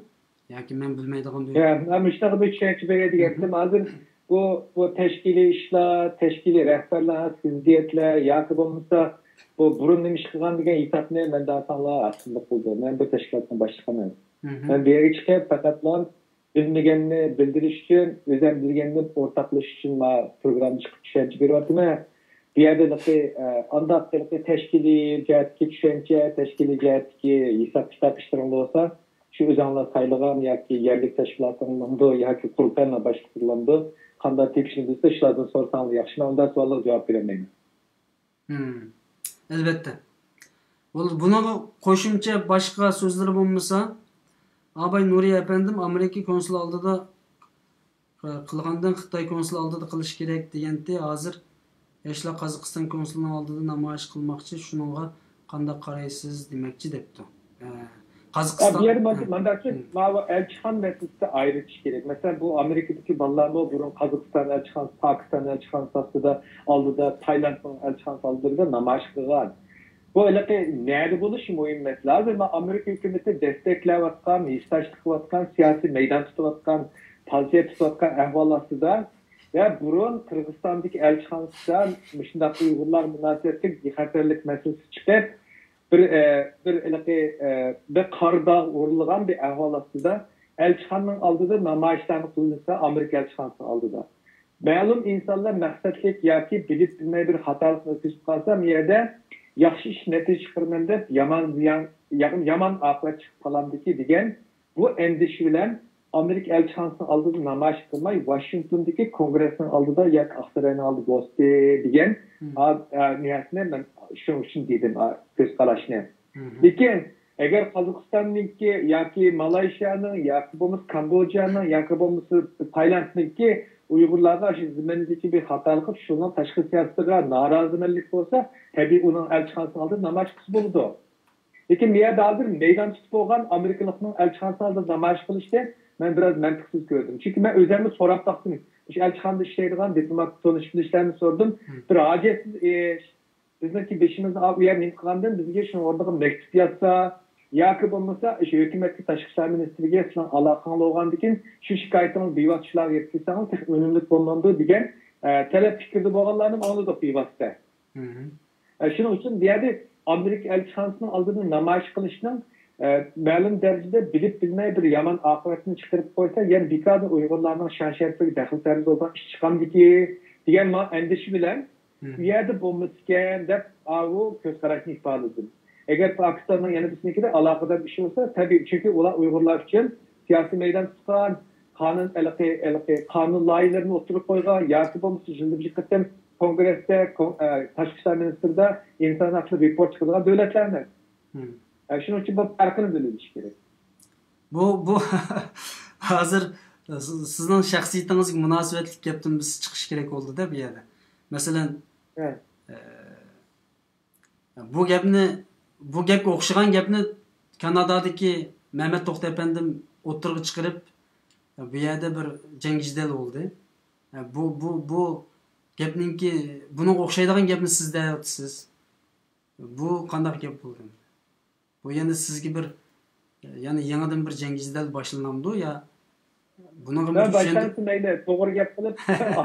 ياكى مەن بىلمەيدىغان بىر يا، مەن مۇشۇنداق بىر چۈشەنچە بېرەي دېگەنتىم. ھازىر بۇ، بۇ تەشكىلىي ئىشلار، تەشكىلىي رەھبەرلەر، زىددىيەتلەر ياكى بولمىسا بۇ بۇرۇن نېمە ئىش قىلغان دېگەن ھېسابنى مەن داساڭلار ئاستىلىق قىلدىم. مەن بىر تەشكىلاتنىڭ باشلىقى ئەمەس. مەن بۇ يەرگە چىقىپ پەقەتلا بىلمىگەننى بىلدۈرۈش ئۈچۈن، ئۆزۈم بىلگەننى ئورتاقلىشىش ئۈچۈن مانا پروگرامما چىقىپ چۈشەنچە بېرىۋاتىمەن. بۇ يەردە ھېلىقى، ئە، ئانداق ھېلىقى تەشكىلىي جەھەتتىكى چۈشەنچە، تەشكىلىي جەھەتتىكى ھېساب-كىتاب ئىشلىرىڭ بولسا، شۇ ئۆزۈڭلار سايلىغان ياكى يەرلىك تەشكىلاتىڭلارمىدۇ ياكى قۇرۇلتاينىڭ باشلىقلىرىمىدۇ، قانداق تېپىشنى بىلسە، شۇلاردىن سورىساڭلار ياخشى. مەن ئۇنداق سوئاللارغا جاۋاب بېرەلمەيمەن. ھىم، ئەلۋەتتە. بولدى، بۇنىڭغا قوشۇمچە باشقا سۆزلىرى بولمىسا، ئاباي نۇرى ئەپەندىم ئامېرىكا كونسۇلى ئالدىدا قىلغاندىن خىتاي كونسۇلى ئالدىدا قىلىش كېرەك دېگەنتى، ھازىر ياشلار قازاقىستان كونسۇلىنىڭ ئالدىدا نامايىش قىلماقچى، شۇنىڭغا قانداق قارايسىز دېمەكچى دەپتۇ. ئە، قازاقىستان، بۇ يەردە مانا-، ھە. مانداق، مم. ماۋۇ ئەلچىخانا مەسىلىسىدە ئايرىۋېتىش كېرەك. مەسىلەن، بۇ ئامېرىكىدىكى بالىلارمۇ بۇرۇن قازاقىستان ئەلچىخانىسى، پاكىستان ئەلچىخانىسى ئاستىدا، ئالدىدا تايلاندنىڭ ئەلچىخانىسى ئالدىدا نامايىش قىلغان. بۇ ھېلىقى نەدە بولۇشى مۇھىم مەسىلە. ھازىر مانا ئامېرىكا ھۆكۈمىتى دەستەكلەۋاتقان، ھېسداشلىق قىلىۋاتقان، سىياسىي مەيدان تۇتۇۋاتقان، پازىتەت تۇتۇۋاتقان ئەھۋال ئاستىدا ۋە بۇرۇن قىرغىزىستاندىكى ئەلچىخانىسىدا مۇشۇنداق ئۇيغۇرلار مۇناسىۋەتلىك بىخەتەرلىك مەسىلىسى چىقىپ، بىر، ئە، بىر ھېلىقى، ئە، بىر قارا داغ ئورۇنلىغان بىر ئەھۋال ئاستىدا ئەلچىخانىنىڭ ئالدىدا نامايىشلارنى قىلىنسا، ئامېرىكا ئەلچىخانىسىنىڭ ئالدىدا مەلۇم ئىنسانلار مەقسەتلىك ياكى بىلىپ بىلمەي بىر خاتالىقنى ئۆتكۈزۈپ قالسا، بۇ يەردە ياخشى ئىش نەتىجە چىقىرىمەن دەپ يامان زىيان، يا-، يامان ئاقىۋەت چىقىپ قالامدىكى دېگەن بۇ ئەندىشە بىلەن ئامېرىكا ئەلچىخانىسىنىڭ ئالدىدا نامايىش قىلماي، ۋاشىنگتوندىكى كونگرېسنىڭ ئالدىدا ياكى ئاقساراينىڭ ئالدىدا بولسىدى دېگەن، ئا-، ئا، نىيەتنى مەن شۇنىڭ ئۈچۈن دېدىم، ئا، كۆز قاراشنى. لېكىن ئەگەر قازاقىستاننىڭكى ياكى مالايشىيانىڭ ياكى بولمىسا كامبودژانىڭ ياكى بولمىسا تايلاندنىڭكى ئۇيغۇرلارغا شۇ زېمىندىكى بىر خاتالىق، شۇنىڭ تاشقى سىياسىتىغا نارازىمەنلىك بولسا، تەبىئىي ئۇنىڭ ئەلچىخانىسىنىڭ ئالدىدا نامايىش قىلسا بولىدۇ. لېكىن بۇ يەردە ھازىر مەيدان تۇتۇپ بولغان ئامېرىكىلىقنىڭ ئەلچىخانىسىنىڭ ئالدىدا نامايىش قىلىشنى مەن بىراز مەنتىقسىز كۆردۈم. چۈنكى مەن ئۆزۈممۇ سوراپ باقتىم. مۇشۇ ئەلچىخانىدا ئىشلەيدىغان دىپلوماتىك تونۇش بىلىشلەرنى سوردۇم. بىر ھاجەتسىز ئىش. بىزنىڭكى بېشىمىزنى ئاغ-، ئۇ يەر نېمە قىلغاندىن بىزگە شۇنىڭ ئورنىغا مەكتۇپ يازسا، ياكى بولمىسا شۇ ھۆكۈمەتكە تاشقى ئىشلار مىنىستىرىگە سىلەرنىڭ ئالاقىڭلار بولغاندىكىن شۇ شىكايىتىڭىزنى بىۋاسىتە شۇلارغا يەتكۈزسەڭلار تېخى ئۈنۈملۈك بولمامدۇ دېگەن، ئە، تەلەپ پىكىردە بولغانلارنى ئاڭلىدۇق بىۋاسىتە. شۇنىڭ ئۈچۈن بۇ يەردە ئامېرىكا ئەلچىخانىسىنىڭ ئالدىدا نامايىش قىلىشنىڭ، ئە، مەلۇم دەرىجىدە بىلىپ بىلمەي بىر يامان ئاقىۋەتنى چىقىرىپ قويسا، يەنە بىكاردىن ئۇيغۇرلارنىڭ شان شەرىپىگە دەخلى تەرۇز بولىدىغان ئىش چىقامدىكى دېگەن مانا ئەندىشە بىلەن، بۇ يەردە بولمىسىكەن دەپ ئاۋۇ كۆز قاراشنى ئىپادىلىدىم. ئەگەر پاكىستاننىڭ يەنە بىرسىنىڭكىدە ئالاقىدار ئىش بولسا، تەبىئىي، چۈنكى ئۇلار ئۇيغۇرلار ئۈچۈن سىياسىي مەيدان تۇتقان، قانۇن، ھېلىقى، ھېلىقى قانۇن لايىھىلىرىنى ئوتتۇرىغا قويغان ياكى بولمىسا يىلدا بىر قېتىم كونگرېستا، كون-، ئە، تاشقى ئىشلار مىنىستىرىدا ئىنسان ھەقلىرى رېپورت چىقىدىغان دۆلەتلەرنى. ئە، شۇنىڭ ئۈچۈن بۇ پەرقىنى بىلىش كېرەك. بۇ، بۇ ھازىر سىز-، سىزنىڭ شەخسىيىتىڭىزگە مۇناسىۋەتلىك گەپتىن بىز چىقىش كېرەك بولدى-دە بۇ يەردە. مەسىلەن، ئە، بۇ گەپنى، بۇ گەپكە ئوخشىغان گەپنى كانادادىكى مەمەت توختى ئەپەندىم ئوتتۇرىغا چىقىرىپ، بۇ يەردە بىر جەڭ-جېدەل بولدى. بۇ، بۇ، بۇ گەپنىڭكى، بۇنىڭغا ئوخشايدىغان گەپنى سىز دەۋاتىسىز. بۇ قانداق گەپ بولدى؟ بۇ يەنە سىزگە بىر، يەنە يېڭىدىن بىر جەڭ-جېدەل باشلىنامدۇ يا؟ بۇنىڭغا مەن بىر چۈشەندۈرۈپ باشلانسا مەيلى، توغرا گەپ قىلىپ،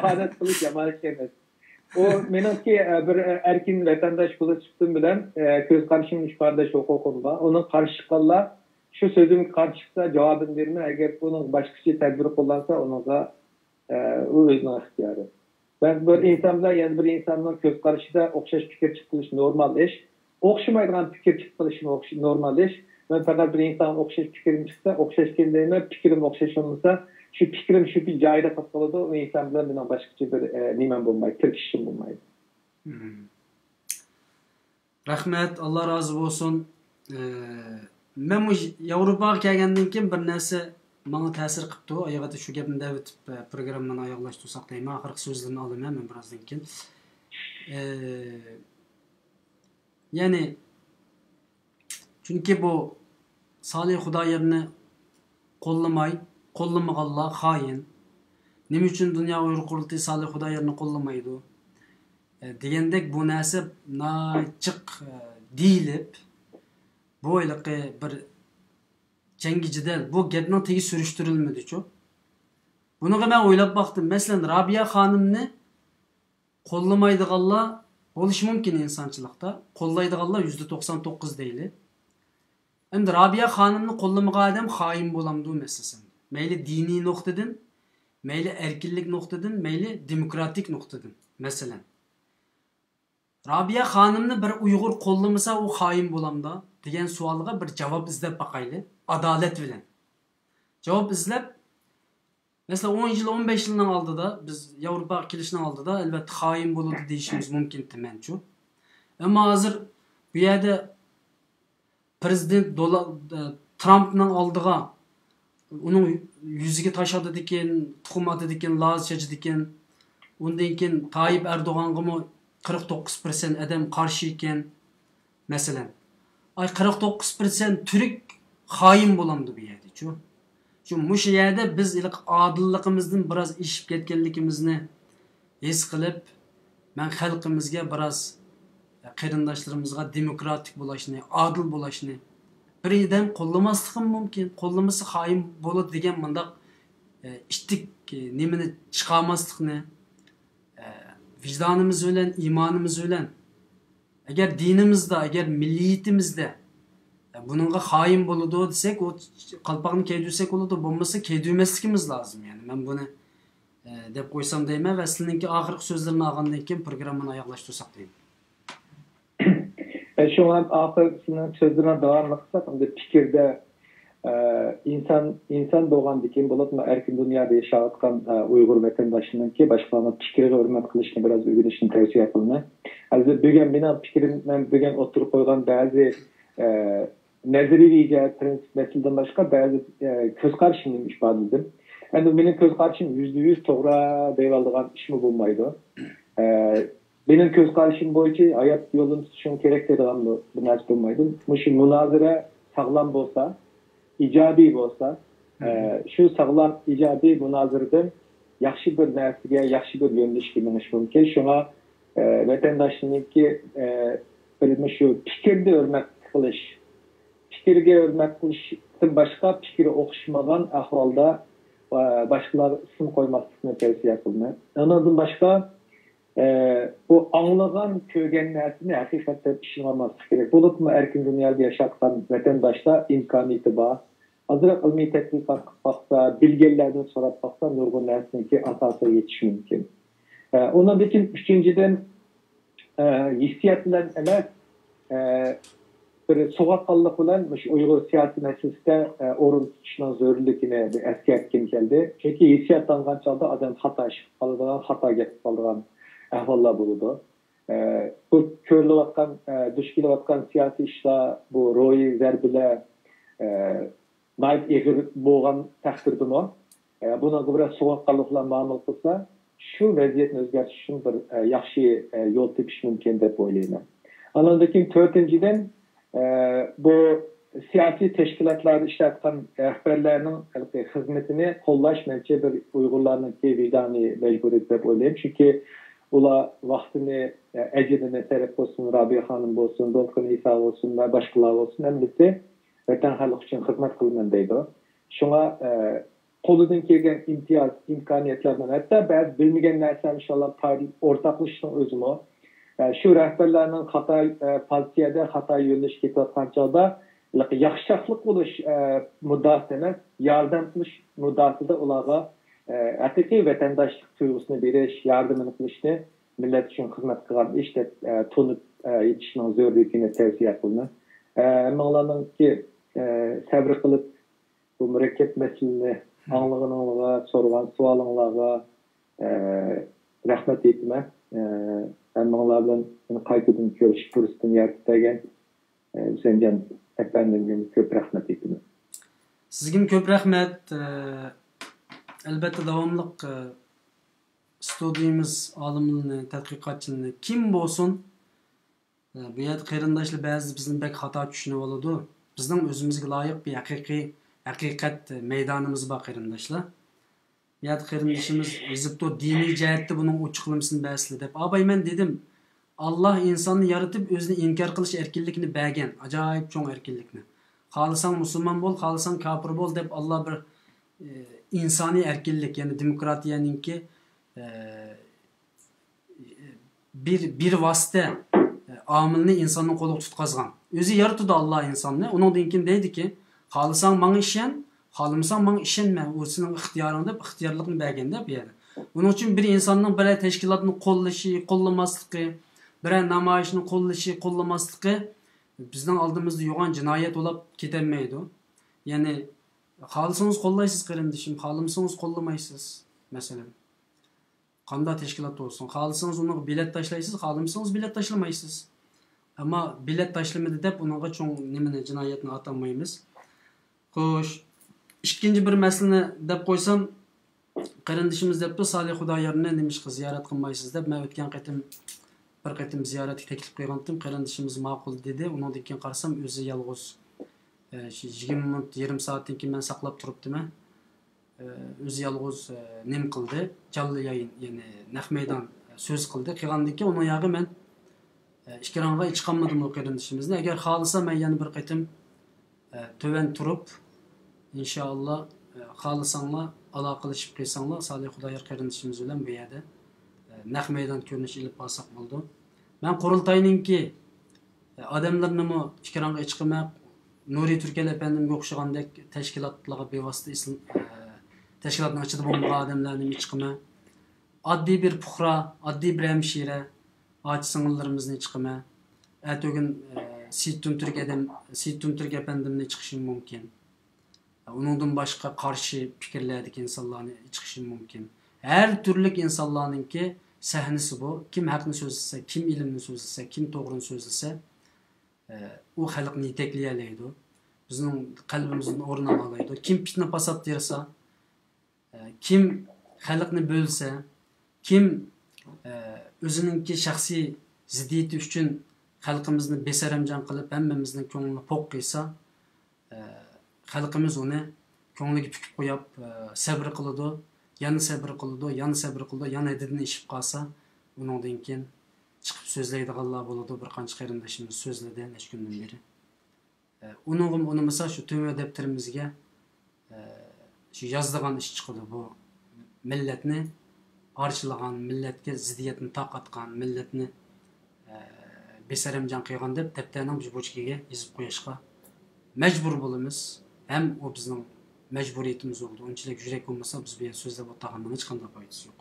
ئادەت قىلىپ يامان ئىش ئەمەس. ئۇ مېنىڭكى، ئە، بىر، ئە، ئەركىن ۋەتەنداش بولۇش سۈپىتىم بىلەن، ئە، كۆز قارىشىم، ئىپادىلەش ھوقۇقۇم بار. ئۇنىڭ قارشى چىققانلار، شۇ سۆزۈمگە قارشى چىقسا، جاۋابىنى بېرىمەن. ئەگەر ئۇنىڭ باشقىچە تەدبىر قوللانسا، ئۇنىڭغا ئە، ئۇ ئۆزىنىڭ ئىختىيارى. بەزى بىر ئىنسان بىلەن يەنە بىر ئىنساننىڭ كۆز قارىشىدا ئوخشاش پىكىر چىقىرىش نورمال ئىش. ئوخشىمايدىغان پىكىر چىقىرىشمۇ ئوخش-، نورمال ئىش. مەن پەقەت بىر ئىنسانغا ئوخشاش پىكرىم چىقسا، ئوخشاشكەن دەيمەن، پىكرىم ئوخشاش بولمىسا، شۇ پىكرىم شۇ جايىدا قېلىپ قالىدۇ، ئۇ ئىنسان بىلەن مېنىڭ باشقىچە بىر، ئە، نېمەم بولمايدۇ، كىرىشىشىم بولمايدۇ. رەھمەت، ئاللا رازى بولسۇن. ئە، مەن مۇشۇ ياۋروپاغا كەلگەندىن كېيىن بىر نەرسە ماڭا تەسىر قىپتۇ. ئاياغىدا شۇ گەپنى دەۋېتىپ، ئە، پروگراممىنى ئاياغلاشتۇرساق دەيمەن. ئاخىرقى سۆزلىرىنى ئالىمەن مەن بىرازدىن كېيىن. ئە، يەنى، چۈنكى بۇ سالىھ خۇدايارنى قوللىماي، قوللىمىغانلار خائىن. نېمە ئۈچۈن دۇنيا ئۇيغۇر قۇرۇلتىيى سالىھ خۇدايارنى قوللىمايدۇ؟ ئە، دېگەندەك بۇ نەرسە ناچىق، ئە، دېيىلىپ، بۇ ھېلىقى بىر جەڭگى جېدەل، بۇ گەپنىڭ تېگى سۈرۈشتۈرۈلمىدىچۇ؟ بۇنىڭغا مەن ئويلاپ باقتىم. مەسىلەن، رابىيە خانىمنى قوللىمايدىغانلار بولۇشى مۇمكىن ئىنسانچىلىقتا، قوللايدىغانلار يۈزدە توقسان توققۇز دەيلى. ئەمدى رابىيە خانىمنى قوللىمىغان ئادەم خائىن بولامدۇ مەسىلەن؟ مەيلى دىنىي نۇقتىدىن، مەيلى ئەركىنلىك نۇقتىدىن، مەيلى دېموكراتىك نۇقتىدىن، مەسىلەن. رابىيە خانىمنى بىر ئۇيغۇر قوللىمىسا، ئۇ خائىن بولامدا؟ دېگەن سوئالغا بىر جاۋاب ئىزدەپ باقايلى، ئادالەت بىلەن. جاۋاب ئىزدەپ، مەسىلەن، ئون يىل، ئون بەش يىلنىڭ ئالدىدا، بىز ياۋروپاغا كېلىشنىڭ ئالدىدا، ئەلۋەتتە، خائىن بولىدۇ دېيىشىمىز مۇمكىن تېمەنچۇ. ئەمما ھازىر بۇ يەردە پرېزىدېنت دولا-، ترامپنىڭ ئالدىغا ئۇنىڭ يۈزىگە تاش ئاتىدىكەن، تۇخۇم ئاتىدىكەن، لاز چېچىدىكەن. ئۇندىن كېيىن تايىپ ئەردوغانغىمۇ قىرىق توققۇز پىرسەنت ئادەم قارشى ئىكەن، مەسىلەن. ئاي، قىرىق توققۇز پىرسەنت تۈرك خائىن بولامدۇ بۇ يەردىچۇ؟ شۇ، مۇشۇ يەردە بىز ھېلىقى ئادىللىقىمىزدىن بىراز ئېشىپ كەتكەنلىكىمىزنى ھېس قىلىپ، مەن خەلقىمىزگە بىراز، قېرىنداشلىرىمىزغا دېموكراتىك بولۇشنى، ئادىل بولۇشنى، بىر ئادەم قوللىماسلىقىمۇ مۇمكىن، قوللىمىسا خائىن بولىدۇ دېگەن مۇنداق، ئىتتىك، نېمىنى چىقارماسلىقنى، ۋىجدانىمىز بىلەن، ئىمانىمىز بىلەن، ئەگەر دىنىمىزدا، ئەگەر مىللىيىتىمىزدە، بۇنىڭغا خائىن بولىدۇ دېسەك، ئۇ قالپاقنى كىيدۈرسەك بولىدۇ، بولمىسا كىيدۈرمەسلىكىمىز لازىم. يەنى مەن بۇنى ئە، دەپ قويسام دەيمەن ۋە سىلىنىڭكى ئاخىرقى سۆزلىرىنى ئالغاندىن كېيىن پروگراممىنى ئاياغلاشتۇرساق دەيمەن. ئە، شۇڭا ئاخىر سىزنىڭ سۆزلىرىنى داۋاملىق قىلساق، ئەمدى پىكىردە، ئە، ئىنسان، ئىنسان بولغاندىكىن، بولۇپمۇ ئەركىن دۇنيادا ياشاۋاتقان، ئە، ئۇيغۇر ۋەتەنداشلىرىنىڭكى باشقىلارنىڭ پىكرىگە ھۆرمەت قىلىشنى بىراز ئۆگىنىشنى تەۋسىيە قىلىمەن. ھازىر بۈگۈن مېنىڭ پىكرىم، مەن بۈگۈن ئوتتۇرىغا قويغان بەزى، ئە، نەزەرىيە جەھەت پرىنسىپ مەسىلىدىن باشقا بەزى، ئە، كۆز قارىشىمنى ئىپادىلىدىم. ئەمدى مېنىڭ كۆز قارىشىم يۈزدە يۈز توغرا دەيۋالىدىغان ئىشمۇ بولمايدۇ. ئە، مېنىڭ كۆز قارىشىم بويىچە ھايات يولىنى تۇتۇشۇڭ كېرەك دەيدىغان بىر نەرسە بولمايدۇ. مۇشۇ مۇنازىرە ساغلام بولسا، ئىجابىي بولسا، ئە، شۇ ساغلام ئىجابىي مۇنازىرىدىن ياخشى بىر نەرسىگە، ياخشى بىر يۆنىلىشكە مېڭىش مۇمكىن. شۇڭا، ئە، ۋەتەنداشنىڭكى، ئە، بىر مۇشۇ پىكىرنى ھۆرمەت قىلىش، پىكىرگە ھۆرمەت قىلىشتىن باشقا پىكرى ئوخشىمىغان ئەھۋالدا، ئە، باشقىلارغا ئىسىم قويماسلىقنى تەۋسىيە قىلىمەن. ئۇنىڭدىن باشقا، ئە، بۇ ئاڭلىغان، كۆرگەن نەرسىنى ھەقىقەت دەپ ئىشىنىۋالماسلىق كېرەك. بولۇپمۇ ئەركىن دۇنيادا ياشاۋاتقان ۋەتەنداشلار ئىمكانىيىتى بار. ئازراق ئىلمىي تەتقىقات قىلىپ باقسا، بىلگەنلەردىن سوراپ باقسا، نۇرغۇن نەرسىنىڭكى ئاساسىغا يېتىشى مۇمكىن. ئە، ئۇنىڭدىن كېيىن ئۈچىنچىدىن، ئە، ھېسسىيات بىلەن ئەمەس، ئە، بىر سوغۇققانلىق بىلەن مۇشۇ ئۇيغۇر سىياسىي مەسىلىسىدە، ئە، ئورۇن تۇتۇشنىڭ زۆرۈرلۈكىنى بىر ئەسكەرتكۈم كەلدى. چۈنكى ھېسسىياتلانغان چاغدا ئادەم خاتا ئىش قىلىپ قالىدىغان، خاتا گەپ قىلىپ قالىدىغان ئەھۋاللار بولىدۇ. ئە، بۇ كۆرۈلۈۋاتقان، ئە، دۇچ كېلىۋاتقان سىياسىي ئىشلار، بۇ روھىي زەربىلەر، ئە، ناھايىتى ئېغىر بولغان تەقدىردىمۇ، ئە، بۇنىڭغا بىراز سوغۇققانلىق بىلەن مۇئامىلە قىلسا، شۇ ۋەزىيەتنى ئۆزگەرتىش ئۈچۈن بىر، ئە، ياخشى، ئە، يول تېپىش مۇمكىن دەپ ئويلايمەن. ئاندىن كېيىن تۆتىنچىدىن، ئە، بۇ سىياسىي تەشكىلاتلاردا ئىشلەۋاتقان رەھبەرلەرنىڭ ھېلىقى خىزمىتىنى قوللاش مەنچە بىر ئۇيغۇرلارنىڭكى ۋىجدانىي مەجبۇرىيىتى دەپ ئويلايمەن. چۈنكى ئۇلار ۋاقتىنى، ئە، ئەجرىنى سەرپ قىلسۇن، رابىيە خانىم بولسۇن، دولقۇن ئىسا بولسۇن ۋە باشقىلار بولسۇن، ھەممىسى ۋەتەن خەلق ئۈچۈن خىزمەت قىلىمەن دەيدۇ. شۇڭا، ئە، قولىدىن كەلگەن ئىمتىياز ئىمكانىيەتلەرنى، ھەتتا بەزى بىلمىگەن نەرسىلەرنى ئىنشاللا پايدىلىنىپ ئورتاقلىشىشنىڭ ئۆزىمۇ، ئە، شۇ رەھبەرلەرنىڭ خاتا، ئە، پوزىتسىيەدە، خاتا يۆنىلىشكە كېتىۋاتقان چاغدا ياخشىچاقلىق بولۇش، ئە، مۇددىئاسى ئەمەس، ياردەم قىلىش مۇددىئاسىدا ئۇلارغا، ئە، ھەقىقىي ۋەتەنداشلىق تۇيغۇسىنى بېرىش، ياردىمىنى قىلىشنى مىللەت ئۈچۈن خىزمەت قىلغان ئىش دەپ، ئە، تونۇپ، ئە، يېتىشنىڭ زۆرۈرلۈكىنى تەۋسىيە قىلىمەن. ئە، ھەممىڭلارنىڭكى، ئە، سەۋر قىلىپ، بۇ مۇرەككەپ مەسىلىنى ئاڭلىغىنىڭلارغا، سورىغان سوئالىڭلارغا، ئە، رەھمەت ئېيتىمەن. ئە، ھەممىڭلار بىلەن يەنە قايتىدىن كۆرۈشۈش پۇرسىتىنى يارىتىپ بەرگەن، ئە، ھۈسەنجان ئەپەندىمگە كۆپ رەھمەت ئېيتىمەن. سىزگىمۇ كۆپ رەھمەت. ئە، ئەلبەتتە، داۋاملىق، ئە، ستۇدىيىمىز ئالىملىرىنى، تەتقىقاتچىلىرىنى، كىم بولسۇن، بۇ يەردە قېرىنداشلار بەزىدە بىزنى بەك خاتا چۈشىنىۋالىدۇ. بىزنىڭ ئۆزىمىزگە لايىق بىر ھەقىقىي ھەقىقەت مەيدانىمىز بار، قېرىنداشلار. بۇ يەردە قېرىندىشىمىز يېزىپتۇ، دىنىي جەھەتتە بۇنىڭ ئوچۇقلىمىسىنى بەرسىلە دەپ. ئاۋاي، مەن دېدىم، ئاللا ئىنساننى يارىتىپ، ئۆزىنى ئىنكار قىلىش ئەركىنلىكىنى بەرگەن، ئاجايىپ چوڭ ئەركىنلىكنى. خالىساڭ مۇسۇلمان بول، خالىساڭ كاپىر بول دەپ، ئاللا بىر، ئى، ئىنسانىي ئەركىنلىك، يەنى دېموكراتىيەنىڭكى، ئى، بىر، بىر ۋاسىتە، ئامىلنى ئىنساننىڭ قولىغا تۇتقازغان. ئۆزى يارىتىدۇ ئاللا ئىنساننى. ئۇنىڭدىن كېيىن دەيدىكى، خالىساڭ ماڭا ئىشەن، خالىمىساڭ ماڭا ئىشەنمە. ئۇ سېنىڭ ئىختىيارىڭ دەپ ئىختىيارلىقنى بەرگەندە بۇ يەردە. ئۇنىڭ ئۈچۈن بىر ئىنساننىڭ بىرەر تەشكىلاتنى قوللىشى، قوللىماسلىقى، بىرەر نامايىشنى قوللىشى، قوللىماسلىقى بىزنىڭ ئالدىمىزدا يوغان جىنايەت بولاپ كېتەلمەيدۇ. يەنى خالىسىڭىز قوللايسىز قېرىندىشىم، خالىمىسىڭىز قوللىمايسىز، مەسىلەن. قانداق تەشكىلات بولسۇن، خالىسىڭىز ئۇنىڭغا بېلەت تاشلايسىز، خالىمىسىڭىز بېلەت تاشلىمايسىز. ئەمما بېلەت تاشلىمىدى دەپ ئۇنىڭغا چوڭ نېمىنى، جىنايەتنى ئاتامايمىز. خوش، ئىككىنچى بىر مەسىلىنى دەپ قويسام، قېرىندىشىمىز دەپتۇ، سالىھ خۇدايارنى نېمىشقا زىيارەت قىلمايسىز دەپ، مەن ئۆتكەن قېتىم بىر قېتىم زىيارەتكە تەكلىپ قىلغانتىم، قېرىندىشىمىز ماقۇل دېدى. ئۇنىڭدىن كېيىن قارىسام، ئۆزى يالغۇز، ئە، شۇ يىگىرمە مىنۇت، يېرىم سائەتتىن كېيىن مەن ساقلاپ تۇرۇپتىمەن. ئۆزى يالغۇز نېمە قىلدى، جانلى يايىن، يەنى نەق مەيدان سۆز قىلدى. قىلغاندىن كېيىن ئۇنىڭ ياغى مەن ئىكرانغا چىقالمىدىم ئۇ قېرىندىشىمىزنى. ئەگەر خالىسا، مەن يەنە بىر قېتىم تۆۋەن تۇرۇپ، ئىنشائاللا، خالىساڭلار، ئالاقىلىشىپ قىلساڭلار، سالىھ خۇدايار قېرىندىشىمىز بىلەن بۇ يەردە نەق مەيدان كۆرۈنۈش ئېلىپ بارساق بولىدۇ. مەن قۇرۇلتاينىڭكى ئادەملىرىنىمۇ ئېكرانغا چىقىمەن، نۇرى تۈركەل ئەپەندىمگە ئوخشىغاندەك تەشكىلاتلارغا بىۋاسىتە ئىسىم، ئە، تەشكىلاتنىڭ ئىچىدە بولمىغان ئادەملەرنىمۇ چىقىمەن. ئاددىي بىر پۇقرا، ئاددىي بىر ھەمشىرە، ئاچا سىڭىللىرىمىزنى چىقىمەن. ئەتىگۈن، ئە، سېيىت تۈرك ئەدەم، سېيىت تۈرك ئەپەندىمنى چىقىشىم مۇمكىن. ئۇنىڭدىن باشقا قارشى پىكىرلەردىكى ئىنسانلارنى چىقىشىم مۇمكىن. ھەر تۈرلۈك ئىنسانلارنىڭكى سەھنىسى بۇ. كىم ھەقنى سۆزلىسە، كىم ئىلىمنى سۆزلىسە، كىم توغرىنى سۆزلىسە، ئە، ئۇ خەلقنى يېتەكلىيەلەيدۇ. بىزنىڭ قەلبىمىزدىن ئورۇن ئالالايدۇ. كىم پىتنە پاسات تېرىسا، ئە، كىم خەلقنى بۆلسە، كىم، ئە، ئۆزىنىڭكى شەخسىي زىددىيىتى ئۈچۈن خەلقىمىزنى بىسەرەمجان قىلىپ، ھەممىمىزنىڭ كۆڭلىنى پوق قىلسا، ئە، خەلقىمىز ئۇنى كۆڭلىگە پۈكۈپ قويۇپ، ئە، سەبرى قىلىدۇ، يەنە سەبرى قىلىدۇ، يەنە سەبرى قىلىدۇ، يەنە ھەددىدىن ئېشىپ قالسا، ئۇنىڭدىن كېيىن چىقىپ سۆزلەيدىغانلار بولىدۇ. بىر قانچە قېرىندىشىمىز سۆزلىدى نەچچە كۈندىن بېرى. ئە، ئۇنىڭغىمۇ ئۇنىمىسا، شۇ تۆمۈر دەپتىرىمىزگە، ئە، شۇ يازىدىغان ئىش چىقىدۇ. بۇ مىللەتنى پارچىلىغان، مىللەتكە زىددىيەتنى تارقاتقان، مىللەتنى، ئە، بىسەرەمجان قىلغان دەپ دەپتەرنىڭ بىر بۇرجىكىگە يېزىپ قويۇشقا مەجبۇر بولىمىز. ھەم ئۇ بىزنىڭ مەجبۇرىيىتىمىز بولىدۇ. ئۇنچىلىك يۈرەك بولمىسا، بىز بۇ يەردە سۆزلەپ ئولتۇرغاننىڭ ھېچقانداق پايدىسى يوق.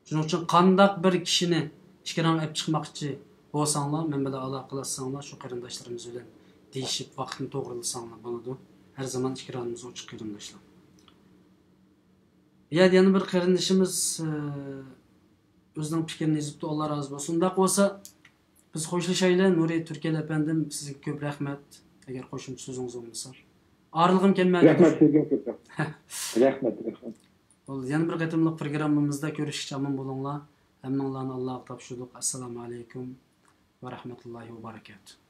شۇنىڭ ئۈچۈن قانداق بىر كىشىنى ئېكرانغا ئېلىپ چىقماقچى بولساڭلار، مەن بىلەن ئالاقىلەشسەڭلار، شۇ قېرىنداشلىرىمىز بىلەن دېيىشىپ، ۋاقىتنى توغرىلىساڭلار بولىدۇ. ھەر زامان ئېكرانىمىز ئوچۇق، قېرىنداشلار. بۇ يەردە يەنە بىر قېرىندىشىمىز، ئە، ئۆزىنىڭ پىكرىنى يېزىپتۇ، ئاللا رازى بولسۇن. ئۇنداق بولسا، بىز خوشلىشايلى، نۇرى تۈركىيەلى ئەپەندىم، سىزگە كۆپ رەھمەت. ئەگەر قوشۇمچە سۆزىڭىز بولمىسا. ئارىلىغىم كەلمەدى. رەھمەت سىزگە كۆپ رەھمەت. رەھمەت، رەھمەت. بولدى، يەنە بىر قېتىملىق پروگراممىمىزدا كۆرۈشكىچە ئامان بولۇڭلار. ھەممىڭلارنى ئاللاغا تاپشۇردۇق. ئەسسالامۇ ئەلەيكۇم ۋە رەھمەتۇللاھى ۋە بەرەكاتۇھ.